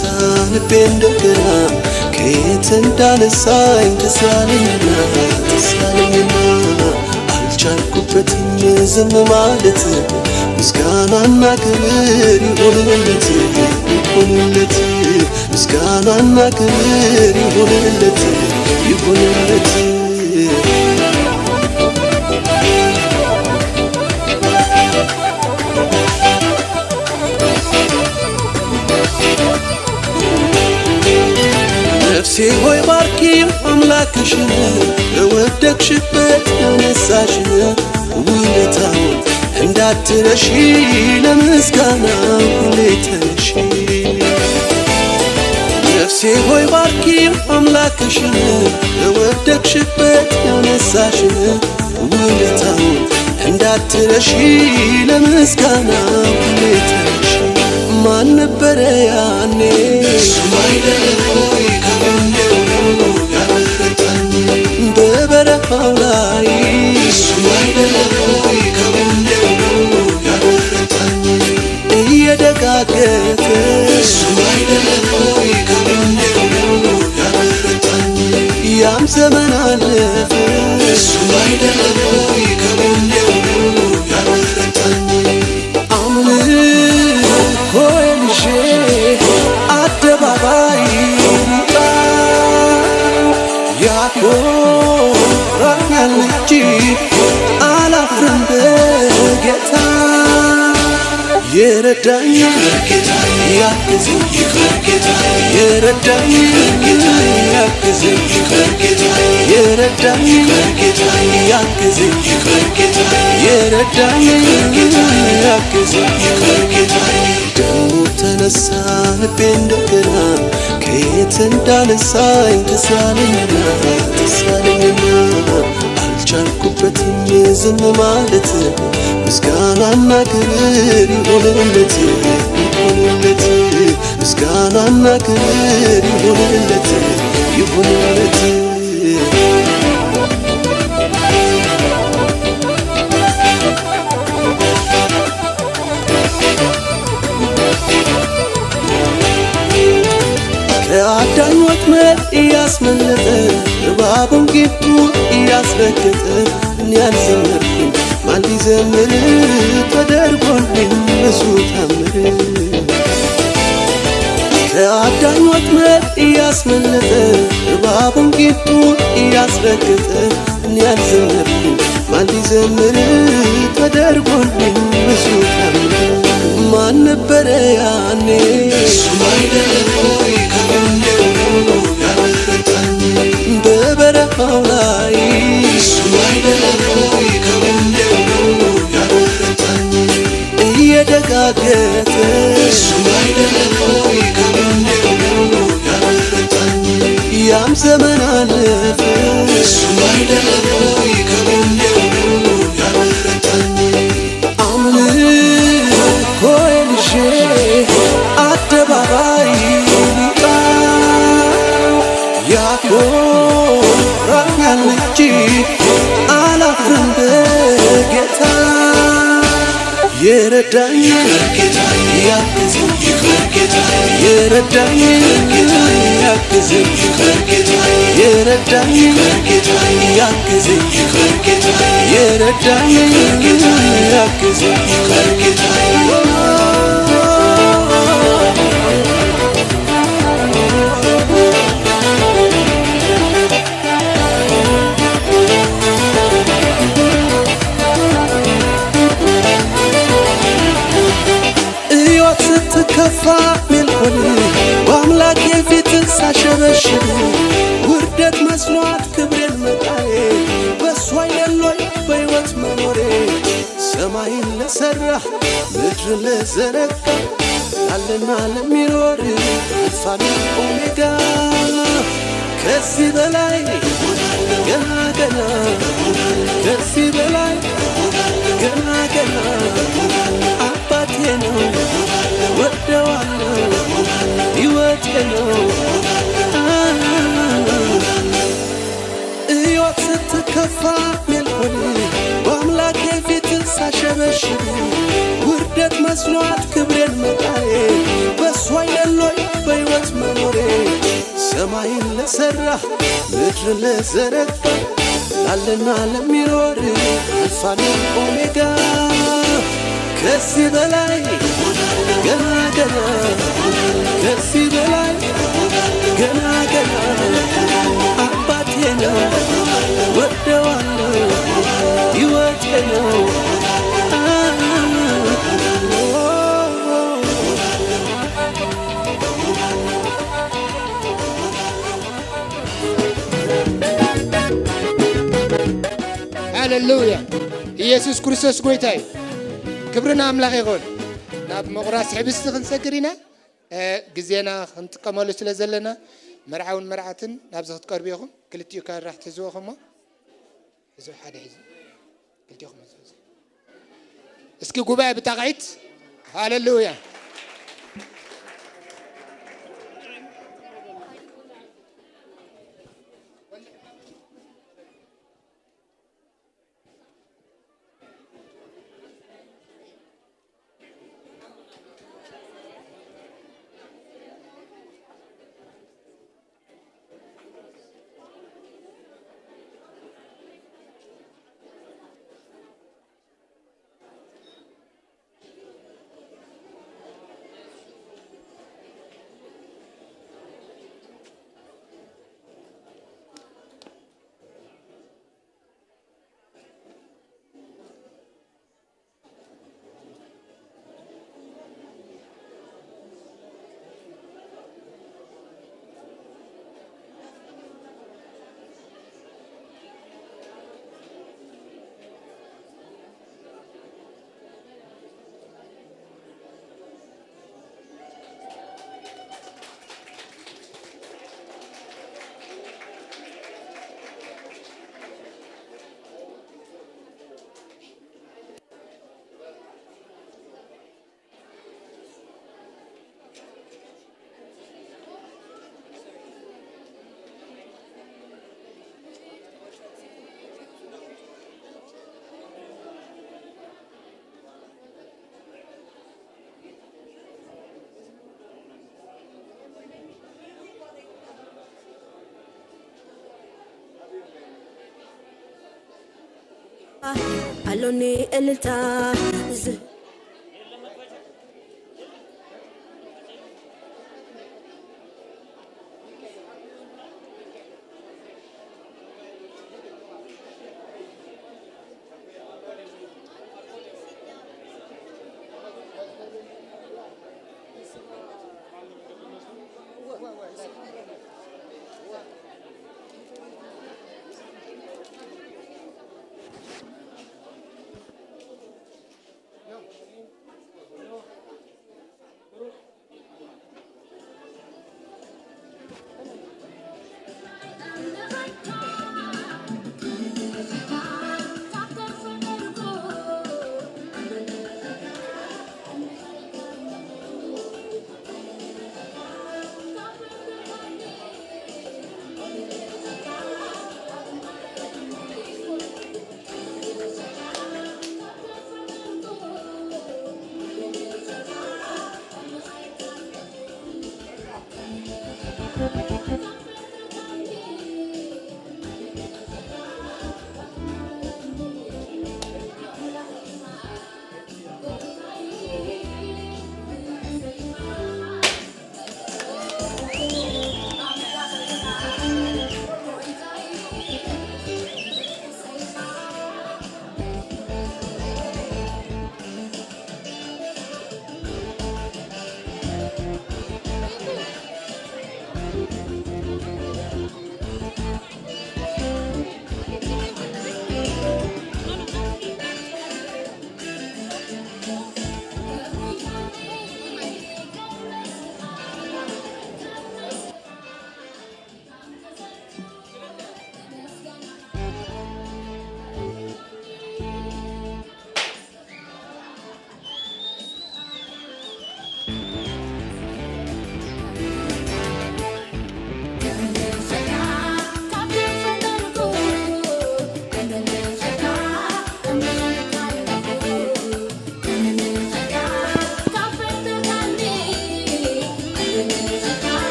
ልቤ እንደገና፣ ከየት እንዳነሳኝ ትዝ አለኝና፣ ትዝ አለኝና፣ አልቻልኩበትም ዝም ማለት። ምስጋናና ክብር ይሁንለት፣ ይሁንለት፣ ምስጋናና ክብር ይሁንለት፣ ይሁንለት። ነፍሴ ሆይ ባርኪ አምላክሽን፣ ለወደቅሽበት ያነሳሽን፣ ውለታውን እንዳትረሺ፣ ለምስጋና ሁሌ ተነሺ። ነፍሴ ሆይ ባርኪ አምላክሽን፣ ለወደቅሽበት ያነሳሽን ውለታውን እንዳትረሺ፣ ለምስጋና ሁሌ ተነሺ። ማን ነበረ ያኔ? እሱ አይደለም ወይ ከጎኔ ሆኖ ያበረታኝ? በበረሃው ላይ እሱ አይደለም ወይ ከጎኔ ሆኖ ያበረታኝ? እየደጋገፈ እሱ አይደለም ወይ ከጎኔ ሆኖ ያበረታኝ? ያም ዘመን አለፈ እሱ አይደለም ወይ ከጎኔ ሆኖ ያበረታኝ? አምልኮ ይዤ አደባባይ ልውጣ፣ ያኮራኛል እንጂ አላፍርም በጌታ። የረዳኝ ያግዘኝ፣ የረዳኝ ያግዘኝ፣ የረዳኝ ያግዘኝ፣ የረዳኝ ያግዘኝ። ደግሞ ተነሳ ልቤ እንደገና፣ ከየት እንዳነሳኝ ትዝ አለኝና፣ ትዝ አለኝና፣ አልቻልኩበትም ዝም ማለት። ምስጋናና ክብር ይሁንለት፣ ይሁንለት፣ ምስጋናና ክብር ይሁንለት፣ ይሁንለት። ከአዳኝ ወጥመድ እያስመለጠ፣ እባቡን ቂጡ እያስረገጠ፣ እኔ ያልዘመርኩኝ ማን ሊዘምር? ተደርጎልኝ ብዙ ታምር። ከአዳኝ ወጥመድ እያስመለጠ፣ እባቡን ቂጡ እያስረገጠ፣ እኔ ያልዘመርኩኝ ማን ሊዘምር? ተደርጎልኝ ብዙ ታምር። ማን ነበረ ያኔ? እሱ አይደለም ወይ ከጎኔ ሆኖ ያበረታኝ? በበረሃው ላይ እሱ አይደለም ወይ ከጎኔ ሆኖ ያበረታኝ? እየደጋገፈ እሱ አይደለም ወይ ከጎኔ ሆኖ ያበረታኝ? ያም ዘመን አለፈ እሱ አይደለም ወይ ከጎኔ ሆኖ ያበረታኝ? አምልኮ ይዤ አደባባይ ልውጣ፣ ያኮራኛል እንጂ አላፍርም በጌታ። የረዳኝ ያግዘኝ፣ የረዳኝ ያግዘኝ፣ የረዳኝ ያግዘኝ፣ የረዳኝ ያግዘኝ። እዮት ስትከፋ ሜልኮል በአምላኬ ፊት ሳሸበሽብ፣ ውርደት መስሏት ክብሬን መጣዬ፣ በሷ አይደል ወይ በሕይወት መኖሬ? ሰማይን ለሰራ ምድርን ለዘረጋ ላለና ለሚኖር አልፋና ኦሜጋ ከዚህ በላይ ገና ገና ከዚህ በላይ ገና ገና አባቴ ነው ወደዋለው ሕይወቴ ነው። እዮት ስትከፋ ሜልኮል በአምላኬ ፊት ሳሸበሽብ ውርደት መስሏት ክብሬን መጣዬ በሷ አይደል ወይ በሕይወት መኖሬ? ሰማይን ለሰራ ምድርን ለዘረጋ ላለና ለሚኖር አልፋና ኦሜጋ ከዚህ በላይ ገና ገና ከዚህ በላይ ገና ገና አባቴ ነው ወደዋለው ሕይወቴ ነው። ሃሌሉያ! ኢየሱስ ክርስቶስ ጎይታ እዩ። ክብሪ ንኣምላኽ ይኹን። ናብ ምቑራስ ሕብስቲ ክንሰግር ኢና። እ፣ ግዜና ክንጥቀመሉ ስለ ዘለና፣ መርዓውን መርዓትን ናብዚ ክትቀርቡ ኢኹም። ክልቲኡ ካራ ክትሕዝዎ እሞ፣ እዚ ሓደ ሒዙ። ክልቲኹም እዚ፣ እዚ። እስኪ ጉባኤ ብጣቕዒት፣ ሃሌሉያ። ኣሎኒ እልልታ ዝ-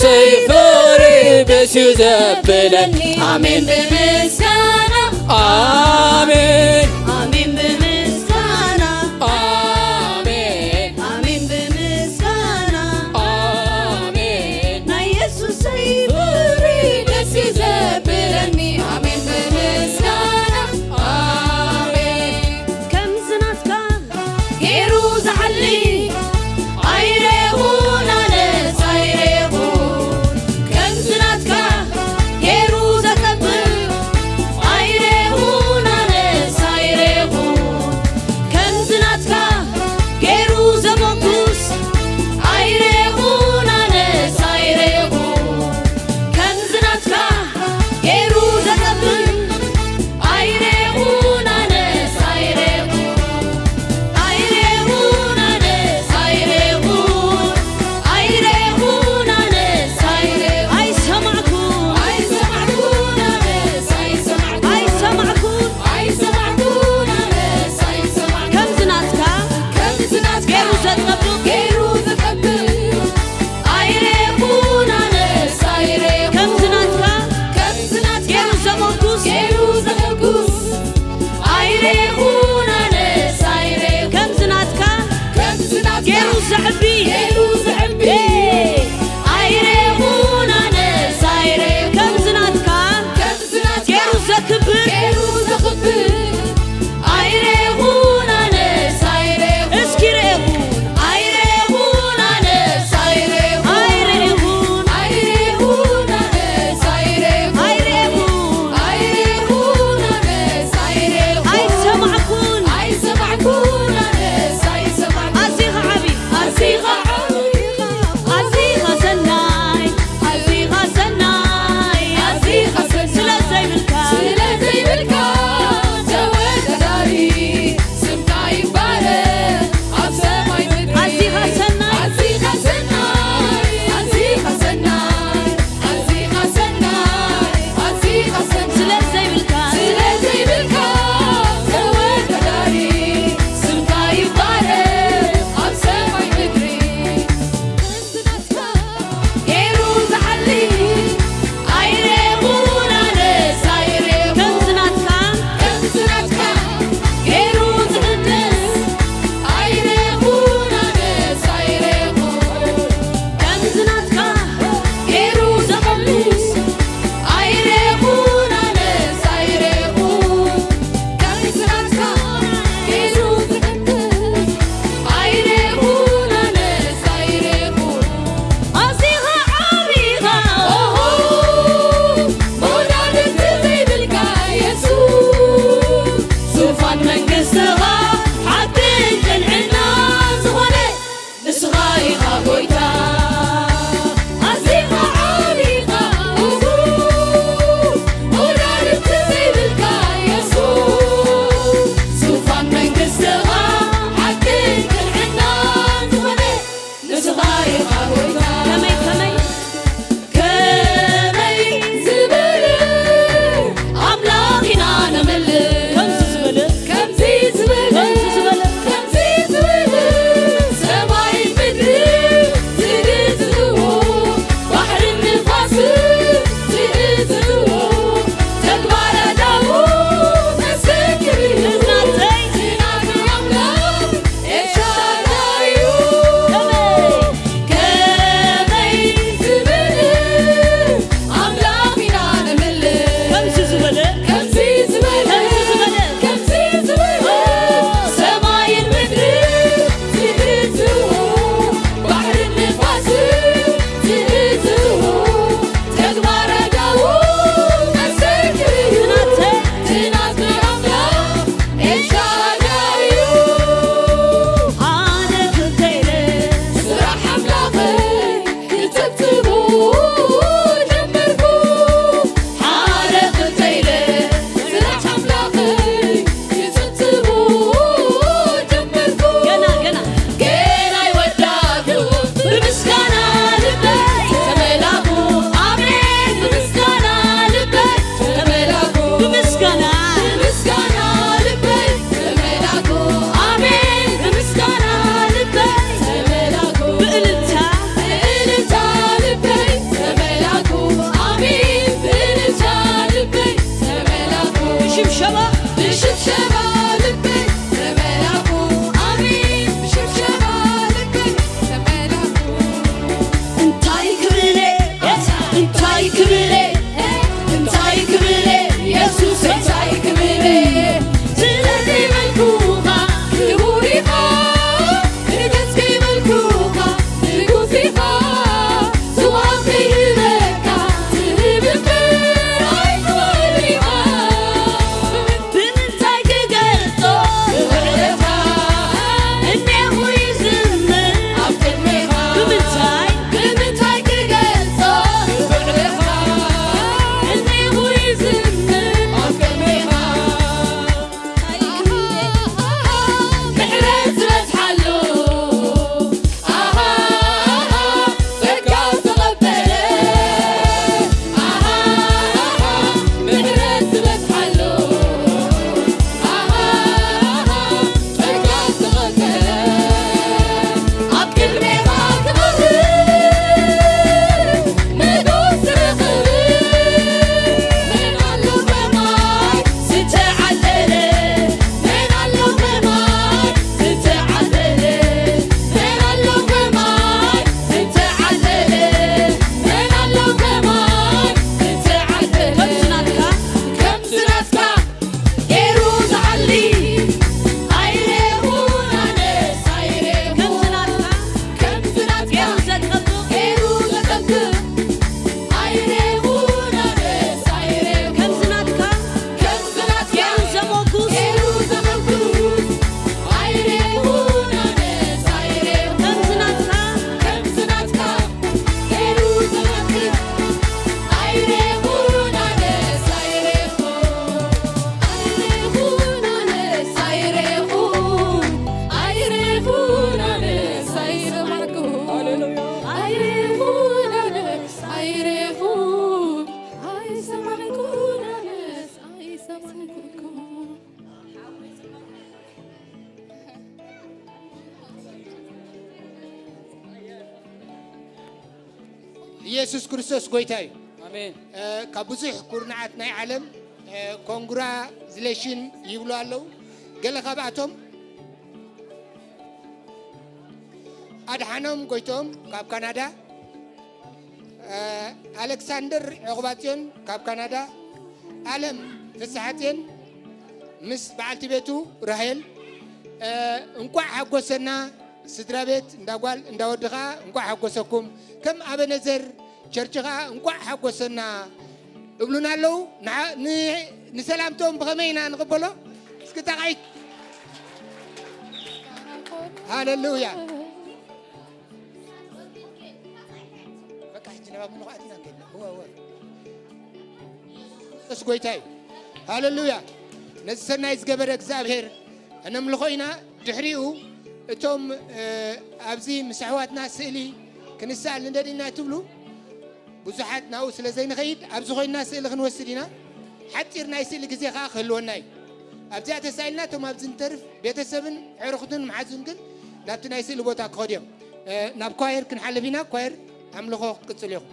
ሰይፈሪ ደስ እዩ ዘብለኒ። ኣሜን ብምስጋና፣ ኣሜን፣ ኣሜን ብምስጋና፣ ኣሜን፣ ኣሜን ብምስጋና፣ ኣሜን። ናይ የሱሰይ ፍሪ ደስ እዩ ዘብለኒ። ኣሜን ብምስጋና፣ ኣሜን። ከምዚ ናትካ ገይሩ ዝዓሊ ኣይረኹን፣ ኣነስ ኣይረኹን። ከምዚ ናትካ ገይሩ ዘጠብቕ ኣይረኹን፣ ኣነስ ኣይረ ኢየሱስ ክርስቶስ ጎይታ እዩ። ኣሜን። ካብ ብዙሕ ኩርናዓት ናይ ዓለም ኮንግራጁሌሽን ይብሉ ኣለዉ። ገለ ካብኣቶም ኣድሓኖም ጎይቶም ካብ ካናዳ፣ ኣሌክሳንደር ዕቑባጽዮን ካብ ካናዳ፣ ኣለም ፍስሓጽዮን ምስ በዓልቲ ቤቱ ራሄል። እንቋዕ ሓጎሰና ስድራ ቤት እንዳጓል እንዳወዲ ኸዓ እንቋዕ ሓጎሰኩም። ከም ኣበነዘር ቸርች ኸዓ እንቋዕ ሓጎሰና እብሉና ኣለዉ። ንዓ- ን- ንሰላምቶም ብኸመይ ኢና ንቕበሎ? እስኪ ጣቓይት። ሃሌሉያ። በቃ ሕጂ ናብ ኣምልኾ ኣቲና ንከይድ። እወ፣ እወ። የሱስ ጎይታ እዩ። ሃሌሉያ። ነዚ ሰናይ ዝገበረ እግዚኣብሔር እነምልኾ ኢና። ድሕሪኡ እቶም፣ እ፣ ኣብዚ ምስ ኣሕዋትና ስእሊ ክንስኣል ንደሊ ኢና ትብሉ፣ ብዙሓት ናብኡ ስለ ዘይንኸይድ ኣብዚ ኮይንና ስእሊ ክንወስድ ኢና። ሓጺር ናይ ስእሊ ግዜ ከኣ ክህልወና እዩ። ኣብዚኣ ተሳኢልና እቶም ኣብዚ ንተርፍ ቤተሰብን ኣዕሩኽትን መሓዙን ግን ናብቲ ናይ ስእሊ ቦታ ክኸዱ እዮም። እ፣ ናብ ኳየር ክንሓልፍ ኢና። ኳየር ኣምልኾ ክትቅጽሉ ኢኹም።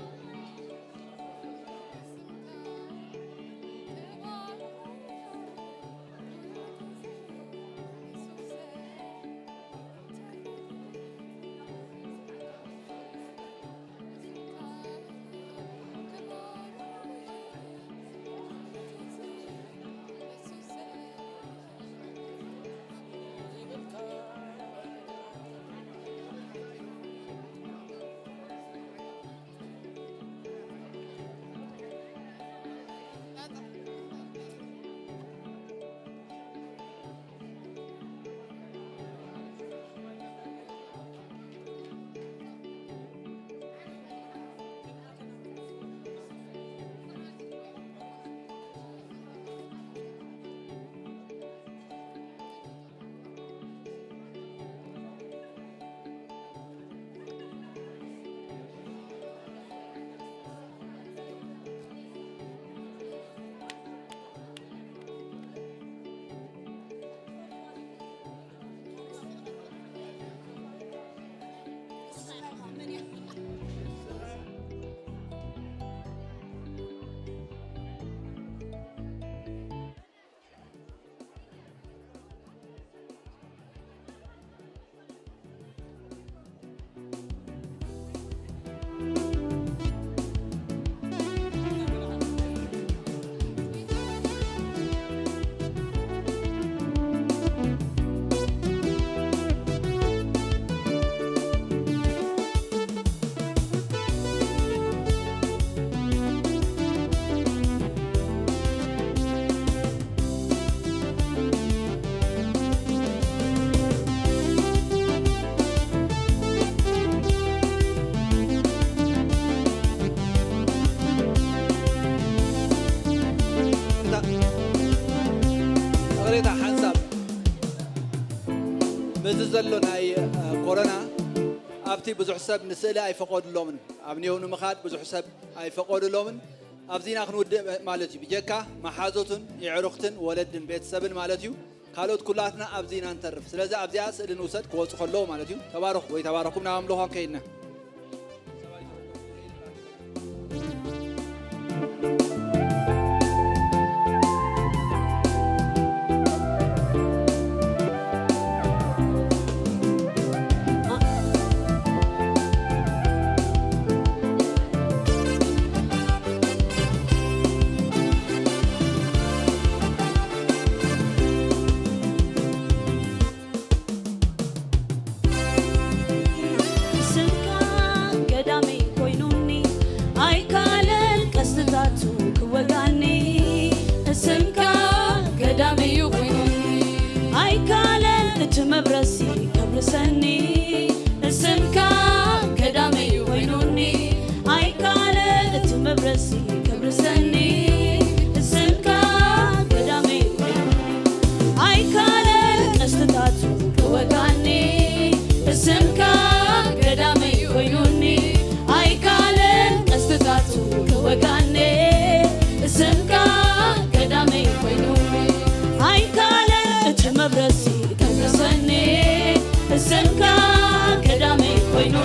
እቕሬታ ሓንሳብ ምስዚ ዘሎ ናይ ኮሮና ኣብቲ ብዙሕ ሰብ ንስእሊ ኣይፈቐዱሎምን። ኣብ ኔው ንምኻድ ብዙሕ ሰብ ኣይፈቐዱሎምን። ኣብዚና ክንውድእ ማለት እዩ። ብጀካ መሓዞትን የዕሩኽትን ወለድን ቤተሰብን ማለት እዩ። ካልኦት ኩላትና ኣብዚ ኢና ንተርፍ። ስለዚ ኣብዚኣ ስእሊ ንውሰድ ክወፁ ከለዉ ማለት እዩ። ተባረኹ ወይ ተባረኹም ናብ ኣምልኾ ከይድና። ስምካ ገዳመይ ኮይኑኒ ኣይካለን ቀስትታቱ ክወጋኒ። ስምካ ገዳመይ ኮይኑኒ ኣይካለን እቲ መብረሲ ከብርሰኒ። ስምካ ገዳመይ ኮይኑኒ ኣይካለን እቲ መብረሲ ከብርሰኒ። ስምካ ገዳመይ ኮይኑኒ ኣይካለ ቀስትታቱ ክወጋኒ። ስምካ ገዳመይ ኮይኑኒ ኣይካለ ቀስትታቱ ክወጋኒ። ስምካ ገዳመይ ኮይኑኒ ኣይካለ እቲ መብረሲ ከብርሰኒ። ስምካ ገዳመይ ኮይኑ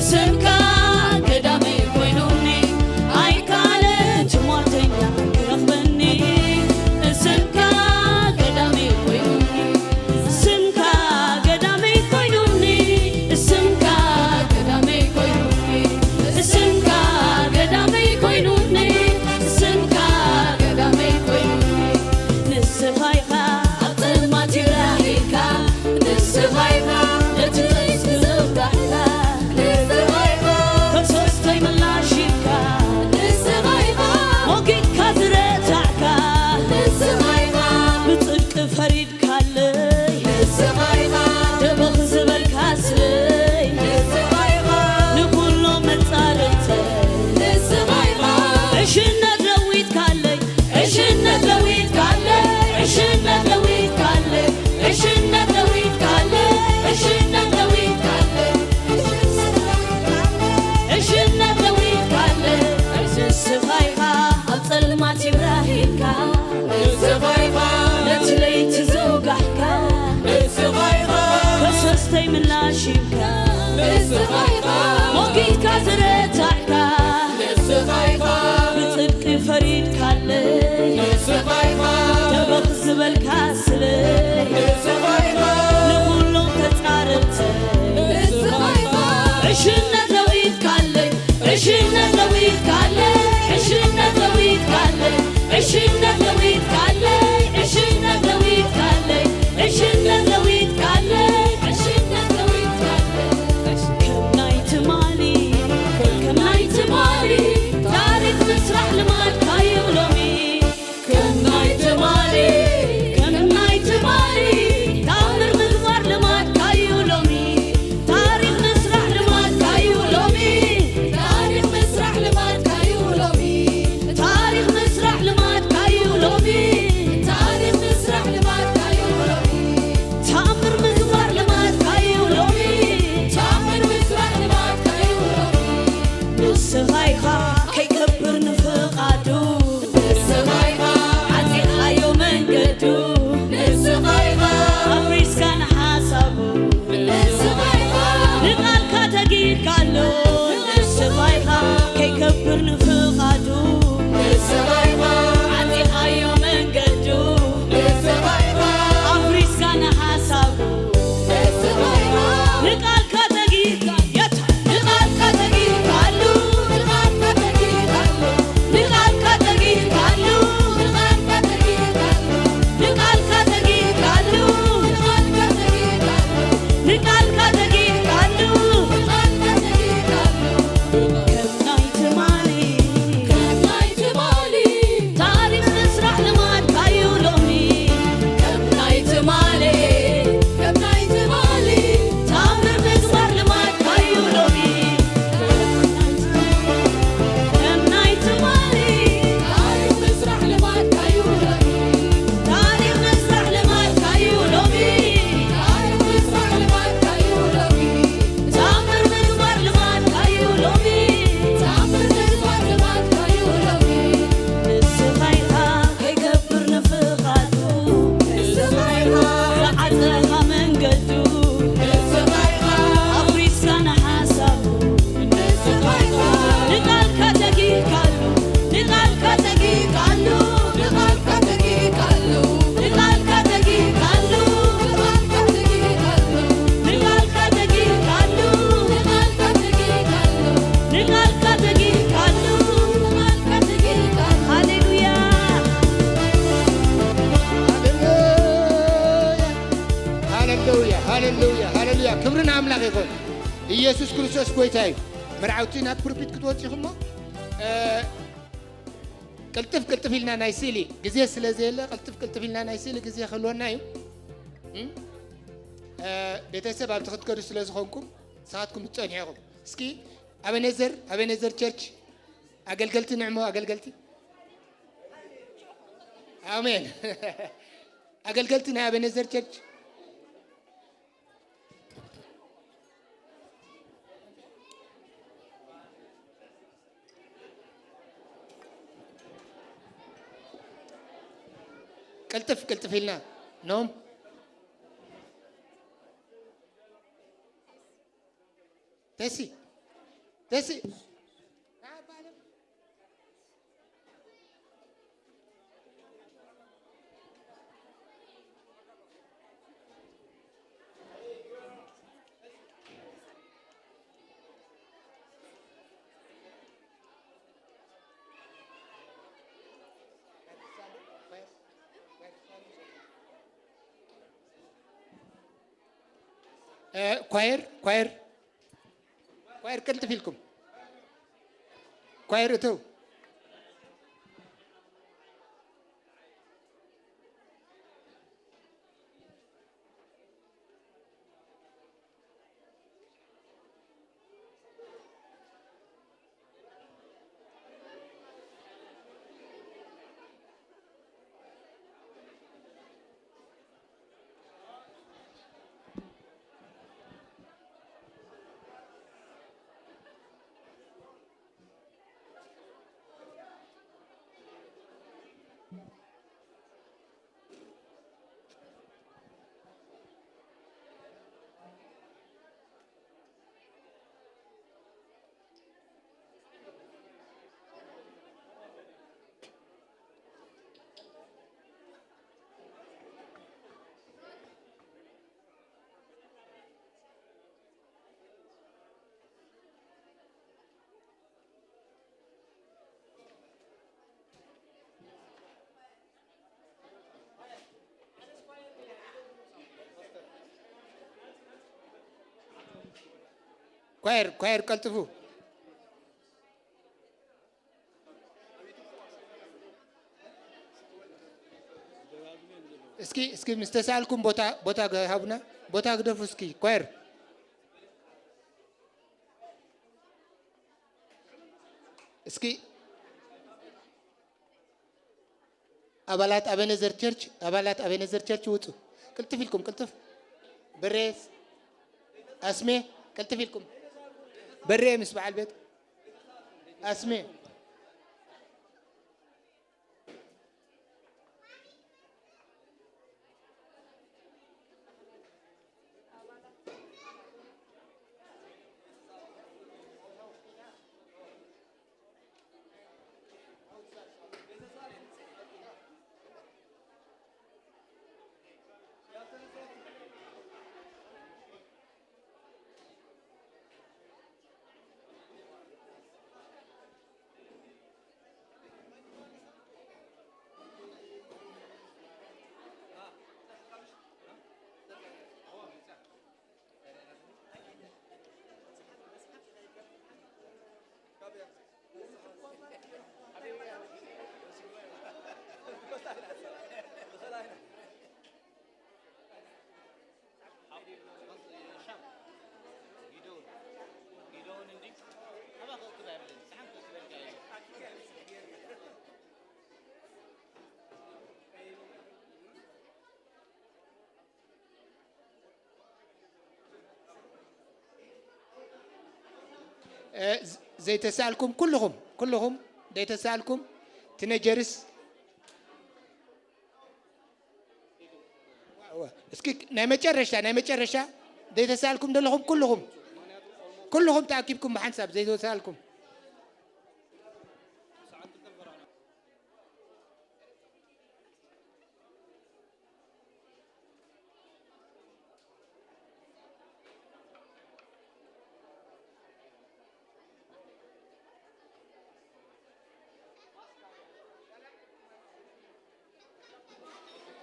ስምካ ቀዳመይ ኮይኑኒ ኣይካለ ትሟርተኛ ክረኽበኒ። ስምካ ቀዳመይ ኮይኑኒ ስምካ ቀዳመይ ኮይኑኒ ስምካ ቀዳመይ ኮይኑኒ ስምካ ቀዳመይ ኮይኑኒ ስምካ ቀዳመይ ኮይኑኒ ንስኻ ኢኻ ኣብ ጸልማት ይብራሂካ ንስኻ ኢኻ ነቲ ለይቲ ዘውጋሕካ ንስኻ ኢኻ ከሰስተይ ምላሽ ኢልካ ንስኻ ኢኻ ሞጊትካ ዝረታዕካ ንስኻ ኢኻ ብጽድቂ ፈሪድካለይ ንስኻ ኢኻ ደበኽ ዝበልካ ስለይ ንስኻ ኢኻ ንኹሎም መጻርርተይ ንስኻ ኢኻ ዕሽነት ለዊጥካለይ ዕሽነት ለዊጥካለይ ዕሽነት ለዊጥካለይ ዕሽነት ለዊጥካለይ ዕሽነት ለዊጥካለይ ዕሽነት ለዊጥካለይ ንስኻ ኢኻ ኣብ ጸልማት ይብራሂካ ንስኻ ኢኻ ነቲ ለይቲ ዘውጋሕካ ንስኻ ኢኻ ከሰስተይ ምላሽ ሂብካ ንስኻ ኢኻ ሞጊትካ ዝረታዕካ ንስኻ ኢኻ ብጽድቂ ፈሪድካለይ ንስኻ ኢኻ ደበኽ ዝበልካ ስለይ ንስኻ ኢኻ ንኹሎም ተጻረርቲ ንስኻ ኢኻ ዕሽነት ለዊጥካለይ ዕሽነት ለዊጥካለይ ዕሽነት ለዊጥካለይ ዕሽነት ለዊጥካለይ ዕሽነት ለዊጥካለይ ዕሽነት ለዊጥካለይ ዕሽነት ለዊጥካለይ ከም ናይ ትማሊ ከም ናይ ትማሊ ታሪኽ ምስራሕ ልማድካ እዩ ሎሚ ከም ናይ ትማሊ ከም ናይ ትማሊ ታምር ምግባር ልማድካ እዩ ሎሚ ታሪኽ ምስራሕ ልማድካ እዩ ሎሚ ታሪኽ ምስራሕ ልማድካ እዩ ሎሚ ታሪኽ ምስራሕ ልማድካ እዩ ሎሚ ታሪኽ ምስራሕ ልማድካ እዩ ሎሚ ታምር ምግባር ልማድካ እዩ ሎሚ ታምር ምስራሕ ልማድካ እዩ ሎሚ ንስኻ ኢኻ ከይገብር ንፍቓዱ ንስኻ ኢኻ ዓጺኻዮ መንገዱ ንስኻ ኢኻ ኣፍሪስካ ንሓሳቡ ንስኻ ኢኻ ንቃልካ ተጊርካሉ ንስኻ ኢኻ ከይገብር ንፍቓዱ ንስኻ ኢኻ ዓጺኻዮ መንገዱ ንስኻ ኢኻ ኣፍሪስካ ንሓሳቡ ንስኻ ኢኻ ንቃልካ ተጊርካ የታ ንቃልካ ተጊርካሉ ንቃልካ ተጊርካሉ ንቃልካ ተጊርካሉ ንቃልካ ተጊርካሉ ንቃልካ ተጊርካሉ ንቃልካ ተጊርካሉ ንቃልካ ተጊርካሉ ንቃልካ ተጊርካሉ ከም ናይ ትማሊ ከም ናይ ትማሊ ታሪኽ ምስራሕ ልማድካ እዩ ሎሚ ከም ናይ ትማሊ ከም ናይ ትማሊ ታምር ምግባር ልማድካ እዩ ሎሚ ከም ናይ ትማሊ ታሪኽ ምስራሕ ልማድካ እዩ ሎሚ ታሪኽ ምስራሕ ልማድካ እዩ ሎሚ ታሪኽ ምስራሕ ልማድካ እዩ ሎሚ ታምር ምግባር ልማድካ እዩ ሎሚ ታምር ምግባር ልማድካ እዩ ሎሚ ንስኻ ኢኻ ከይገብር ንፍቓዱ ንስኻ ኢኻ ዝዓጸኻ መንገዱ ንስኻ ኢኻ ኣፍሪስካ ንሓሳቡ ንስኻ ኢኻ ንቃልካ ተጊርካሉ ንቃልካ ተጊርካሉ ንቃልካ ተጊርካሉ ንቃልካ ተጊርካሉ ንቃልካ ተጊርካሉ ንቃልካ ተጊርካሉ ንቃልካ ተጊርካሉ ንቃልካ ተጊርካሉ ንቃልካ ተጊርካሉ ሃሌሉያ ሃሌሉያ ሃሌሉያ ሃሌሉያ ክብሪ ንኣምላኽ ይኹን ኢየሱስ ክርስቶስ ጎይታ እዩ መርዓውቲ ናብ ፑልፒት ክትወፂ ኢኹሞ ቅልጥፍ ቅልጥፍ ኢልና ናይ ስእሊ ግዜ ስለ ዘየለ ቅልጥፍ ቅልጥፍ ኢልና ናይ ስእሊ ግዜ ክህልወና እዩ ቤተሰብ ኣብቲ ክትከዱ ስለ ዝኾንኩም ንስኻትኩም ትጸንሑ ኢኹም እስኪ ኣበነዘር ኣበነዘር ቸርች ኣገልገልቲ ንዕሞ ኣገልገልቲ ኣሜን ኣገልገልቲ ናይ ኣበነዘር ቸርች ቅልጥፍ ቅልጥፍ ኢልና ኖም ተሲ ደስ እ፣ ኳየር፣ ኳየር፣ ኳየር ቅልጥፍ ኢልኩም። ኳየር እተው። ኳየር፣ ኳየር ቀልጥፉ። እስኪ፣ እስኪ ምስ ተሳእልኩም ቦታ፣ ቦታ ሃቡና። ቦታ ግደፉ እስኪ። ኳየር እስኪ። ኣባላት ኣቤኔዘር ቸርች፣ ኣባላት ኣቤኔዘር ቸርች ውጹ። ቅልጥፍ ኢልኩም፣ ቅልጥፍ። በሬ፣ ኣስሜ፣ ቅልጥፍ ኢልኩም። በሬ ምስ በዓል ቤት። ኣስሜ። እ፣ ዝ-፣ ዘይተሳእልኩም ኩልኹም፣ ኩልኹም ዘይተሳእልኩም፣ ቲነጀርስ፣ እስኪ ናይ መጨረሻ፣ ናይ መጨረሻ ዘይተሳእልኩም ዘለኹም ኩልኹም፣ ኩልኹም ተኣኪብኩም ብሓንሳብ ዘይተሳእልኩም።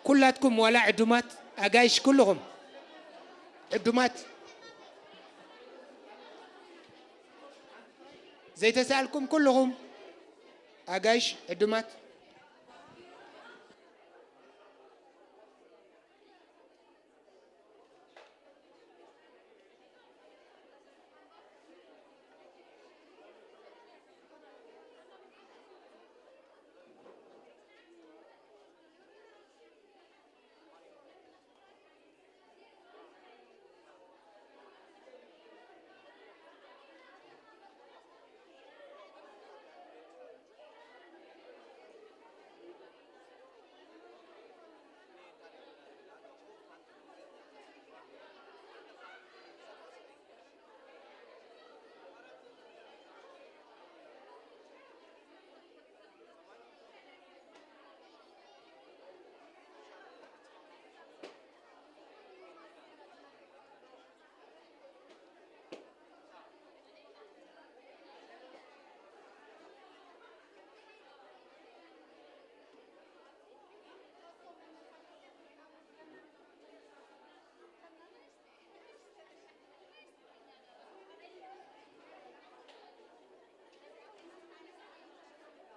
ኩላትኩም ዋላ ዕዱማት ኣጋይሽ ኩልኹም ዕዱማት ዘይተሳእልኩም ኩልኹም ኣጋይሽ ዕዱማት።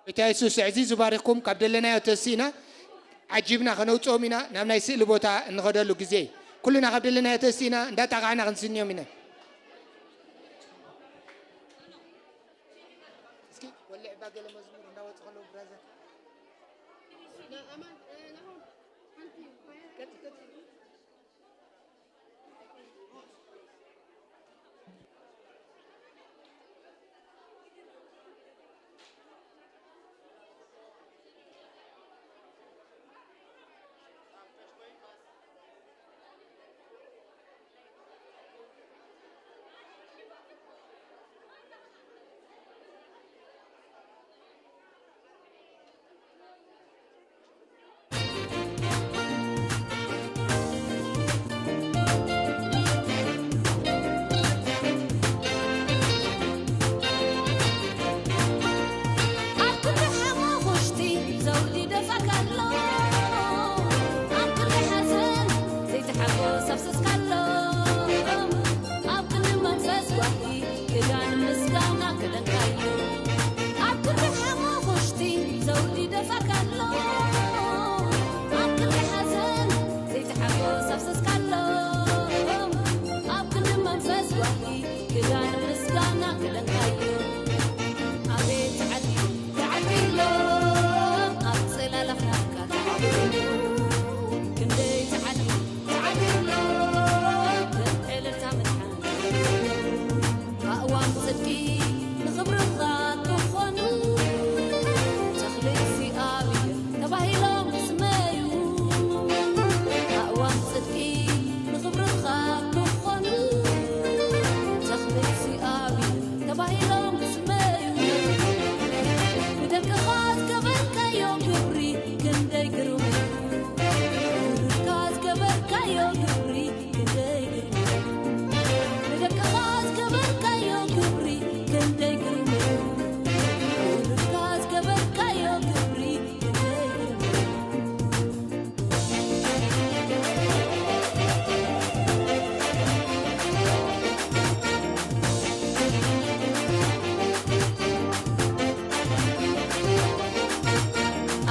ጎይታ የሱስ ኣዕዚዙ ባሪኽኩም። ካብ ደለናዮ ተሲእና ዓጂብና ከነውፅኦም ኢና ናብ ናይ ስእሊ ቦታ እንኸደሉ ግዜ። ኩልና ካብ ደለናዮ ተሲእና እንዳጣቓዕና ክንስንዮም ኢና። እስኪ ወልዕ እባ ገለ መዝሙር እንዳወፁ ከለዉ ብራዘር። ኣብ ክንዲ ሓሞኹሽቲ ዘውዲ ደፋካሎ፣ ኣብ ክንዲ ሓዘን ዘይተሓጎስ ኣፍሰስካሎ፣ ኣብ ክንዲ መንፈስ ጓሂ ክዳን ምስጋና ክደንካዮ። ኣብ ክንዲ ሓሞኹሽቲ ዘውዲ ደፋካሎ፣ ኣብ ክንዲ ሓዘን ዘይተሓጎስ ኣፍሰስካሎ፣ ኣብ ክንዲ መንፈስ ጓሂ ክዳን ምስጋና ክደንካዮ። ኣቤት ዓዲ ተዓዲሎ፣ ኣብ ጽላላኽ ናትካ ተዓዲሎ። ክንደይ ተዓዲ ተዓዲሎ፣ ከም ዕልልታ ምድሓን። ኣእዋም ጽድቂ ንኽብርኻ ክኾኑ፣ ተኽሊት እግዚኣብሔር ተባሂሎም ክስመዩ። ኣእዋም ጽድቂ ንኽብርኻ ክኾኑ፣ ተኽሊት እግዚኣብሔር ተባሂሎም ክስመዩ። ንደቅኻ ዝገበርካዮ ግብሪ ክንደይ ግሩም እዩ። ንውሉድካ ዝገበርካዮ ግብሪ ክንደይ ግሩም እዩ። ንደቅኻ ዝገበርካዮ ግብሪ ክንደይ ግሩም እዩ። ንውሉድካ ዝገበርካዮ ግብሪ ክንደይ ግሩም እዩ።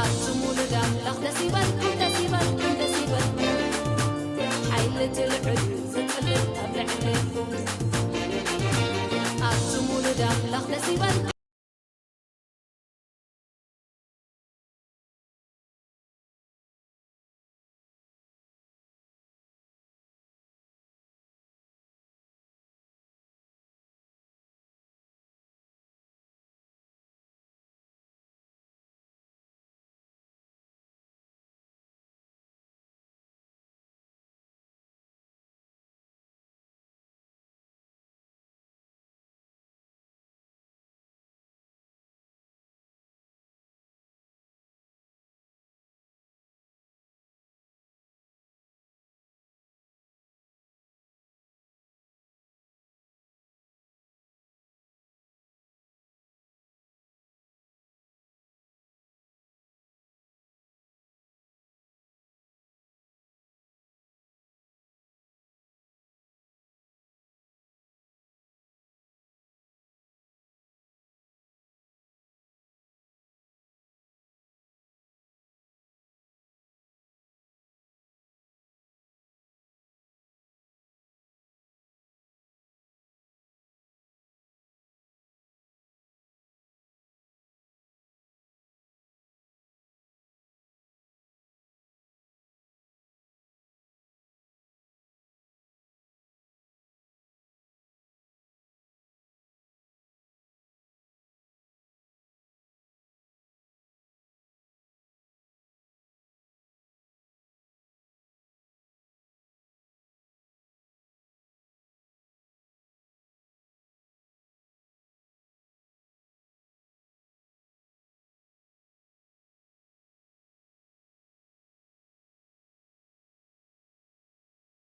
ኣቱም ውሉድ ኣምላኽ ደስ ይበልኩም፣ ደስ ይበልኩም፣ ደስ ይበልኩም። ሓይሊ እቲ ልዑል እዩ ዝጸልል ኣብ ልዕሌኹም። ኣቱም ውሉድ ኣምላኽ ደስ ይበልኩም።